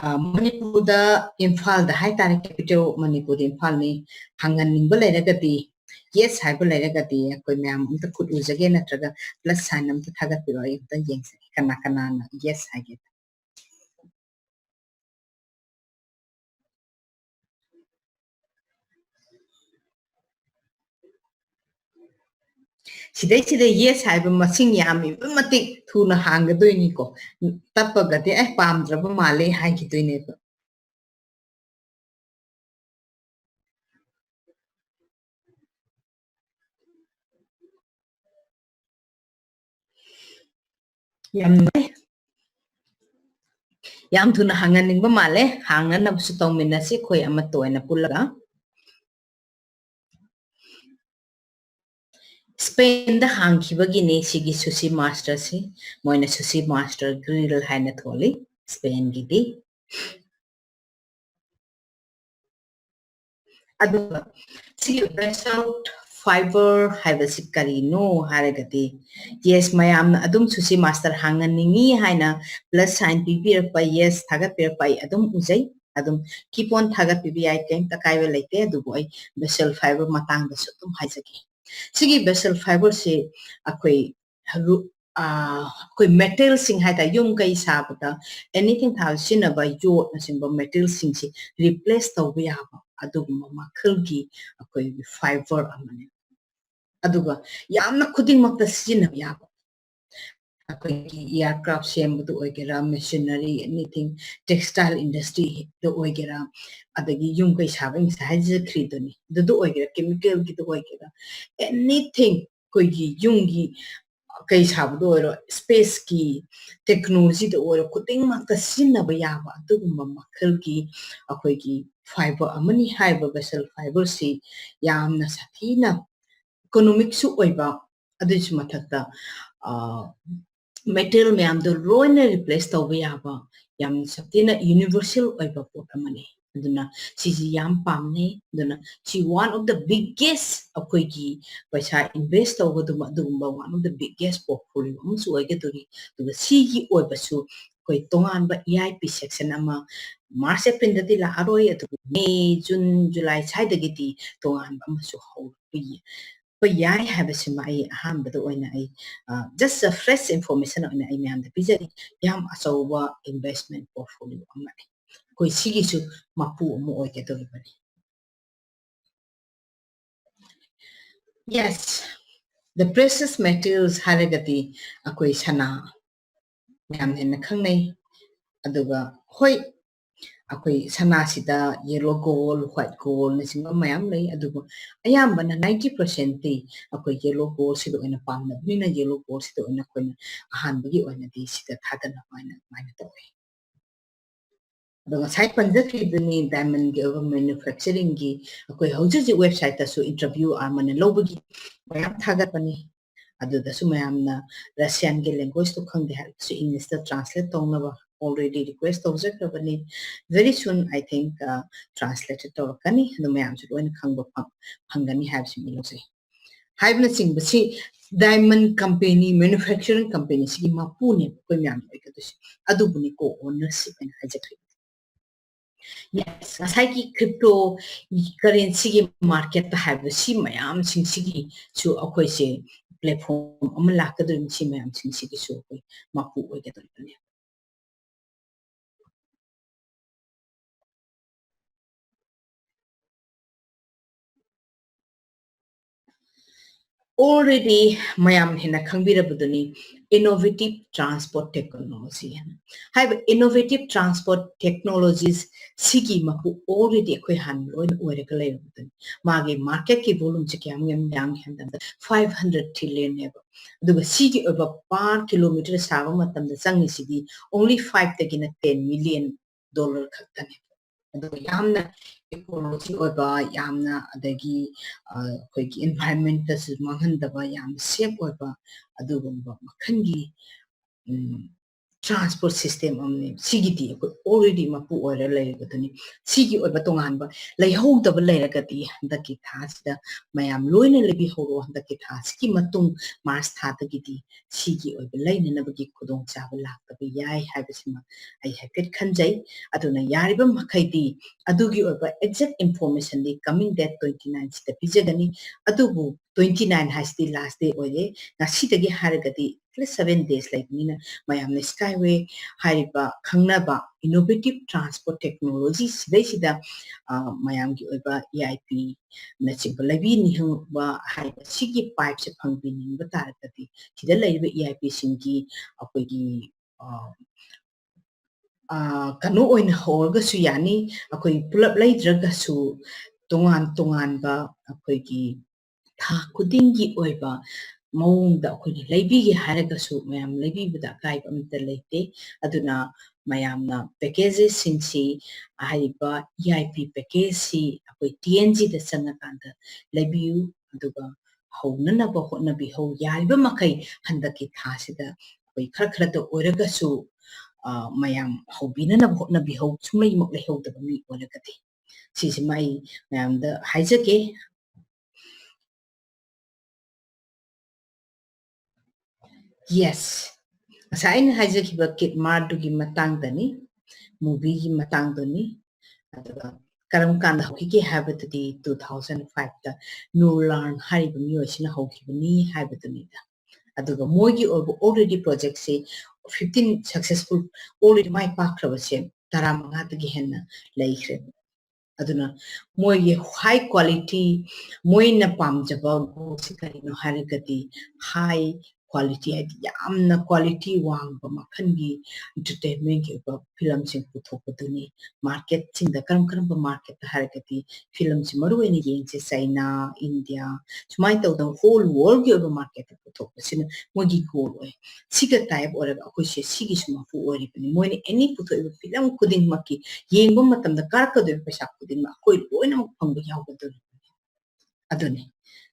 ꯑ, ꯃꯅꯤꯄꯨꯔꯗ, ꯏꯝꯐꯥꯜꯗ ꯍꯥꯏꯇꯥꯔꯦ, capital ꯃꯅꯤꯄꯨꯔꯗ ꯏꯝꯐꯥꯜꯅꯤ꯫ ꯍꯥꯡꯍꯟꯅꯤꯡꯕ ꯂꯩꯔꯒꯗꯤ, yes ꯍꯥꯏꯕ ꯂꯩꯔꯒꯗꯤ ꯑꯩꯈꯣꯏ ꯃꯌꯥꯝ ꯑꯝꯇ ꯈꯨꯠ ꯎꯖꯒꯦ, ꯅꯠꯇ꯭ꯔꯒ plus sign ꯑꯝꯇ ꯊꯥꯒꯠꯄꯤꯔꯛꯑꯣ, ꯑꯩ ꯑꯝꯇ ꯌꯦꯡꯖꯒꯦ ꯀꯅꯥ ꯀꯅꯥꯅ yes ꯍꯥꯏꯒꯦ꯫ ꯁꯤꯗꯩꯁꯤꯗ yes ꯍꯥꯏꯕ ꯃꯁꯤꯡ ꯌꯥꯝꯃꯤꯕ ꯃꯇꯤꯛ ꯊꯨꯅ ꯍꯥꯡꯒꯗꯣꯏꯅꯤꯀꯣ꯫ ꯇꯞꯄꯒꯗꯤ "ꯑꯦ, ꯄꯥꯝꯗ꯭ꯔꯕ ꯃꯥꯜꯂꯦ" ꯍꯥꯏꯈꯤꯗꯣꯏꯅꯦꯕ꯫ ꯌꯥꯝ ꯅꯨꯡꯉꯥꯏ꯫ ꯌꯥꯝ ꯊꯨꯅ ꯍꯥꯡꯍꯟꯅꯤꯡꯕ ꯃꯥꯜꯂꯦ꯫ ꯍꯥꯡꯅꯅꯕꯁꯨ ꯇꯧꯃꯤꯟꯅꯁꯤ ꯑꯩꯈꯣꯏ ꯑꯃꯠꯇ ꯑꯣꯏꯅ ꯄꯨꯜꯂꯒ꯫ ꯁ꯭ꯄꯦꯟꯗ ꯍꯥꯡꯈꯤꯕꯒꯤꯅꯤ ꯁꯤꯒꯤ ꯁꯨꯁꯤ ꯃꯥꯁꯇꯔꯁꯤ꯫ ꯃꯣꯏꯅ ꯁꯨꯁꯤ ꯃꯥꯁꯇꯔ ꯒ꯭ꯔꯤꯜ ꯍꯥꯏꯅ ꯊꯣꯜꯂꯤ ꯁ꯭ꯄꯦꯟꯒꯤꯗꯤ꯫ ꯑꯗꯨꯒ ꯁꯤꯒꯤ basalt fiber ꯍꯥꯏꯕꯁꯤ ꯀꯔꯤꯅꯣ ꯍꯥꯏꯔꯒꯗꯤ, yes, ꯃꯌꯥꯝꯅ ꯑꯗꯨꯝ ꯁꯨꯁꯤ ꯃꯥꯁꯇꯔ ꯍꯥꯡꯍꯟꯅꯤꯡꯉꯤ ꯍꯥꯏꯅ plus sign ꯄꯤꯕꯤꯔꯛꯄ, yes, ꯊꯥꯒꯠꯄꯤꯔꯛꯄ ꯑꯩ ꯑꯗꯨꯝ ꯎꯖꯩ꯫ ꯑꯗꯨꯝ keep on ꯊꯥꯒꯠꯄꯤꯕ ꯌꯥꯏ, ꯀꯩꯝꯇ ꯑꯀꯥꯏꯕ ꯂꯩꯇꯦ꯫ ꯑꯗꯨꯕꯨ ꯑꯩ basalt fiber ꯃꯇꯥꯡꯗꯁꯨ ꯑꯗꯨꯝ ꯍꯥꯏꯖꯒꯦ꯫ ꯁꯤꯒꯤ basalt fiberꯁꯤ ꯑꯩꯈꯣꯏ ꯔꯨ-, ꯑ, ꯑꯩꯈꯣꯏ metalꯁꯤꯡ ꯍꯥꯏꯇꯥꯔꯦ, ꯌꯨꯝ ꯀꯩ ꯁꯥꯕꯗ, anything ꯊꯥꯕꯗ ꯁꯤꯖꯤꯟꯅꯕ ꯌꯣꯠꯅꯆꯤꯡꯕ metalꯁꯤꯡꯁꯤ replace ꯇꯧꯕ ꯌꯥꯕ ꯑꯗꯨꯒꯨꯝꯕ ꯃꯈꯜꯒꯤ ꯑꯩꯈꯣꯏꯒꯤ fiber ꯑꯃꯅꯤ꯫ ꯑꯗꯨꯒ ꯌꯥꯝꯅ ꯈꯨꯗꯤꯡꯃꯛꯇ ꯁꯤꯖꯤꯟꯅꯕ ꯌꯥꯕ, ꯑꯩꯈꯣꯏꯒꯤ aircraft ꯁꯦꯝꯕꯗ ꯑꯣꯏꯒꯦꯔꯥ, machinery, anything, textile industryꯗ ꯑꯣꯏꯒꯦꯔꯥ, ꯑꯗꯒꯤ ꯌꯨꯝ ꯀꯩ ꯁꯥꯕ, ꯑꯩ ꯉꯁꯥꯏ ꯍꯥꯏꯖꯈ꯭ꯔꯤꯗꯨꯅꯤ, ꯑꯗꯨꯗ ꯑꯣꯏꯒꯦꯔꯥ, chemicalꯒꯤꯗ ꯑꯣꯏꯒꯦꯔꯥ, anything, ꯑꯩꯈꯣꯏꯒꯤ ꯌꯨꯝꯒꯤ ꯀꯩ ꯁꯥꯕꯗ ꯑꯣꯏꯔꯣ, spaceꯀꯤ technologyꯗ ꯑꯣꯏꯔꯣ, ꯈꯨꯗꯤꯡꯃꯛꯇ ꯁꯤꯖꯤꯟꯅꯕ ꯌꯥꯕ ꯑꯗꯨꯒꯨꯝꯕ ꯃꯈꯜꯒꯤ ꯑꯩꯈꯣꯏꯒꯤ fiber ꯑꯃꯅꯤ꯫ ꯍꯥꯏꯔꯤꯕ basalt fiberꯁꯤ ꯌꯥꯝꯅ ꯁꯥꯊꯤꯅ economicꯁꯨ ꯑꯣꯏꯕ, ꯑꯗꯨꯒꯤꯁꯨ ꯃꯊꯛꯇ, ꯑ, metal ꯃꯌꯥꯝꯗꯣ ꯂꯣꯏꯅ replace ꯇꯧꯕ ꯌꯥꯕ ꯌꯥꯝ ꯁꯥꯊꯤꯅ universal ꯑꯣꯏꯕ ꯄꯣꯠ ꯑꯃꯅꯤ꯫ ꯑꯗꯨꯅ ꯁꯤꯁꯤ ꯌꯥꯝ ꯄꯥꯝꯅꯩ꯫ ꯑꯗꯨꯅ ꯁꯤ one of the biggest ꯑꯩꯈꯣꯏꯒꯤ ꯄꯩꯁꯥ invest ꯇꯧꯒꯗꯕ ꯑꯗꯨꯒꯨꯝꯕ one of the biggest portfolio ꯑꯃꯁꯨ ꯑꯣꯏꯒꯗꯧꯔꯤ꯫ ꯑꯗꯨꯒ ꯁꯤꯒꯤ ꯑꯣꯏꯕꯁꯨ ꯑꯩꯈꯣꯏ ꯇꯣꯉꯥꯟꯕ E I P section ꯑꯃ March Aprilꯗꯗꯤ ꯂꯥꯛꯑꯔꯣꯏ, ꯑꯗꯨꯕꯨ May, June, July ꯁ꯭ꯋꯥꯏꯗꯒꯤꯗꯤ ꯇꯣꯉꯥꯟꯕ ꯑꯃꯁꯨ ꯍꯧꯔꯛꯄ ꯌꯥꯏ ꯍꯥꯏꯕꯁꯤꯃ ꯑꯩ ꯑꯍꯥꯟꯕꯗ ꯑꯣꯏꯅ ꯑꯩ, ꯑ, just a fresh information ꯑꯣꯏꯅ ꯑꯩ ꯃꯌꯥꯝꯗ ꯄꯤꯖꯔꯤ꯫ ꯌꯥꯝ ꯑꯆꯧꯕ investment portfolio ꯑꯃꯅꯤ꯫ ꯑꯩꯈꯣꯏ ꯁꯤꯒꯤꯁꯨ ꯃꯄꯨ ꯑꯃ ꯑꯣꯏꯒꯗꯧꯔꯤꯕꯅꯤ꯫ Yes, the precious metals ꯍꯥꯏꯔꯒꯗꯤ ꯑꯩꯈꯣꯏ ꯁꯅꯥ ꯃꯌꯥꯝꯅ ꯍꯦꯟꯅ ꯈꯪꯅꯩ꯫ ꯑꯗꯨꯒ ꯍꯣꯏ, ꯑꯩꯈꯣꯏ ꯁꯅꯥꯁꯤꯗ yellow gold, white goldꯅꯆꯤꯡꯕ ꯃꯌꯥꯝ ꯂꯩ, ꯑꯗꯨꯕꯨ ꯑꯌꯥꯝꯕꯅ ninety percentꯇꯤ ꯑꯩꯈꯣꯏ yellow goldꯁꯤꯗ ꯑꯣꯏꯅ ꯄꯥꯝꯅꯕꯅꯤꯅ yellow goldꯁꯤꯗ ꯑꯣꯏꯅ ꯑꯩꯈꯣꯏꯅ ꯑꯍꯥꯟꯕꯒꯤ ꯑꯣꯏꯅꯗꯤ ꯁꯤꯗ ꯊꯥꯗꯅꯕ ꯍꯥꯏꯅ ꯑꯗꯨꯃꯥꯏꯅ ꯇꯧꯋꯤ꯫ ꯑꯗꯣ ꯉꯁꯥꯏ ꯄꯟꯖꯈꯤꯕꯗꯨꯅꯤ diamondꯒꯤ ꯑꯣꯏꯕ manufacturingꯒꯤ ꯑꯩꯈꯣꯏ ꯍꯧꯖꯤꯛ ꯍꯧꯖꯤꯛ websiteꯇꯁꯨ interview ꯑꯃꯅ ꯂꯧꯕꯒꯤ ꯃꯌꯥꯝ ꯊꯥꯒꯠꯄꯅꯤ꯫ ꯑꯗꯨꯗꯁꯨ ꯃꯌꯥꯝꯅ Russianꯒꯤ languageꯇꯣ ꯈꯪꯗꯦ ꯍꯥꯏꯔꯒꯁꯨ Englishꯇ translate ꯇꯧꯅꯕ already request ꯇꯧꯖꯈ꯭ꯔꯕꯅꯤ꯫ Very soon, I think, translated ꯇꯧꯔꯛꯀꯅꯤ꯫ ꯑꯗꯨ ꯃꯌꯥꯝꯁꯨ ꯂꯣꯏꯅ ꯈꯪꯕ ꯐꯪ-, ꯐꯪꯒꯅꯤ ꯍꯥꯏꯕꯁꯤꯃ ꯂꯧꯖꯩ꯫ ꯍꯥꯏꯕꯅꯆꯤꯡꯕꯁꯤ diamond company, manufacturing companyꯁꯤꯒꯤ ꯃꯄꯨꯅꯦꯕ ꯑꯩꯈꯣꯏ ꯃꯌꯥꯝꯅ ꯑꯣꯏꯒꯗꯣꯏꯁꯦ꯫ ꯑꯗꯨꯕꯨꯅꯤ co-ownership ꯍꯥꯏꯅ ꯍꯥꯏꯖꯈ꯭ꯔꯤꯕ꯫ Yes, ꯉꯁꯥꯏꯒꯤ crypto currencyꯒꯤ marketꯇ ꯍꯥꯏꯕ ꯁꯤ ꯃꯌꯥꯝꯁꯤꯡꯁꯤꯒꯤꯁꯨ ꯑꯩꯈꯣꯏꯁꯦ platform ꯑꯃ ꯂꯥꯛꯀꯗꯣꯏꯅꯤ, ꯁꯤ ꯃꯌꯥꯝꯁꯤꯡꯁꯤꯒꯤꯁꯨ ꯑꯩꯈꯣꯏ ꯃꯄꯨ ꯑꯣꯏꯒꯗꯣꯔꯤꯕꯅꯤ꯫ Already ꯃꯌꯥꯝ ꯍꯦꯟꯅ ꯈꯪꯕꯤꯔꯕꯗꯨꯅꯤ innovative transport technology ꯍꯥꯏꯅ꯫ ꯍꯥꯏꯕ innovative transport technologies ꯁꯤꯒꯤ ꯃꯄꯨ already ꯑꯩꯈꯣꯏ ꯍꯥꯟꯅ ꯂꯣꯏꯅ ꯑꯣꯏꯔꯒ ꯂꯩꯔꯕꯗꯨꯅꯤ꯫ ꯃꯥꯒꯤ marketꯀꯤ volumeꯁꯦ ꯀꯌꯥꯝ ꯌꯥꯝ ꯌꯥꯝꯒꯦ ꯍꯥꯏꯕ ꯃꯇꯝꯗ five hundred trillionꯅꯦꯕ꯫ ꯑꯗꯨꯒ ꯁꯤꯒꯤ ꯑꯣꯏꯕ per kilometer ꯁꯥꯕ ꯃꯇꯝꯗ ꯆꯪꯉꯤꯁꯤꯗꯤ only fiveꯇꯒꯤꯅ ten million dollar ꯈꯛꯇꯅꯦꯕ꯫ ꯑꯗꯨꯒ ꯌꯥꯝꯅ ecology ꯑꯣꯏꯕ, ꯌꯥꯝꯅ ꯑꯗꯒꯤ, ꯑ, ꯑꯩꯈꯣꯏꯒꯤ environmentꯇꯁꯨ ꯃꯥꯡꯍꯟꯗꯕ, ꯌꯥꯝꯅ safe ꯑꯣꯏꯕ ꯑꯗꯨꯒꯨꯝꯕ ꯃꯈꯜꯒꯤ, ꯎꯝ, transport system ꯑꯃꯅꯤ꯫ ꯁꯤꯒꯤꯗꯤ ꯑꯩꯈꯣꯏ already ꯃꯄꯨ ꯑꯣꯏꯔ ꯂꯩꯔꯤꯕꯗꯨꯅꯤ꯫ ꯁꯤꯒꯤ ꯑꯣꯏꯕ ꯇꯣꯉꯥꯟꯕ ꯂꯩꯍꯧꯗꯕ ꯂꯩꯔꯒꯗꯤ ꯍꯟꯗꯛꯀꯤ ꯊꯥꯁꯤꯗ ꯃꯌꯥꯝ ꯂꯣꯏꯅ ꯂꯩꯕꯤꯍꯧꯔꯣ꯫ ꯍꯟꯗꯛꯀꯤ ꯊꯥꯁꯤꯒꯤ ꯃꯇꯨꯡ March ꯊꯥꯗꯒꯤꯗꯤ ꯁꯤꯒꯤ ꯑꯣꯏꯕ ꯂꯩꯅꯅꯕꯒꯤ ꯈꯨꯗꯣꯡꯆꯥꯕ ꯂꯥꯛꯇꯕ ꯌꯥꯏ ꯍꯥꯏꯕꯁꯤꯃ ꯑꯩ ꯍꯥꯏꯐꯦꯠ ꯈꯟꯖꯩ꯫ ꯑꯗꯨꯅ ꯌꯥꯔꯤꯕ ꯃꯈꯩꯗꯤ ꯑꯗꯨꯒꯤ ꯑꯣꯏꯕ exact informationꯗꯤ coming date twenty nine ꯁꯤꯗ ꯄꯤꯖꯒꯅꯤ꯫ ꯑꯗꯨꯕꯨ twenty nine ꯍꯥꯏꯁꯤꯗꯤ last day ꯑꯣꯏꯔꯦ꯫ ꯉꯁꯤꯗꯒꯤ ꯍꯥꯏꯔꯒꯗꯤ at least seven days ꯂꯩꯕꯅꯤꯅ ꯃꯌꯥꯝꯅ Skyway ꯍꯥꯏꯔꯤꯕ ꯈꯪꯅꯕ innovative transport technology ꯁꯤꯗꯩꯁꯤꯗ, ꯑ, ꯃꯌꯥꯝꯒꯤ ꯑꯣꯏꯕ E I P ꯅꯆꯤꯡꯕ ꯂꯩꯕꯤꯅꯤꯡꯕ ꯍꯥꯏꯔꯤꯕ ꯁꯤꯒꯤ pipeꯁꯦ ꯐꯪꯕꯤꯅꯤꯡꯕ ꯇꯥꯔꯒꯗꯤ ꯁꯤꯗ ꯂꯩꯔꯤꯕ E I Pꯁꯤꯡꯒꯤ ꯑꯩꯈꯣꯏꯒꯤ, ꯑ, ꯀꯩꯅꯣ ꯑꯣꯏꯅ ꯍꯧꯔꯒꯁꯨ ꯌꯥꯅꯤ, ꯑꯩꯈꯣꯏ ꯄꯨꯂꯞ ꯂꯩꯗ꯭ꯔꯒꯁꯨ ꯇꯣꯉꯥꯟ ꯇꯣꯉꯥꯟꯕ ꯑꯩꯈꯣꯏꯒꯤ ꯊꯥ ꯈꯨꯗꯤꯡꯒꯤ ꯑꯣꯏꯕ ꯃꯑꯣꯡꯗ ꯑꯩꯈꯣꯏꯅ ꯂꯩꯕꯤꯒꯦ ꯍꯥꯏꯔꯒꯁꯨ ꯃꯌꯥꯝ ꯂꯩꯕꯤꯕꯗ ꯑꯀꯥꯏꯕ ꯑꯃꯠꯇ ꯂꯩꯇꯦ꯫ ꯑꯗꯨꯅ ꯃꯌꯥꯝꯅ packagesꯁꯤꯡꯁꯤ, ꯍꯥꯏꯔꯤꯕ E I P packageꯁꯤ ꯑꯩꯈꯣꯏ T N Gꯗ ꯆꯪꯉꯀꯥꯟꯗ ꯂꯩꯕꯤꯌꯨ꯫ ꯑꯗꯨꯒ ꯍꯧꯅꯅꯕ ꯍꯣꯠꯅꯕꯤꯍꯧ꯫ ꯌꯥꯔꯤꯕ ꯃꯈꯩ ꯍꯟꯗꯛꯀꯤ ꯊꯥꯁꯤꯗ ꯑꯩꯈꯣꯏ ꯈꯔ ꯈꯔꯗ ꯑꯣꯏꯔꯒꯁꯨ, ꯑ, ꯃꯌꯥꯝ ꯍꯧꯕꯤꯅꯅꯕ ꯍꯣꯠꯅꯕꯤꯍꯧ, ꯁꯨꯡꯂꯩꯃꯛ ꯂꯩꯍꯧꯗꯕ ꯃꯤ ꯑꯣꯏꯔꯒꯗꯤ꯫ ꯁꯤꯁꯤꯃ ꯑꯩ ꯃꯌꯥꯝꯗ ꯍꯥꯏꯖꯒꯦ꯫ Yes, ꯉꯁꯥꯏ ꯑꯩꯅ ꯍꯥꯏꯖꯈꯤꯕ Kit Martꯗꯨꯒꯤ ꯃꯇꯥꯡꯗꯅꯤ, movieꯒꯤ ꯃꯇꯥꯡꯗꯨꯅꯤ꯫ ꯑꯗꯨꯒ ꯀꯔꯝ ꯀꯥꯟꯗ ꯍꯧꯈꯤꯒꯦ ꯍꯥꯏꯕꯗꯨꯗꯤ two thousand fiveꯇ Nurlan ꯍꯥꯏꯔꯤꯕ ꯃꯤꯑꯣꯏꯁꯤꯅ ꯍꯧꯈꯤꯕꯅꯤ ꯍꯥꯏꯕꯗꯨꯅꯤꯗ꯫ ꯑꯗꯨꯒ ꯃꯣꯏꯒꯤ ꯑꯣꯏꯕ already projectꯁꯤ fifteen successful, already ꯃꯥꯏ ꯄꯥꯛꯈ꯭ꯔꯕꯁꯦ ꯇꯔꯥꯃꯉꯥꯗꯒꯤ ꯍꯦꯟꯅ ꯂꯩꯈ꯭ꯔꯦ꯫ ꯑꯗꯨꯅ ꯃꯣꯏꯒꯤ high quality, ꯃꯣꯏꯅ ꯄꯥꯝꯖꯕ goalꯁꯤ ꯀꯔꯤꯅꯣ ꯍꯥꯏꯔꯒꯗꯤ high quality, ꯍꯥꯏꯗꯤ ꯌꯥꯝꯅ quality ꯋꯥꯡꯕ ꯃꯈꯜꯒꯤ entertainmentꯀꯤ ꯑꯣꯏꯕ filmꯁꯤꯡ ꯄꯨꯊꯣꯛꯄꯗꯨꯅꯤ꯫ Marketꯁꯤꯡꯗ ꯀꯔꯝ ꯀꯔꯝꯕ marketꯇ ꯍꯥꯏꯔꯒꯗꯤ filmꯁꯤ ꯃꯔꯨ ꯑꯣꯏꯅ ꯌꯦꯡꯁꯦ, China, India, ꯁꯨꯃꯥꯏꯅ ꯇꯧꯗꯅ whole worldꯀꯤ ꯑꯣꯏꯕ marketꯇ ꯄꯨꯊꯣꯛꯄꯁꯤꯅ ꯃꯣꯏꯒꯤ goal ꯑꯣꯏ꯫ ꯁꯤꯒ tie up ꯑꯣꯏꯔꯒ ꯑꯩꯈꯣꯏꯁꯦ ꯁꯤꯒꯤꯁꯨ ꯃꯄꯨ ꯑꯣꯏꯔꯤꯕꯅꯤ꯫ ꯃꯣꯏꯅ any ꯄꯨꯊꯣꯛꯏꯕ film ꯈꯨꯗꯤꯡꯃꯛꯀꯤ ꯌꯦꯡꯕ ꯃꯇꯝꯗ ꯀꯥꯔꯛꯀꯗꯣꯏꯕ ꯄꯩꯁꯥ ꯈꯨꯗꯤꯡꯃꯛ ꯑꯩꯈꯣꯏ ꯂꯣꯏꯅꯃꯛ ꯐꯪꯕ ꯌꯥꯎꯒꯗꯣꯔꯤꯕꯅꯤ꯫ ꯑꯗꯨꯅꯤ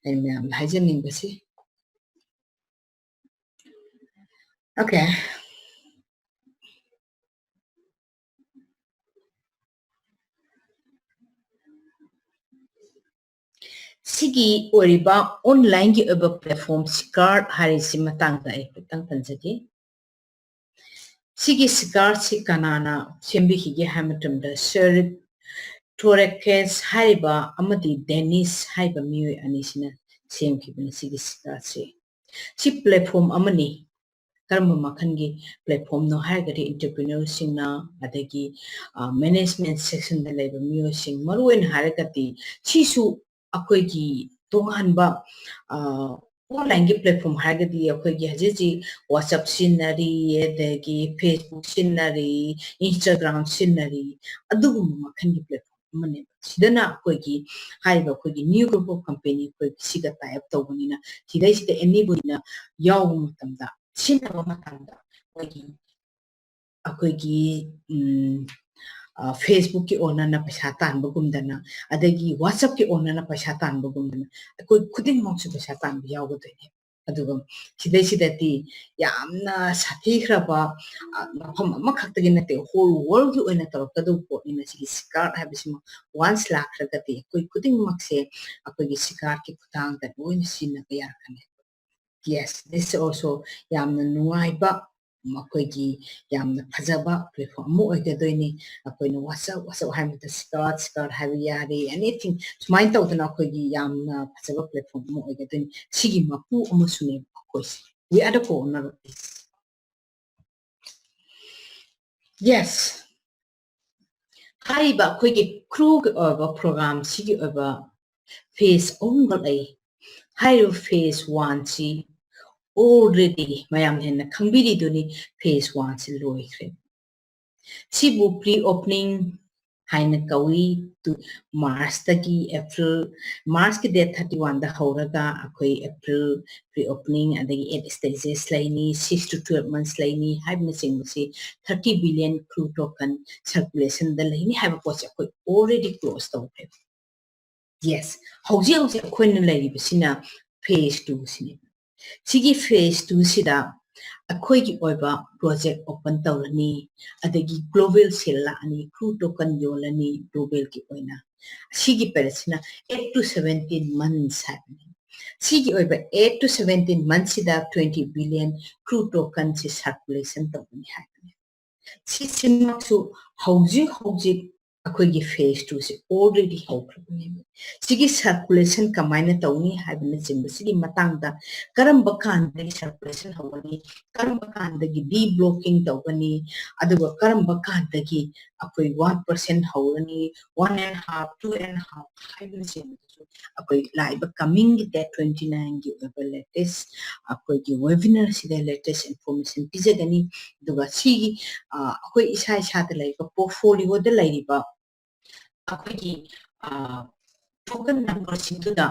ꯑꯩꯅ ꯃꯌꯥꯝꯗ ꯍꯥꯏꯖꯅꯤꯡꯕꯁꯤ꯫ Okay. ꯁꯤꯒꯤ ꯑꯣꯏꯔꯤꯕ onlineꯒꯤ ꯑꯣꯏꯕ platform Shikar ꯍꯥꯏꯔꯤꯁꯤ ꯃꯇꯥꯡꯗ ꯑꯩ ꯈꯤꯇꯪ ꯄꯟꯖꯒꯦ꯫ ꯁꯤꯒꯤ Shikarꯁꯤ ꯀꯅꯥꯅ ꯁꯦꯝꯕꯤꯈꯤꯒꯦ ꯍꯥꯏꯕ ꯃꯇꯝꯗ Sir Torekes ꯍꯥꯏꯔꯤꯕ ꯑꯃꯗꯤ Dennis ꯍꯥꯏꯕ ꯃꯤꯑꯣꯏ ꯑꯅꯤꯁꯤꯅ ꯁꯦꯝꯈꯤꯕꯅꯤ ꯁꯤꯒꯤ Shikarꯁꯤ꯫ ꯁꯤ platform ꯑꯃꯅꯤ꯫ ꯀꯔꯝꯕ ꯃꯈꯜꯒꯤ platformꯅꯣ ꯍꯥꯏꯔꯒꯗꯤ entrepreneurꯁꯤꯡꯅ, ꯑꯗꯒꯤ, ꯑ, management sectionꯗ ꯂꯩꯕ ꯃꯤꯑꯣꯏꯁꯤꯡ, ꯃꯔꯨꯑꯣꯏꯅ ꯍꯥꯏꯔꯒꯗꯤ ꯁꯤꯁꯨ ꯑꯩꯈꯣꯏꯒꯤ ꯇꯣꯉꯥꯟꯕ, ꯑ, ꯑꯣꯟꯂꯥꯏꯟꯒꯤ ꯄ꯭ꯂꯦꯠꯐꯣꯝ ꯍꯥꯏꯔꯒꯗꯤ ꯑꯩꯈꯣꯏꯒꯤ ꯍꯧꯖꯤꯛ ꯍꯧꯖꯤꯛ WhatsApp ꯁꯤꯖꯤꯟꯅꯔꯤ, ꯑꯗꯒꯤ Facebook ꯁꯤꯖꯤꯟꯅꯔꯤ, Instagram ꯁꯤꯖꯤꯟꯅꯔꯤ, ꯑꯗꯨꯒꯨꯝꯕ ꯃꯈꯜꯒꯤ ꯄ꯭ꯂꯦꯠꯐꯣꯝ ꯑꯃꯅꯦꯕ꯫ ꯁꯤꯗꯅ ꯑꯩꯈꯣꯏꯒꯤ ꯍꯥꯏꯔꯤꯕ ꯑꯩꯈꯣꯏꯒꯤ new group of company ꯑꯩꯈꯣꯏ ꯁꯤꯒ tie up ꯇꯧꯕꯅꯤꯅ, ꯁꯤꯗꯩꯁꯤꯗ ꯑꯦꯅꯤꯕꯨꯅ ꯌꯥꯎꯕ ꯃꯇꯝꯗ, ꯁꯤꯖꯤꯟꯅꯕ ꯃꯇꯝꯗ ꯑꯩꯈꯣꯏꯒꯤ ꯑꯩꯈꯣꯏꯒꯤ ꯎꯝ, ꯑ, Facebook ꯀꯤ owner ꯅ ꯄꯩꯁꯥ ꯇꯥꯟꯕꯒꯨꯝꯗꯅ, ꯑꯗꯒꯤ WhatsApp ꯀꯤ owner ꯅ ꯄꯩꯁꯥ ꯇꯥꯟꯕꯒꯨꯝꯗꯅ, ꯑꯩꯈꯣꯏ ꯈꯨꯗꯤꯡꯃꯛꯁꯨ ꯄꯩꯁꯥ ꯇꯥꯟꯕ ꯌꯥꯎꯒꯗꯣꯏꯅꯦ꯫ ꯑꯗꯨꯒ ꯁꯤꯗꯩꯁꯤꯗꯗꯤ ꯌꯥꯝꯅ ꯁꯥꯊꯤꯈ꯭ꯔꯕ, ꯑ, ꯃꯐꯝ ꯑꯃꯈꯛꯇꯒꯤ ꯅꯠꯇꯦ, whole world ꯒꯤ ꯑꯣꯏꯅ ꯇꯧꯔꯛꯀꯗꯧꯕ ꯄꯣꯠꯅꯤꯅ, ꯁꯤꯒꯤ ꯁꯤꯀꯥꯔꯠ ꯍꯥꯏꯕꯁꯤꯃ once ꯂꯥꯛꯈ꯭ꯔꯒꯗꯤ ꯑꯩꯈꯣꯏ ꯈꯨꯗꯤꯡꯃꯛꯁꯦ ꯑꯩꯈꯣꯏꯒꯤ ꯁꯤꯀꯥꯔꯠꯀꯤ ꯈꯨꯠꯊꯥꯡꯗ ꯂꯣꯏꯅ ꯁꯤꯖꯤꯟꯅꯕ ꯌꯥꯔꯛꯀꯅꯤ꯫ Yes, this is also ꯌꯥꯝꯅ ꯅꯨꯡꯉꯥꯏꯕ, ꯃꯈꯣꯏꯒꯤ ꯌꯥꯝꯅ ꯐꯖꯕ ꯄ꯭ꯂꯦꯠꯐꯣꯝ ꯑꯃ ꯑꯣꯏꯒꯗꯣꯏꯅꯤ꯫ ꯑꯩꯈꯣꯏꯅ WhatsApp, WhatsApp ꯍꯥꯏꯕꯗ ꯁꯤꯀꯥꯔꯠ, ꯁꯤꯀꯥꯔꯠ ꯍꯥꯏꯕ ꯌꯥꯔꯦ, anything ꯁꯨꯃꯥꯏꯅ ꯇꯧꯗꯅ ꯑꯩꯈꯣꯏꯒꯤ ꯌꯥꯝꯅ ꯐꯖꯕ ꯄ꯭ꯂꯦꯠꯐꯣꯝ ꯑꯃ ꯑꯣꯏꯒꯗꯣꯏꯅꯤ꯫ ꯁꯤꯒꯤ ꯃꯄꯨ ꯑꯃꯁꯨꯅꯦꯕ ꯑꯩꯈꯣꯏꯁꯦ꯫ We are the co-owner of this. Yes. ꯍꯥꯏꯔꯤꯕ ꯑꯩꯈꯣꯏꯒꯤ ꯀ꯭ꯔꯨꯒꯤ ꯑꯣꯏꯕ ꯄ꯭ꯔꯣꯒ꯭ꯔꯥꯝꯁꯤꯒꯤ ꯑꯣꯏꯕ ꯐꯦꯁ ꯑꯍꯨꯝꯈꯛ ꯂꯩ꯫ ꯍꯥꯏꯔꯤꯕ ꯐꯦꯁ ꯋꯥꯟꯁꯤ already ꯃꯌꯥꯝ ꯍꯦꯟꯅ ꯈꯪꯕꯤꯔꯤꯗꯨꯅꯤ, ꯐꯦꯁ ꯋꯥꯟꯁꯤ ꯂꯣꯏꯈ꯭ꯔꯦ꯫ ꯁꯤꯕꯨ pre opening ꯍꯥꯏꯅ ꯀꯧꯏ꯫ ꯇꯨ, ꯃꯥꯔꯁꯇꯒꯤ ꯑꯦꯄ꯭ꯔꯤꯜ, ꯃꯥꯔꯁꯀꯤ date thirty one ꯗ ꯍꯧꯔꯒ ꯑꯩꯈꯣꯏ ꯑꯦꯄ꯭ꯔꯤꯜ pre opening, ꯑꯗꯒꯤ eight stages ꯂꯩꯅꯤ, six to twelve months ꯂꯩꯅꯤ ꯍꯥꯏꯕꯅꯆꯤꯡꯕꯁꯤ thirty billion crew token circulation ꯗ ꯂꯩꯅꯤ ꯍꯥꯏꯕ ꯄꯣꯠꯁꯦ ꯑꯩꯈꯣꯏ already close ꯇꯧꯈ꯭ꯔꯦ꯫ Yes, ꯍꯧꯖꯤꯛ ꯍꯧꯖꯤꯛ ꯑꯩꯈꯣꯏꯅ ꯂꯩꯔꯤꯕꯁꯤꯅ ꯐꯦꯁ ꯇꯨ ꯁꯤꯅꯤ꯫ ꯁꯤꯒꯤ ꯐꯦꯁ ꯇꯨ ꯁꯤꯗ ꯑꯩꯈꯣꯏꯒꯤ ꯑꯣꯏꯕ ꯄ꯭ꯔꯣꯖꯦꯛ ꯑꯣꯄꯟ ꯇꯧꯔꯅꯤ, ꯑꯗꯒꯤ global sale ꯂꯥꯛꯑꯅꯤ, crew token ꯌꯣꯜꯂꯅꯤ global ꯒꯤ ꯑꯣꯏꯅ꯫ ꯁꯤꯒꯤ period ꯁꯤꯅ eight to seventeen months ꯍꯥꯏꯕꯅꯤ꯫ ꯁꯤꯒꯤ ꯑꯣꯏꯕ eight to seventeen months ꯁꯤꯗ twenty billion crew token ꯁꯤ circulation ꯇꯧꯒꯅꯤ ꯍꯥꯏꯕꯅꯤ꯫ ꯁꯤꯁꯤꯃꯛꯁꯨ ꯍꯧꯖꯤꯛ ꯍꯧꯖꯤꯛ ꯑꯩꯈꯣꯏꯒꯤ ꯐꯦꯁ ꯇꯨ ꯁꯤ already ꯍꯧꯈ꯭ꯔꯕꯅꯦꯕ꯫ ꯁꯤꯒꯤ circulation ꯀꯃꯥꯏꯅ ꯇꯧꯅꯤ ꯍꯥꯏꯕꯅꯆꯤꯡꯕ ꯁꯤꯒꯤ ꯃꯇꯥꯡꯗ, ꯀꯔꯝꯕ ꯀꯥꯟꯗꯒꯤ circulation ꯍꯧꯒꯅꯤ, ꯀꯔꯝꯕ ꯀꯥꯟꯗꯒꯤ deblocking ꯇꯧꯒꯅꯤ, ꯑꯗꯨꯒ ꯀꯔꯝꯕ ꯀꯥꯟꯗꯒꯤ ꯑꯩꯈꯣꯏ one percent ꯍꯧꯔꯅꯤ, one and half, two and half ꯍꯥꯏꯕꯅꯆꯤꯡꯕꯗꯨꯁꯨ ꯑꯩꯈꯣꯏ ꯂꯥꯛꯏꯕ coming ꯒꯤ date twenty nine ꯒꯤ ꯑꯣꯏꯕ latest ꯑꯩꯈꯣꯏꯒꯤ webinar ꯁꯤꯗ latest information ꯄꯤꯖꯒꯅꯤ꯫ ꯑꯗꯨꯒ ꯁꯤꯒꯤ, ꯑ, ꯑꯩꯈꯣꯏ ꯏꯁꯥ ꯏꯁꯥꯗ ꯂꯩꯔꯤꯕ portfolio ꯗ ꯂꯩꯔꯤꯕ ꯑꯩꯈꯣꯏꯒꯤ, ꯑ, token number ꯁꯤꯡꯗꯨꯗ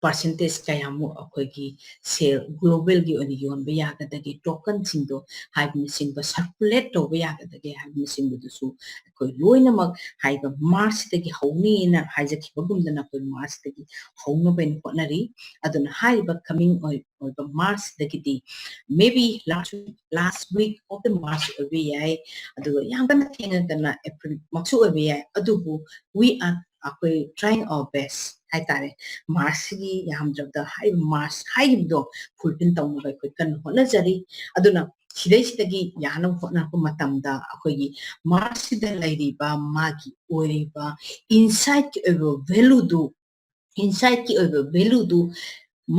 percentage ꯀꯌꯥꯃꯨꯛ ꯑꯩꯈꯣꯏꯒꯤ sale global ꯒꯤ ꯑꯣꯏꯅ ꯌꯣꯟꯕ ꯌꯥꯒꯗꯒꯦ, token ꯁꯤꯡꯗꯣ ꯍꯥꯏꯕꯅꯆꯤꯡꯕ circulate ꯇꯧꯕ ꯌꯥꯒꯗꯒꯦ ꯍꯥꯏꯕꯅꯆꯤꯡꯕꯗꯨꯁꯨ ꯑꯩꯈꯣꯏ ꯂꯣꯏꯅꯃꯛ ꯍꯥꯏꯕ March ꯇꯒꯤ ꯍꯧꯅꯤꯅ ꯍꯥꯏꯖꯈꯤꯕꯒꯨꯝꯗꯅ ꯑꯩꯈꯣꯏ March ꯇꯒꯤ ꯍꯧꯅꯕ ꯑꯩꯅ ꯍꯣꯠꯅꯔꯤ꯫ ꯑꯗꯨꯅ ꯍꯥꯏꯔꯤꯕ coming ꯑꯣꯏ-, ꯑꯣꯏꯕ March ꯇꯒꯤꯗꯤ, maybe last week, last week of the March ꯑꯣꯏꯕ ꯌꯥꯏ, ꯑꯗꯨꯒ ꯌꯥꯝ ꯀꯟꯅ ꯊꯦꯡꯉꯒꯅ April ꯃꯛꯁꯨ ꯑꯣꯏꯕ ꯌꯥꯏ, ꯑꯗꯨꯕꯨ we are, ꯑꯩꯈꯣꯏ trying our best ꯍꯥꯏꯇꯥꯔꯦ꯫ March ꯁꯤꯒꯤ ꯌꯥꯝꯗ꯭ꯔꯕꯗ ꯍꯥꯏꯔꯤꯕ March ꯍꯥꯏꯔꯤꯕꯗꯣ fulfill ꯇꯧꯅꯕ ꯑꯩꯈꯣꯏ ꯀꯟꯅ ꯍꯣꯠꯅꯖꯔꯤ꯫ ꯑꯗꯨꯅ ꯁꯤꯗꯩꯁꯤꯗꯒꯤ ꯌꯥꯅꯕ ꯍꯣꯠꯅꯔꯛꯄ ꯃꯇꯝꯗ ꯑꯩꯈꯣꯏꯒꯤ March ꯁꯤꯗ ꯂꯩꯔꯤꯕ ꯃꯥꯒꯤ ꯑꯣꯏꯔꯤꯕ insight ꯀꯤ ꯑꯣꯏꯕ value ꯗꯨ, insight ꯀꯤ ꯑꯣꯏꯕ value ꯗꯨ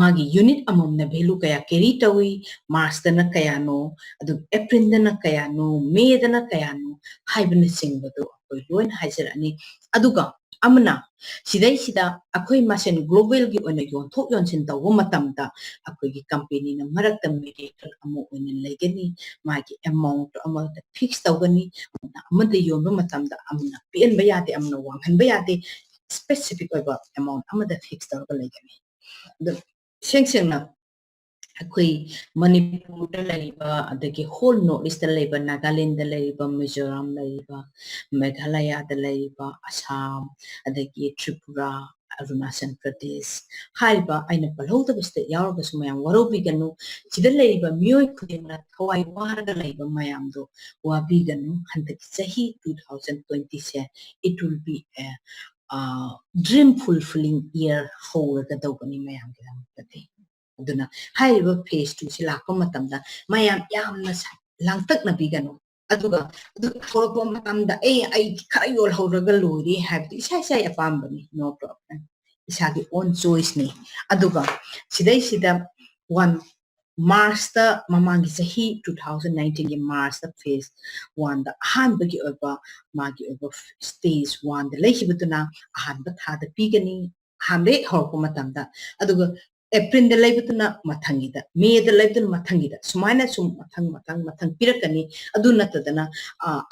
ꯃꯥꯒꯤ unit ꯑꯃꯃꯝꯅ value ꯀꯌꯥ carry ꯇꯧꯏ, March ꯇꯅ ꯀꯌꯥꯅꯣ, ꯑꯗꯨꯒ April ꯗꯅ ꯀꯌꯥꯅꯣ, May ꯗꯅ ꯀꯌꯥꯅꯣ ꯍꯥꯏꯕꯅꯆꯤꯡꯕꯗꯣ ꯑꯩꯈꯣꯏ ꯂꯣꯏꯅ ꯍꯥꯏꯖꯔꯛꯑꯅꯤ꯫ ꯑꯗꯨꯒ ꯑꯃꯅ ꯁꯤꯗꯩꯁꯤꯗ ꯑꯩꯈꯣꯏ ꯃꯁꯦꯟ global ꯒꯤ ꯑꯣꯏꯅ ꯌꯣꯟꯊꯣꯛ ꯌꯣꯟꯁꯤꯟ ꯇꯧꯕ ꯃꯇꯝꯗ ꯑꯩꯈꯣꯏꯒꯤ company ꯅ ꯃꯔꯛꯇ mediator ꯑꯃ ꯑꯣꯏꯅ ꯂꯩꯒꯅꯤ, ꯃꯥꯒꯤ amount ꯑꯃꯗ fix ꯇꯧꯒꯅꯤ, ꯑꯃꯅ ꯌꯣꯟꯕ ꯃꯇꯝꯗ ꯑꯃꯅ ꯄꯤꯛꯍꯟꯕ ꯌꯥꯗꯦ, ꯑꯃꯅ ꯋꯥꯡꯍꯟꯕ ꯌꯥꯗꯦ, specific ꯑꯣꯏꯕ amount ꯑꯃꯗ fix ꯇꯧꯔꯒ ꯂꯩꯒꯅꯤ꯫ ꯑꯗꯨ ꯏꯁꯦꯡ ꯁꯦꯡꯅ ꯑꯩꯈꯣꯏ ꯃꯅꯤꯄꯨꯔꯗ ꯂꯩꯔꯤꯕ, ꯑꯗꯒꯤ whole North East ꯇ ꯂꯩꯕ, ꯅꯥꯒꯥꯂꯦꯟꯗ ꯂꯩꯔꯤꯕ, ꯃꯤꯖꯣꯔꯥꯝ ꯂꯩꯔꯤꯕ, ꯃꯦꯘꯥꯂꯌꯥꯗ ꯂꯩꯔꯤꯕ, ꯑꯁꯥꯝ, ꯑꯗꯒꯤ ꯇ꯭ꯔꯤꯄꯨꯔꯥ, ꯑꯔꯨꯅꯥꯆꯜ ꯄ꯭ꯔꯗꯦꯁ ꯍꯥꯏꯔꯤꯕ ꯑꯩꯅ ꯄꯜꯍꯧꯗꯕ state ꯌꯥꯎꯔꯒꯁꯨ ꯃꯌꯥꯝ ꯋꯥꯔꯧꯕꯤꯒꯅꯨ꯫ ꯁꯤꯗ ꯂꯩꯔꯤꯕ ꯃꯤꯑꯣꯏ ꯈꯨꯗꯤꯡꯃꯛꯅ ꯊꯋꯥꯏ ꯋꯥꯔꯒ ꯂꯩꯕ ꯃꯌꯥꯝꯗꯣ ꯋꯥꯕꯤꯒꯅꯨ꯫ ꯍꯟꯗꯛꯀꯤ ꯆꯍꯤ two thousand twenty say it will be a, ꯑ, dream fulfilling year ꯍꯧꯔꯒꯗꯧꯕꯅꯤ ꯃꯌꯥꯝꯒꯤꯗꯃꯛꯇꯗꯤ꯫ ꯑꯗꯨꯅ ꯍꯥꯏꯔꯤꯕ phase two ꯁꯤ ꯂꯥꯛꯄ ꯃꯇꯝꯗ ꯃꯌꯥꯝ ꯌꯥꯝꯅ ꯁ-, ꯂꯥꯡꯇꯛꯅꯕꯤꯒꯅꯨ꯫ ꯑꯗꯨꯒ ꯑꯗꯨ ꯊꯣꯛꯂꯛꯄ ꯃꯇꯝꯗ ꯑꯩ ꯑꯩ ꯈꯔ ꯌꯣꯜꯍꯧꯔꯒ ꯂꯣꯏꯔꯦ ꯍꯥꯏꯕꯗꯤ ꯏꯁꯥ ꯏꯁꯥꯒꯤ ꯑꯄꯥꯝꯕꯅꯤ, no problem, ꯏꯁꯥꯒꯤ own choiceꯅꯤ꯫ ꯑꯗꯨꯒ ꯁꯤꯗꯩꯁꯤꯗ one Marchꯇ, ꯃꯃꯥꯡꯒꯤ ꯆꯍꯤ two thousand nineteenꯒꯤ Marchꯇ phase oneꯗ ꯑꯍꯥꯟꯕꯒꯤ ꯑꯣꯏꯕ ꯃꯥꯒꯤ ꯑꯣꯏꯕ stage oneꯗ ꯂꯩꯈꯤꯕꯗꯨꯅ ꯑꯍꯥꯟꯕ ꯊꯥꯗ ꯄꯤꯒꯅꯤ, ꯑꯍꯥꯟꯕ ꯍꯦꯛ ꯍꯧꯔꯛꯄ ꯃꯇꯝꯗ꯫ ꯑꯗꯨꯒ Aprilꯗ ꯂꯩꯕꯗꯨꯅ ꯃꯊꯪꯒꯤꯗ, Mayꯗ ꯂꯩꯕꯗꯨꯅ ꯃꯊꯪꯒꯤꯗ, ꯁꯨꯃꯥꯏꯅ ꯁꯨꯝ ꯃꯊꯪ ꯃꯊꯪ ꯃꯊꯪ ꯄꯤꯔꯛꯀꯅꯤ꯫ ꯑꯗꯨ ꯅꯠꯇꯗꯅ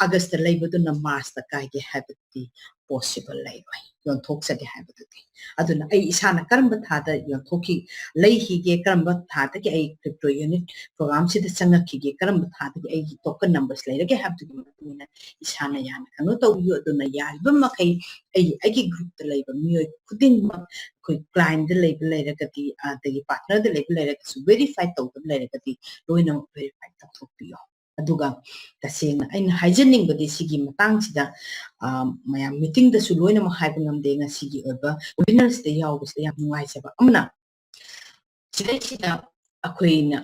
Augustꯇ ꯂꯩꯕꯗꯨꯅ Marchꯇ ꯀꯥꯏꯒꯦ ꯍꯥꯏꯕꯗꯨꯗꯤ possible ꯂꯩꯔꯣꯏ, ꯌꯣꯟꯊꯣꯛꯆꯒꯦ ꯍꯥꯏꯕꯗꯨꯗꯤ꯫ ꯑꯗꯨꯅ ꯑꯩ ꯏꯁꯥꯅ ꯀꯔꯝꯕ ꯊꯥꯗ ꯌꯣꯟꯊꯣꯛꯈꯤ, ꯂꯩꯈꯤꯒꯦ, ꯀꯔꯝꯕ ꯊꯥꯗꯒꯤ ꯑꯩ crypto unit programꯁꯤꯗ ꯆꯪꯉꯛꯈꯤꯒꯦ, ꯀꯔꯝꯕ ꯊꯥꯗꯒꯤ ꯑꯩꯒꯤ token numbers ꯂꯩꯔꯒꯦ ꯍꯥꯏꯕꯗꯨꯒꯤ ꯃꯇꯨꯡ ꯏꯟꯅ ꯏꯁꯥꯅ ꯌꯥꯅ ꯀꯩꯅꯣ ꯇꯧꯕꯤꯌꯨ꯫ ꯑꯗꯨꯅ ꯌꯥꯔꯤꯕ ꯃꯈꯩ ꯑꯩ ꯑꯩꯒꯤ groupꯇ ꯂꯩꯕ ꯃꯤꯑꯣꯏ ꯈꯨꯗꯤꯡꯃꯛ, ꯑꯩꯈꯣꯏ clientꯗ ꯂꯩꯕ ꯂꯩꯔꯒꯗꯤ, ꯑꯗꯒꯤ partnerꯗ ꯂꯩꯕ ꯂꯩꯔꯒꯁꯨ, verify ꯇꯧꯗꯕ ꯂꯩꯔꯒꯗꯤ ꯂꯣꯏꯅꯃꯛ verify ꯇꯧꯊꯣꯛꯄꯤꯌꯣ꯫ ꯑꯗꯨꯒ ꯇꯁꯦꯡꯅ ꯑꯩꯅ ꯍꯥꯏꯖꯅꯤꯡꯕꯗꯤ ꯁꯤꯒꯤ ꯃꯇꯥꯡꯁꯤꯗ, ꯃꯌꯥꯝ meetingꯗꯁꯨ ꯂꯣꯏꯅꯃꯛ ꯍꯥꯏꯕ ꯉꯝꯗꯦ꯫ ꯉꯁꯤꯒꯤ ꯑꯣꯏꯕ webinarꯁꯤꯗ ꯌꯥꯎꯕꯁꯤꯗ ꯌꯥꯝ ꯅꯨꯡꯉꯥꯏꯖꯕ ꯑꯃꯅ, ꯁꯤꯗꯩꯁꯤꯗ ꯑꯩꯈꯣꯏꯅ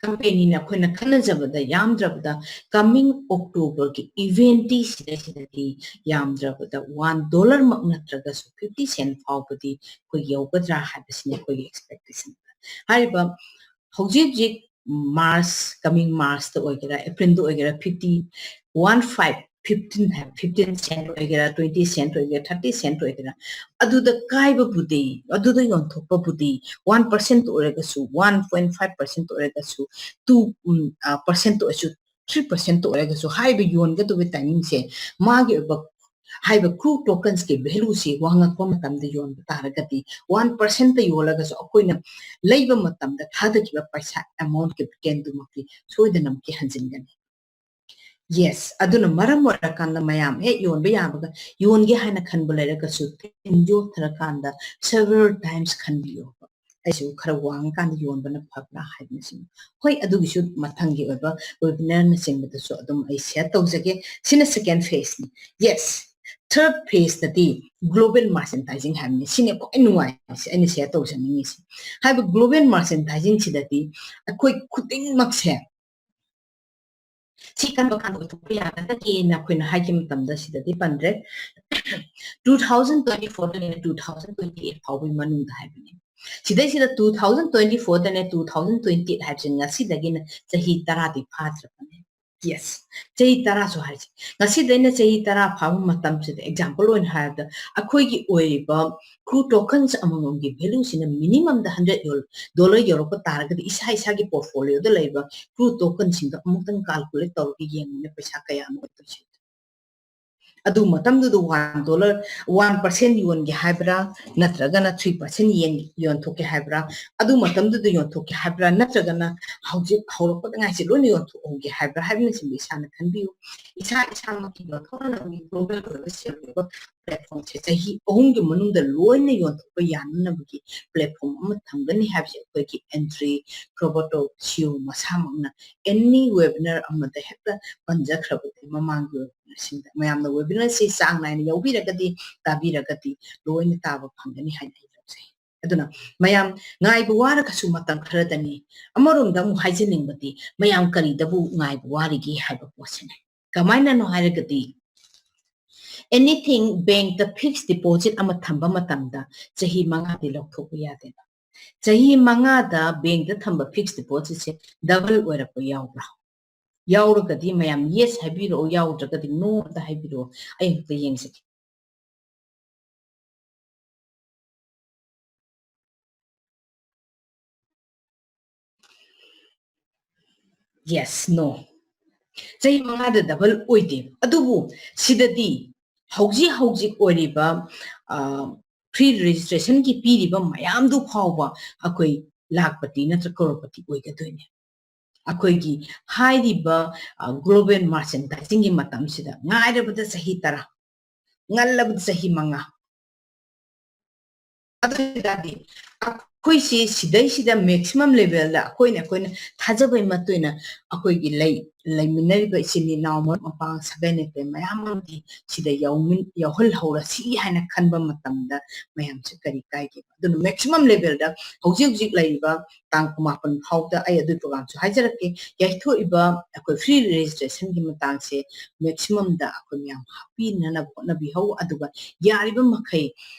companyꯅ ꯑꯩꯈꯣꯏꯅ ꯈꯟꯅꯖꯕꯗ ꯌꯥꯝꯗ꯭ꯔꯕꯗ coming Octoberꯒꯤ eventꯇꯤ ꯁꯤꯗꯩꯁꯤꯗꯗꯤ ꯌꯥꯝꯗ꯭ꯔꯕꯗ one dollarꯃꯛ ꯅꯠꯇ꯭ꯔꯒꯁꯨ fifty cent ꯐꯥꯎꯕꯗꯤ ꯑꯩꯈꯣꯏ ꯌꯧꯒꯗ꯭ꯔꯥ ꯍꯥꯏꯕꯁꯤꯅꯤ ꯑꯩꯈꯣꯏꯒꯤ expectation꯫ ꯍꯥꯏꯔꯤꯕ ꯍꯧꯖꯤꯛ ꯍꯧꯖꯤꯛ March, coming Marchꯇ ꯑꯣꯏꯒꯦꯔꯥ, Aprilꯗ ꯑꯣꯏꯒꯦꯔꯥ, fifty, one five, fifteen ꯍꯥꯏ, fifteen cent ꯑꯣꯏꯒꯦꯔꯥ, twenty cent ꯑꯣꯏꯒꯦꯔꯥ, thirty cent ꯑꯣꯏꯒꯦꯔꯥ, ꯑꯗꯨꯗ ꯀꯥꯏꯕꯕꯨꯗꯤ, ꯑꯗꯨꯗ ꯌꯣꯟꯊꯣꯛꯄꯕꯨꯗꯤ one percent ꯑꯣꯏꯔꯒꯁꯨ, one point five percent ꯑꯣꯏꯔꯒꯁꯨ, two percent ꯑꯣꯏꯔꯁꯨ, three percent ꯑꯣꯏꯔꯒꯁꯨ, ꯍꯥꯏꯔꯤꯕ ꯌꯣꯟꯒꯗꯧꯕ timingꯁꯦ ꯃꯥꯒꯤ ꯑꯣꯏꯕ ꯍꯥꯏꯔꯤꯕ Crew tokensꯀꯤ valueꯁꯤ ꯋꯥꯡꯉꯛꯄ ꯃꯇꯝꯗ ꯌꯣꯟꯕ ꯇꯥꯔꯒꯗꯤ, one percentꯇ ꯌꯣꯜꯂꯒꯁꯨ ꯑꯩꯈꯣꯏꯅ ꯂꯩꯕ ꯃꯇꯝꯗ ꯊꯥꯗꯈꯤꯕ ꯄꯩꯁꯥ amountꯀꯤ returnꯗꯨꯃꯛꯇꯤ ꯁꯣꯏꯗꯅꯃꯛꯀꯤ ꯍꯟꯖꯤꯟꯒꯅꯤ꯫ Yes, ꯑꯗꯨꯅ ꯃꯔꯝ ꯑꯣꯏꯔꯀꯥꯟꯗ ꯃꯌꯥꯝ ꯍꯦꯛ ꯌꯣꯟꯕ ꯌꯥꯕꯒ ꯌꯣꯟꯒꯦ ꯍꯥꯏꯅ ꯈꯟꯕ ꯂꯩꯔꯒꯁꯨ ꯇꯤꯟ ꯌꯣꯠꯊꯔꯀꯥꯟꯗ several times ꯈꯟꯕꯤꯌꯣ꯫ ꯑꯩꯁꯨ ꯈꯔ ꯋꯥꯡꯉꯀꯥꯟꯗ ꯌꯣꯟꯕꯅ ꯐꯕ꯭ꯔꯥ ꯍꯥꯏꯕꯅꯆꯤꯡꯕ꯫ ꯍꯣꯏ, ꯑꯗꯨꯒꯤꯁꯨ ꯃꯊꯪꯒꯤ ꯑꯣꯏꯕ webinarꯅꯆꯤꯡꯕꯗꯁꯨ ꯑꯗꯨꯝ ꯑꯩ share ꯇꯧꯖꯒꯦ꯫ ꯁꯤꯅ second phaseꯅꯤ꯫ Yes, third phaseꯇꯗꯤ global merchandising ꯍꯥꯏꯕꯅꯤ꯫ ꯁꯤꯅ ꯈ꯭ꯋꯥꯏ ꯅꯨꯡꯉꯥꯏꯔꯤꯁꯦ, ꯑꯩꯅ share ꯇꯧꯖꯅꯤꯡꯉꯤꯁꯦ꯫ ꯍꯥꯏꯕ global merchandisingꯁꯤꯗꯗꯤ ꯑꯩꯈꯣꯏ ꯈꯨꯗꯤꯡꯃꯛꯁꯦ ꯁꯤ ꯀꯔꯝꯕ ꯀꯥꯟꯗ ꯑꯣꯏꯊꯣꯛꯄ ꯌꯥꯒꯗꯒꯦꯅ ꯑꯩꯈꯣꯏꯅ ꯍꯥꯏꯈꯤꯕ ꯃꯇꯝꯗ ꯁꯤꯗꯗꯤ ꯄꯟꯗ꯭ꯔꯦ꯫ Two thousand twenty four ꯗꯒꯤꯅ two thousand twenty eight ꯐꯥꯎꯕꯒꯤ ꯃꯅꯨꯡꯗ ꯍꯥꯏꯕꯅꯤ꯫ ꯁꯤꯗꯩꯁꯤꯗ two thousand twenty four ꯗꯅꯦ two thousand twenty eight ꯍꯥꯏꯕꯁꯦ ꯉꯁꯤꯗꯒꯤꯅ ꯆꯍꯤ ꯇꯔꯥꯗꯤ ꯐꯥꯗ꯭ꯔꯕꯅꯦ꯫ Yes, ꯆꯍꯤ ꯇꯔꯥꯁꯨ ꯍꯥꯏꯁꯦ꯫ ꯉꯁꯤꯗꯩꯅ ꯆꯍꯤ ꯇꯔꯥ ꯐꯥꯕ ꯃꯇꯝꯁꯤꯗ example ꯑꯣꯏꯅ ꯍꯥꯏꯔꯕꯗ ꯑꯩꯈꯣꯏꯒꯤ ꯑꯣꯏꯔꯤꯕ crew tokens ꯑꯃꯃꯝꯒꯤ value ꯁꯤꯅ minimum ꯗ hundred dollar ꯌꯧꯔꯛꯄ ꯇꯥꯔꯒꯗꯤ ꯏꯁꯥ ꯏꯁꯥꯒꯤ portfolio ꯗ ꯂꯩꯕ crew token ꯁꯤꯡꯗꯣ ꯑꯃꯨꯛꯇꯪ calculate ꯇꯧꯔꯒ ꯌꯦꯡꯉꯨꯅꯦ ꯄꯩꯁꯥ ꯀꯌꯥꯅꯣ ꯑꯣꯏꯗꯣꯏꯁꯦ꯫ ꯑꯗꯨ ꯃꯇꯝꯗꯨꯗ one dollar, one percent ꯌꯣꯟꯒꯦ ꯍꯥꯏꯕ꯭ꯔꯥ, ꯅꯠꯇ꯭ꯔꯒꯅ three percent ꯌꯦꯟ ꯌꯣꯟꯊꯣꯛꯀꯦ ꯍꯥꯏꯕ꯭ꯔꯥ? ꯑꯗꯨ ꯃꯇꯝꯗꯨꯗ ꯌꯣꯟꯊꯣꯛꯀꯦ ꯍꯥꯏꯕ꯭ꯔꯥ, ꯅꯠꯇ꯭ꯔꯒꯅ ꯍꯧꯖꯤꯛ ꯍꯧꯔꯛꯄꯗ ꯉꯥꯏꯁꯤ ꯂꯣꯏꯅ ꯌꯣꯟꯊꯣꯛꯍꯧꯒꯦ ꯍꯥꯏꯕ꯭ꯔꯥ ꯍꯥꯏꯕꯅꯆꯤꯡꯕ ꯏꯁꯥꯅ ꯈꯟꯕꯤꯌꯨ꯫ ꯏꯁꯥ ꯏꯁꯥꯃꯛꯀꯤ ꯌꯣꯟꯊꯣꯛꯅꯅꯕꯒꯤ global ꯑꯣꯏꯕ ꯁꯦꯜ ꯑꯣꯏꯕ platform ꯁꯦ ꯆꯍꯤ ꯑꯍꯨꯝꯒꯤ ꯃꯅꯨꯡꯗ ꯂꯣꯏꯅ ꯌꯣꯟꯊꯣꯛꯄ ꯌꯥꯅꯅꯕꯒꯤ platform ꯑꯃ ꯊꯝꯒꯅꯤ ꯍꯥꯏꯕꯁꯦ ꯑꯩꯈꯣꯏꯒꯤ André Crobato CEO ꯃꯁꯥꯃꯛꯅ any webinar ꯑꯃꯗ ꯍꯦꯛꯇ ꯄꯟꯖꯈ꯭ꯔꯕꯅꯤ ꯃꯃꯥꯡꯒꯤ webinar ꯁꯤꯡꯗ꯫ ꯃꯌꯥꯝꯅ webinar ꯁꯤ ꯆꯥꯡ ꯅꯥꯏꯅ ꯌꯥꯎꯕꯤꯔꯒꯗꯤ, ꯇꯥꯕꯤꯔꯒꯗꯤ ꯂꯣꯏꯅ ꯇꯥꯕ ꯐꯪꯒꯅꯤ ꯍꯥꯏꯅ ꯑꯩ ꯂꯧꯖꯩ꯫ ꯑꯗꯨꯅ ꯃꯌꯥꯝ ꯉꯥꯏꯕ ꯋꯥꯔꯒꯁꯨ ꯃꯇꯝ ꯈꯔꯗꯅꯤ꯫ ꯑꯃꯔꯣꯝꯗ ꯑꯃꯨꯛ ꯍꯥꯏꯖꯅꯤꯡꯕꯗꯤ ꯃꯌꯥꯝ ꯀꯔꯤꯗꯕꯨ ꯉꯥꯏꯕ ꯋꯥꯔꯤꯒꯦ ꯍꯥꯏꯕ ꯄꯣꯠꯁꯤꯅꯤ꯫ ꯀꯃꯥꯏꯅꯅꯣ ꯍꯥꯏꯔꯒꯗꯤ anything bank ꯇ fixed deposit ꯑꯃ ꯊꯝꯕ ꯃꯇꯝꯗ ꯆꯍꯤ ꯃꯉꯥꯗꯤ ꯂꯧꯊꯣꯛꯄ ꯌꯥꯗꯦꯕ꯫ ꯆꯍꯤ ꯃꯉꯥꯗ bank ꯇ ꯊꯝꯕ fixed deposit ꯁꯦ double ꯑꯣꯏꯔꯛꯄ ꯌꯥꯎꯕ꯭ꯔꯥ? ꯌꯥꯎꯔꯒꯗꯤ ꯃꯌꯥꯝ yes ꯍꯥꯏꯕꯤꯔꯛꯑꯣ, ꯌꯥꯎꯗ꯭ꯔꯒꯗꯤ no ꯑꯝꯇ ꯍꯥꯏꯕꯤꯔꯛꯑꯣ, ꯑꯩ ꯑꯝꯇ ꯌꯦꯡꯖꯒꯦ꯫ Yes, no꯫ ꯆꯍꯤ ꯃꯉꯥꯗ double ꯑꯣꯏꯗꯦ꯫ ꯑꯗꯨꯕꯨ ꯁꯤꯗꯗꯤ ꯍꯧꯖꯤꯛ ꯍꯧꯖꯤꯛ ꯑꯣꯏꯔꯤꯕ, ꯑ, free registration ꯒꯤ ꯄꯤꯔꯤꯕ ꯃꯌꯥꯝꯗꯨ ꯐꯥꯎꯕ ꯑꯩꯈꯣꯏ ꯂꯥꯈꯄꯇꯤ ꯅꯠꯇ꯭ꯔ ꯀꯔꯣꯔꯄꯇꯤ ꯑꯣꯏꯒꯗꯣꯏꯅꯦ꯫ ꯑꯩꯈꯣꯏꯒꯤ ꯍꯥꯏꯔꯤꯕ, ꯑ, global merchandising ꯒꯤ ꯃꯇꯝꯁꯤꯗ ꯉꯥꯏꯔꯕꯗ ꯆꯍꯤ ꯇꯔꯥ, ꯉꯜꯂꯕꯗ ꯆꯍꯤ ꯃꯉꯥ꯫ ꯑꯗꯨ ꯑꯣꯏꯇꯥꯔꯗꯤ ꯑꯩꯈꯣꯏ ꯑꯩꯈꯣꯏꯁꯤ ꯁꯤꯗꯩꯁꯤꯗ maximum levelꯗ ꯑꯩꯈꯣꯏꯅ, ꯑꯩꯈꯣꯏꯅ ꯊꯥꯖꯕꯒꯤ ꯃꯇꯨꯡ ꯏꯟꯅ ꯑꯩꯈꯣꯏꯒꯤ ꯂꯩ-, ꯂꯩꯃꯤꯟꯅꯔꯤꯕ ꯏꯆꯤꯟ ꯏꯅꯥꯎ, ꯃꯔꯨꯞ ꯃꯄꯥꯡ, ꯁꯥꯒꯩ ꯅꯥꯇꯩ ꯃꯌꯥꯝ ꯑꯃꯗꯤ ꯁꯤꯗ ꯌꯥꯎꯃꯤꯟ-, ꯌꯥꯎꯍꯜꯍꯧꯔꯁꯤ ꯍꯥꯏꯅ ꯈꯟꯕ ꯃꯇꯝꯗ ꯃꯌꯥꯝꯁꯦ ꯀꯔꯤ ꯀꯥꯏꯒꯦ? ꯑꯗꯨꯅ maximum levelꯗ ꯍꯧꯖꯤꯛ ꯍꯧꯖꯤꯛ ꯂꯩꯔꯤꯕ ꯇꯥꯡ ꯀꯨꯟꯃꯥꯄꯟ ꯐꯥꯎꯗ ꯑꯩ ꯑꯗꯨꯒꯤ programꯁꯨ ꯍꯥꯏꯖꯔꯛꯀꯦ꯫ ꯌꯥꯏꯊꯣꯛꯏꯕ ꯑꯩꯈꯣꯏ free registrationꯒꯤ ꯃꯇꯥꯡꯁꯦ maximumꯗ ꯑꯩꯈꯣꯏ ꯃꯌꯥꯝ ꯍꯥꯞꯄꯤꯅꯅꯕ ꯍꯣꯠꯅꯕꯤꯍꯧ꯫ ꯑꯗꯨꯒ ꯌꯥꯔꯤꯕ ꯃꯈꯩ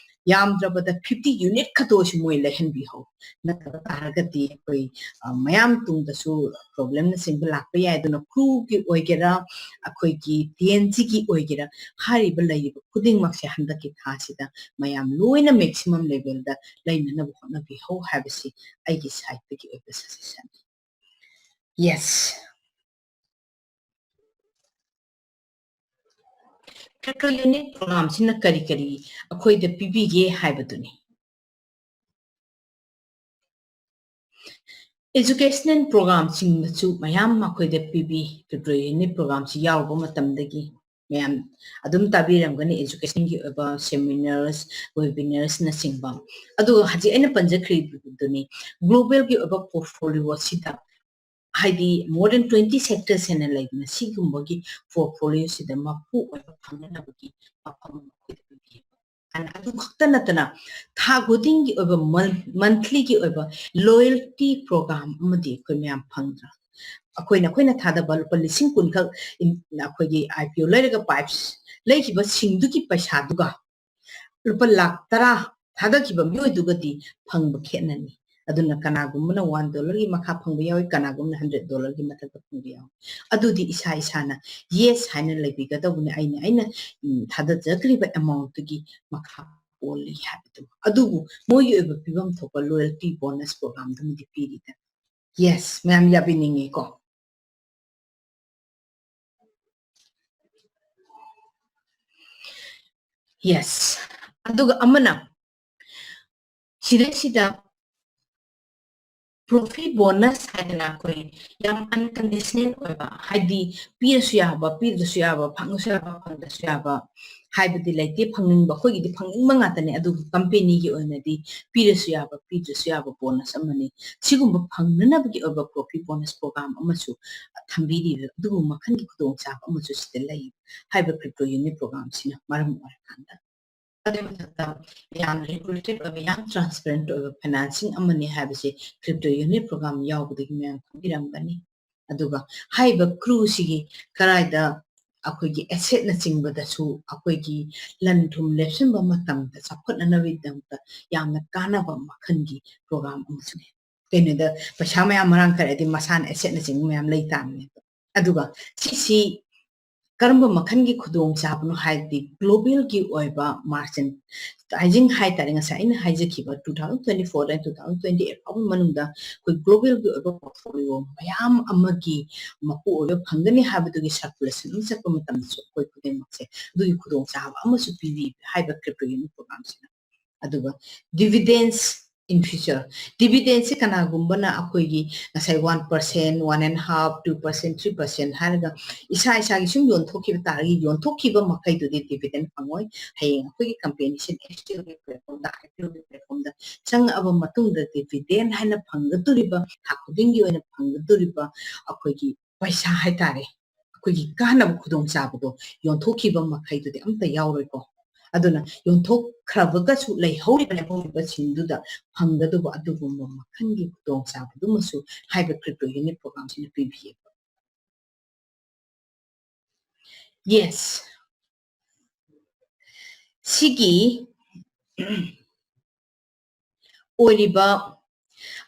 ꯌꯥꯝꯗ꯭ꯔꯕꯗ fifty unit ꯈꯛꯇ ꯑꯣꯏꯁꯨ ꯃꯣꯏ ꯂꯩꯍꯟꯕꯤꯍꯧ꯫ ꯅꯠꯇꯕ ꯇꯥꯔꯒꯗꯤ ꯑꯩꯈꯣꯏ, ꯑ, ꯃꯌꯥꯝ ꯇꯨꯡꯗꯁꯨ problemꯅꯆꯤꯡꯕ ꯂꯥꯛꯄ ꯌꯥꯏ꯫ ꯑꯗꯨꯅ crewꯒꯤ ꯑꯣꯏꯒꯦꯔꯥ, ꯑꯩꯈꯣꯏꯒꯤ TNCꯒꯤ ꯑꯣꯏꯒꯦꯔꯥ, ꯍꯥꯏꯔꯤꯕ ꯂꯩꯔꯤꯕ ꯈꯨꯗꯤꯡꯃꯛꯁꯦ ꯍꯟꯗꯛꯀꯤ ꯊꯥꯁꯤꯗ ꯃꯌꯥꯝ ꯂꯣꯏꯅ maximum levelꯗ ꯂꯩꯅꯅꯕ ꯍꯣꯠꯅꯕꯤꯍꯧ ꯍꯥꯏꯕꯁꯤ ꯑꯩꯒꯤ sideꯇꯒꯤ ꯑꯣꯏꯕ suggestionꯅꯤ꯫ Yes. Federal Unit Programꯁꯤꯅ ꯀꯔꯤ ꯀꯔꯤ ꯑꯩꯈꯣꯏꯗ ꯄꯤꯕꯤꯒꯦ ꯍꯥꯏꯕꯗꯨꯅꯤ꯫ Educational programꯁꯤꯡꯗꯁꯨ ꯃꯌꯥꯝ ꯑꯩꯈꯣꯏꯗ ꯄꯤꯕꯤ꯫ Federal Unit Programꯁꯤ ꯌꯥꯎꯔꯨꯕ ꯃꯇꯝꯗꯒꯤ ꯃꯌꯥꯝ ꯑꯗꯨꯝ ꯇꯥꯕꯤꯔꯝꯒꯅꯤ, educationꯒꯤ ꯑꯣꯏꯕ seminars, webinarsꯅꯆꯤꯡꯕ꯫ ꯑꯗꯨꯒ ꯍꯧꯖꯤꯛ ꯑꯩꯅ ꯄꯟꯖꯈ꯭ꯔꯤꯕꯗꯨꯅꯤ, globalꯒꯤ ꯑꯣꯏꯕ portfolioꯁꯤꯗ, ꯍꯥꯏꯗꯤ more than twenty sectors ꯍꯦꯟꯅ ꯂꯩꯕꯅ ꯁꯤꯒꯨꯝꯕꯒꯤ portfolioꯁꯤꯗ ꯃꯄꯨ ꯑꯣꯏꯕ ꯐꯪꯅꯅꯕꯒꯤ ꯃꯐꯝ ꯑꯃ ꯑꯩꯈꯣꯏꯗ ꯄꯤꯕꯤꯕ꯫ And ꯑꯗꯨ ꯈꯛꯇ ꯅꯠꯇꯅ ꯊꯥ ꯈꯨꯗꯤꯡꯒꯤ ꯑꯣꯏꯕ mon-, monthlyꯒꯤ ꯑꯣꯏꯕ loyalty program ꯑꯃꯗꯤ ꯑꯩꯈꯣꯏ ꯃꯌꯥꯝ ꯐꯪꯗ꯭ꯔꯥ? ꯑꯩꯈꯣꯏꯅ, ꯑꯩꯈꯣꯏꯅ ꯊꯥꯗꯕ ꯂꯨꯄꯥ ꯂꯤꯁꯤꯡ ꯀꯨꯟ ꯈꯛ ꯏꯟ-, ꯑꯩꯈꯣꯏꯒꯤ IPO ꯂꯩꯔꯒ pipes ꯂꯩꯈꯤꯕꯁꯤꯡꯗꯨꯒꯤ ꯄꯩꯁꯥꯗꯨꯒ ꯂꯨꯄꯥ ꯂꯥꯈ ꯇꯔꯥ ꯊꯥꯗꯈꯤꯕ ꯃꯤꯑꯣꯏꯗꯨꯒꯗꯤ ꯐꯪꯕ ꯈꯦꯠꯅꯅꯤ꯫ ꯑꯗꯨꯅ ꯀꯅꯥꯒꯨꯝꯕꯅ one dollarꯒꯤ ꯃꯈꯥ ꯐꯪꯕ ꯌꯥꯎꯏ, ꯀꯅꯥꯒꯨꯝꯕꯅ hundred dollarꯒꯤ ꯃꯊꯛꯇ ꯐꯪꯕ ꯌꯥꯎꯏ꯫ ꯑꯗꯨꯗꯤ ꯏꯁꯥ ꯏꯁꯥꯅ yes ꯍꯥꯏꯅ ꯂꯩꯕꯤꯒꯗꯧꯕꯅꯤ꯫ ꯑꯩꯅ, ꯑꯩꯅ, ꯎꯝ, ꯊꯥꯗꯖꯈ꯭ꯔꯤꯕ amountꯇꯨꯒꯤ ꯃꯈꯥ ꯄꯣꯜꯂꯤ ꯍꯥꯏꯕꯗꯨ꯫ ꯑꯗꯨꯕꯨ ꯃꯣꯏꯒꯤ ꯑꯣꯏꯕ ꯄꯤꯐꯝ ꯊꯣꯛꯄ loyalty bonus programꯗꯨꯃꯗꯤ ꯄꯤꯔꯤꯗꯅ꯫ Yes, ꯃꯌꯥꯝ ꯌꯥꯕꯤꯅꯤꯡꯉꯤꯀꯣ? Yes. ꯑꯗꯨꯒ ꯑꯃꯅ ꯁꯤꯗꯩꯁꯤꯗ profit bonus ꯍꯥꯏꯗꯅ ꯑꯩꯈꯣꯏ ꯌꯥꯝ unconditional ꯑꯣꯏꯕ, ꯍꯥꯏꯗꯤ ꯄꯤꯔꯁꯨ ꯌꯥꯕ, ꯄꯤꯗ꯭ꯔꯁꯨ ꯌꯥꯕ, ꯐꯪꯉꯁꯨ ꯌꯥꯕ, ꯐꯪꯗ꯭ꯔꯁꯨ ꯌꯥꯕ ꯍꯥꯏꯕꯗꯤ ꯂꯩꯇꯦ꯫ ꯐꯪꯅꯤꯡꯕ ꯑꯩꯈꯣꯏꯒꯤꯗꯤ ꯐꯪꯅꯤꯡꯕ ꯉꯥꯛꯇꯅꯦ, ꯑꯗꯨꯕꯨ company ꯒꯤ ꯑꯣꯏꯅꯗꯤ ꯄꯤꯔꯁꯨ ꯌꯥꯕ, ꯄꯤꯗ꯭ꯔꯁꯨ ꯌꯥꯕ bonus ꯑꯃꯅꯤ꯫ ꯁꯤꯒꯨꯝꯕ ꯐꯪꯅꯅꯕꯒꯤ ꯑꯣꯏꯕ profit bonus program ꯑꯃꯁꯨ ꯊꯝꯕꯤꯔꯤꯕ ꯑꯗꯨꯒꯨꯝꯕ ꯃꯈꯜꯒꯤ ꯈꯨꯗꯣꯡꯆꯥꯕ ꯑꯃꯁꯨ ꯁꯤꯗ ꯂꯩ꯫ ꯍꯥꯏꯕ crypto unit program ꯁꯤꯅ ꯃꯔꯝ ꯑꯣꯏꯔꯀꯥꯟꯗ ꯑꯗꯨꯒꯤ ꯃꯊꯛꯇ ꯌꯥꯝ regulated ꯑꯣꯏꯕ, ꯌꯥꯝ transparent ꯑꯣꯏꯕ financing ꯑꯃꯅꯤ ꯍꯥꯏꯕꯁꯤ crypto unit program ꯌꯥꯎꯕꯗꯒꯤ ꯃꯌꯥꯝ ꯈꯪꯕꯤꯔꯝꯒꯅꯤ꯫ ꯑꯗꯨꯒ ꯍꯥꯏꯔꯤꯕ crew ꯁꯤꯒꯤ ꯀꯔꯥꯏꯗ ꯑꯩꯈꯣꯏꯒꯤ asset ꯅꯆꯤꯡꯕꯗꯁꯨ ꯑꯩꯈꯣꯏꯒꯤ ꯂꯟ ꯊꯨꯝ ꯂꯦꯞꯁꯤꯟꯕ ꯃꯇꯝꯗ ꯆꯥꯎꯈꯠꯅꯅꯕꯒꯤꯗꯃꯛꯇ ꯌꯥꯝꯅ ꯀꯥꯟꯅꯕ ꯃꯈꯜꯒꯤ program ꯑꯃꯁꯨꯅꯤ꯫ ꯀꯩꯅꯣꯗ ꯄꯩꯁꯥ ꯃꯌꯥꯝ ꯃꯔꯥꯡ ꯀꯥꯏꯔꯗꯤ ꯃꯁꯥꯅ asset ꯅꯆꯤꯡꯕ ꯃꯌꯥꯝ ꯂꯩ ꯇꯥꯕꯅꯦꯕ꯫ ꯑꯗꯨꯒ ꯁꯤꯁꯤ ꯀꯔꯝꯕ ꯃꯈꯜꯒꯤ ꯈꯨꯗꯣꯡꯆꯥꯕꯅꯣ ꯍꯥꯏꯔꯗꯤ global ꯒꯤ ꯑꯣꯏꯕ merchandising ꯍꯥꯏꯇꯥꯔꯦ, ꯉꯁꯥꯏ ꯑꯩꯅ ꯍꯥꯏꯖꯈꯤꯕ two thousand twenty four and two thousand twenty eight ꯐꯥꯎꯕ ꯃꯅꯨꯡꯗ ꯑꯩꯈꯣꯏ global ꯒꯤ ꯑꯣꯏꯕ portfolio ꯃꯌꯥꯝ ꯑꯃꯒꯤ ꯃꯄꯨ ꯑꯣꯏꯕ ꯐꯪꯒꯅꯤ ꯍꯥꯏꯕꯗꯨꯒꯤ circulation ꯑꯃ ꯆꯠꯄ ꯃꯇꯝꯗꯁꯨ ꯑꯩꯈꯣꯏ ꯈꯨꯗꯤꯡꯃꯛꯁꯦ ꯑꯗꯨꯒꯤ ꯈꯨꯗꯣꯡꯆꯥꯕ ꯑꯃꯁꯨ ꯄꯤꯕꯤ ꯍꯥꯏꯕ crypto unit program ꯁꯤꯅ꯫ ꯑꯗꯨꯒ dividends in future, dividend ꯁꯤ ꯀꯅꯥꯒꯨꯝꯕꯅ ꯑꯩꯈꯣꯏꯒꯤ ꯉꯁꯥꯏ one percent, one and half, two percent, three percent ꯍꯥꯏꯔꯒ ꯏꯁꯥ ꯏꯁꯥꯒꯤ ꯁꯨꯝ ꯌꯣꯟꯊꯣꯛꯈꯤꯕ ꯇꯥꯔꯒꯗꯤ ꯌꯣꯟꯊꯣꯛꯈꯤꯕ ꯃꯈꯩꯗꯨꯗꯤ dividend ꯐꯪꯉꯣꯏ꯫ ꯍꯌꯦꯡ ꯑꯩꯈꯣꯏꯒꯤ company ꯁꯤꯅ exchange ꯒꯤ platform ꯗ, IPO ꯒꯤ platform ꯗ ꯆꯪꯉꯛꯑꯕ ꯃꯇꯨꯡꯗ dividend ꯍꯥꯏꯅ ꯐꯪꯒꯗꯧꯔꯤꯕ, ꯊꯥ ꯈꯨꯗꯤꯡꯒꯤ ꯑꯣꯏꯅ ꯐꯪꯒꯗꯧꯔꯤꯕ ꯑꯩꯈꯣꯏꯒꯤ ꯄꯩꯁꯥ ꯍꯥꯏꯇꯥꯔꯦ, ꯑꯩꯈꯣꯏꯒꯤ ꯀꯥꯟꯅꯕ ꯈꯨꯗꯣꯡꯆꯥꯕꯗꯣ ꯌꯣꯟꯊꯣꯛꯈꯤꯕ ꯃꯈꯩꯗꯨꯗꯤ ꯑꯝꯇ ꯌꯥꯎꯔꯣꯏꯀꯣ꯫ ꯑꯗꯨꯅ ꯌꯣꯟꯊꯣꯛꯈ꯭ꯔꯕꯒꯁꯨ ꯂꯩꯍꯧꯔꯤꯕ ꯂꯦꯝꯍꯧꯔꯤꯕꯁꯤꯡꯗꯨꯗ ꯐꯪꯒꯗꯧꯕ ꯑꯗꯨꯒꯨꯝꯕ ꯃꯈꯜꯒꯤ ꯈꯨꯗꯣꯡꯆꯥꯕꯗꯨꯃꯁꯨ ꯍꯥꯏꯕ crypto unit program ꯁꯤꯅ ꯄꯤꯕꯤꯌꯦꯕ꯫ Yes, ꯁꯤꯒꯤ ꯑꯣꯏꯔꯤꯕ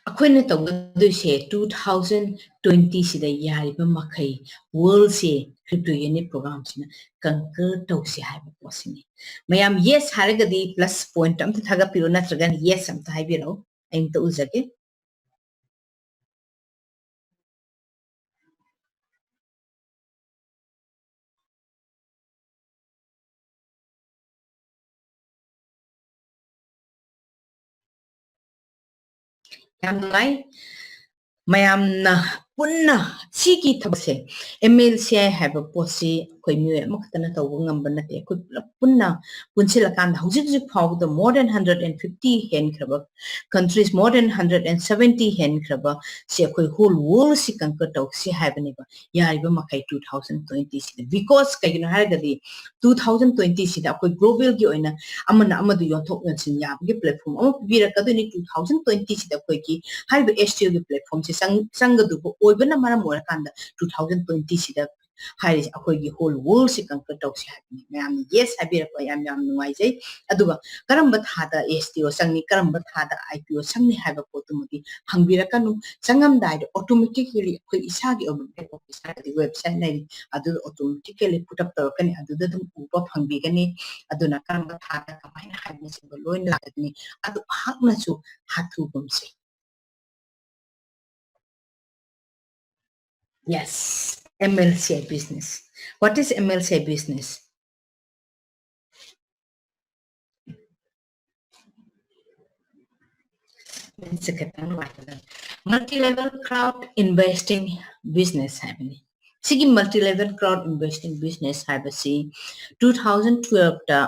ꯑꯩꯈꯣꯏꯅ ꯇꯧꯒꯗꯣꯏꯁꯦ two thousand twenty ꯁꯤꯗ ꯌꯥꯔꯤꯕ ꯃꯈꯩ world ꯁꯦ crypto unit program ꯁꯤꯅ conquer ꯇꯧꯁꯤ ꯍꯥꯏꯕ ꯄꯣꯠꯁꯤꯅꯤ꯫ ꯃꯌꯥꯝ yes ꯍꯥꯏꯔꯒꯗꯤ plus point ꯑꯝꯇ ꯊꯥꯒꯠꯄꯤꯔꯣ, ꯅꯠꯇ꯭ꯔꯒꯅ yes ꯑꯝꯇ ꯍꯥꯏꯕꯤꯔꯛꯎ, ꯑꯩ ꯑꯝꯇ ꯎꯖꯒꯦ꯫ ꯌꯥꯝ ꯅꯨꯡꯉꯥꯏ꯫ ꯃꯌꯥꯝꯅ ꯄꯨꯟꯅ ꯁꯤꯒꯤ ꯊꯕꯛꯁꯦ, M L C I ꯍꯥꯏꯕ ꯄꯣꯠꯁꯤ ꯑꯩꯈꯣꯏ ꯃꯤꯑꯣꯏ ꯑꯃꯈꯛꯇꯅ ꯇꯧꯕ ꯉꯝꯕ ꯅꯠꯇꯦ꯫ ꯑꯩꯈꯣꯏ ꯄꯨꯂꯞ ꯄꯨꯟꯅ ꯄꯨꯟꯁꯤꯜꯂꯀꯥꯟꯗ ꯍꯧꯖꯤꯛ ꯍꯧꯖꯤꯛ ꯐꯥꯎꯕꯗ more than hundred and fifty ꯍꯦꯟꯈ꯭ꯔꯕ countries, more than hundred and seventy ꯍꯦꯟꯈ꯭ꯔꯕ ꯁꯤ ꯑꯩꯈꯣꯏ whole world ꯁꯤ conquer ꯇꯧꯁꯤ ꯍꯥꯏꯕꯅꯦꯕ꯫ ꯌꯥꯔꯤꯕ ꯃꯈꯩ two thousand twenty ꯁꯤꯗ, because ꯀꯩꯒꯤꯅꯣ ꯍꯥꯏꯔꯒꯗꯤ two thousand twenty ꯁꯤꯗ ꯑꯩꯈꯣꯏ global ꯒꯤ ꯑꯣꯏꯅ ꯑꯃꯅ ꯑꯃꯗ ꯌꯣꯟꯊꯣꯛ ꯌꯣꯟꯁꯤꯟ ꯌꯥꯕꯒꯤ platform ꯑꯃ ꯄꯤꯕꯤꯔꯛꯀꯗꯣꯏꯅꯤ꯫ Two thousand twenty ꯁꯤꯗ ꯑꯩꯈꯣꯏꯒꯤ ꯍꯥꯏꯔꯤꯕ S T O ꯒꯤ platform ꯁꯦ ꯆꯪ-, ꯆꯪꯒꯗꯧꯕ ꯑꯣꯏꯕꯅ ꯃꯔꯝ ꯑꯣꯏꯔꯀꯥꯟꯗ two thousand twenty ꯁꯤꯗ ꯍꯥꯏꯔꯤꯁꯦ ꯑꯩꯈꯣꯏꯒꯤ whole world ꯁꯤ conquer ꯇꯧꯁꯤ ꯍꯥꯏꯕꯅꯤ꯫ ꯃꯌꯥꯝꯅ yes ꯍꯥꯏꯕꯤꯔꯛꯄ ꯌꯥꯝ ꯌꯥꯝ ꯅꯨꯡꯉꯥꯏꯖꯩ꯫ ꯑꯗꯨꯒ ꯀꯔꯝꯕ ꯊꯥꯗ S T O ꯆꯪꯅꯤ, ꯀꯔꯝꯕ ꯊꯥꯗ I P O ꯆꯪꯅꯤ ꯍꯥꯏꯕ ꯄꯣꯠꯇꯨꯃꯗꯤ ꯍꯪꯕꯤꯔꯛꯀꯅꯨ꯫ ꯆꯪꯉꯝꯗꯥꯏꯗ automatically ꯑꯩꯈꯣꯏ ꯏꯁꯥꯒꯤ ꯑꯣꯏꯕ back office ꯍꯥꯏꯔꯒꯗꯤ website ꯂꯩꯔꯤ, ꯑꯗꯨꯗ automatically put up ꯇꯧꯔꯛꯀꯅꯤ, ꯑꯗꯨꯗ ꯑꯗꯨꯝ ꯎꯕ ꯐꯪꯕꯤꯒꯅꯤ꯫ ꯑꯗꯨꯅ ꯀꯔꯝꯕ ꯊꯥꯗ ꯀꯃꯥꯏꯅ ꯍꯥꯏꯕꯅꯆꯤꯡꯕ ꯂꯣꯏꯅ ꯂꯥꯛꯀꯅꯤ, ꯑꯗꯨ ꯍꯥꯛꯅꯁꯨ ꯍꯥꯊꯨꯒꯨꯝꯁꯤ꯫ Yes, M L C I business. What is M L C I business? Multi-level crowd investing business ꯍꯥꯏꯕꯅꯤ꯫ ꯁꯤꯒꯤ multi-level crowd investing business ꯍꯥꯏꯕꯁꯤ two thousand twelve ꯇ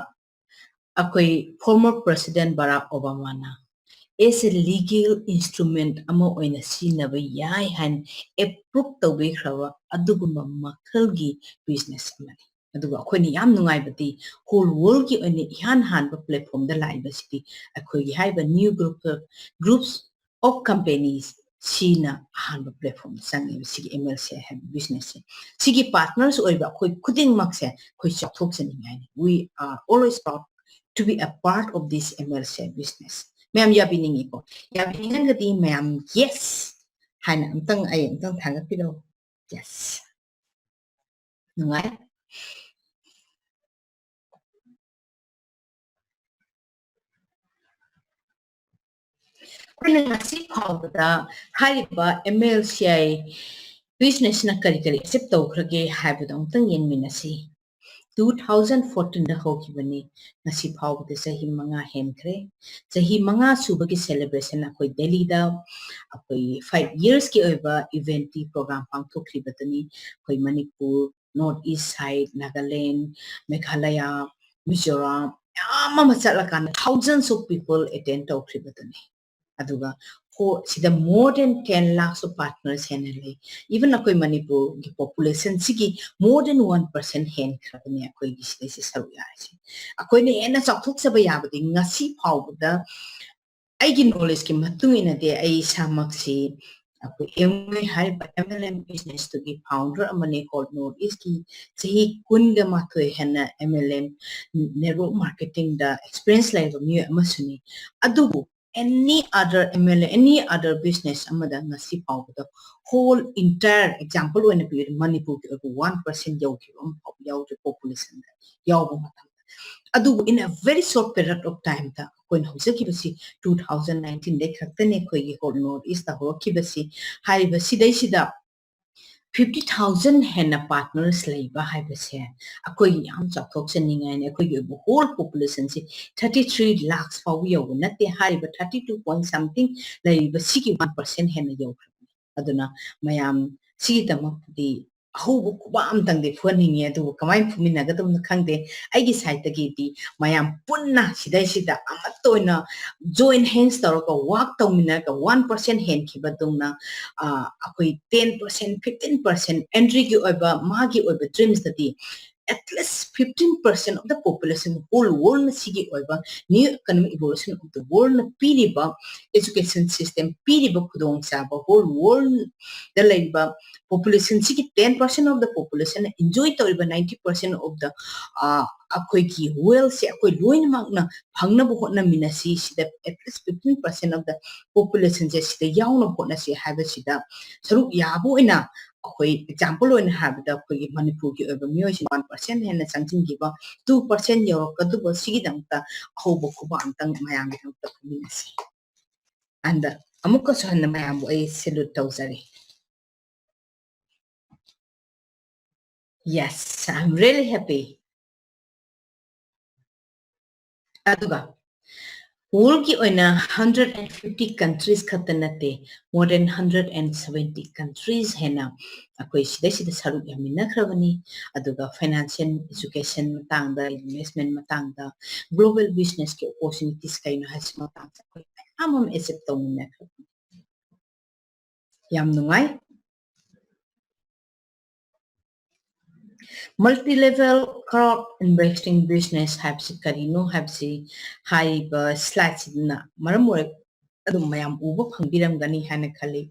ꯑꯩꯈꯣꯏ former President Barack Obama ꯅ as a legal instrument ꯑꯃ ꯑꯣꯏꯅ ꯁꯤꯖꯤꯟꯅꯕ ꯌꯥꯏ ꯍꯥꯏꯅ approve ꯇꯧꯕꯤꯈ꯭ꯔꯕ ꯑꯗꯨꯒꯨꯝꯕ ꯃꯈꯜꯒꯤ business ꯑꯃꯅꯤ꯫ ꯑꯗꯨꯒ ꯑꯩꯈꯣꯏꯅ ꯌꯥꯝ ꯅꯨꯡꯉꯥꯏꯕꯗꯤ whole world ꯒꯤ ꯑꯣꯏꯅ ꯏꯍꯥꯟ ꯍꯥꯟꯕ platform ꯗ ꯂꯥꯛꯏꯕꯁꯤꯗꯤ ꯑꯩꯈꯣꯏꯒꯤ ꯍꯥꯏꯔꯤꯕ new group, groups of companies ꯁꯤꯅ ꯑꯍꯥꯟꯕ platform ꯗ ꯆꯪꯉꯦꯕ, ꯁꯤꯒꯤ M L C I ꯍꯥꯏꯕ business ꯁꯦ꯫ ꯁꯤꯒꯤ partners ꯑꯣꯏꯕ ꯑꯩꯈꯣꯏ ꯈꯨꯗꯤꯡꯃꯛꯁꯦ ꯑꯩꯈꯣꯏ ꯆꯥꯎꯊꯣꯛꯆꯅꯤꯡꯉꯥꯏꯅꯤ꯫ We are always proud to be a part of this M L C I business. ꯃꯌꯥꯝ ꯌꯥꯕꯤꯅꯤꯡꯉꯤꯀꯣ? ꯌꯥꯕꯤꯅꯤꯡꯉꯒꯗꯤ ꯃꯌꯥꯝ yes ꯍꯥꯏꯅ ꯑꯝꯇꯪ, ꯑꯩ ꯑꯝꯇꯪ ꯊꯥꯒꯠꯄꯤꯔꯛꯑꯣ꯫ Yes. ꯅꯨꯡꯉꯥꯏ꯫ ꯑꯩꯈꯣꯏꯅ ꯉꯁꯤ ꯐꯥꯎꯕꯗ ꯍꯥꯏꯔꯤꯕ M L C I business ꯅ ꯀꯔꯤ ꯀꯔꯤ achieve ꯇꯧꯈ꯭ꯔꯒꯦ ꯍꯥꯏꯕꯗꯣ ꯑꯃꯨꯛꯇꯪ ꯌꯦꯡꯃꯤꯟꯅꯁꯤ꯫ Two thousand fourteen ꯗ ꯍꯧꯈꯤꯕꯅꯤ꯫ ꯉꯁꯤ ꯐꯥꯎꯕꯗ ꯆꯍꯤ ꯃꯉꯥ ꯍꯦꯟꯈ꯭ꯔꯦ꯫ ꯆꯍꯤ ꯃꯉꯥ ꯁꯨꯕꯒꯤ celebration ꯑꯩꯈꯣꯏ ꯗꯦꯜꯂꯤꯗ ꯑꯩꯈꯣꯏ five years ꯀꯤ ꯑꯣꯏꯕ event ꯀꯤ program ꯄꯥꯡꯊꯣꯛꯈ꯭ꯔꯤꯕꯗꯨꯅꯤ꯫ ꯑꯩꯈꯣꯏ Manipur, North East side, Nagaland, Meghalaya, Mizoram, ꯃꯌꯥꯝ ꯑꯃ ꯆꯠꯂꯀꯥꯟꯗ thousands of people attend ꯇꯧꯈ꯭ꯔꯤꯕꯗꯨꯅꯤ꯫ ꯑꯗꯨꯒ ꯍꯣ-, ꯁꯤꯗ more than ten lakhs of partners ꯍꯦꯟꯅ ꯂꯩ꯫ Even ꯑꯩꯈꯣꯏ ꯃꯅꯤꯄꯨꯔꯒꯤ population ꯁꯤꯒꯤ more than one percent ꯍꯦꯟꯈ꯭ꯔꯕꯅꯤ ꯑꯩꯈꯣꯏꯒꯤ ꯁꯤꯗꯩꯁꯤ ꯁꯔꯨꯛ ꯌꯥꯔꯤꯁꯦ꯫ ꯑꯩꯈꯣꯏꯅ ꯍꯦꯟꯅ ꯆꯥꯎꯊꯣꯛꯆꯕ ꯌꯥꯕꯗꯤ ꯉꯁꯤ ꯐꯥꯎꯕꯗ ꯑꯩꯒꯤ knowledge ꯀꯤ ꯃꯇꯨꯡ ꯏꯟꯅꯗꯤ ꯑꯩ ꯏꯁꯥꯃꯛꯁꯤ ꯑꯩꯈꯣꯏ ꯑꯦꯝꯋꯦ ꯍꯥꯏꯔꯤꯕ M L M business ꯇꯨꯒꯤ founder ꯑꯃꯅꯤ꯫ Whole North East ꯀꯤ ꯆꯍꯤ ꯀꯨꯟꯒ ꯃꯥꯊꯣꯏ ꯍꯦꯟꯅ M L M network marketing ꯗ experience ꯂꯩꯔꯕ ꯃꯤꯑꯣꯏ ꯑꯃꯁꯨꯅꯤ꯫ ꯑꯗꯨꯕꯨ any other M L M, any other business ꯑꯃꯗ ꯉꯁꯤ ꯐꯥꯎꯕꯗ whole entire example ꯑꯣꯏꯅ ꯄꯤꯔꯗꯤ ꯃꯅꯤꯄꯨꯔꯒꯤ ꯑꯣꯏꯕ one percent ꯌꯧꯈꯤꯕ ꯑꯃ ꯐꯥꯎꯕ ꯌꯥꯎꯗ꯭ꯔꯤ population ꯗ ꯌꯥꯎꯕ ꯃꯇꯝꯗ꯫ ꯑꯗꯨꯕꯨ in a very short period of time ꯗ ꯑꯩꯈꯣꯏꯅ ꯍꯧꯖꯈꯤꯕꯁꯤ two thousand nineteen ꯗꯩ ꯈꯛꯇꯅꯤ ꯑꯩꯈꯣꯏꯒꯤ Whole North East ꯇ ꯍꯧꯔꯛꯈꯤꯕꯁꯤ꯫ ꯍꯥꯏꯔꯤꯕ ꯁꯤꯗꯩꯁꯤꯗ fifty thousand ꯍꯦꯟꯅ partners ꯂꯩꯕ ꯍꯥꯏꯕꯁꯦ ꯑꯩꯈꯣꯏꯒꯤ ꯌꯥꯝ ꯆꯥꯎꯊꯣꯛꯆꯅꯤꯡꯉꯥꯏꯅꯤ꯫ ꯑꯩꯈꯣꯏꯒꯤ ꯑꯣꯏꯕ whole population ꯁꯤ thirty three lakhs ꯐꯥꯎꯕ ꯌꯧꯕ ꯅꯠꯇꯦ꯫ ꯍꯥꯏꯔꯤꯕ thirty two point something ꯂꯩꯔꯤꯕ ꯁꯤꯒꯤ one percent ꯍꯦꯟꯅ ꯌꯧꯈ꯭ꯔꯕꯅꯤ꯫ ꯑꯗꯨꯅ ꯃꯌꯥꯝ ꯁꯤꯒꯤꯗꯃꯛꯇꯗꯤ ꯑꯍꯧꯕ ꯈꯨꯕꯥꯛ ꯑꯝꯇꯪꯗꯤ ꯐꯨꯍꯟꯅꯤꯡꯉꯤ꯫ ꯑꯗꯨꯕꯨ ꯀꯃꯥꯏꯅ ꯐꯨꯃꯤꯟꯅꯒꯗꯕꯅꯣ ꯈꯪꯗꯦ꯫ ꯑꯩꯒꯤ side ꯇꯒꯤꯗꯤ ꯃꯌꯥꯝ ꯄꯨꯟꯅ ꯁꯤꯗꯩꯁꯤꯗ ꯑꯃꯠꯇ ꯑꯣꯏꯅ join hands ꯇꯧꯔꯒ work ꯇꯧꯃꯤꯟꯅꯔꯒ one percent ꯍꯦꯟꯈꯤꯕꯗꯧꯅ, ꯑ, ꯑꯩꯈꯣꯏ ten percent, fifteen percent entry ꯒꯤ ꯑꯣꯏꯕ ꯃꯥꯒꯤ ꯑꯣꯏꯕ dreams ꯇꯗꯤ at least fifteen percent of the population whole world ꯅ ꯁꯤꯒꯤ ꯑꯣꯏꯕ new economic evolution of the world ꯅ ꯄꯤꯔꯤꯕ education system, ꯄꯤꯔꯤꯕ ꯈꯨꯗꯣꯡꯆꯥꯕ, whole world ꯗ ꯂꯩꯔꯤꯕ population ꯁꯤꯒꯤ ten percent of the population ꯅ enjoy ꯇꯧꯔꯤꯕ ninety percent of the, ꯑ, ꯑꯩꯈꯣꯏꯒꯤ wealth ꯁꯦ ꯑꯩꯈꯣꯏ ꯂꯣꯏꯅꯃꯛꯅ ꯐꯪꯅꯕ ꯍꯣꯠꯅꯃꯤꯟꯅꯁꯤ꯫ ꯁꯤꯗ at least fifteen percent of the population ꯁꯦ ꯁꯤꯗ ꯌꯥꯎꯅꯕ ꯍꯣꯠꯅꯁꯤ ꯍꯥꯏꯕꯁꯤꯗ ꯁꯔꯨꯛ ꯌꯥꯕ ꯑꯣꯏꯅ ꯑꯩꯈꯣꯏ example ꯑꯣꯏꯅ ꯍꯥꯏꯔꯕꯗ ꯑꯩꯈꯣꯏꯒꯤ ꯃꯅꯤꯄꯨꯔꯒꯤ ꯑꯣꯏꯕ ꯃꯤꯑꯣꯏꯁꯤꯡ one percent ꯍꯦꯟꯅ ꯆꯪꯁꯤꯟꯈꯤꯕ, two percent ꯌꯧꯔꯛꯀꯗꯧꯕ ꯁꯤꯒꯤꯗꯃꯛꯇ ꯑꯍꯧꯕ ꯈꯨꯕꯥꯛ ꯑꯝꯇꯪ ꯃꯌꯥꯝꯒꯤꯗꯃꯛꯇ ꯐꯨꯃꯤꯟꯅꯁꯤ꯫ And ꯑꯃꯨꯛꯀꯁꯨ ꯍꯟꯅ ꯃꯌꯥꯝꯕꯨ ꯑꯩ salute ꯇꯧꯖꯔꯤ꯫ Yes, I'm really happy. ꯑꯗꯨꯒ ꯋꯥꯔꯜꯒꯤ ꯑꯣꯏꯅ ꯍꯟꯗ꯭ꯔꯦꯠ ꯑꯦꯟ ꯐꯤꯐꯇꯤ ꯀꯟꯇ꯭ꯔꯤꯁ ꯈꯛꯇ ꯅꯠꯇꯦ, more than hundred and seventy countries ꯍꯦꯟꯅ ꯑꯩꯈꯣꯏ ꯁꯤꯗꯩꯁꯤꯗ ꯁꯔꯨꯛ ꯌꯥꯃꯤꯟꯅꯈ꯭ꯔꯕꯅꯤ꯫ ꯑꯗꯨꯒ ꯐꯥꯏꯅꯥꯟꯁꯤꯌꯦꯜ, ꯏꯖꯨꯀꯦꯁꯟ ꯃꯇꯥꯡꯗ, ꯏꯟꯚꯦꯁꯃꯦꯟ ꯃꯇꯥꯡꯗ, ꯒ꯭ꯂꯣꯕꯦꯜ ꯕꯤꯖꯤꯅꯦꯁꯀꯤ ꯑꯣꯄꯣꯔꯆꯨꯅꯤꯇꯤꯁ ꯀꯩꯅꯣ ꯍꯥꯏꯁꯤ ꯃꯇꯥꯡꯗ ꯑꯩꯈꯣꯏ ꯃꯌꯥꯝ ꯑꯃ ꯑꯦꯆꯤꯞ ꯇꯧꯃꯤꯟꯅꯈ꯭ꯔꯕꯅꯤ꯫ ꯌꯥꯝ ꯅꯨꯡꯉꯥꯏ꯫ Multi-level crowd investing business ꯍꯥꯏꯕꯁꯤ ꯀꯔꯤꯅꯣ ꯍꯥꯏꯕꯁꯤ ꯍꯥꯏꯔꯤꯕ ꯁ꯭ꯂꯥꯏꯗꯁꯤꯅ ꯃꯔꯝ ꯑꯣꯏꯔ ꯑꯗꯨꯝ ꯃꯌꯥꯝ ꯎꯕ ꯐꯪꯕꯤꯔꯝꯒꯅꯤ ꯍꯥꯏꯅ ꯈꯜꯂꯤ꯫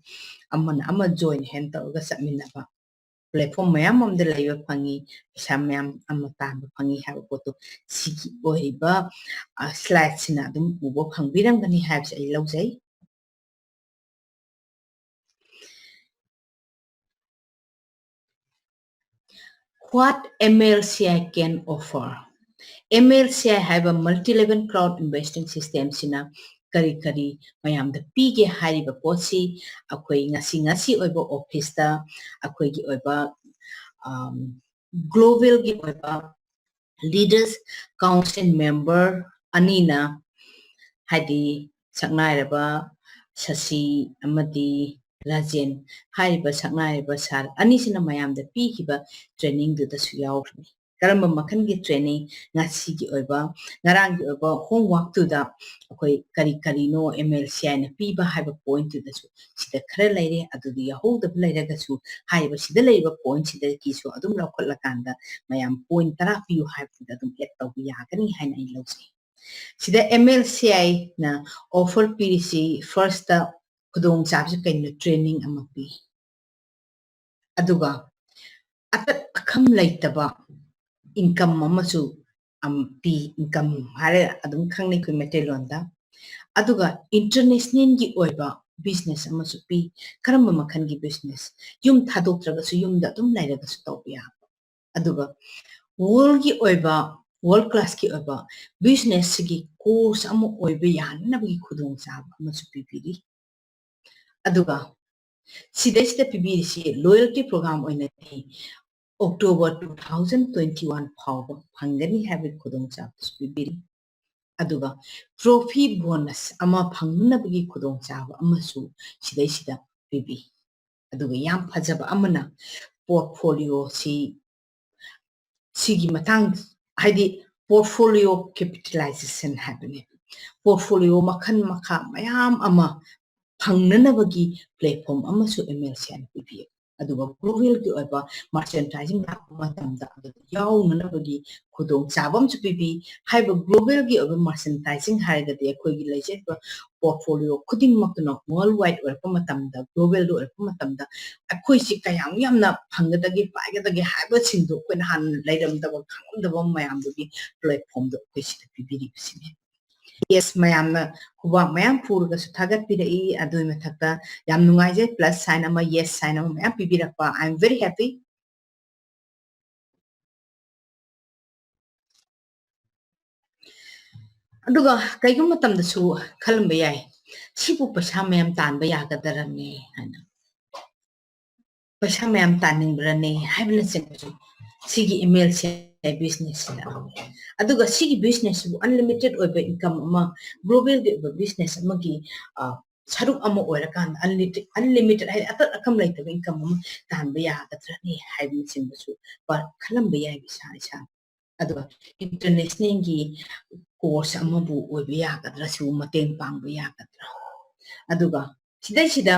ꯑꯃꯅ ꯑꯃ ꯖꯣꯏꯟ ꯍꯦꯟ ꯇꯧꯔꯒ ꯆꯠꯃꯤꯟꯅꯕ, ꯄ꯭ꯂꯦꯠꯐꯣꯝ ꯃꯌꯥꯝ ꯑꯃꯗ ꯂꯩꯕ ꯐꯪꯉꯤ, ꯄꯩꯁꯥ ꯃꯌꯥꯝ ꯑꯃ ꯇꯥꯟꯕ ꯐꯪꯉꯤ ꯍꯥꯏꯕ ꯄꯣꯠꯇꯣ ꯁꯤꯒꯤ ꯑꯣꯏꯔꯤꯕ ꯁ꯭ꯂꯥꯏꯗꯁꯤꯅ ꯑꯗꯨꯝ ꯎꯕ ꯐꯪꯕꯤꯔꯝꯒꯅꯤ ꯍꯥꯏꯕꯁꯦ ꯑꯩ ꯂꯧꯖꯩ꯫ What M L C I can offer? M L C I ꯍꯥꯏꯕ multi-level crowd investing systemꯁꯤꯅ ꯀꯔꯤ ꯀꯔꯤ ꯃꯌꯥꯝꯗ ꯄꯤꯒꯦ ꯍꯥꯏꯔꯤꯕ ꯄꯣꯠꯁꯤ ꯑꯩꯈꯣꯏ ꯉꯁꯤ ꯉꯁꯤ ꯑꯣꯏꯕ ꯑꯣꯐꯤꯁꯇ ꯑꯩꯈꯣꯏꯒꯤ ꯑꯣꯏꯕ ꯒ꯭ꯂꯣꯕꯦꯜꯒꯤ ꯑꯣꯏꯕ ꯂꯤꯗꯔꯁ ꯀꯥꯎꯟꯁꯤꯜ ꯃꯦꯝꯕꯔ ꯑꯅꯤꯅ, ꯍꯥꯏꯗꯤ ꯁꯛꯅꯥꯏꯔꯕ ꯁꯁꯤ ꯑꯃꯗꯤ ꯔꯥꯖꯦꯟ ꯍꯥꯏꯔꯤꯕ ꯁꯛꯅꯥꯏꯔꯕ ꯁꯥꯔ ꯑꯅꯤꯁꯤꯅ ꯃꯌꯥꯝꯗ ꯄꯤꯈꯤꯕ ꯇ꯭ꯔꯦꯅꯤꯡꯗꯨꯗꯁꯨ ꯌꯥꯎꯈ꯭ꯔꯅꯤ꯫ ꯀꯔꯝꯕ ꯃꯈꯜꯒꯤ ꯇ꯭ꯔꯦꯅꯤꯡ, ꯉꯁꯤꯒꯤ ꯑꯣꯏꯕ, ꯉꯔꯥꯡꯒꯤ ꯑꯣꯏꯕ ꯍꯣꯝꯋꯥꯛꯇꯨꯗ ꯑꯩꯈꯣꯏ ꯀꯔꯤ ꯀꯔꯤꯅꯣ M L C Iꯅ ꯄꯤꯕ ꯍꯥꯏꯕ ꯄꯣꯏꯟꯠꯇꯨꯗꯁꯨ ꯁꯤꯗ ꯈꯔ ꯂꯩꯔꯦ꯫ ꯑꯗꯨꯗꯤ ꯌꯥꯎꯍꯧꯗꯕ ꯂꯩꯔꯒꯁꯨ ꯍꯥꯏꯔꯤꯕ ꯁꯤꯗ ꯂꯩꯔꯤꯕ ꯄꯣꯏꯟꯠꯁꯤꯗꯒꯤꯁꯨ ꯑꯗꯨꯝ ꯂꯧꯈꯠꯂꯀꯥꯟꯗ ꯃꯌꯥꯝ ꯄꯣꯏꯟꯠ ꯇꯔꯥ ꯄꯤꯌꯨ ꯍꯥꯏꯕꯗꯨꯗ ꯑꯗꯨꯝ ꯑꯦꯗ ꯇꯧꯕ ꯌꯥꯒꯅꯤ ꯍꯥꯏꯅ ꯑꯩ ꯂꯧꯖꯩ꯫ ꯁꯤꯗ M L C Iꯅ ꯑꯣꯐꯔ ꯄꯤꯔꯤꯁꯤ ꯐꯥꯔꯁꯇ ꯈꯨꯗꯣꯡꯆꯥꯕꯁꯤ ꯀꯩꯅꯣ? ꯇ꯭ꯔꯦꯅꯤꯡ ꯑꯃ ꯄꯤ꯫ ꯑꯗꯨꯒ ꯑꯇꯠ ꯑꯈꯝ ꯂꯩꯇꯕ ꯏꯟꯀꯝ ꯑꯃꯁꯨ ꯄꯤ꯫ ꯏꯟꯀꯝ ꯍꯥꯏꯔꯦ ꯑꯗꯨꯝ ꯈꯪꯅꯩ ꯑꯩꯈꯣꯏ ꯃꯩꯇꯩꯂꯣꯟꯗ꯫ ꯑꯗꯨꯒ ꯏꯟꯇꯔꯅꯦꯁꯅꯦꯜꯒꯤ ꯑꯣꯏꯕ ꯕꯤꯖꯤꯅꯦꯁ ꯑꯃꯁꯨ ꯄꯤ꯫ ꯀꯔꯝꯕ ꯃꯈꯜꯒꯤ ꯕꯤꯖꯤꯅꯦꯁ? ꯌꯨꯝ ꯊꯥꯗꯣꯛꯇ꯭ꯔꯒꯁꯨ ꯌꯨꯝꯗ ꯑꯗꯨꯝ ꯂꯩꯔꯒꯁꯨ ꯇꯧꯕ ꯌꯥꯕ꯫ ꯑꯗꯨꯒ ꯋꯥꯔꯜꯒꯤ ꯑꯣꯏꯕ, ꯋꯥꯔꯜ ꯀ꯭ꯂꯥꯁꯀꯤ ꯑꯣꯏꯕ ꯕꯤꯖꯤꯅꯦꯁꯁꯤꯒꯤ ꯀꯣꯔꯁ ꯑꯃ ꯑꯣꯏꯕ ꯌꯥꯅꯅꯕꯒꯤ ꯈꯨꯗꯣꯡꯆꯥꯕ ꯑꯃꯁꯨ ꯄꯤꯕꯤꯔꯤ꯫ ꯑꯗꯨꯒ ꯁꯤꯗꯩꯁꯤꯗ ꯄꯤꯕꯤꯔꯤꯁꯤ ꯂꯣꯌꯦꯜꯇꯤ ꯄ꯭ꯔꯣꯒ꯭ꯔꯥꯝ ꯑꯣꯏꯅꯗꯤ October two thousand twenty one ꯐꯥꯎꯕ ꯐꯪꯒꯅꯤ ꯍꯥꯏꯕꯒꯤ ꯈꯨꯗꯣꯡꯆꯥꯕꯁꯨ ꯄꯤꯕꯤꯔꯤ꯫ ꯑꯗꯨꯒ trophy bonus ꯑꯃ ꯐꯪꯅꯅꯕꯒꯤ ꯈꯨꯗꯣꯡꯆꯥꯕ ꯑꯃꯁꯨ ꯁꯤꯗꯩꯁꯤꯗ ꯄꯤꯕꯤ꯫ ꯑꯗꯨꯒ ꯌꯥꯝ ꯐꯖꯕ ꯑꯃꯅ portfolio ꯁꯤ ꯁꯤꯒꯤ ꯃꯇꯥꯡ, ꯍꯥꯏꯗꯤ portfolio capitalization ꯍꯥꯏꯕꯅꯦ꯫ Portfolio ꯃꯈꯜ ꯃꯈꯥ ꯃꯌꯥꯝ ꯑꯃ ꯐꯪꯅꯅꯕꯒꯤ platform ꯑꯃꯁꯨ MLCIꯅ ꯄꯤꯕꯤ꯫ ꯑꯗꯨꯒ globalꯒꯤ ꯑꯣꯏꯕ merchandising ꯂꯥꯛꯄ ꯃꯇꯝꯗ ꯑꯗꯨꯗ ꯌꯥꯎꯅꯅꯕꯒꯤ ꯈꯨꯗꯣꯡꯆꯥꯕ ꯑꯃꯁꯨ ꯄꯤꯕꯤ꯫ ꯍꯥꯏꯕ globalꯒꯤ ꯑꯣꯏꯕ merchandising ꯍꯥꯏꯔꯒꯗꯤ ꯑꯩꯈꯣꯏꯒꯤ ꯂꯩꯖꯔꯤꯕ portfolio ꯈꯨꯗꯤꯡꯃꯛꯇꯨꯅ worldwide ꯑꯣꯏꯔꯛꯄ ꯃꯇꯝꯗ, globalꯗ ꯑꯣꯏꯔꯛꯄ ꯃꯇꯝꯗ ꯑꯩꯈꯣꯏꯁꯤ ꯀꯌꯥꯝ ꯌꯥꯝꯅ ꯐꯪꯒꯗꯒꯦ, ꯄꯥꯏꯒꯗꯒꯦ ꯍꯥꯏꯕꯁꯤꯡꯗꯣ ꯑꯩꯈꯣꯏꯅ ꯍꯥꯟꯅ ꯂꯩꯔꯝꯗꯕ, ꯈꯪꯉꯝꯗꯕ ꯃꯌꯥꯝꯗꯨꯒꯤ platformꯗꯣ ꯑꯩꯈꯣꯏ ꯁꯤꯗ ꯄꯤꯕꯤꯔꯤꯕꯁꯤꯅꯤ꯫ Yes, ꯃꯌꯥꯝꯅ ꯈꯨꯕꯥꯛ ꯃꯌꯥꯝ ꯈꯨꯔꯒꯁꯨ ꯊꯥꯒꯠꯄꯤꯔꯛꯏ꯫ ꯑꯗꯨꯒꯤ ꯃꯊꯛꯇ ꯌꯥꯝ ꯅꯨꯡꯉꯥꯏꯖꯩ, plus sign ꯑꯃ, yes sign ꯑꯃ ꯃꯌꯥꯝ ꯄꯤꯕꯤꯔꯛꯄ꯫ I am very happy. ꯑꯗꯨꯒ ꯀꯩꯒꯨꯝꯕ ꯃꯇꯝꯗꯁꯨ ꯈꯜꯂꯝꯕ ꯌꯥꯏ, "ꯁꯤꯕꯨ ꯄꯩꯁꯥ ꯃꯌꯥꯝ ꯇꯥꯟꯕ ꯌꯥꯒꯗ꯭ꯔꯅꯦ?" ꯍꯥꯏꯅ꯫ "ꯄꯩꯁꯥ ꯃꯌꯥꯝ ꯇꯥꯟꯅꯤꯡꯕ꯭ꯔꯅꯦ?" ꯍꯥꯏꯕꯅꯆꯤꯡꯕꯁꯨ ꯁꯤꯒꯤ MLCI businessꯁꯤꯗ꯫ ꯑꯗꯨꯒ ꯁꯤꯒꯤ businessꯁꯤꯕꯨ unlimited ꯑꯣꯏꯕ income ꯑꯃ, globalꯒꯤ ꯑꯣꯏꯕ business ꯑꯃꯒꯤ, ꯑ, ꯁꯔꯨꯛ ꯑꯃ ꯑꯣꯏꯔꯀꯥꯟꯗ unlimited, unlimited ꯍꯥꯏꯗꯤ ꯑꯇꯠ ꯑꯀꯝ ꯂꯩꯇꯕ income ꯑꯃ ꯇꯥꯟꯕ ꯌꯥꯒꯗ꯭ꯔꯅꯦ ꯍꯥꯏꯕꯅꯆꯤꯡꯕꯁꯨ ꯄ-, ꯈꯜꯂꯝꯕ ꯌꯥꯏ ꯏꯁꯥ ꯏꯁꯥ꯫ ꯑꯗꯨꯒ internationalꯒꯤ course ꯑꯃꯕꯨ ꯑꯣꯏꯕ ꯌꯥꯒꯗ꯭ꯔꯥ, ꯁꯤꯕꯨ ꯃꯇꯦꯡ ꯄꯥꯡꯕ ꯌꯥꯒꯗ꯭ꯔꯥ? ꯑꯗꯨꯒ ꯁꯤꯗꯩꯁꯤꯗ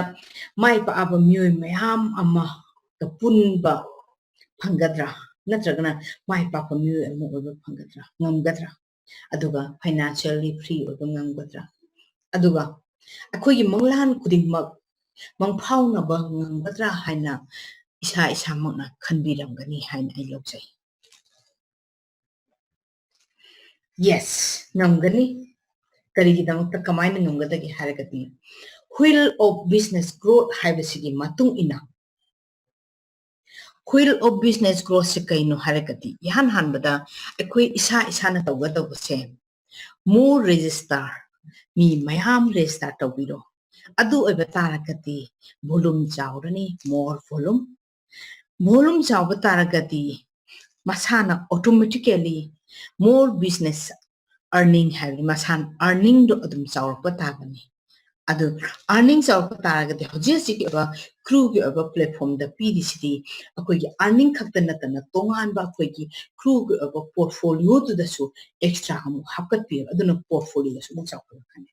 ꯃꯥꯏ ꯄꯥꯛꯑꯕ ꯃꯤꯑꯣꯏ ꯃꯌꯥꯝ ꯑꯃꯒ ꯄꯨꯟꯕ ꯐꯪꯒꯗ꯭ꯔꯥ? ꯅꯠꯇ꯭ꯔꯒꯅ ꯃꯥꯏ ꯄꯥꯛꯄ ꯃꯤꯑꯣꯏ ꯑꯃ ꯑꯣꯏꯕ ꯐꯪꯒꯗ꯭ꯔꯥ, ꯉꯝꯒꯗ꯭ꯔꯥ? ꯑꯗꯨꯒ financially free ꯑꯣꯏꯕ ꯉꯝꯒꯗ꯭ꯔꯥ? ꯑꯗꯨꯒ ꯑꯩꯈꯣꯏꯒꯤ ꯃꯪꯂꯥꯟ ꯈꯨꯗꯤꯡꯃꯛ ꯃꯪꯐꯥꯎꯅꯕ ꯉꯝꯒꯗ꯭ꯔꯥ ꯍꯥꯏꯅ ꯏꯁꯥ ꯏꯁꯥꯃꯛꯅ ꯈꯟꯕꯤꯔꯝꯒꯅꯤ ꯍꯥꯏꯅ ꯑꯩ ꯂꯧꯖꯩ꯫ Yes, ꯉꯝꯒꯅꯤ꯫ ꯀꯔꯤꯒꯤꯗꯃꯛꯇ, ꯀꯃꯥꯏꯅ ꯉꯝꯒꯗꯒꯦ ꯍꯥꯏꯔꯒꯗꯤ, Wheel of Business Growth ꯍꯥꯏꯕꯁꯤꯒꯤ ꯃꯇꯨꯡ ꯏꯟꯅ, Wheel of Business Growthꯁꯦ ꯀꯩꯅꯣ ꯍꯥꯏꯔꯒꯗꯤ, ꯏꯍꯥꯟ ꯍꯥꯟꯕꯗ ꯑꯩꯈꯣꯏ ꯏꯁꯥ ꯏꯁꯥꯅ ꯇꯧꯒꯗꯧꯕꯁꯦ, more register, ꯃꯤ ꯃꯌꯥꯝ register ꯇꯧꯕꯤꯔꯣ꯫ ꯑꯗꯨ ꯑꯣꯏꯕ ꯇꯥꯔꯒꯗꯤ volume ꯆꯥꯎꯔꯅꯤ, more volume꯫ Volume ꯆꯥꯎꯕ ꯇꯥꯔꯒꯗꯤ ꯃꯁꯥꯅ automatically more business earning ꯍꯥꯏꯕꯗꯤ ꯃꯁꯥꯅ earningꯗꯣ ꯑꯗꯨꯝ ꯆꯥꯎꯔꯛꯄ ꯇꯥꯕꯅꯤ꯫ ꯑꯗꯨ earning ꯆꯥꯎꯔꯛꯄ ꯇꯥꯔꯒꯗꯤ ꯍꯧꯖꯤꯛ ꯍꯧꯖꯤꯛꯀꯤ ꯑꯣꯏꯕ crewꯒꯤ ꯑꯣꯏꯕ platformꯗ ꯄꯤꯔꯤꯁꯤꯗꯤ ꯑꯩꯈꯣꯏꯒꯤ earning ꯈꯛꯇ ꯅꯠꯇꯅ ꯇꯣꯉꯥꯟꯕ ꯑꯩꯈꯣꯏꯒꯤ crewꯒꯤ ꯑꯣꯏꯕ portfolioꯗꯨꯗꯁꯨ extra ꯑꯃꯨꯛ ꯍꯥꯞꯀꯠꯄꯤꯌꯦꯕ꯫ ꯑꯗꯨꯅ portfolioꯁꯨ ꯑꯃꯨꯛ ꯆꯥꯎꯈꯠꯂꯛꯀꯅꯤ꯫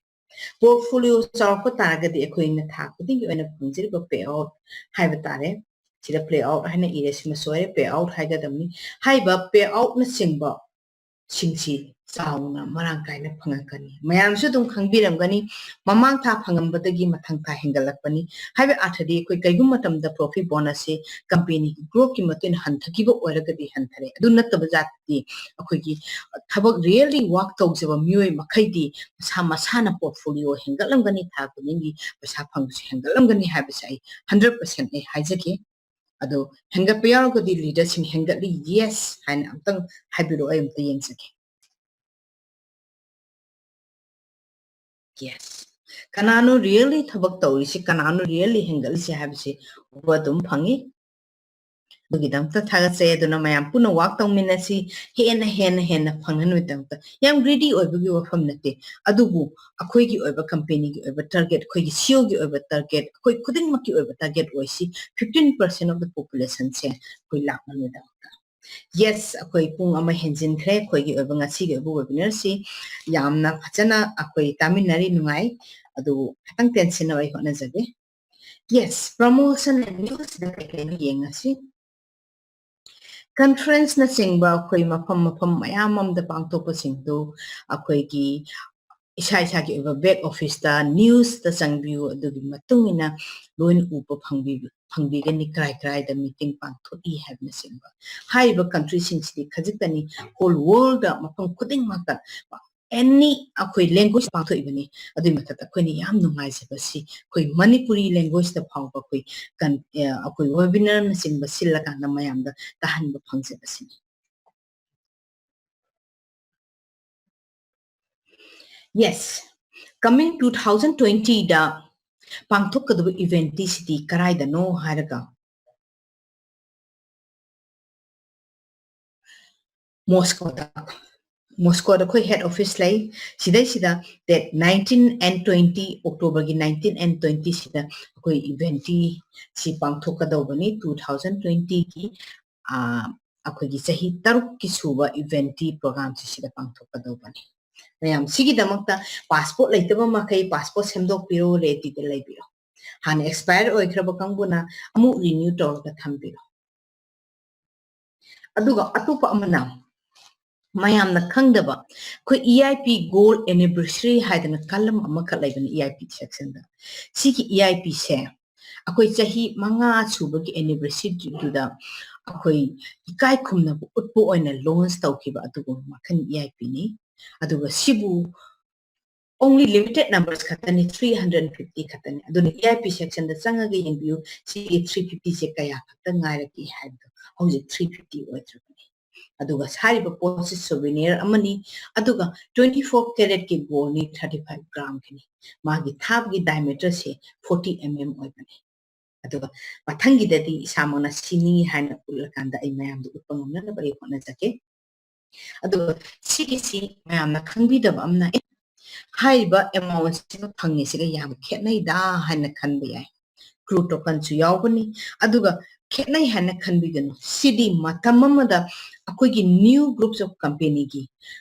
Portfolio ꯆꯥꯎꯔꯛꯄ ꯇꯥꯔꯒꯗꯤ ꯑꯩꯈꯣꯏꯅ ꯊꯥ ꯈꯨꯗꯤꯡꯒꯤ ꯑꯣꯏꯅ ꯐꯪꯖꯔꯤꯕ payout ꯍꯥꯏꯕ ꯇꯥꯔꯦ꯫ ꯁꯤꯗ payout ꯍꯥꯏꯅ ꯏꯔꯦ, ꯁꯤꯃ ꯁꯣꯏꯔꯦ, payout ꯍꯥꯏꯒꯗꯕꯅꯤ꯫ ꯍꯥꯏꯔꯤꯕ payoutꯅꯆꯤꯡꯕ ꯁꯤꯡꯁꯤ ꯆꯥꯎꯅ ꯃꯔꯥꯡ ꯀꯥꯏꯅ ꯐꯪꯉꯛꯀꯅꯤ꯫ ꯃꯌꯥꯝꯁꯨ ꯑꯗꯨꯝ ꯈꯪꯕꯤꯔꯝꯒꯅꯤ, ꯃꯃꯥꯡ ꯊꯥ ꯐꯪꯉꯝꯕꯗꯒꯤ ꯃꯊꯪ ꯊꯥ ꯍꯦꯟꯒꯠꯂꯛꯄꯅꯤ꯫ ꯍꯥꯏꯕ ꯑꯥꯔꯊꯗꯤ ꯑꯩꯈꯣꯏ ꯀꯩꯒꯨꯝꯕ ꯃꯇꯝꯗ profit bonusꯁꯦ companyꯒꯤ growthꯀꯤ ꯃꯇꯨꯡ ꯏꯟꯅ ꯍꯟꯊꯈꯤꯕ ꯑꯣꯏꯔꯒꯗꯤ ꯍꯟꯊꯔꯦ꯫ ꯑꯗꯨ ꯅꯠꯇꯕ ꯖꯥꯠꯇꯗꯤ ꯑꯩꯈꯣꯏꯒꯤ ꯊꯕꯛ really work ꯇꯧꯖꯕ ꯃꯤꯑꯣꯏ ꯃꯈꯩꯗꯤ ꯃꯁꯥ ꯃꯁꯥꯅ portfolio ꯍꯦꯟꯒꯠꯂꯝꯒꯅꯤ, ꯊꯥ ꯈꯨꯗꯤꯡꯒꯤ ꯄꯩꯁꯥ ꯐꯪꯕꯁꯨ ꯍꯦꯟꯒꯠꯂꯝꯒꯅꯤ ꯍꯥꯏꯕꯁꯦ ꯑꯩ hundred percent ꯑꯩ ꯍꯥꯏꯖꯒꯦ꯫ ꯑꯗꯣ ꯍꯦꯟꯒꯠꯄ ꯌꯥꯎꯔꯒꯗꯤ leaderꯁꯤꯡ ꯍꯦꯟꯒꯠꯂꯤ, yes ꯍꯥꯏꯅ ꯑꯝꯇꯪ ꯍꯥꯏꯕꯤꯔꯛꯑꯣ, ꯑꯩ ꯑꯝꯇ ꯌꯦꯡꯖꯒꯦ꯫ Yes꯫ ꯀꯅꯥꯅꯣ really ꯊꯕꯛ ꯇꯧꯔꯤꯁꯤ, ꯀꯅꯥꯅꯣ really ꯍꯦꯟꯒꯠꯂꯤꯁꯤ ꯍꯥꯏꯕꯁꯤ ꯎꯕ ꯑꯗꯨꯝ ꯐꯪꯉꯤ꯫ ꯑꯗꯨꯒꯤꯗꯃꯛꯇ ꯊꯥꯒꯠꯆꯩ꯫ ꯑꯗꯨꯅ ꯃꯌꯥꯝ ꯄꯨꯟꯅ work ꯇꯧꯃꯤꯟꯅꯁꯤ, ꯍꯦꯟꯅ, ꯍꯦꯟꯅ, ꯍꯦꯟꯅ ꯐꯪꯍꯟꯕꯒꯤꯗꯃꯛꯇ꯫ ꯌꯥꯝ greedy ꯑꯣꯏꯕꯒꯤ ꯋꯥꯐꯝ ꯅꯠꯇꯦ, ꯑꯗꯨꯕꯨ ꯑꯩꯈꯣꯏꯒꯤ ꯑꯣꯏꯕ companyꯒꯤ ꯑꯣꯏꯕ target, ꯑꯩꯈꯣꯏꯒꯤ CEOꯒꯤ ꯑꯣꯏꯕ target, ꯑꯩꯈꯣꯏ ꯈꯨꯗꯤꯡꯃꯛꯀꯤ ꯑꯣꯏꯕ target ꯑꯣꯏꯁꯤ, fifteen percent of the populationꯁꯦ ꯑꯩꯈꯣꯏ ꯂꯥꯛꯅꯕꯒꯤꯗꯃꯛꯇ꯫ Yes, ꯑꯩꯈꯣꯏ ꯄꯨꯡ ꯑꯃ ꯍꯦꯟꯖꯤꯟꯈ꯭ꯔꯦ ꯑꯩꯈꯣꯏꯒꯤ ꯑꯣꯏꯕ ꯉꯁꯤꯒꯤ ꯑꯣꯏꯕ webinarꯁꯤ꯫ ꯌꯥꯝꯅ ꯐꯖꯅ ꯑꯩꯈꯣꯏ ꯇꯥꯃꯤꯟꯅꯔꯤ, ꯅꯨꯡꯉꯥꯏ꯫ ꯑꯗꯨꯕꯨ ꯈꯤꯇꯪ ꯇꯦꯟꯁꯤꯟꯅꯕ ꯑꯩ ꯍꯣꯠꯅꯖꯒꯦ꯫ Yes, promotion and newsꯗ ꯀꯩ ꯀꯩꯅꯣ ꯌꯦꯡꯉꯁꯤ꯫ Conferenceꯅꯆꯤꯡꯕ ꯑꯩꯈꯣꯏ ꯃꯐꯝ ꯃꯐꯝ ꯃꯌꯥꯝ ꯑꯃꯗ ꯄꯥꯡꯊꯣꯛꯄꯁꯤꯡꯗꯨ ꯑꯩꯈꯣꯏꯒꯤ ꯏꯁꯥ ꯏꯁꯥꯒꯤ ꯑꯣꯏꯕ back officeꯇ newsꯇ ꯆꯪꯕꯤꯌꯨ, ꯑꯗꯨꯒꯤ ꯃꯇꯨꯡ ꯏꯟꯅ ꯂꯣꯏꯅ ꯎꯕ ꯐꯪꯕꯤ-, ꯐꯪꯕꯤꯒꯅꯤ ꯀꯔꯥꯏ ꯀꯔꯥꯏꯗ meeting ꯄꯥꯡꯊꯣꯛꯏ ꯍꯥꯏꯕꯅꯆꯤꯡꯕ꯫ ꯍꯥꯏꯔꯤꯕ countryꯁꯤꯡꯁꯤꯗꯤ ꯈꯖꯤꯛꯇꯅꯤ, whole worldꯗ ꯃꯐꯝ ꯈꯨꯗꯤꯡꯃꯛꯇ any ꯑꯩꯈꯣꯏ language ꯄꯥꯡꯊꯣꯛꯏꯕꯅꯤ꯫ ꯑꯗꯨꯒꯤ ꯃꯊꯛꯇ ꯑꯩꯈꯣꯏꯅ ꯌꯥꯝ ꯅꯨꯡꯉꯥꯏꯖꯕꯁꯤ ꯑꯩꯈꯣꯏ ꯃꯅꯤꯄꯨꯔꯤ languageꯇ ꯐꯥꯎꯕ ꯑꯩꯈꯣꯏ ꯀꯟ-, ꯑ, ꯑꯩꯈꯣꯏ webinarꯅꯆꯤꯡꯕ ꯁꯤꯜꯂꯀꯥꯟꯗ ꯃꯌꯥꯝꯗ ꯇꯥꯍꯟꯕ ꯐꯪꯖꯕꯁꯤꯅꯤ꯫ Yes, coming two thousand twentyꯗ ꯄꯥꯡꯊꯣꯛꯀꯗꯕ eventꯁꯤꯗꯤ ꯀꯔꯥꯏꯗꯅꯣ ꯍꯥꯏꯔꯒ Moscowꯗ꯫ ꯃꯣꯁꯀꯣꯗ ꯑꯩꯈꯣꯏ head office ꯂꯩ꯫ ꯁꯤꯗꯩꯁꯤꯗ date nineteen and twenty, Octoberꯒꯤ nineteen and twenty ꯁꯤꯗ ꯑꯩꯈꯣꯏ eventꯁꯤ ꯄꯥꯡꯊꯣꯛꯀꯗꯧꯕꯅꯤ꯫ Two thousand twentyꯒꯤ ꯑꯩꯈꯣꯏꯒꯤ ꯆꯍꯤ ꯇꯔꯨꯛꯀꯤ ꯁꯨꯕ eventꯀꯤ programꯁꯤ ꯁꯤꯗ ꯄꯥꯡꯊꯣꯛꯀꯗꯧꯕꯅꯤ꯫ ꯃꯌꯥꯝ ꯁꯤꯒꯤꯗꯃꯛꯇ passport ꯂꯩꯇꯕ ꯃꯈꯩ passport ꯁꯦꯝꯗꯣꯛꯄꯤꯔꯣ, readyꯗ ꯂꯩꯕꯤꯔꯣ꯫ ꯍꯥꯟꯅ expire ꯑꯣꯏꯈ꯭ꯔꯕ ꯀꯥꯡꯕꯨꯅ ꯑꯃꯨꯛ renew ꯇꯧꯔꯒ ꯊꯝꯕꯤꯔꯣ꯫ ꯑꯗꯨꯒ ꯑꯇꯣꯞꯄ ꯑꯃꯅ ꯃꯌꯥꯝꯅ ꯈꯪꯗꯕ ꯑꯩꯈꯣꯏ E I P gold anniversary ꯍꯥꯏꯗꯅ column ꯑꯃꯈꯛ ꯂꯩꯕꯅꯤ E I P sectionꯗ꯫ ꯁꯤꯒꯤ E I Pꯁꯦ ꯑꯩꯈꯣꯏ ꯆꯍꯤ ꯃꯉꯥ ꯁꯨꯕꯒꯤ anniversaryꯗꯨꯗ ꯑꯩꯈꯣꯏ ꯏꯀꯥꯏ ꯈꯨꯝꯅꯕ ꯎꯠꯄ ꯑꯣꯏꯅ launch ꯇꯧꯈꯤꯕ ꯑꯗꯨꯒꯨꯝꯕ ꯃꯈꯜ E I Pꯅꯤ꯫ ꯑꯗꯨꯒ ꯁꯤꯕꯨ only limited numbers ꯈꯛꯇꯅꯤ, three hundred fifty ꯈꯛꯇꯅꯤ꯫ ꯑꯗꯨꯅ E I P sectionꯗ ꯆꯪꯉꯒ ꯌꯦꯡꯕꯤꯌꯨ, ꯁꯤꯒꯤ three fiftyꯁꯦ ꯀꯌꯥ ꯈꯛꯇ ꯉꯥꯏꯔꯛꯀꯦ ꯍꯥꯏꯕꯗꯣ꯫ ꯍꯧꯖꯤꯛ three fifty ꯑꯣꯏꯗ꯭ꯔꯕꯅꯤ꯫ ꯑꯗꯨꯒ ꯍꯥꯏꯔꯤꯕ ꯄꯣꯠꯁꯤ souvenir ꯑꯃꯅꯤ꯫ ꯑꯗꯨꯒ twenty four caratꯀꯤ goldꯅꯤ, thirty five gramꯒꯤꯅꯤ꯫ ꯃꯥꯒꯤ ꯊꯥꯕꯒꯤ diameterꯁꯦ forty M M ꯑꯣꯏꯕꯅꯤ꯫ ꯑꯗꯨꯒ ꯃꯊꯪꯒꯤꯗꯗꯤ ꯏꯁꯥꯃꯛꯅ ꯁꯤꯅꯤ ꯍꯥꯏꯅ ꯎꯠꯂꯀꯥꯟꯗ ꯑꯩ ꯃꯌꯥꯝꯗ ꯎꯠꯄ ꯉꯝꯅꯅꯕ ꯑꯩ ꯍꯣꯠꯅꯖꯒꯦ꯫ ꯑꯗꯨꯒ ꯁꯤꯒꯤꯁꯤ ꯃꯌꯥꯝꯅ ꯈꯪꯕꯤꯗꯕ ꯑꯃꯅ, ꯑꯦ, ꯍꯥꯏꯔꯤꯕ amountꯁꯤꯒ ꯐꯪꯉꯤꯁꯤꯒ ꯌꯥꯝ ꯈꯦꯠꯅꯩꯗ ꯍꯥꯏꯅ ꯈꯟꯕ ꯌꯥꯏ꯫ Crew tokenꯁꯨ ꯌꯥꯎꯒꯅꯤ꯫ ꯑꯗꯨꯒ ꯈꯦꯠꯅꯩ ꯍꯥꯏꯅ ꯈꯟꯕꯤꯒꯅꯨ꯫ ꯁꯤꯗꯤ ꯃꯇꯝ ꯑꯃꯗ ꯑꯩꯈꯣꯏꯒꯤ new groups of companyꯒꯤ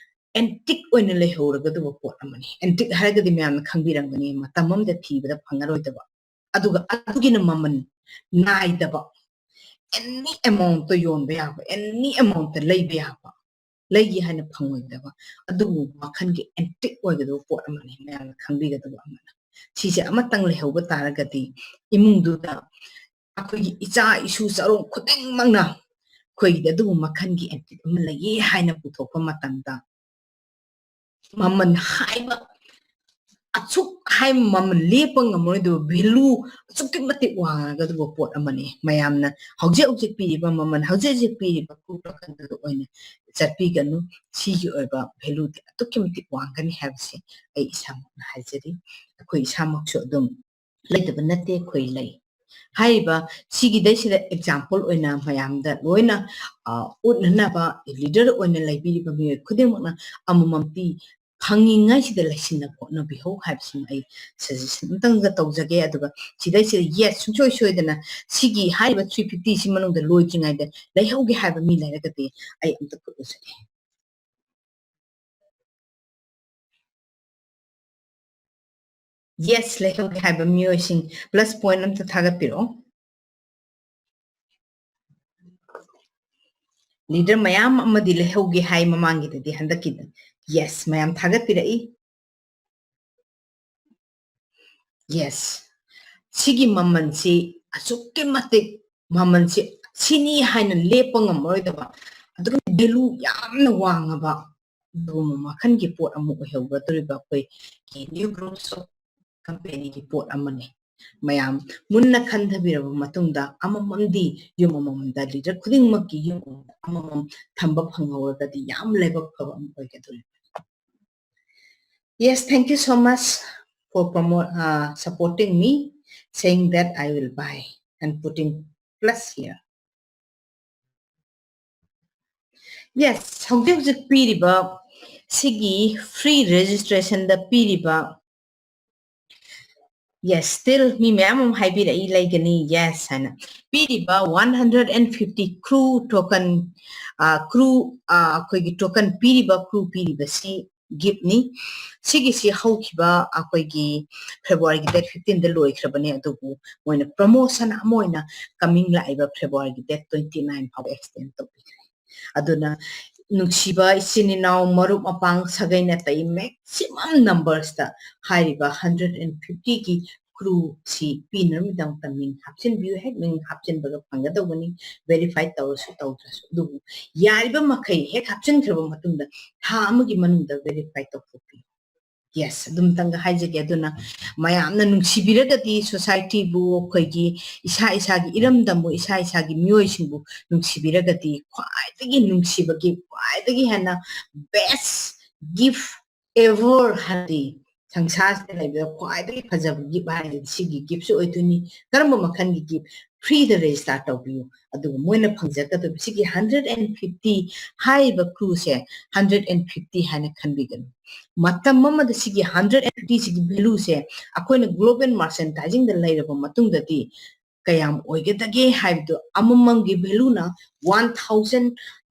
antique ꯑꯣꯏꯅ ꯂꯩꯍꯧꯔꯒꯗꯕ ꯄꯣꯠ ꯑꯃꯅꯤ꯫ Antique ꯍꯥꯏꯔꯒꯗꯤ ꯃꯌꯥꯝꯅ ꯈꯪꯕꯤꯔꯝꯒꯅꯤ, ꯃꯇꯝ ꯑꯃꯗ ꯊꯤꯕꯗ ꯐꯪꯉꯔꯣꯏꯗꯕ꯫ ꯑꯗꯨꯒ ꯑꯗꯨꯒꯤꯅ ꯃꯃꯜ ꯅꯥꯏꯗꯕ, any amountꯇ ꯌꯣꯟꯕ ꯌꯥꯕ, any amountꯇ ꯂꯩꯕ ꯌꯥꯕ, ꯂꯩꯒꯦ ꯍꯥꯏꯅ ꯐꯪꯉꯣꯏꯗꯕ, ꯑꯗꯨꯒꯨꯝꯕ ꯃꯈꯜꯒꯤ antique ꯑꯣꯏꯒꯗꯕ ꯄꯣꯠ ꯑꯃꯅꯤ, ꯃꯌꯥꯝꯅ ꯈꯪꯕꯤꯒꯗꯕ ꯑꯃꯅ꯫ ꯁꯤꯁꯦ ꯑꯃꯇꯪ ꯂꯩꯍꯧꯕ ꯇꯥꯔꯒꯗꯤ ꯏꯃꯨꯡꯗꯨꯗ ꯑꯩꯈꯣꯏꯒꯤ ꯏꯆꯥ ꯏꯁꯨ ꯆꯥꯔꯣꯡ ꯈꯨꯗꯤꯡꯃꯛꯅ ꯑꯩꯈꯣꯏꯒꯤꯗꯤ ꯑꯗꯨꯒꯨꯝꯕ ꯃꯈꯜꯒꯤ antique ꯑꯃ ꯂꯩꯌꯦ ꯍꯥꯏꯅ ꯄꯨꯊꯣꯛꯄ ꯃꯇꯝꯗ ꯃꯃꯜ ꯍꯥꯏꯕ, ꯑꯁꯨꯛ ꯍꯥꯏ ꯃꯃꯜ ꯂꯦꯞꯄ ꯉꯝꯃꯔꯣꯏꯗꯕ value ꯑꯁꯨꯛꯀꯤ ꯃꯇꯤꯛ ꯋꯥꯡꯉꯒꯗꯕ ꯄꯣꯠ ꯑꯃꯅꯤ꯫ ꯃꯌꯥꯝꯅ ꯍꯧꯖꯤꯛ ꯍꯧꯖꯤꯛ ꯄꯤꯔꯤꯕ ꯃꯃꯜ, ꯍꯧꯖꯤꯛ ꯍꯧꯖꯤꯛ ꯄꯤꯔꯤꯕ crew tokenꯗꯨꯗ ꯑꯣꯏꯅ ꯆꯠꯄꯤꯒꯅꯨ꯫ ꯁꯤꯒꯤ ꯑꯣꯏꯕ valueꯗꯤ ꯑꯗꯨꯛꯀꯤ ꯃꯇꯤꯛ ꯋꯥꯡꯒꯅꯤ ꯍꯥꯏꯕꯁꯤ ꯑꯩ ꯏꯁꯥꯃꯛꯅ ꯍꯥꯏꯖꯔꯤ꯫ ꯑꯩꯈꯣꯏ ꯏꯁꯥꯃꯛꯁꯨ ꯑꯗꯨꯝ ꯂꯩꯇꯕ ꯅꯠꯇꯦ, ꯑꯩꯈꯣꯏ ꯂꯩ꯫ ꯍꯥꯏꯔꯤꯕ ꯁꯤꯒꯤꯗꯩꯁꯤꯗ example ꯑꯣꯏꯅ ꯃꯌꯥꯝꯗ ꯂꯣꯏꯅ, ꯑ, ꯎꯠꯅꯅꯕ leader ꯑꯣꯏꯅ ꯂꯩꯕꯤꯔꯤꯕ ꯃꯤꯑꯣꯏ ꯈꯨꯗꯤꯡꯃꯛꯅ ꯑꯃꯃꯝꯇꯤ ꯐꯪꯉꯤꯉꯩꯁꯤꯗ ꯂꯩꯁꯤꯟꯅꯕ ꯍꯣꯠꯅꯕꯤꯍꯧ ꯍꯥꯏꯕꯁꯤꯃ ꯑꯩ suggestion ꯑꯝꯇꯪꯒ ꯇꯧꯖꯒꯦ꯫ ꯑꯗꯨꯒ ꯁꯤꯗꯩꯁꯤꯗ yes, ꯁꯨꯡꯁꯣꯏ ꯁꯣꯏꯗꯅ ꯁꯤꯒꯤ ꯍꯥꯏꯔꯤꯕ three fifty ꯁꯤ ꯃꯅꯨꯡꯗ ꯂꯣꯏꯗ꯭ꯔꯤꯉꯩꯗ ꯂꯩꯍꯧꯒꯦ ꯍꯥꯏꯕ ꯃꯤ ꯂꯩꯔꯒꯗꯤ ꯑꯩ ꯑꯝꯇ ꯈꯨꯠ ꯎꯖꯒꯦ꯫ Yes, ꯂꯩꯍꯧꯒꯦ ꯍꯥꯏꯕ ꯃꯤꯑꯣꯏꯁꯤꯡ plus point ꯑꯝꯇ ꯊꯥꯒꯠꯄꯤꯔꯛꯑꯣ꯫ Leader ꯃꯌꯥꯝ ꯑꯃꯗꯤ ꯂꯩꯍꯧꯒꯦ ꯍꯥꯏ ꯃꯃꯥꯡꯒꯤꯗꯗꯤ, ꯍꯟꯗꯛꯀꯤꯗ yes ꯃꯌꯥꯝ ꯊꯥꯒꯠꯄꯤꯔꯛꯏ꯫ Yes, ꯁꯤꯒꯤ ꯃꯃꯜꯁꯤ ꯑꯁꯨꯛꯀꯤ ꯃꯇꯤꯛ ꯃꯃꯜꯁꯤ ꯁꯤꯅꯤ ꯍꯥꯏꯅ ꯂꯦꯞꯄ ꯉꯝꯃꯔꯣꯏꯗꯕ, ꯑꯗꯨꯛꯀꯤ ꯃꯇꯤꯛ value ꯌꯥꯝꯅ ꯋꯥꯡꯉꯕ ꯑꯗꯨꯒꯨꯝꯕ ꯃꯈꯜꯒꯤ ꯄꯣꯠ ꯑꯃ ꯑꯣꯏꯍꯧꯒꯗꯧꯔꯤꯕ ꯑꯩꯈꯣꯏꯒꯤ new groups of company ꯒꯤ ꯄꯣꯠ ꯑꯃꯅꯤ꯫ ꯃꯌꯥꯝ ꯃꯨꯟꯅ ꯈꯟꯊꯕꯤꯔꯕ ꯃꯇꯨꯡꯗ ꯑꯃꯃꯝꯗꯤ ꯌꯨꯝ ꯑꯃꯃꯝꯗ leader ꯈꯨꯗꯤꯡꯃꯛꯀꯤ ꯌꯨꯝ ꯑꯃꯃꯝꯗ ꯑꯃꯃꯝ ꯊꯝꯕ ꯐꯪꯍꯧꯔꯒꯗꯤ ꯌꯥꯝ ꯂꯥꯏꯕꯛ ꯐꯕ ꯑꯃ ꯑꯣꯏꯒꯗꯧꯔꯤꯕꯅꯤ꯫ Yes, thank you so much for promo-, uh, supporting me, saying that I will buy and putting plus here. Yes, ꯍꯧꯖꯤꯛ ꯍꯧꯖꯤꯛ ꯄꯤꯔꯤꯕ ꯁꯤꯒꯤ free registration ꯗ ꯄꯤꯔꯤꯕ, yes, still ꯃꯤ ꯃꯌꯥꯝ ꯑꯃ ꯍꯥꯏꯕꯤꯔꯛꯏ ꯂꯩꯒꯅꯤ, yes ꯍꯥꯏꯅ꯫ ꯄꯤꯔꯤꯕ one hundred and fifty crew token, ꯑ, crew, ꯑ, ꯑꯩꯈꯣꯏꯒꯤ token ꯄꯤꯔꯤꯕ, crew ꯄꯤꯔꯤꯕꯁꯤ gift ꯅꯤ꯫ ꯁꯤꯒꯤꯁꯤ ꯍꯧꯈꯤꯕ ꯑꯩꯈꯣꯏꯒꯤ February ꯒꯤ date fifteen ꯗ ꯂꯣꯏꯈ꯭ꯔꯕꯅꯦ, ꯑꯗꯨꯕꯨ ꯃꯣꯏꯅ promotion ꯑꯃ ꯑꯣꯏꯅ coming ꯂꯥꯛꯏꯕ February ꯒꯤ date twenty nine ꯐꯥꯎꯕ extend ꯇꯧꯕꯤꯈ꯭ꯔꯦ꯫ ꯑꯗꯨꯅ ꯅꯨꯡꯁꯤꯕ ꯏꯆꯤꯟ ꯏꯅꯥꯎ, ꯃꯔꯨꯞ ꯃꯄꯥꯡ, ꯁꯥꯒꯩ ꯅꯥꯇꯩ maximum numbers ꯇ ꯍꯥꯏꯔꯤꯕ hundred and fifty ꯒꯤ crew ꯁꯤ ꯄꯤꯅꯕꯒꯤꯗꯃꯛꯇ ꯃꯤꯡ ꯍꯥꯞꯆꯤꯟꯕꯤꯌꯨ꯫ ꯍꯦꯛ ꯃꯤꯡ ꯍꯥꯞꯆꯤꯟꯕꯒ ꯐꯪꯒꯗꯧꯕꯅꯤ, verify ꯇꯧꯔꯁꯨ ꯇꯧꯗ꯭ꯔꯁꯨ꯫ ꯑꯗꯨꯕꯨ ꯌꯥꯔꯤꯕ ꯃꯈꯩ ꯍꯦꯛ ꯍꯥꯞꯆꯤꯟꯈ꯭ꯔꯕ ꯃꯇꯨꯡꯗ ꯊꯥ ꯑꯃꯒꯤ ꯃꯅꯨꯡꯗ verify ꯇꯧꯊꯣꯛꯄꯤꯌꯨ꯫ Yes, ꯑꯗꯨꯝꯇꯪꯒ ꯍꯥꯏꯖꯒꯦ꯫ ꯑꯗꯨꯅ ꯃꯌꯥꯝꯅ ꯅꯨꯡꯁꯤꯕꯤꯔꯒꯗꯤ society ꯕꯨ, ꯑꯩꯈꯣꯏꯒꯤ ꯏꯁꯥ ꯏꯁꯥꯒꯤ ꯏꯔꯝꯗꯝꯕꯨ, ꯏꯁꯥ ꯏꯁꯥꯒꯤ ꯃꯤꯑꯣꯏꯁꯤꯡꯕꯨ ꯅꯨꯡꯁꯤꯕꯤꯔꯒꯗꯤ ꯈ꯭ꯋꯥꯏꯗꯒꯤ ꯅꯨꯡꯁꯤꯕꯒꯤ ꯈ꯭ꯋꯥꯏꯗꯒꯤ ꯍꯦꯟꯅ best gift ever ꯍꯥꯏꯗꯤ ꯁꯪꯁꯥꯔꯁꯤꯗ ꯂꯩꯕꯗ ꯈ꯭ꯋꯥꯏꯗꯒꯤ ꯐꯖꯕ ꯒꯤꯐ ꯍꯥꯏꯔꯒꯗꯤ ꯁꯤꯒꯤ ꯒꯤꯐꯁꯨ ꯑꯣꯏꯗꯣꯏꯅꯤ꯫ ꯀꯔꯝꯕ ꯃꯈꯜꯒꯤ ꯒꯤꯐ? ꯐ꯭ꯔꯤꯗ ꯔꯦꯖꯤꯁꯇꯥꯔ ꯇꯧꯕꯤꯌꯨ, ꯑꯗꯨꯒ ꯃꯣꯏꯅ ꯐꯪꯖꯒꯗꯕ ꯁꯤꯒꯤ ꯍꯟꯗ꯭ꯔꯦꯠ ꯑꯦꯟ ꯐꯤꯐꯇꯤ ꯍꯥꯏꯔꯤꯕ ꯀ꯭ꯔꯨꯁꯦ ꯍꯟꯗ꯭ꯔꯦꯠ ꯑꯦꯟ ꯐꯤꯐꯇꯤ ꯍꯥꯏꯅ ꯈꯟꯕꯤꯒꯅꯨ꯫ ꯃꯇꯝ ꯑꯃꯗ ꯁꯤꯒꯤ ꯍꯟꯗ꯭ꯔꯦꯠ ꯑꯦꯟ ꯐꯤꯐꯇꯤꯁꯤꯒꯤ ꯚꯦꯂꯨꯁꯦ ꯑꯩꯈꯣꯏꯅ ꯒ꯭ꯂꯣꯕꯦꯜ ꯃꯥꯔꯆꯦꯟꯗꯥꯏꯖꯤꯡꯗ ꯂꯩꯔꯕ ꯃꯇꯨꯡꯗꯗꯤ ꯀꯌꯥꯝ ꯑꯣꯏꯒꯗꯒꯦ ꯍꯥꯏꯕꯗꯨ, ꯑꯃꯃꯝꯒꯤ ꯚꯦꯂꯨꯅ ꯋꯥꯟ ꯊꯥꯎꯖꯟ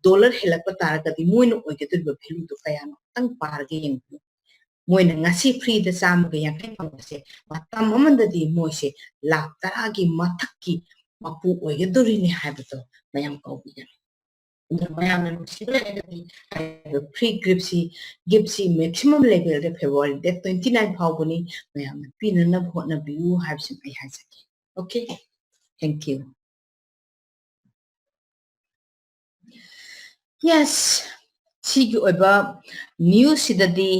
ꯗꯣꯂꯔ ꯍꯦꯜꯂꯛꯄ ꯇꯥꯔꯒꯗꯤ ꯃꯣꯏꯅ ꯑꯣꯏꯒꯗꯧꯔꯤꯕ ꯚꯦꯂꯨꯗꯨ ꯀꯌꯥꯅꯣ ꯑꯝꯇꯪ ꯄꯥꯔꯒ ꯌꯦꯡꯕꯤꯌꯨ꯫ ꯃꯣꯏꯅ ꯉꯁꯤ ꯐ꯭ꯔꯤꯗ ꯆꯥꯝꯃꯒ ꯌꯥꯡꯈꯩ ꯐꯪꯕꯁꯦ ꯃꯇꯝ ꯑꯃꯗꯗꯤ ꯃꯣꯏꯁꯦ ꯂꯥꯛ ꯇꯔꯥꯒꯤ ꯃꯊꯛꯀꯤ ꯃꯄꯨ ꯑꯣꯏꯒꯗꯧꯔꯤꯅꯤ ꯍꯥꯏꯕꯗꯣ ꯃꯌꯥꯝ ꯀꯥꯎꯕꯤꯒꯅꯨ꯫ ꯑꯗꯨꯅ ꯃꯌꯥꯝꯅ ꯅꯨꯡꯁꯤꯕ ꯂꯩꯔꯒꯗꯤ ꯍꯥꯏꯔꯤꯕ ꯐ꯭ꯔꯤ ꯒꯤꯐꯁꯤ, ꯒꯤꯐꯁꯤ ꯃꯦꯛꯁꯤꯃꯝ ꯂꯦꯚꯦꯜꯗ ꯐꯦꯕ꯭ꯔꯨꯋꯥꯔꯤ ꯗꯦꯠ ꯇ꯭ꯋꯦꯟꯇꯤ ꯅꯥꯏꯟ ꯐꯥꯎꯕꯅꯤ, ꯃꯌꯥꯝꯅ ꯄꯤꯅꯅꯕ ꯍꯣꯠꯅꯕꯤꯌꯨ ꯍꯥꯏꯕꯁꯤꯃ ꯑꯩ ꯍꯥꯏꯖꯒꯦ꯫ Okay, thank you. Yes, ꯁꯤꯒꯤ ꯑꯣꯏꯕ ꯅ꯭ꯌꯨꯁꯁꯤꯗꯗꯤ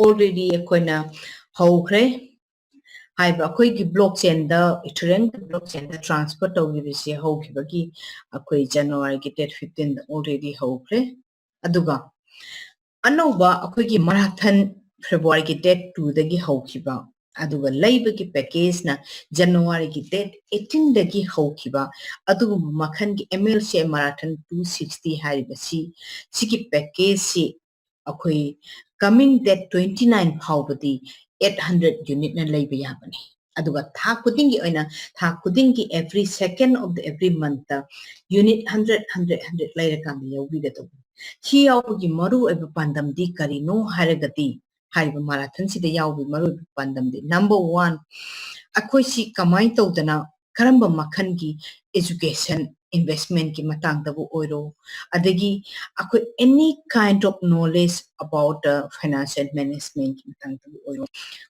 already ꯑꯩꯈꯣꯏꯅ ꯍꯧꯈ꯭ꯔꯦ꯫ ꯍꯥꯏꯕ ꯑꯩꯈꯣꯏꯒꯤ ꯕ꯭ꯂꯣꯛ ꯆꯦꯟꯗ, ꯏꯊꯔꯤꯌꯝꯒꯤ ꯕ꯭ꯂꯣꯛ ꯆꯦꯟꯗ ꯇ꯭ꯔꯥꯟꯁꯐꯔ ꯇꯧꯈꯤꯕꯁꯤ ꯍꯧꯈꯤꯕꯒꯤ ꯑꯩꯈꯣꯏ ꯖꯅꯋꯥꯔꯤꯒꯤ ꯗꯦꯠ ꯐꯤꯐꯇꯤꯟꯗ already ꯍꯧꯈ꯭ꯔꯦ꯫ ꯑꯗꯨꯒ ꯑꯅꯧꯕ ꯑꯩꯈꯣꯏꯒꯤ ꯃꯔꯥꯊꯟ ꯐꯦꯕ꯭ꯔꯨꯋꯥꯔꯤꯒꯤ ꯗꯦꯠ ꯇꯨꯗꯒꯤ ꯍꯧꯈꯤꯕ, ꯑꯗꯨꯒ ꯂꯩꯕꯒꯤ ꯄꯦꯀꯦꯖꯅ ꯖꯅꯋꯥꯔꯤꯒꯤ ꯗꯦꯠ ꯑꯩꯠꯇꯤꯟꯗꯒꯤ ꯍꯧꯈꯤꯕ ꯑꯗꯨꯒꯨꯝꯕ ꯃꯈꯜꯒꯤ M L C I marathon two sixty ꯍꯥꯏꯔꯤꯕꯁꯤ, ꯁꯤꯒꯤ ꯄꯦꯀꯦꯖꯁꯤ ꯑꯩꯈꯣꯏ coming date twenty nine ꯐꯥꯎꯕꯗꯤ eight hundred unitꯅ ꯂꯩꯕ ꯌꯥꯕꯅꯤ꯫ ꯑꯗꯨꯒ ꯊꯥ ꯈꯨꯗꯤꯡꯒꯤ ꯑꯣꯏꯅ, ꯊꯥ ꯈꯨꯗꯤꯡꯒꯤ every second of the every monthꯇ unit hundred, hundred, hundred ꯂꯩꯔꯀꯥꯟꯗ ꯌꯧꯕꯤꯒꯗꯧꯕꯅꯤ꯫ ꯁꯤ ꯌꯥꯎꯕꯒꯤ ꯃꯔꯨꯑꯣꯏꯕ ꯄꯥꯟꯗꯝꯗꯤ ꯀꯔꯤꯅꯣ ꯍꯥꯏꯔꯒꯗꯤ, ꯍꯥꯏꯔꯤꯕ ꯃꯔꯥꯊꯟꯁꯤꯗ ꯌꯥꯎꯕꯒꯤ ꯃꯔꯨꯑꯣꯏꯕ ꯄꯥꯟꯗꯝꯗꯤ, number one, ꯑꯩꯈꯣꯏꯁꯤ ꯀꯃꯥꯏꯅ ꯇꯧꯗꯅ ꯀꯔꯝꯕ ꯃꯈꯜꯒꯤ education, investmentꯀꯤ ꯃꯇꯥꯡꯗꯕꯨ ꯑꯣꯏꯔꯣ, ꯑꯗꯒꯤ ꯑꯩꯈꯣꯏ any kind of knowledge about the financial managementꯀꯤ ꯃꯇꯥꯡꯗꯕꯨ ꯑꯣꯏꯔꯣ,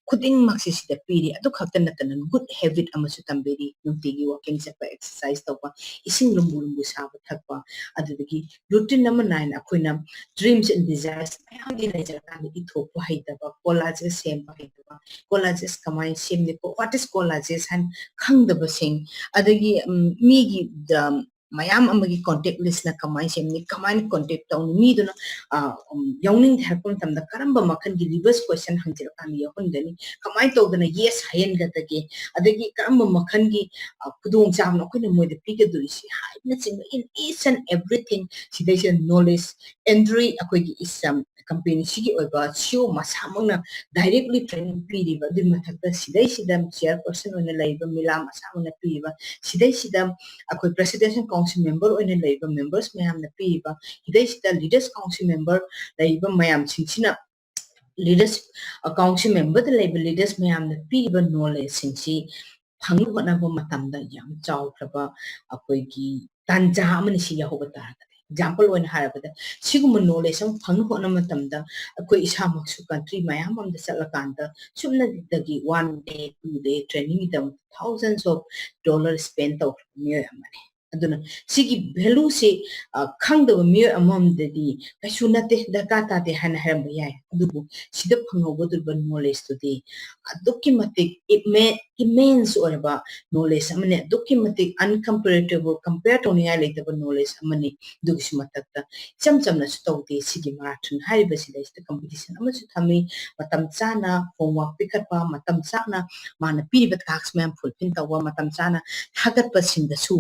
ꯈꯨꯗꯤꯡꯃꯛꯁꯤ ꯁꯤꯗ ꯄꯤꯔꯤ꯫ ꯑꯗꯨ ꯈꯛꯇ ꯅꯠꯇꯅ good habit ꯑꯃꯁꯨ ꯇꯝꯕꯤꯔꯤ, ꯅꯨꯡꯇꯤꯒꯤ walking ꯆꯠꯄ, exercise ꯇꯧꯕ, ꯏꯁꯤꯡ ꯂꯨꯝꯕꯨ ꯂꯨꯝꯕꯨ ꯁꯥꯕ ꯊꯛꯄ, ꯑꯗꯨꯗꯒꯤ routine ꯑꯃ ꯅꯥꯏꯅ ꯑꯩꯈꯣꯏꯅ dreams and desires ꯃꯌꯥꯝꯗꯤ ꯂꯩꯖꯔꯀꯥꯟꯗ ꯏꯊꯣꯛꯄ ꯍꯩꯇꯕ, collages ꯁꯦꯝꯕ ꯍꯩꯇꯕ, collages ꯀꯃꯥꯏꯅ ꯁꯦꯝꯅꯤ, what is collages ꯍꯥꯏꯅ ꯈꯪꯗꯕꯁꯤꯡ, ꯑꯗꯒꯤ, ꯎꯝ, ꯃꯤꯒꯤ, ꯎꯝ, ꯃꯌꯥꯝ ꯑꯃꯒꯤ contact listꯅ ꯀꯃꯥꯏꯅ ꯁꯦꯝꯅꯤ, ꯀꯃꯥꯏꯅ contact ꯇꯧꯅꯤ, ꯃꯤꯗꯨꯅ, ꯑ, ꯎꯝ, ꯌꯥꯎꯅꯤꯡꯗꯦ ꯍꯥꯏꯔꯛꯄ ꯃꯇꯝꯗ ꯀꯔꯝꯕ ꯃꯈꯜꯒꯤ reverse question ꯍꯪꯖꯔꯛꯀꯥꯟꯗ ꯌꯥꯎꯍꯟꯒꯅꯤ, ꯀꯃꯥꯏꯅ ꯇꯧꯗꯅ yes ꯍꯥꯏꯍꯟꯒꯗꯒꯦ, ꯑꯗꯒꯤ ꯀꯔꯝꯕ ꯃꯈꯜꯒꯤ, ꯑ, ꯈꯨꯗꯣꯡꯆꯥꯕꯅꯣ ꯑꯩꯈꯣꯏꯅ ꯃꯣꯏꯗ ꯄꯤꯒꯗꯣꯔꯤꯁꯤ ꯍꯥꯏꯕꯅꯆꯤꯡꯕ in each and everything ꯁꯤꯗꯩꯁꯤꯗ knowledge entry ꯑꯩꯈꯣꯏꯒꯤ ꯏꯁ-, ꯎꯝ, companyꯁꯤꯒꯤ ꯑꯣꯏꯕ CEO ꯃꯁꯥꯃꯛꯅ directly training ꯄꯤꯔꯤꯕ, ꯑꯗꯨꯒꯤ ꯃꯊꯛꯇ ꯁꯤꯗꯩꯁꯤꯗ chairperson ꯑꯣꯏꯅ ꯂꯩꯔꯤꯕ ꯃꯤꯂꯥ ꯃꯁꯥꯃꯛꯅ ꯄꯤꯔꯤꯕ, ꯁꯤꯗꯩꯁꯤꯗ ꯑꯩꯈꯣꯏ Presidential Council member ꯑꯣꯏꯅ ꯂꯩꯔꯤꯕ members ꯃꯌꯥꯝꯅ ꯄꯤꯔꯤꯕ, ꯁꯤꯗꯩꯁꯤꯗ Leaders Council member ꯂꯩꯔꯤꯕ ꯃꯌꯥꯝꯁꯤꯡꯁꯤꯅ Leaders, ꯑ, Council memberꯗ ꯂꯩꯕ leaders ꯃꯌꯥꯝꯅ ꯄꯤꯔꯤꯕ knowledgeꯁꯤꯡꯁꯤ ꯐꯪꯅꯕ ꯍꯣꯠꯅꯕ ꯃꯇꯝꯗ ꯌꯥꯝ ꯆꯥꯎꯈ꯭ꯔꯕ ꯑꯩꯈꯣꯏꯒꯤ ꯇꯥꯟꯖꯥ ꯑꯃꯅꯤ꯫ ꯁꯤ ꯌꯥꯎꯍꯧꯕ ꯇꯥꯔꯒꯗꯤ, example ꯑꯣꯏꯅ ꯍꯥꯏꯔꯕꯗ, ꯁꯤꯒꯨꯝꯕ knowledge ꯑꯃ ꯐꯪꯅꯕ ꯍꯣꯠꯅꯕ ꯃꯇꯝꯗ ꯑꯩꯈꯣꯏ ꯏꯁꯥꯃꯛꯁꯨ country ꯃꯌꯥꯝ ꯑꯃꯗ ꯆꯠꯂꯀꯥꯟꯗ ꯁꯨꯞꯅꯇꯒꯤ one day, two day trainingꯒꯤꯗꯃꯛꯇ thousands of dollar spend ꯇꯧꯈ꯭ꯔꯕ ꯃꯤꯑꯣꯏ ꯑꯃꯅꯤ꯫ ꯑꯗꯨꯅ ꯁꯤꯒꯤ valueꯁꯤ, ꯑ, ꯈꯪꯗꯕ ꯃꯤꯑꯣꯏ ꯑꯃꯃꯝꯗꯗꯤ ꯀꯩꯁꯨ ꯅꯠꯇꯦ, ꯗꯔꯀꯥꯔ ꯇꯥꯗꯦ ꯍꯥꯏꯅ ꯍꯥꯏꯔꯝꯕ ꯌꯥꯏ꯫ ꯑꯗꯨꯕꯨ ꯁꯤꯗ ꯐꯪꯍꯧꯒꯗꯧꯔꯤꯕ knowledgeꯇꯨꯗꯤ ꯑꯗꯨꯛꯀꯤ ꯃꯇꯤꯛ ꯏꯝꯃꯦ-, immense ꯑꯣꯏꯔꯕ knowledge ꯑꯃꯅꯤ, ꯑꯗꯨꯛꯀꯤ ꯃꯇꯤꯛ uncomparable, compare ꯇꯧꯅꯤꯡꯉꯥꯏ ꯂꯩꯇꯕ knowledge ꯑꯃꯅꯤ꯫ ꯑꯗꯨꯒꯤꯁꯨ ꯃꯊꯛꯇ ꯏꯆꯝ ꯆꯝꯅꯁꯨ ꯇꯧꯗꯦ꯫ ꯁꯤꯒꯤ marathon ꯍꯥꯏꯔꯤꯕꯁꯤꯗꯩꯁꯤꯗ competition ꯑꯃꯁꯨ ꯊꯝꯃꯤ꯫ ꯃꯇꯝ ꯆꯥꯅ homework ꯄꯤꯈꯠꯄ, ꯃꯇꯝ ꯆꯥꯅ ꯃꯥꯅ ꯄꯤꯔꯤꯕ task ꯃꯌꯥꯝ fulfill ꯇꯧꯕ, ꯃꯇꯝ ꯆꯥꯅ ꯊꯥꯒꯠꯄꯁꯤꯡꯗꯁꯨ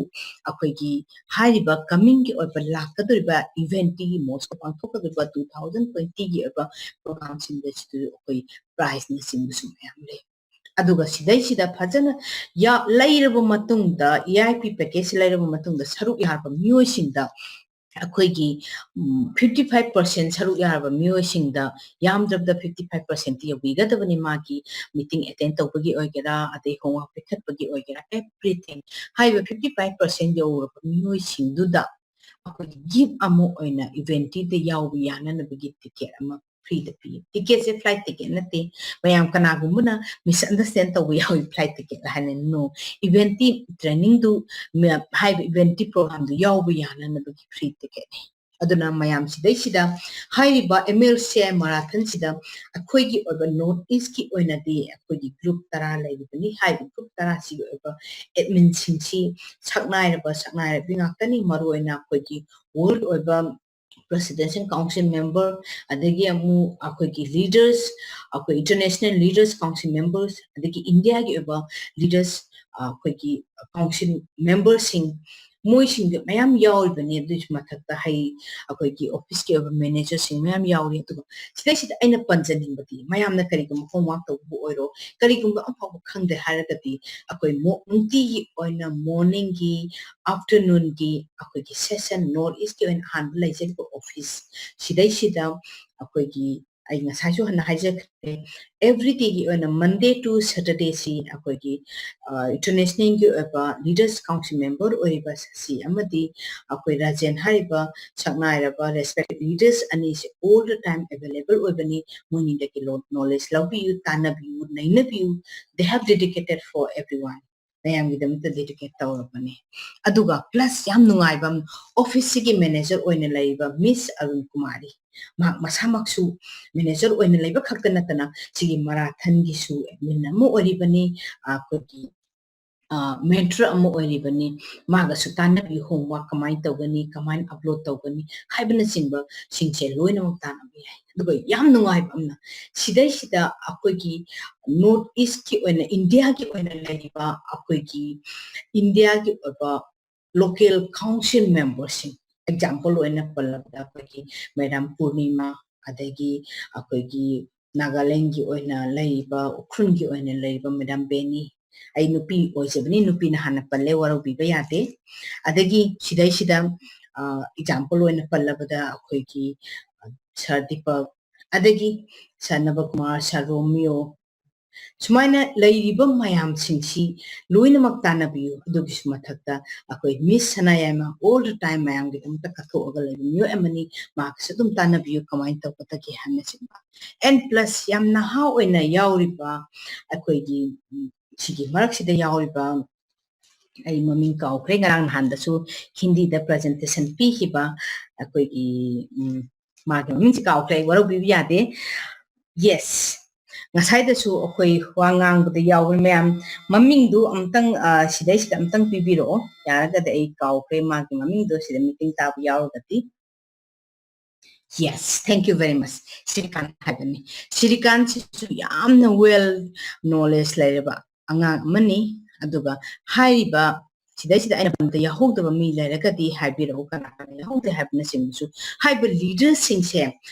ꯑꯩꯈꯣꯏꯒꯤ ꯍꯥꯏꯔꯤꯕ comingꯒꯤ ꯑꯣꯏꯕ ꯂꯥꯛꯀꯗꯧꯔꯤꯕ eventꯀꯤ, ꯃꯣꯁꯀꯣ ꯄꯥꯡꯊꯣꯛꯀꯗꯧꯔꯤꯕ two thousand twentyꯒꯤ ꯑꯣꯏꯕ programꯁꯤꯡꯗꯁꯨ ꯑꯩꯈꯣꯏ prizeꯅꯆꯤꯡꯕꯁꯨ ꯃꯌꯥꯝ ꯂꯩ꯫ ꯑꯗꯨꯒ ꯁꯤꯗꯩꯁꯤꯗ ꯐꯖꯅ ꯌꯥ-, ꯂꯩꯔꯕ ꯃꯇꯨꯡꯗ, EIP package ꯂꯩꯔꯕ ꯃꯇꯨꯡꯗ ꯁꯔꯨꯛ ꯌꯥꯔꯕ ꯃꯤꯑꯣꯏꯁꯤꯡꯗ ꯑꯩꯈꯣꯏꯒꯤ, ꯎꯝ, fifty five percent ꯁꯔꯨꯛ ꯌꯥꯔꯕ ꯃꯤꯑꯣꯏꯁꯤꯡꯗ ꯌꯥꯝꯗ꯭ꯔꯕꯗ fifty five percentꯇꯤ ꯌꯧꯕꯤꯒꯗꯕꯅꯤ꯫ ꯃꯥꯒꯤ meeting attend ꯇꯧꯕꯒꯤ ꯑꯣꯏꯒꯦꯔꯥ, ꯑꯗꯩ homework ꯄꯤꯈꯠꯄꯒꯤ ꯑꯣꯏꯒꯦꯔꯥ, everything꯫ ꯍꯥꯏꯔꯤꯕ fifty five percent ꯌꯧꯔꯕ ꯃꯤꯑꯣꯏꯁꯤꯡꯗꯨꯗ ꯑꯩꯈꯣꯏꯒꯤ gift ꯑꯃ ꯑꯣꯏꯅ eventꯇꯨꯗ ꯌꯥꯎꯕ ꯌꯥꯅꯅꯕꯒꯤ ticket ꯑꯃ freeꯗ ꯄꯤ꯫ Ticketꯁꯦ flight ticket ꯅꯠꯇꯦ꯫ ꯃꯌꯥꯝ ꯀꯅꯥꯒꯨꯝꯕꯅ misunderstand ꯇꯧꯕ ꯌꯥꯎꯏ, flight ticket ꯍꯥꯏꯅ꯫ No, eventꯀꯤ trainingꯗꯨ, ꯃ-, ꯍꯥꯏꯔꯤꯕ eventꯀꯤ programꯗꯨ ꯌꯥꯎꯕ ꯌꯥꯅꯅꯕꯒꯤ free ticketꯅꯤ꯫ ꯑꯗꯨꯅ ꯃꯌꯥꯝ ꯁꯤꯗꯩꯁꯤꯗ ꯍꯥꯏꯔꯤꯕ M L C I marathon ꯁꯤꯗ ꯑꯩꯈꯣꯏꯒꯤ ꯑꯣꯏꯕ North East ꯀꯤ ꯑꯣꯏꯅꯗꯤ ꯑꯩꯈꯣꯏꯒꯤ group ꯇꯔꯥ ꯂꯩꯔꯤꯕꯅꯤ꯫ ꯍꯥꯏꯔꯤꯕ group ꯇꯔꯥꯁꯤꯒꯤ ꯑꯣꯏꯕ admin ꯁꯤꯡꯁꯤ ꯁꯛꯅꯥꯏꯔꯕ ꯁꯛꯅꯥꯏꯔꯕꯤ ꯉꯥꯛꯇꯅꯤ꯫ ꯃꯔꯨꯑꯣꯏꯅ ꯑꯩꯈꯣꯏꯒꯤ world ꯑꯣꯏꯕ Presidential Council member, ꯑꯗꯒꯤ ꯑꯃꯨꯛ ꯑꯩꯈꯣꯏꯒꯤ leaders, ꯑꯩꯈꯣꯏ international leaders council members, ꯑꯗꯒꯤ ꯏꯟꯗꯤꯌꯥꯒꯤ ꯑꯣꯏꯕ leaders, ꯑꯩꯈꯣꯏꯒꯤ council member ꯁꯤꯡ, ꯃꯣꯏꯁꯤꯡꯗꯣ ꯃꯌꯥꯝ ꯌꯥꯎꯔꯤꯕꯅꯤ꯫ ꯑꯗꯨꯒꯤꯁꯨ ꯃꯊꯛꯇ ꯍꯩ ꯑꯩꯈꯣꯏꯒꯤ office ꯀꯤ ꯑꯣꯏꯕ manager ꯁꯤꯡ ꯃꯌꯥꯝ ꯌꯥꯎꯔꯤ꯫ ꯑꯗꯨꯒ ꯁꯤꯗꯩꯁꯤꯗ ꯑꯩꯅ ꯄꯟꯖꯅꯤꯡꯕꯗꯤ, ꯃꯌꯥꯝꯅ ꯀꯔꯤꯒꯨꯝꯕ homework ꯇꯧꯕꯕꯨ ꯑꯣꯏꯔꯣ, ꯀꯔꯤꯒꯨꯝꯕ ꯑꯃꯐꯥꯎꯕ ꯈꯪꯗꯦ ꯍꯥꯏꯔꯒꯗꯤ, ꯑꯩꯈꯣꯏ ꯃꯣ-, ꯅꯨꯡꯇꯤꯒꯤ ꯑꯣꯏꯅ morning ꯒꯤ, afternoon ꯒꯤ ꯑꯩꯈꯣꯏꯒꯤ session, North East ꯀꯤ ꯑꯣꯏꯅ ꯑꯍꯥꯟꯕ ꯂꯩꯖꯔꯤꯕ office ꯁꯤꯗꯩꯁꯤꯗ ꯑꯩꯈꯣꯏꯒꯤ, ꯑꯩ ꯉꯁꯥꯏꯁꯨ ꯍꯥꯟꯅ ꯍꯥꯏꯖꯈ꯭ꯔꯦ, everyday ꯒꯤ ꯑꯣꯏꯅ Monday to Saturday ꯁꯤ ꯑꯩꯈꯣꯏꯒꯤ, ꯑ, international ꯒꯤ ꯑꯣꯏꯕ leaders council member ꯑꯣꯏꯔꯤꯕ ꯁꯤ ꯑꯃꯗꯤ ꯑꯩꯈꯣꯏ ꯔꯥꯖꯦꯟ ꯍꯥꯏꯔꯤꯕ ꯁꯛꯅꯥꯏꯔꯕ respected leaders ꯑꯅꯤꯁꯦ all the time available ꯑꯣꯏꯕꯅꯤ꯫ ꯃꯣꯏꯅꯤꯗꯒꯤ ꯂꯣ-, knowledge ꯂꯧꯕꯤꯌꯨ, ꯇꯥꯟꯅꯕꯤꯌꯨ, ꯅꯩꯅꯕꯤꯌꯨ꯫ They have dedicated for everyone. ꯃꯌꯥꯝꯒꯤꯗꯃꯛꯇ dedicate ꯇꯧꯔꯕꯅꯤ꯫ ꯑꯗꯨꯒ plus ꯌꯥꯝ ꯅꯨꯡꯉꯥꯏꯕ ꯑꯃ, office ꯁꯤꯒꯤ manager ꯑꯣꯏꯅ ꯂꯩꯔꯤꯕ Miss ꯑꯔꯨꯟ ꯀꯨꯃꯥꯔꯤ, ꯃꯍꯥꯛ ꯃꯁꯥꯃꯛꯁꯨ manager ꯑꯣꯏꯅ ꯂꯩꯕ ꯈꯛꯇ ꯅꯠꯇꯅ ꯁꯤꯒꯤ marathon ꯒꯤꯁꯨ admin ꯑꯃ ꯑꯣꯏꯔꯤꯕꯅꯤ, ꯑꯩꯈꯣꯏꯒꯤ, ꯑ, mentor ꯑꯃ ꯑꯣꯏꯔꯤꯕꯅꯤ꯫ ꯃꯥꯒꯁꯨ ꯇꯥꯟꯅꯕꯤꯌꯨ, homework ꯀꯃꯥꯏꯅ ꯇꯧꯒꯅꯤ, ꯀꯃꯥꯏꯅ upload ꯇꯧꯒꯅꯤ ꯍꯥꯏꯕꯅꯆꯤꯡꯕꯁꯤꯡꯁꯦ ꯂꯣꯏꯅꯃꯛ ꯇꯥꯟꯅꯕ ꯌꯥꯏ꯫ ꯑꯗꯨꯒ ꯌꯥꯝ ꯅꯨꯡꯉꯥꯏꯕ ꯑꯃꯅ, ꯁꯤꯗꯩꯁꯤꯗ ꯑꯩꯈꯣꯏꯒꯤ North East ꯀꯤ ꯑꯣꯏꯅ, ꯏꯟꯗꯤꯌꯥꯒꯤ ꯑꯣꯏꯅ ꯂꯩꯔꯤꯕ ꯑꯩꯈꯣꯏꯒꯤ ꯏꯟꯗꯤꯌꯥꯒꯤ ꯑꯣꯏꯕ local council member ꯁꯤꯡ, example ꯑꯣꯏꯅ ꯄꯜꯂꯕꯗ ꯑꯩꯈꯣꯏꯒꯤ Madam ꯄꯨꯔꯅꯤꯃꯥ, ꯑꯗꯒꯤ ꯑꯩꯈꯣꯏꯒꯤ ꯅꯥꯒꯥꯂꯦꯟꯒꯤ ꯑꯣꯏꯅ ꯂꯩꯔꯤꯕ, ꯎꯈ꯭ꯔꯨꯜꯒꯤ ꯑꯣꯏꯅ ꯂꯩꯔꯤꯕ Madam ꯕꯦꯅꯤ, ꯑꯩ ꯅꯨꯄꯤ ꯑꯣꯏꯖꯕꯅꯤ, ꯅꯨꯄꯤꯅ ꯍꯥꯟꯅ ꯄꯜꯂꯦ, ꯋꯥꯔꯧꯕꯤꯕ ꯌꯥꯗꯦ꯫ ꯑꯗꯒꯤ ꯁꯤꯗꯩꯁꯤꯗ, ꯑ, example ꯑꯣꯏꯅ ꯄꯜꯂꯕꯗ ꯑꯩꯈꯣꯏꯒꯤ, ꯑ, Sir ꯗꯤꯄꯛ, ꯑꯗꯒꯤ Sir ꯅꯕꯀꯨꯃꯥꯔ, Sir ꯔꯣꯃꯤꯌꯣ, ꯁꯨꯃꯥꯏꯅ ꯂꯩꯔꯤꯕ ꯃꯌꯥꯝꯁꯤꯡꯁꯤ ꯂꯣꯏꯅꯃꯛ ꯇꯥꯟꯅꯕꯤꯌꯨ꯫ ꯑꯗꯨꯒꯤꯁꯨ ꯃꯊꯛꯇ ꯑꯩꯈꯣꯏ Miss Sanayaima all the time ꯃꯌꯥꯝꯒꯤꯗꯃꯛꯇ ꯀꯠꯊꯣꯛꯑꯒ ꯂꯩꯕ ꯃꯤꯑꯣꯏ ꯑꯃꯅꯤ, ꯃꯍꯥꯛꯀꯁꯨ ꯑꯗꯨꯝ ꯇꯥꯟꯅꯕꯤꯌꯨ ꯀꯃꯥꯏꯅ ꯇꯧꯒꯗꯒꯦ ꯍꯥꯏꯕꯅꯆꯤꯡꯕ꯫ And plus ꯌꯥꯝ ꯅꯍꯥ ꯑꯣꯏꯅ ꯌꯥꯎꯔꯤꯕ ꯑꯩꯈꯣꯏꯒꯤ, ꯎꯝ, ꯁꯤꯒꯤ ꯃꯔꯛꯁꯤꯗ ꯌꯥꯎꯔꯤꯕ, ꯑꯩ ꯃꯃꯤꯡ ꯀꯥꯎꯈ꯭ꯔꯦ, ꯉꯔꯥꯡ ꯅꯍꯥꯟꯗꯁꯨ ꯍꯤꯟꯗꯤꯗ presentation ꯄꯤꯈꯤꯕ, ꯑꯩꯈꯣꯏꯒꯤ ꯎꯝ, ꯃꯥꯒꯤ ꯃꯃꯤꯡꯁꯤ ꯀꯥꯎꯈ꯭ꯔꯦ, ꯑꯩ ꯋꯥꯔꯧꯕꯤꯕ ꯌꯥꯗꯦ꯫ Yes, ꯉꯁꯥꯏꯗꯁꯨ ꯑꯩꯈꯣꯏ ꯋꯥ ꯉꯥꯡꯕꯗ ꯌꯥꯎꯕ ꯃꯌꯥꯝ ꯃꯃꯤꯡꯗꯨ ꯑꯝꯇꯪ ꯁꯤꯗꯩꯁꯤꯗ ꯑꯝꯇꯪ ꯄꯤꯕꯤꯔꯛꯑꯣ, ꯌꯥꯔꯒꯗꯤ꯫ ꯑꯩ ꯀꯥꯎꯈ꯭ꯔꯦ ꯃꯥꯒꯤ ꯃꯃꯤꯡꯗꯣ, ꯁꯤꯗ meeting ꯇꯥꯕ ꯌꯥꯎꯔꯒꯗꯤ꯫ Yes, thank you very much. ꯁ꯭ꯔꯤꯀꯥꯟ ꯍꯥꯏꯕꯅꯤ꯫ ꯁ꯭ꯔꯤꯀꯥꯟꯁꯤꯁꯨ ꯌꯥꯝꯅ well knowledge ꯂꯩꯔꯕ ꯑꯉꯥꯡ ꯑꯃꯅꯤ꯫ ꯑꯗꯨꯒ ꯍꯥꯏꯔꯤꯕ ꯁꯤꯗꯩꯁꯤꯗ ꯑꯩꯅ ꯄꯟꯕꯗ ꯌꯥꯎꯍꯧꯗꯕ ꯃꯤ ꯂꯩꯔꯒꯗꯤ ꯍꯥꯏꯕꯤꯔꯛꯎ, ꯀꯅꯥ ꯀꯅꯥ ꯌꯥꯎꯍꯧꯗꯦ ꯍꯥꯏꯕꯅꯆꯤꯡꯕꯁꯨ꯫ ꯍꯥꯏꯔꯤꯕ leaderꯁꯤꯡꯁꯦ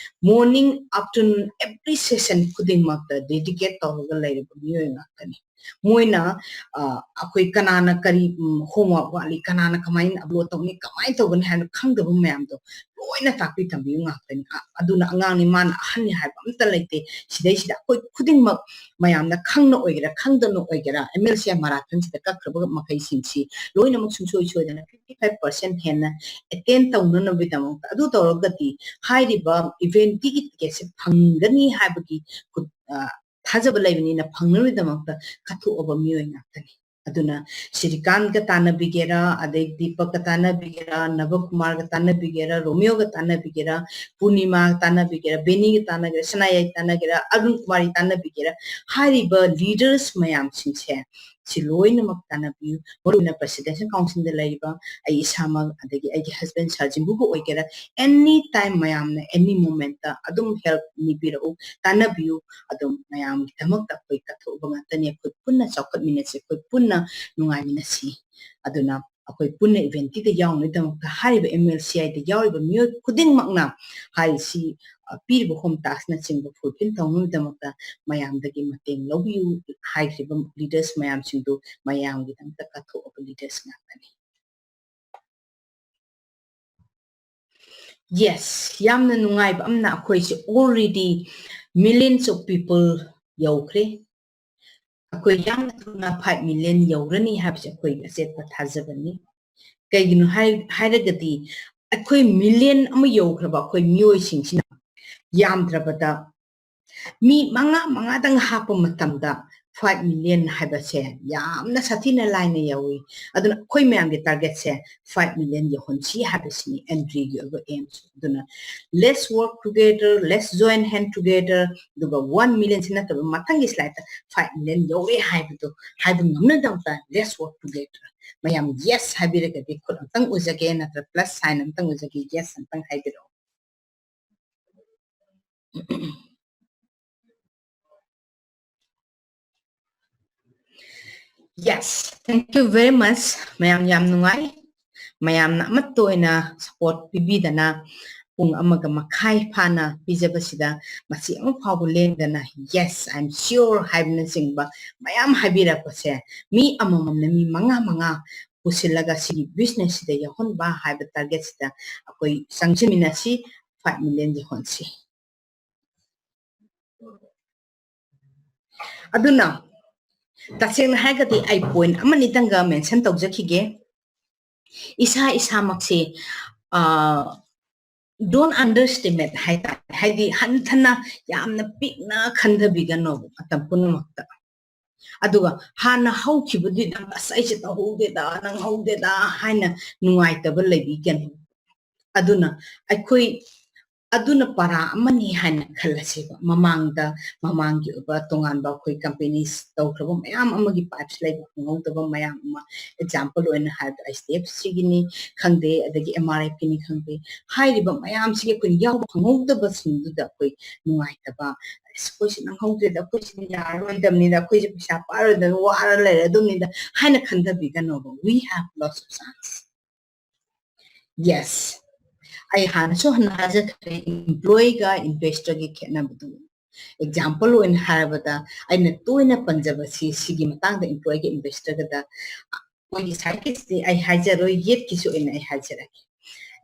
morning, afternoon, every session ꯈꯨꯗꯤꯡꯃꯛꯇ dedicate ꯇꯧꯔꯒ ꯂꯩꯔꯕ ꯃꯤꯑꯣꯏ ꯉꯥꯛꯇꯅꯤ꯫ ꯃꯣꯏꯅ ꯑꯩꯈꯣꯏ ꯀꯅꯥꯅ ꯀꯔꯤ homework ꯋꯥꯠꯂꯤ, ꯀꯅꯥꯅ ꯀꯃꯥꯏꯅ upload ꯇꯧꯅꯤ, ꯀꯃꯥꯏꯅ ꯇꯧꯒꯅꯤ ꯍꯥꯏꯕ ꯈꯪꯗꯕ ꯃꯌꯥꯝꯗꯣ ꯂꯣꯏꯅ ꯇꯥꯛꯄꯤ ꯇꯝꯕꯤꯕ ꯉꯥꯛꯇꯅꯤ꯫ ꯑꯗꯨꯅ ꯑꯉꯥꯡꯅꯤ, ꯃꯥꯅ ꯑꯍꯟꯅꯤ ꯍꯥꯏꯕ ꯑꯝꯇ ꯂꯩꯇꯦ꯫ ꯁꯤꯗꯩꯁꯤꯗ ꯑꯩꯈꯣꯏ ꯈꯨꯗꯤꯡꯃꯛ ꯃꯌꯥꯝꯅ ꯈꯪꯅ ꯑꯣꯏꯒꯦꯔꯥ ꯈꯪꯗꯅ ꯑꯣꯏꯒꯦꯔꯥ MLCI marathonꯁꯤꯗ ꯀꯛꯈ꯭ꯔꯕ ꯃꯈꯩꯁꯤꯡꯁꯤ ꯂꯣꯏꯅꯃꯛ ꯁꯨꯡꯁꯣꯏ ꯁꯣꯏꯗꯅ fifty five percent ꯍꯦꯟꯅ attend ꯇꯧꯅꯅꯕꯒꯤꯗꯃꯛꯇ, ꯑꯗꯨ ꯇꯧꯔꯒꯗꯤ ꯍꯥꯏꯔꯤꯕ eventꯀꯤ ticketꯁꯦ ꯐꯪꯒꯅꯤ ꯍꯥꯏꯕꯒꯤ ꯊꯥꯖꯕ ꯂꯩꯕꯅꯤꯅ ꯐꯪꯅꯕꯒꯤꯗꯃꯛꯇ ꯀꯠꯊꯣꯛꯑꯕ ꯃꯤꯑꯣꯏ ꯉꯥꯛꯇꯅꯤ꯫ ꯑꯗꯨꯅ ꯁ꯭ꯔꯤꯀꯥꯟꯠꯒ ꯇꯥꯟꯅꯕꯤꯒꯦꯔꯥ, ꯑꯗꯩ ꯗꯤꯄꯛꯀ ꯇꯥꯟꯅꯕꯤꯒꯦꯔꯥ, ꯅꯕꯀꯨꯃꯥꯔꯒ ꯇꯥꯟꯅꯕꯤꯒꯦꯔꯥ, ꯔꯣꯃꯤꯌꯣꯒ ꯇꯥꯟꯅꯕꯤꯒꯦꯔꯥ, ꯄꯨꯔꯅꯤꯃꯥꯒ ꯇꯥꯟꯅꯕꯤꯒꯦꯔꯥ, ꯕꯦꯅꯤꯒ ꯇꯥꯟꯅꯒꯦꯔꯥ, ꯁꯅꯥꯌꯥꯏ ꯇꯥꯟꯅꯒꯦꯔꯥ, ꯑꯔꯨꯟ ꯀꯨꯃꯥꯔꯤ ꯇꯥꯟꯅꯕꯤꯒꯦꯔꯥ, ꯍꯥꯏꯔꯤꯕ leaders ꯃꯌꯥꯝꯁꯤꯡꯁꯦ ꯁꯤ ꯂꯣꯏꯅꯃꯛ ꯇꯥꯟꯅꯕꯤꯌꯨ꯫ ꯃꯔꯨꯑꯣꯏꯅ Presidential Councilꯗ ꯂꯩꯔꯤꯕ ꯑꯩ ꯏꯁꯥꯃꯛ, ꯑꯗꯒꯤ ꯑꯩꯒꯤ husband ꯁꯥꯔ ꯖꯤꯝꯕꯨꯕꯨ ꯑꯣꯏꯒꯦꯔꯥ, any time ꯃꯌꯥꯝꯅ any momentꯇ ꯑꯗꯨꯝ help ꯅꯤꯕꯤꯔꯛꯎ, ꯇꯥꯟꯅꯕꯤꯌꯨ꯫ ꯑꯗꯨꯝ ꯃꯌꯥꯝꯒꯤꯗꯃꯛꯇ ꯑꯩꯈꯣꯏ ꯀꯠꯊꯣꯛꯎꯕ ꯉꯥꯛꯇꯅꯤ꯫ ꯑꯩꯈꯣꯏ ꯄꯨꯟꯅ ꯆꯥꯎꯈꯠꯃꯤꯟꯅꯁꯤ, ꯑꯩꯈꯣꯏ ꯄꯨꯟꯅ ꯅꯨꯡꯉꯥꯏꯃꯤꯟꯅꯁꯤ꯫ ꯑꯗꯨꯅ ꯑꯩꯈꯣꯏ ꯄꯨꯟꯅ eventꯁꯤꯗ ꯌꯥꯎꯅꯕꯒꯤꯗꯃꯛꯇ ꯍꯥꯏꯔꯤꯕ MLCIꯗ ꯌꯥꯎꯔꯤꯕ ꯃꯤꯑꯣꯏ ꯈꯨꯗꯤꯡꯃꯛꯅ ꯍꯥꯏꯔꯤꯁꯤ, ꯑ, ꯄꯤꯔꯤꯕ home taskꯅꯆꯤꯡꯕ fulfil ꯇꯧꯅꯕꯒꯤꯗꯃꯛꯇ ꯃꯌꯥꯝꯗꯒꯤ ꯃꯇꯦꯡ ꯂꯧꯕꯤꯌꯨ꯫ ꯍꯥꯏꯈ꯭ꯔꯤꯕ leaders ꯃꯌꯥꯝꯁꯤꯡꯗꯨ ꯃꯌꯥꯝꯒꯤꯗꯃꯛꯇ ꯀꯠꯊꯣꯛꯑꯕ leaders ꯉꯥꯛꯇꯅꯤ꯫ Yes, ꯌꯥꯝꯅ ꯅꯨꯡꯉꯥꯏꯕ ꯑꯃꯅ ꯑꯩꯈꯣꯏꯁꯦ already millions of people ꯌꯧꯈ꯭ꯔꯦ꯫ ꯑꯩꯈꯣꯏ ꯌꯥꯝꯅ ꯊꯨꯅ five million ꯌꯧꯔꯅꯤ ꯍꯥꯏꯕꯁꯦ ꯑꯩꯈꯣꯏꯒꯤ ꯑꯆꯦꯠꯄ ꯊꯥꯖꯕꯅꯤ꯫ ꯀꯩꯒꯤꯅꯣ ꯍꯥꯏ-, ꯍꯥꯏꯔꯒꯗꯤ ꯑꯩꯈꯣꯏ million ꯑꯃ ꯌꯧꯈ꯭ꯔꯕ ꯑꯩꯈꯣꯏ ꯃꯤꯑꯣꯏꯁꯤꯡꯁꯤꯅ ꯌꯥꯝꯗ꯭ꯔꯕꯗ ꯃꯤ ꯃꯉꯥ, ꯃꯉꯥꯗꯪ ꯍꯥꯞꯄ ꯃꯇꯝꯗ five million ꯍꯥꯏꯕꯁꯦ ꯌꯥꯝꯅ ꯁꯥꯊꯤꯅ ꯂꯥꯏꯅ ꯌꯧꯏ꯫ ꯑꯗꯨꯅ ꯑꯩꯈꯣꯏ ꯃꯌꯥꯝꯒꯤ target ꯁꯦ five million ꯌꯧꯍꯟꯁꯤ ꯍꯥꯏꯕꯁꯤꯅꯤ Andrew ꯒꯤ ꯑꯣꯏꯕ aim ꯁꯨ꯫ ꯑꯗꯨꯅ let's work together, let's join hand together, ꯑꯗꯨꯒ one million ꯁꯤ ꯅꯠꯇꯕ ꯃꯊꯪꯒꯤ slide ꯇ five million ꯌꯧꯔꯦ ꯍꯥꯏꯕꯗꯣ ꯍꯥꯏꯕ ꯉꯝꯅꯗꯕ let's work together꯫ ꯃꯌꯥꯝ yes ꯍꯥꯏꯕꯤꯔꯒꯗꯤ ꯈꯨꯠ ꯑꯝꯇꯪ ꯎꯖꯒꯦ, ꯅꯠꯇ꯭ꯔ plus sign ꯑꯝꯇꯪ ꯎꯖꯒꯦ, yes ꯑꯝꯇꯪ ꯍꯥꯏꯕꯤꯔꯛꯑꯣ꯫ Yes, thank you very much. ꯃꯌꯥꯝ ꯌꯥꯝ ꯅꯨꯡꯉꯥꯏ꯫ ꯃꯌꯥꯝꯅ ꯑꯃꯠꯇ ꯑꯣꯏꯅ support ꯄꯤꯕꯤꯗꯅ ꯄꯨꯡ ꯑꯃꯒ ꯃꯈꯥꯏ ꯐꯥꯅ ꯄꯤꯖꯕꯁꯤꯗ ꯃꯁꯤ ꯑꯃ ꯐꯥꯎꯕ ꯂꯦꯡꯗꯅ yes, I am sure ꯍꯥꯏꯕꯅꯆꯤꯡꯕ ꯃꯌꯥꯝ ꯍꯥꯏꯕꯤꯔꯛꯄꯁꯦ, ꯃꯤ ꯑꯃꯃꯝꯅ ꯃꯤ ꯃꯉꯥ ꯃꯉꯥ ꯄꯨꯁꯤꯜꯂꯒ ꯁꯤꯒꯤ business ꯁꯤꯗ ꯌꯥꯎꯍꯟꯕ ꯍꯥꯏꯕ target ꯁꯤꯗ ꯑꯩꯈꯣꯏ ꯆꯪꯁꯤꯟꯃꯤꯟꯅꯁꯤ, five million ꯌꯧꯍꯟꯁꯤ꯫ ꯑꯗꯨꯅ ꯇꯁꯦꯡꯅ ꯍꯥꯏꯔꯒꯗꯤ ꯑꯩ point ꯑꯃꯅꯤꯇꯪꯒ mention ꯇꯧꯖꯈꯤꯒꯦ꯫ ꯏꯁꯥ ꯏꯁꯥꯃꯛꯁꯦ, ꯑ, don't underestimate ꯍꯥꯏꯇꯥꯔꯦ, ꯍꯥꯏꯗꯤ ꯍꯟꯊꯅ ꯌꯥꯝꯅ ꯄꯤꯛꯅ ꯈꯟꯊꯕꯤꯒꯅꯣꯕ ꯃꯇꯝ ꯄꯨꯝꯅꯃꯛꯇ꯫ ꯑꯗꯨꯒ ꯍꯥꯟꯅ ꯍꯧꯈꯤꯕꯗꯨꯗ "ꯑꯁ, ꯑꯩꯁꯦ ꯇꯧꯍꯧꯗꯦꯗ, ꯅꯪꯍꯧꯗꯦꯗ" ꯍꯥꯏꯅ ꯅꯨꯡꯉꯥꯏꯇꯕ ꯂꯩꯕꯤꯒꯅꯨ꯫ ꯑꯗꯨꯅ ꯑꯩꯈꯣꯏ, ꯑꯗꯨꯅ ꯄꯔꯥ ꯑꯃꯅꯤ ꯍꯥꯏꯅ ꯈꯜꯂꯁꯦꯕ꯫ ꯃꯃꯥꯡꯗ, ꯃꯃꯥꯡꯒꯤ ꯑꯣꯏꯕ ꯇꯣꯉꯥꯟꯕ ꯑꯩꯈꯣꯏ companies ꯇꯧꯈ꯭ꯔꯕ ꯃꯌꯥꯝ ꯑꯃꯒꯤ pipes ꯂꯩꯕ ꯈꯪꯍꯧꯗꯕ ꯃꯌꯥꯝ ꯑꯃ, example ꯑꯣꯏꯅ ꯍꯥꯏꯔꯕꯗ HDFC ꯒꯤꯅꯤ ꯈꯪꯗꯦ, ꯑꯗꯒꯤ MRF ꯀꯤꯅꯤ ꯈꯪꯗꯦ, ꯍꯥꯏꯔꯤꯕ ꯃꯌꯥꯝꯁꯤꯒꯤ ꯑꯩꯈꯣꯏꯅ ꯌꯥꯎꯕ ꯈꯪꯍꯧꯗꯕꯁꯤꯡꯗꯨꯗ ꯑꯩꯈꯣꯏ ꯅꯨꯡꯉꯥꯏꯇꯕ, "ꯑꯁ, ꯑꯩꯈꯣꯏꯁꯦ ꯅꯪꯍꯧꯗ꯭ꯔꯦꯗ, ꯑꯩꯈꯣꯏꯁꯦ ꯌꯥꯔꯔꯣꯏꯗꯕꯅꯤꯗ, ꯑꯩꯈꯣꯏꯁꯦ ꯄꯩꯁꯥ ꯄꯥꯏꯔꯣꯏꯗꯕꯅꯤ, ꯋꯥꯔ ꯂꯩꯔꯗꯕꯅꯤꯗ" ꯍꯥꯏꯅ ꯈꯟꯊꯕꯤꯒꯅꯣꯕ꯫ We have lots of chance. Yes, ꯑꯩ ꯍꯥꯟꯅꯁꯨ ꯍꯟꯅ ꯍꯥꯏꯖꯈ꯭ꯔꯦ, employee ꯒ investor ꯒꯤ ꯈꯦꯠꯅꯕꯗꯨ꯫ Example ꯑꯣꯏꯅ ꯍꯥꯏꯔꯕꯗ, ꯑꯩꯅ ꯇꯣꯏꯅ ꯄꯟꯖꯕꯁꯤ ꯁꯤꯒꯤ ꯃꯇꯥꯡꯗ, employee ꯒ investor ꯒꯗ꯫ ꯑꯩꯈꯣꯏꯒꯤ scientist ꯇꯤ ꯑꯩ ꯍꯥꯏꯖꯔꯣꯏ, ꯌꯦꯠꯀꯤꯁꯨ ꯑꯣꯏꯅ ꯑꯩ ꯍꯥꯏꯖꯔꯛꯀꯦ꯫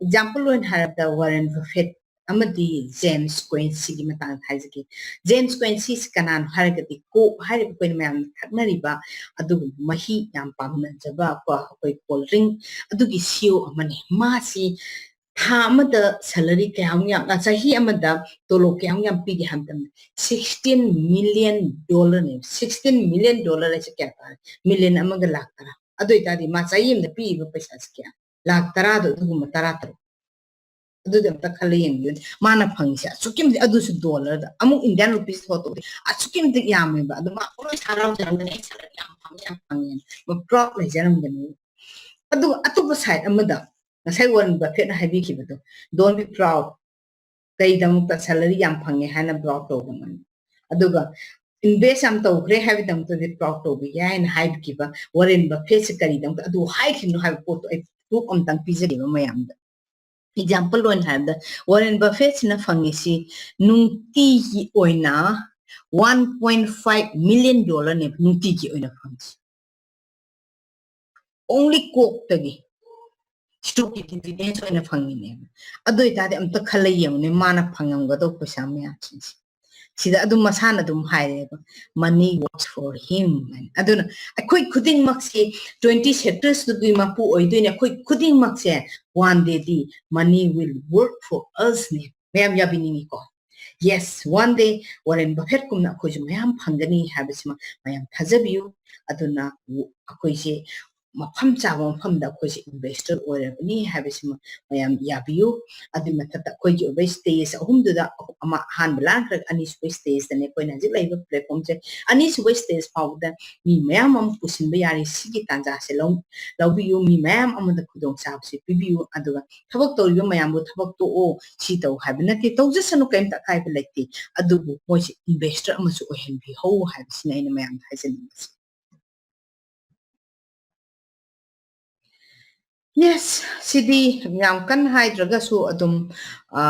Example ꯑꯣꯏꯅ ꯍꯥꯏꯔꯕꯗ, Warren Buffett ꯑꯃꯗꯤ James Quincy ꯒꯤ ꯃꯇꯥꯡꯗ ꯍꯥꯏꯖꯒꯦ꯫ James Quincy ꯁꯤ ꯀꯅꯥꯅꯣ ꯍꯥꯏꯔꯒꯗꯤ, Coke ꯍꯥꯏꯔꯤꯕ ꯑꯩꯈꯣꯏꯅ ꯃꯌꯥꯝꯅ ꯊꯛꯅꯔꯤꯕ ꯑꯗꯨꯒꯨꯝꯕ ꯃꯍꯤ ꯌꯥꯝ ꯄꯥꯝꯅꯖꯕ ꯀꯣ, ꯑꯩꯈꯣꯏ cold drink, ꯑꯗꯨꯒꯤ CEO ꯑꯃꯅꯤ꯫ ꯃꯥꯁꯤ ꯊꯥ ꯑꯃꯗ salary ꯀꯌꯥꯃꯨꯛ ꯌꯥꯝ, ꯑ, ꯆꯍꯤ ꯑꯃꯗ ꯇꯣꯂꯣꯞ ꯀꯌꯥꯃꯨꯛ ꯌꯥꯝ ꯄꯤꯒꯦ ꯍꯥꯏꯕ ꯃꯇꯝꯗ sixteen million dollarꯅꯦ꯫ Sixteen million dollar ꯍꯥꯏꯁꯦ ꯀꯌꯥ ꯇꯥꯔꯦ? Million ꯑꯃꯒ ꯂꯥꯛ ꯇꯔꯥ꯫ ꯑꯗꯨ ꯑꯣꯏꯇꯥꯔꯗꯤ ꯃꯥ ꯆꯍꯤ ꯑꯃꯗ ꯄꯤꯔꯤꯕ ꯄꯩꯁꯥꯁꯦ ꯀꯌꯥ? ꯂꯥꯛ ꯇꯔꯥꯗꯣ ꯑꯗꯨꯒꯨꯝꯕ ꯇꯔꯥ ꯇꯔꯨꯛ꯫ ꯑꯗꯨꯗꯤ ꯑꯝꯇ ꯈꯜꯂ ꯌꯦꯡꯕꯤꯌꯨꯅꯦ꯫ ꯃꯥꯅ ꯐꯪꯉꯤꯁꯦ ꯑꯁꯨꯛꯀꯤ ꯃꯇꯤꯛ, ꯑꯗꯨꯁꯨ dollarꯗ꯫ ꯑꯃꯨꯛ Indian rupees ꯊꯣꯛꯇꯧꯗꯤ ꯑꯁꯨꯛꯀꯤ ꯃꯇꯤꯛ ꯌꯥꯝꯃꯦꯕ꯫ ꯑꯗꯨ ꯃꯥ ꯂꯣꯏ ꯍꯔꯥꯎꯖꯔꯝꯒꯅꯤ, "ꯑꯩ salary ꯌꯥꯝ ꯐꯪꯉꯦ, ꯌꯥꯝ ꯐꯪꯉꯦꯅ", ꯃꯥ proud ꯂꯩꯖꯔꯝꯒꯅꯤ꯫ ꯑꯗꯨꯒ ꯑꯇꯣꯞꯄ side ꯑꯃꯗ ꯉꯁꯥꯏ Warren Buffettꯅ ꯍꯥꯏꯕꯤꯈꯤꯕꯗꯣ, "Don't be proud." ꯀꯩꯗꯃꯛꯇ salary ꯌꯥꯝ ꯐꯪꯉꯦ ꯍꯥꯏꯅ proud ꯇꯧꯒꯅꯨ꯫ ꯑꯗꯨꯒ invest ꯌꯥꯝ ꯇꯧꯈ꯭ꯔꯦ ꯍꯥꯏꯕꯒꯤꯗꯃꯛꯇꯗꯤ proud ꯇꯧꯕ ꯌꯥꯏ ꯍꯥꯏꯅ ꯍꯥꯏꯕꯤꯈꯤꯕ Warren Buffettꯁꯦ ꯀꯔꯤꯗꯃꯛꯇ ꯑꯗꯨ ꯍꯥꯏꯈꯤꯕꯅꯣ ꯍꯥꯏꯕ ꯄꯣꯠꯇꯣ ꯑꯩ proof ꯑꯝꯇꯪ ꯄꯤꯖꯒꯦꯕ ꯃꯌꯥꯝꯗ꯫ Example ꯑꯣꯏꯅ ꯍꯥꯏꯔꯕꯗ, Warren Buffettꯁꯤꯅ ꯐꯪꯉꯤꯁꯤ ꯅꯨꯡꯇꯤꯒꯤ ꯑꯣꯏꯅ one point five million dollarꯅꯦꯕ ꯅꯨꯡꯇꯤꯒꯤ ꯑꯣꯏꯅ ꯐꯪꯉꯤꯁꯤ꯫ Only ꯀꯣꯛꯇꯒꯤ꯫ Stockꯀꯤ dividends ꯑꯣꯏꯅ ꯐꯪꯉꯤꯅꯦꯕ꯫ ꯑꯗꯨ ꯑꯣꯏꯇꯥꯔꯗꯤ ꯑꯝꯇ ꯈꯜꯂ ꯌꯦꯡꯉꯨꯅꯦ, ꯃꯥꯅ ꯐꯪꯉꯝꯒꯗꯧꯕ ꯄꯩꯁꯥ ꯃꯌꯥꯝꯁꯤꯡꯁꯦ꯫ ꯁꯤꯗ ꯑꯗꯨꯝ ꯃꯁꯥꯅ ꯑꯗꯨꯝ ꯍꯥꯏꯔꯦꯕ, "Money works for him" ꯍꯥꯏꯅ꯫ ꯑꯗꯨꯅ ꯑꯩꯈꯣꯏ ꯈꯨꯗꯤꯡꯃꯛꯁꯤ twenty sectorsꯇꯨꯒꯤ ꯃꯄꯨ ꯑꯣꯏꯗꯣꯏꯅꯦ꯫ ꯑꯩꯈꯣꯏ ꯈꯨꯗꯤꯡꯃꯛꯁꯦ one dayꯗꯤ money will work for usꯅꯦ꯫ ꯃꯌꯥꯝ ꯌꯥꯕꯤꯅꯤꯡꯉꯤꯀꯣ? Yes, one day Warren Buffettꯀꯨꯝꯅ ꯑꯩꯈꯣꯏꯁꯨ ꯃꯌꯥꯝ ꯐꯪꯒꯅꯤ ꯍꯥꯏꯕꯁꯤꯃ ꯃꯌꯥꯝ ꯊꯥꯖꯕꯤꯌꯨ꯫ ꯑꯗꯨꯅ ꯑꯩꯈꯣꯏꯁꯦ ꯃꯐꯝ ꯆꯥꯕ ꯃꯐꯝꯗ ꯑꯩꯈꯣꯏꯁꯦ investor ꯑꯣꯏꯔꯕꯅꯤ ꯍꯥꯏꯕꯁꯤꯃ ꯃꯌꯥꯝ ꯌꯥꯕꯤꯌꯨ꯫ ꯑꯗꯨꯒꯤ ꯃꯊꯛꯇ ꯑꯩꯈꯣꯏꯒꯤ ꯑꯣꯏꯕ stage ꯑꯍꯨꯝꯗꯨꯗ, ꯑꯃ ꯑꯍꯥꯟꯕ ꯂꯥꯟꯈ꯭ꯔꯒ ꯑꯅꯤꯁꯨꯕ stageꯇꯅꯦ ꯑꯩꯈꯣꯏꯅ ꯍꯧꯖꯤꯛ ꯂꯩꯔꯤꯕ platformꯁꯦ꯫ ꯑꯅꯤꯁꯨꯕ stage ꯐꯥꯎꯕꯗ ꯃꯤ ꯃꯌꯥꯝ ꯑꯃ ꯄꯨꯁꯤꯟꯕ ꯌꯥꯔꯤ꯫ ꯁꯤꯒꯤ ꯇꯥꯟꯖꯥꯁꯦ ꯂꯧ-, ꯂꯧꯕꯤꯌꯨ꯫ ꯃꯤ ꯃꯌꯥꯝ ꯑꯃꯗ ꯈꯨꯗꯣꯡꯆꯥꯕꯁꯦ ꯄꯤꯕꯤꯌꯨ꯫ ꯑꯗꯨꯒ ꯊꯕꯛ ꯇꯧꯔꯤꯕ ꯃꯌꯥꯝꯕꯨ ꯊꯕꯛ ꯇꯣꯛꯑꯣ, ꯁꯤ ꯇꯧ ꯍꯥꯏꯕ ꯅꯠꯇꯦ, ꯇꯧꯖꯁꯅꯨ, ꯀꯔꯤꯝꯇ ꯑꯀꯥꯏꯕ ꯂꯩꯇꯦ꯫ ꯑꯗꯨꯕꯨ ꯃꯣꯏꯁꯦ investor ꯑꯃꯁꯨ ꯑꯣꯏꯍꯟꯕꯤꯍꯧ ꯍꯥꯏꯕꯁꯤꯅ ꯑꯩꯅ ꯃꯌꯥꯝꯗ ꯍꯥꯏꯖꯅꯤꯡꯕꯁꯦ꯫ Yes, ꯁꯤꯗꯤ ꯌꯥꯝ ꯀꯟꯅ ꯍꯥꯏꯗ꯭ꯔꯒꯁꯨ ꯑꯗꯨꯝ, ꯑ,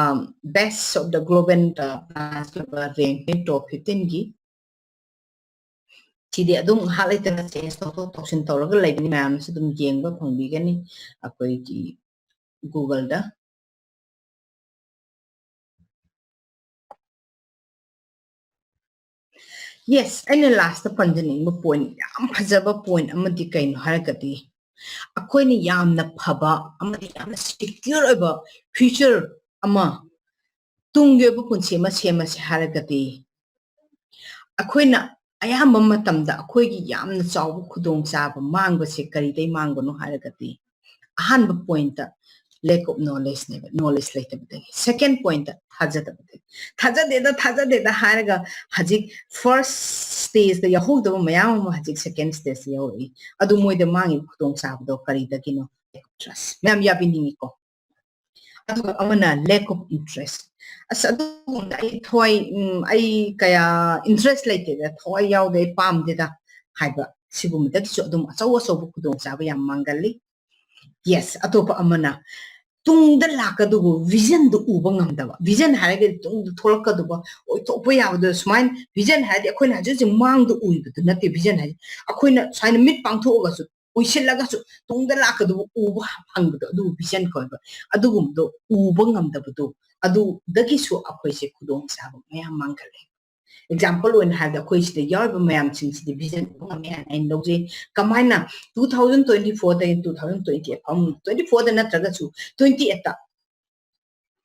best of the global, ꯑ, rankꯅꯦ, top fifteenꯒꯤ꯫ ꯁꯤꯗꯤ ꯑꯗꯨꯝ ꯉꯥꯏꯍꯥꯛ ꯂꯩꯇꯅ change ꯇꯧꯊꯣꯛ ꯇꯧꯁꯤꯟ ꯇꯧꯔꯒ ꯂꯩꯕꯅꯤ, ꯃꯌꯥꯝꯅꯁꯨ ꯑꯗꯨꯝ ꯌꯦꯡꯕ ꯐꯪꯕꯤꯒꯅꯤ ꯑꯩꯈꯣꯏꯒꯤ Googleꯗ꯫ Yes, ꯑꯩꯅ lastꯇ ꯄꯟꯖꯅꯤꯡꯕ point, ꯌꯥꯝ ꯐꯖꯕ point ꯑꯃꯗꯤ ꯀꯩꯅꯣ ꯍꯥꯏꯔꯒꯗꯤ, ꯑꯩꯈꯣꯏꯅ ꯌꯥꯝꯅ ꯐꯕ ꯑꯃꯗꯤ ꯌꯥꯝꯅ ꯁꯦꯀ꯭ꯌꯣꯔ ꯑꯣꯏꯕ ꯐ꯭ꯌꯨꯆꯔ ꯑꯃ, ꯇꯨꯡꯒꯤ ꯑꯣꯏꯕ ꯄꯨꯟꯁꯤ ꯑꯃ ꯁꯦꯝꯃꯁꯦ ꯍꯥꯏꯔꯒꯗꯤ, ꯑꯩꯈꯣꯏꯅ ꯑꯌꯥꯝꯕ ꯃꯇꯝꯗ ꯑꯩꯈꯣꯏꯒꯤ ꯌꯥꯝꯅ ꯆꯥꯎꯕ ꯈꯨꯗꯣꯡꯆꯥꯕ ꯃꯥꯡꯕꯁꯦ ꯀꯔꯤꯗꯩ ꯃꯥꯡꯕꯅꯣ ꯍꯥꯏꯔꯒꯗꯤ, ꯑꯍꯥꯟꯕ ꯄꯣꯏꯟꯠꯇ lack of knowledgeꯅꯦꯕ, ꯅꯣꯂꯦꯖ ꯂꯩꯇꯕꯗꯒꯤ꯫ ꯁꯦꯀꯦꯟ ꯄꯣꯏꯟꯠꯇ ꯊꯥꯖꯗꯕꯗꯒꯤ꯫ ꯊꯥꯖꯗꯦꯗ, ꯊꯥꯖꯗꯦꯗ ꯍꯥꯏꯔꯒ ꯍꯧꯖꯤꯛ ꯐꯥꯔꯁ ꯁ꯭ꯇꯦꯖꯇ ꯌꯥꯎꯍꯧꯗꯕ ꯃꯌꯥꯝ ꯑꯃ ꯍꯧꯖꯤꯛ ꯁꯦꯀꯦꯟ ꯁ꯭ꯇꯦꯖꯇ ꯌꯥꯎꯔꯛꯏ꯫ ꯑꯗꯨ ꯃꯣꯏꯗ ꯃꯥꯡꯉꯤꯕ ꯈꯨꯗꯣꯡꯆꯥꯕꯗꯣ ꯀꯔꯤꯗꯒꯤꯅꯣ? Trust꯫ ꯃꯌꯥꯝ ꯌꯥꯕꯤꯅꯤꯡꯉꯤꯀꯣ꯫ ꯑꯗꯨꯒ ꯑꯃꯅ lack of interest꯫ ꯑꯁ, ꯑꯗꯨꯒꯨꯝꯕꯗ ꯑꯩ ꯊꯋꯥꯏ, ꯎꯝ, ꯑꯩ ꯀꯌꯥ ꯏꯟꯇꯔꯦꯁ ꯂꯩꯇꯦꯗ, ꯊꯋꯥꯏ ꯌꯥꯎꯗꯦ, ꯑꯩ ꯄꯥꯝꯗꯦꯗ ꯍꯥꯏꯕ, ꯁꯤꯒꯨꯝꯕꯗꯒꯤꯁꯨ ꯑꯗꯨꯝ ꯑꯆꯧ ꯑꯆꯧꯕ ꯈꯨꯗꯣꯡꯆꯥꯕ ꯌꯥꯝ ꯃꯥꯡꯒꯜꯂꯤ꯫ ꯌꯦꯁ, ꯑꯇꯣꯞꯄ ꯑꯃꯅ ꯇꯨꯡꯗ ꯂꯥꯛꯀꯗꯧꯕ ꯚꯤꯖꯟꯗꯨ ꯎꯕ ꯉꯝꯗꯕ꯫ ꯚꯤꯖꯟ ꯍꯥꯏꯔꯒꯗꯤ ꯇꯨꯡꯗ ꯊꯣꯛꯂꯛꯀꯗꯧꯕ, ꯑꯣꯏꯊꯣꯛꯄ ꯌꯥꯕꯗꯣ ꯁꯨꯃꯥꯏꯅ, ꯚꯤꯖꯟ ꯍꯥꯏꯔꯗꯤ ꯑꯩꯈꯣꯏꯅ ꯍꯧꯖꯤꯛ ꯍꯧꯖꯤꯛ ꯃꯥꯡꯗ ꯎꯔꯤꯕꯗꯨ ꯅꯠꯇꯦ꯫ ꯚꯤꯖꯟ ꯍꯥꯏꯗꯤ ꯑꯩꯈꯣꯏꯅ ꯁꯨꯃꯥꯏꯅ ꯃꯤꯠ ꯄꯥꯡꯊꯣꯛꯑꯒꯁꯨ, ꯎꯏꯁꯤꯜꯂꯒꯁꯨ ꯇꯨꯡꯗ ꯂꯥꯛꯀꯗꯧꯕ ꯎꯕ ꯐꯪꯕꯗꯣ, ꯑꯗꯨꯕꯨ ꯚꯤꯖꯟ ꯀꯧꯋꯦꯕ꯫ ꯑꯗꯨꯒꯨꯝꯕꯗꯣ ꯎꯕ ꯉꯝꯗꯕꯗꯣ, ꯑꯗꯨꯗꯒꯤꯁꯨ ꯑꯩꯈꯣꯏꯁꯦ ꯈꯨꯗꯣꯡꯆꯥꯕ ꯃꯌꯥꯝ ꯃꯥꯡꯒꯜꯂꯦ꯫ ꯑꯦꯛꯖꯥꯝꯄꯜ ꯑꯣꯏꯅ ꯍꯥꯏꯔꯕꯗ, ꯑꯩꯈꯣꯏ ꯁꯤꯗ ꯌꯥꯎꯔꯤꯕ ꯃꯌꯥꯝꯁꯤꯡꯁꯤꯗꯤ ꯚꯤꯖꯟ ꯎꯕ ꯉꯝꯃꯦ ꯍꯥꯏꯅ ꯑꯩꯅ ꯂꯧꯖꯩ꯫ ꯀꯃꯥꯏꯅ? Two thousand twenty fourꯗꯒꯤ two thousand twenty eight ꯐꯥꯎ, twenty fourꯗ ꯅꯠꯇ꯭ꯔꯒꯁꯨ twenty eightꯇ,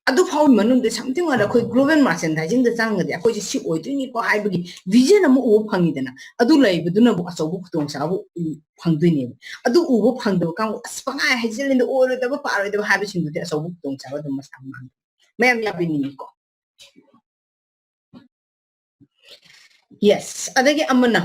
ꯑꯗꯨ ꯐꯥꯎꯒꯤ ꯃꯅꯨꯡꯗ something ꯑꯣꯏꯔ ꯑꯩꯈꯣꯏ global merchandisingꯗ ꯆꯪꯉꯒꯗꯤ ꯑꯩꯈꯣꯏꯁꯦ ꯁꯤ ꯑꯣꯏꯗꯣꯏꯅꯤꯀꯣ ꯍꯥꯏꯕꯒꯤ ꯚꯤꯖꯟ ꯑꯃ ꯎꯕ ꯐꯪꯉꯤꯗꯅ, ꯑꯗꯨ ꯂꯩꯕꯗꯨꯅꯕꯨ ꯑꯆꯧꯕ ꯈꯨꯗꯣꯡꯆꯥꯕ ꯎ-, ꯐꯪꯗꯣꯏꯅꯦꯕ꯫ ꯑꯗꯨ ꯎꯕ ꯐꯪꯗꯕ ꯀꯥꯡꯕꯨ, "ꯑꯁ, ꯄꯪꯍꯥꯏ ꯍꯥꯏꯖꯤꯜꯂꯤꯗ, ꯑꯣꯏꯔꯣꯏꯗꯕ ꯄꯥꯔꯣꯏꯗꯕ" ꯍꯥꯏꯕꯁꯤꯡꯗꯨꯗꯤ ꯑꯆꯧꯕ ꯈꯨꯗꯣꯡꯆꯥꯕ ꯑꯗꯨꯝ ꯃꯁꯥ ꯃꯥꯡꯉꯦ꯫ ꯃꯌꯥꯝ ꯌꯥꯕꯤꯅꯤꯡꯉꯤꯀꯣ꯫ ꯌꯦꯁ꯫ ꯑꯗꯒꯤ ꯑꯃꯅ,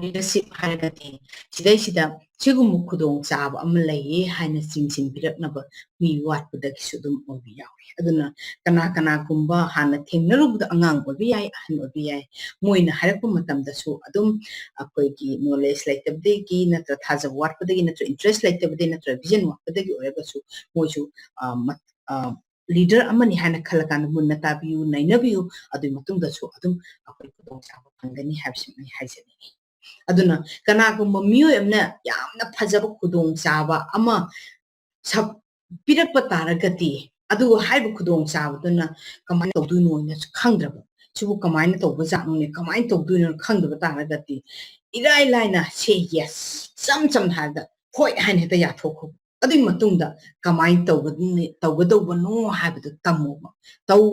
leadership ꯍꯥꯏꯔꯒꯗꯤ ꯁꯤꯗꯩꯁꯤꯗ ꯁꯤꯒꯨꯝꯕ ꯈꯨꯗꯣꯡꯆꯥꯕ ꯑꯃ ꯂꯩꯌꯦ ꯍꯥꯏꯅ ꯆꯤꯡꯁꯤꯟꯕꯤꯔꯛꯅꯕ ꯃꯤ ꯋꯥꯠꯄꯗꯒꯤꯁꯨ ꯑꯗꯨꯝ ꯑꯣꯏꯕ ꯌꯥꯎꯏ꯫ ꯑꯗꯨꯅ ꯀꯅꯥ ꯀꯅꯥꯒꯨꯝꯕ ꯍꯥꯟꯅ ꯊꯦꯡꯅꯔꯨꯕꯗ, ꯑꯉꯥꯡ ꯑꯣꯏꯕ ꯌꯥꯏ, ꯑꯍꯟ ꯑꯣꯏꯕ ꯌꯥꯏ, ꯃꯣꯏꯅ ꯍꯥꯏꯔꯛꯄ ꯃꯇꯝꯗꯁꯨ ꯑꯗꯨꯝ ꯑꯩꯈꯣꯏꯒꯤ ꯅꯣꯂꯦꯖ ꯂꯩꯇꯕꯗꯒꯤ ꯅꯠꯇ꯭ꯔ ꯊꯥꯖꯕ ꯋꯥꯠꯄꯗꯒꯤ ꯅꯠꯇ꯭ꯔ ꯏꯟꯇꯔꯦꯁ ꯂꯩꯇꯕꯗꯒꯤ ꯅꯠꯇ꯭ꯔ ꯚꯤꯖꯟ ꯋꯥꯠꯄꯗꯒꯤ ꯑꯣꯏꯔꯒꯁꯨ ꯃꯣꯏꯁꯨ, ꯑ, ꯃ-, ꯑ, ꯂꯤꯗꯔ ꯑꯃꯅꯤ ꯍꯥꯏꯅ ꯈꯜꯂꯀꯥꯟꯗ ꯃꯨꯟꯅ ꯇꯥꯕꯤꯌꯨ, ꯅꯩꯅꯕꯤꯌꯨ, ꯑꯗꯨꯒꯤ ꯃꯇꯨꯡꯗꯁꯨ ꯑꯗꯨꯝ ꯑꯩꯈꯣꯏ ꯈꯨꯗꯣꯡꯆꯥꯕ ꯐꯪꯒꯅꯤ ꯍꯥꯏꯕꯁꯤꯃ ꯑꯩ ꯍꯥꯏꯖꯅꯤꯡꯉꯤ꯫ ꯑꯗꯨꯅ ꯀꯅꯥꯒꯨꯝꯕ ꯃꯤꯑꯣꯏ ꯑꯃꯅ ꯌꯥꯝꯅ ꯐꯖꯕ ꯈꯨꯗꯣꯡꯆꯥꯕ ꯑꯃ ꯁꯛ-, ꯄꯤꯔꯛꯄ ꯇꯥꯔꯒꯗꯤ, ꯑꯗꯨꯒ ꯍꯥꯏꯔꯤꯕ ꯈꯨꯗꯣꯡꯆꯥꯕꯗꯨꯅ ꯀꯃꯥꯏꯅ ꯇꯧꯗꯣꯏꯅꯣ ꯍꯥꯏꯅꯁꯨ ꯈꯪꯗ꯭ꯔꯕ, ꯁꯤꯕꯨ ꯀꯃꯥꯏꯅ ꯇꯧꯕꯖꯥꯠꯅꯣꯅꯦ, ꯀꯃꯥꯏꯅ ꯇꯧꯗꯣꯏꯅꯣ ꯈꯪꯗꯕ ꯇꯥꯔꯒꯗꯤ ꯏꯔꯥꯏ ꯂꯥꯏꯅ say yes, ꯏꯆꯝ ꯆꯝꯅ ꯍꯥꯏꯔꯕꯗ ꯍꯣꯏ ꯍꯥꯏꯅ ꯍꯦꯛꯇ ꯌꯥꯊꯣꯛꯈꯣ꯫ ꯑꯗꯨꯒꯤ ꯃꯇꯨꯡꯗ ꯀꯃꯥꯏꯅ ꯇꯧꯒꯗꯧꯕꯅꯣ ꯍꯥꯏꯕꯗꯨ ꯇꯝꯃꯣꯕ꯫ ꯇꯧ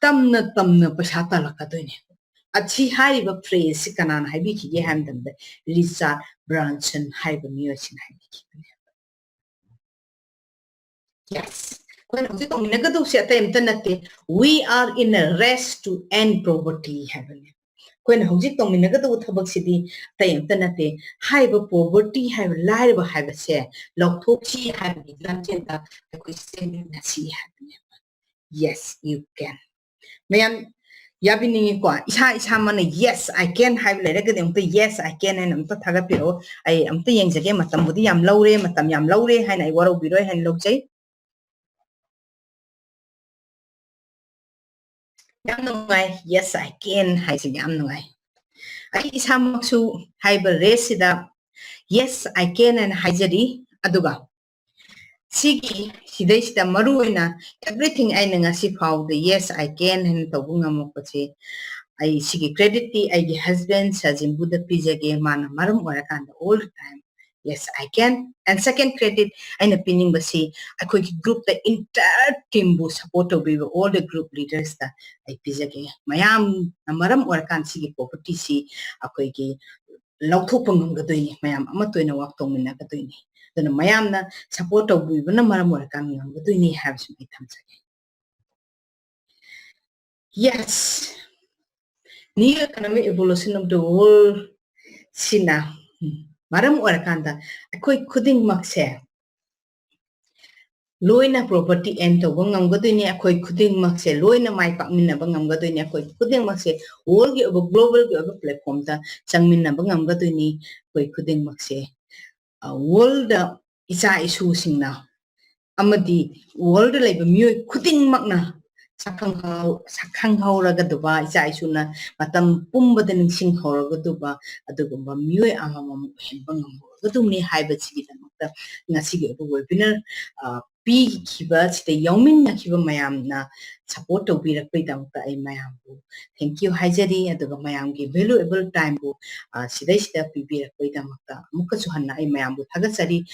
ꯇꯝꯅ ꯇꯝꯅ ꯄꯩꯁꯥ ꯇꯥꯜꯂꯛꯀꯗꯣꯏꯅꯦ꯫ ꯑꯁꯤ ꯍꯥꯏꯔꯤꯕ phrase ꯁꯤ ꯀꯅꯥꯅ ꯍꯥꯏꯕꯤꯈꯤꯒꯦ ꯍꯥꯏꯕ ꯃꯇꯝꯗ ꯔꯤꯆꯥꯔꯗ ꯕ꯭ꯔꯥꯟꯁꯟ ꯍꯥꯏꯕ ꯃꯤꯑꯣꯏꯁꯤꯅ ꯍꯥꯏꯕꯤꯈꯤꯕꯅꯦ꯫ Yes, ꯑꯩꯈꯣꯏꯅ ꯍꯧꯖꯤꯛ ꯇꯧꯃꯤꯟꯅꯒꯗꯧꯁꯦ ꯑꯇꯩ ꯑꯝꯇ ꯅꯠꯇꯦ, we are in a race to end poverty ꯍꯥꯏꯕꯅꯦ꯫ ꯑꯩꯈꯣꯏꯅ ꯍꯧꯖꯤꯛ ꯇꯧꯃꯤꯟꯅꯒꯗꯧꯕ ꯊꯕꯛꯁꯤꯗꯤ ꯑꯇꯩ ꯑꯝꯇ ꯅꯠꯇꯦ, ꯍꯥꯏꯔꯤꯕ poverty ꯍꯥꯏꯕ, ꯂꯥꯏꯔꯕ ꯍꯥꯏꯕꯁꯦ ꯂꯧꯊꯣꯛꯁꯤ ꯍꯥꯏꯕꯒꯤ ꯂꯝꯖꯦꯜꯗ ꯑꯩꯈꯣꯏ ꯆꯦꯟꯃꯤꯟꯅꯁꯤ ꯍꯥꯏꯕꯅꯦꯕ꯫ Yes, you can. ꯃꯌꯥꯝ ꯌꯥꯕꯤꯅꯤꯡꯉꯤꯀꯣ? ꯏꯁꯥ ꯏꯁꯥꯃꯛꯅ yes, I can ꯍꯥꯏꯕ ꯂꯩꯔꯒꯗꯤ ꯑꯃꯨꯛꯇ yes, I can ꯍꯥꯏꯅ ꯑꯃꯨꯛꯇ ꯊꯥꯒꯠꯄꯤꯔꯛꯑꯣ꯫ ꯑꯩ ꯑꯃꯨꯛꯇ ꯌꯦꯡꯖꯒꯦ꯫ ꯃꯇꯝꯕꯨꯗꯤ ꯌꯥꯝ ꯂꯧꯔꯦ, ꯃꯇꯝ ꯌꯥꯝ ꯂꯧꯔꯦ ꯍꯥꯏꯅ ꯑꯩ ꯋꯥꯔꯧꯕꯤꯔꯣꯏ ꯍꯥꯏꯅ ꯂꯧꯖꯩ꯫ ꯌꯥꯝ ꯅꯨꯡꯉꯥꯏ, yes, I can ꯍꯥꯏꯁꯦ ꯌꯥꯝ ꯅꯨꯡꯉꯥꯏ꯫ ꯑꯩ ꯏꯁꯥꯃꯛꯁꯨ ꯍꯥꯏꯕ race ꯁꯤꯗ yes, I can ꯍꯥꯏꯅ ꯍꯥꯏꯖꯔꯤ꯫ ꯑꯗꯨꯒ ꯁꯤꯒꯤ, ꯁꯤꯗꯩꯁꯤꯗ ꯃꯔꯨ ꯑꯣꯏꯅ everything ꯑꯩꯅ ꯉꯁꯤ ꯐꯥꯎꯕꯗ yes, I can ꯍꯥꯏꯅ ꯇꯧꯕ ꯉꯝꯃꯛꯄꯁꯦ, ꯑꯩ ꯁꯤꯒꯤ credit ꯇꯤ ꯑꯩꯒꯤ husband ꯁꯖꯤꯟꯕꯨꯗ ꯄꯤꯖꯒꯦ꯫ ꯃꯥꯅ ꯃꯔꯝ ꯑꯣꯏꯔꯀꯥꯟꯗ all the time yes, I can. And second credit ꯑꯩꯅ ꯄꯤꯅꯤꯡꯕꯁꯤ ꯑꯩꯈꯣꯏꯒꯤ group ꯇ entire team ꯕꯨ support ꯇꯧꯕꯤꯕ all the group leaders ꯇ ꯑꯩ ꯄꯤꯖꯒꯦ꯫ ꯃꯌꯥꯝꯅ ꯃꯔꯝ ꯑꯣꯏꯔꯀꯥꯟꯗ ꯁꯤꯒꯤ poverty ꯁꯤ ꯑꯩꯈꯣꯏꯒꯤ ꯂꯧꯊꯣꯛꯄ ꯉꯝꯒꯗꯣꯏꯅꯤ, ꯃꯌꯥꯝ ꯑꯃꯠꯇ ꯑꯣꯏꯅ work ꯇꯧꯃꯤꯟꯅꯒꯗꯣꯏꯅꯤ꯫ ꯑꯗꯨꯅ ꯃꯌꯥꯝꯅ support ꯇꯧꯕꯤꯕꯅ ꯃꯔꯝ ꯑꯣꯏꯔꯀꯥꯟꯗ ꯉꯝꯒꯗꯣꯏꯅꯤ ꯍꯥꯏꯕꯁꯤꯃ ꯑꯩ ꯊꯝꯖꯒꯦ꯫ Yes, new economic evolution of the world ꯁꯤꯅ ꯃꯔꯝ ꯑꯣꯏꯔꯀꯥꯟꯗ ꯑꯩꯈꯣꯏ ꯈꯨꯗꯤꯡꯃꯛꯁꯦ ꯂꯣꯏꯅ poverty end ꯇꯧꯕ ꯉꯝꯒꯗꯣꯏꯅꯤ꯫ ꯑꯩꯈꯣꯏ ꯈꯨꯗꯤꯡꯃꯛꯁꯦ ꯂꯣꯏꯅ ꯃꯥꯏ ꯄꯥꯛꯃꯤꯟꯅꯕ ꯉꯝꯒꯗꯣꯏꯅꯤ꯫ ꯑꯩꯈꯣꯏ ꯈꯨꯗꯤꯡꯃꯛꯁꯦ world ꯒꯤ ꯑꯣꯏꯕ, global ꯒꯤ ꯑꯣꯏꯕ platform ꯗ ꯆꯪꯃꯤꯟꯅꯕ ꯉꯝꯒꯗꯣꯏꯅꯤ꯫ ꯑꯩꯈꯣꯏ ꯈꯨꯗꯤꯡꯃꯛꯁꯦ, ꯑ, world ꯗ ꯏꯆꯥ ꯏꯁꯨꯁꯤꯡꯅ ꯑꯃꯗꯤ world ꯗ ꯂꯩꯕ ꯃꯤꯑꯣꯏ ꯈꯨꯗꯤꯡꯃꯛꯅ ꯁꯛꯈꯪꯍꯧ-, ꯁꯛꯈꯪꯍꯧꯔꯒꯗꯧꯕ, ꯏꯆꯥ ꯏꯁꯨꯅ ꯃꯇꯝ ꯄꯨꯝꯕꯗ ꯅꯤꯡꯁꯤꯡꯍꯧꯔꯒꯗꯧꯕ ꯑꯗꯨꯒꯨꯝꯕ ꯃꯤꯑꯣꯏ ꯑꯃꯃꯝ ꯑꯣꯏꯍꯟꯕ ꯉꯝꯍꯧꯔꯒꯗꯧꯕꯅꯤ ꯍꯥꯏꯕꯁꯤꯒꯤꯗꯃꯛꯇ ꯉꯁꯤꯒꯤ ꯑꯣꯏꯕ webinar, ꯑ, ꯄꯤꯈꯤꯕ, ꯁꯤꯗ ꯌꯥꯎꯃꯤꯟꯅꯈꯤꯕ ꯃꯌꯥꯝꯅ support ꯇꯧꯕꯤꯔꯛꯄꯒꯤꯗꯃꯛꯇ ꯑꯩ ꯃꯌꯥꯝꯕꯨ thank you ꯍꯥꯏꯖꯔꯤ꯫ ꯑꯗꯨꯒ ꯃꯌꯥꯝꯒꯤ valuable timeꯕꯨ, ꯑ, ꯁꯤꯗꯩꯁꯤꯗ ꯄꯤꯕꯤꯔꯛꯄꯒꯤꯗꯃꯛꯇ ꯑꯃꯨꯛꯀꯁꯨ ꯍꯟꯅ ꯑꯩ ꯃꯌꯥꯝꯕꯨ ꯊꯥꯒꯠꯆꯔꯤ꯫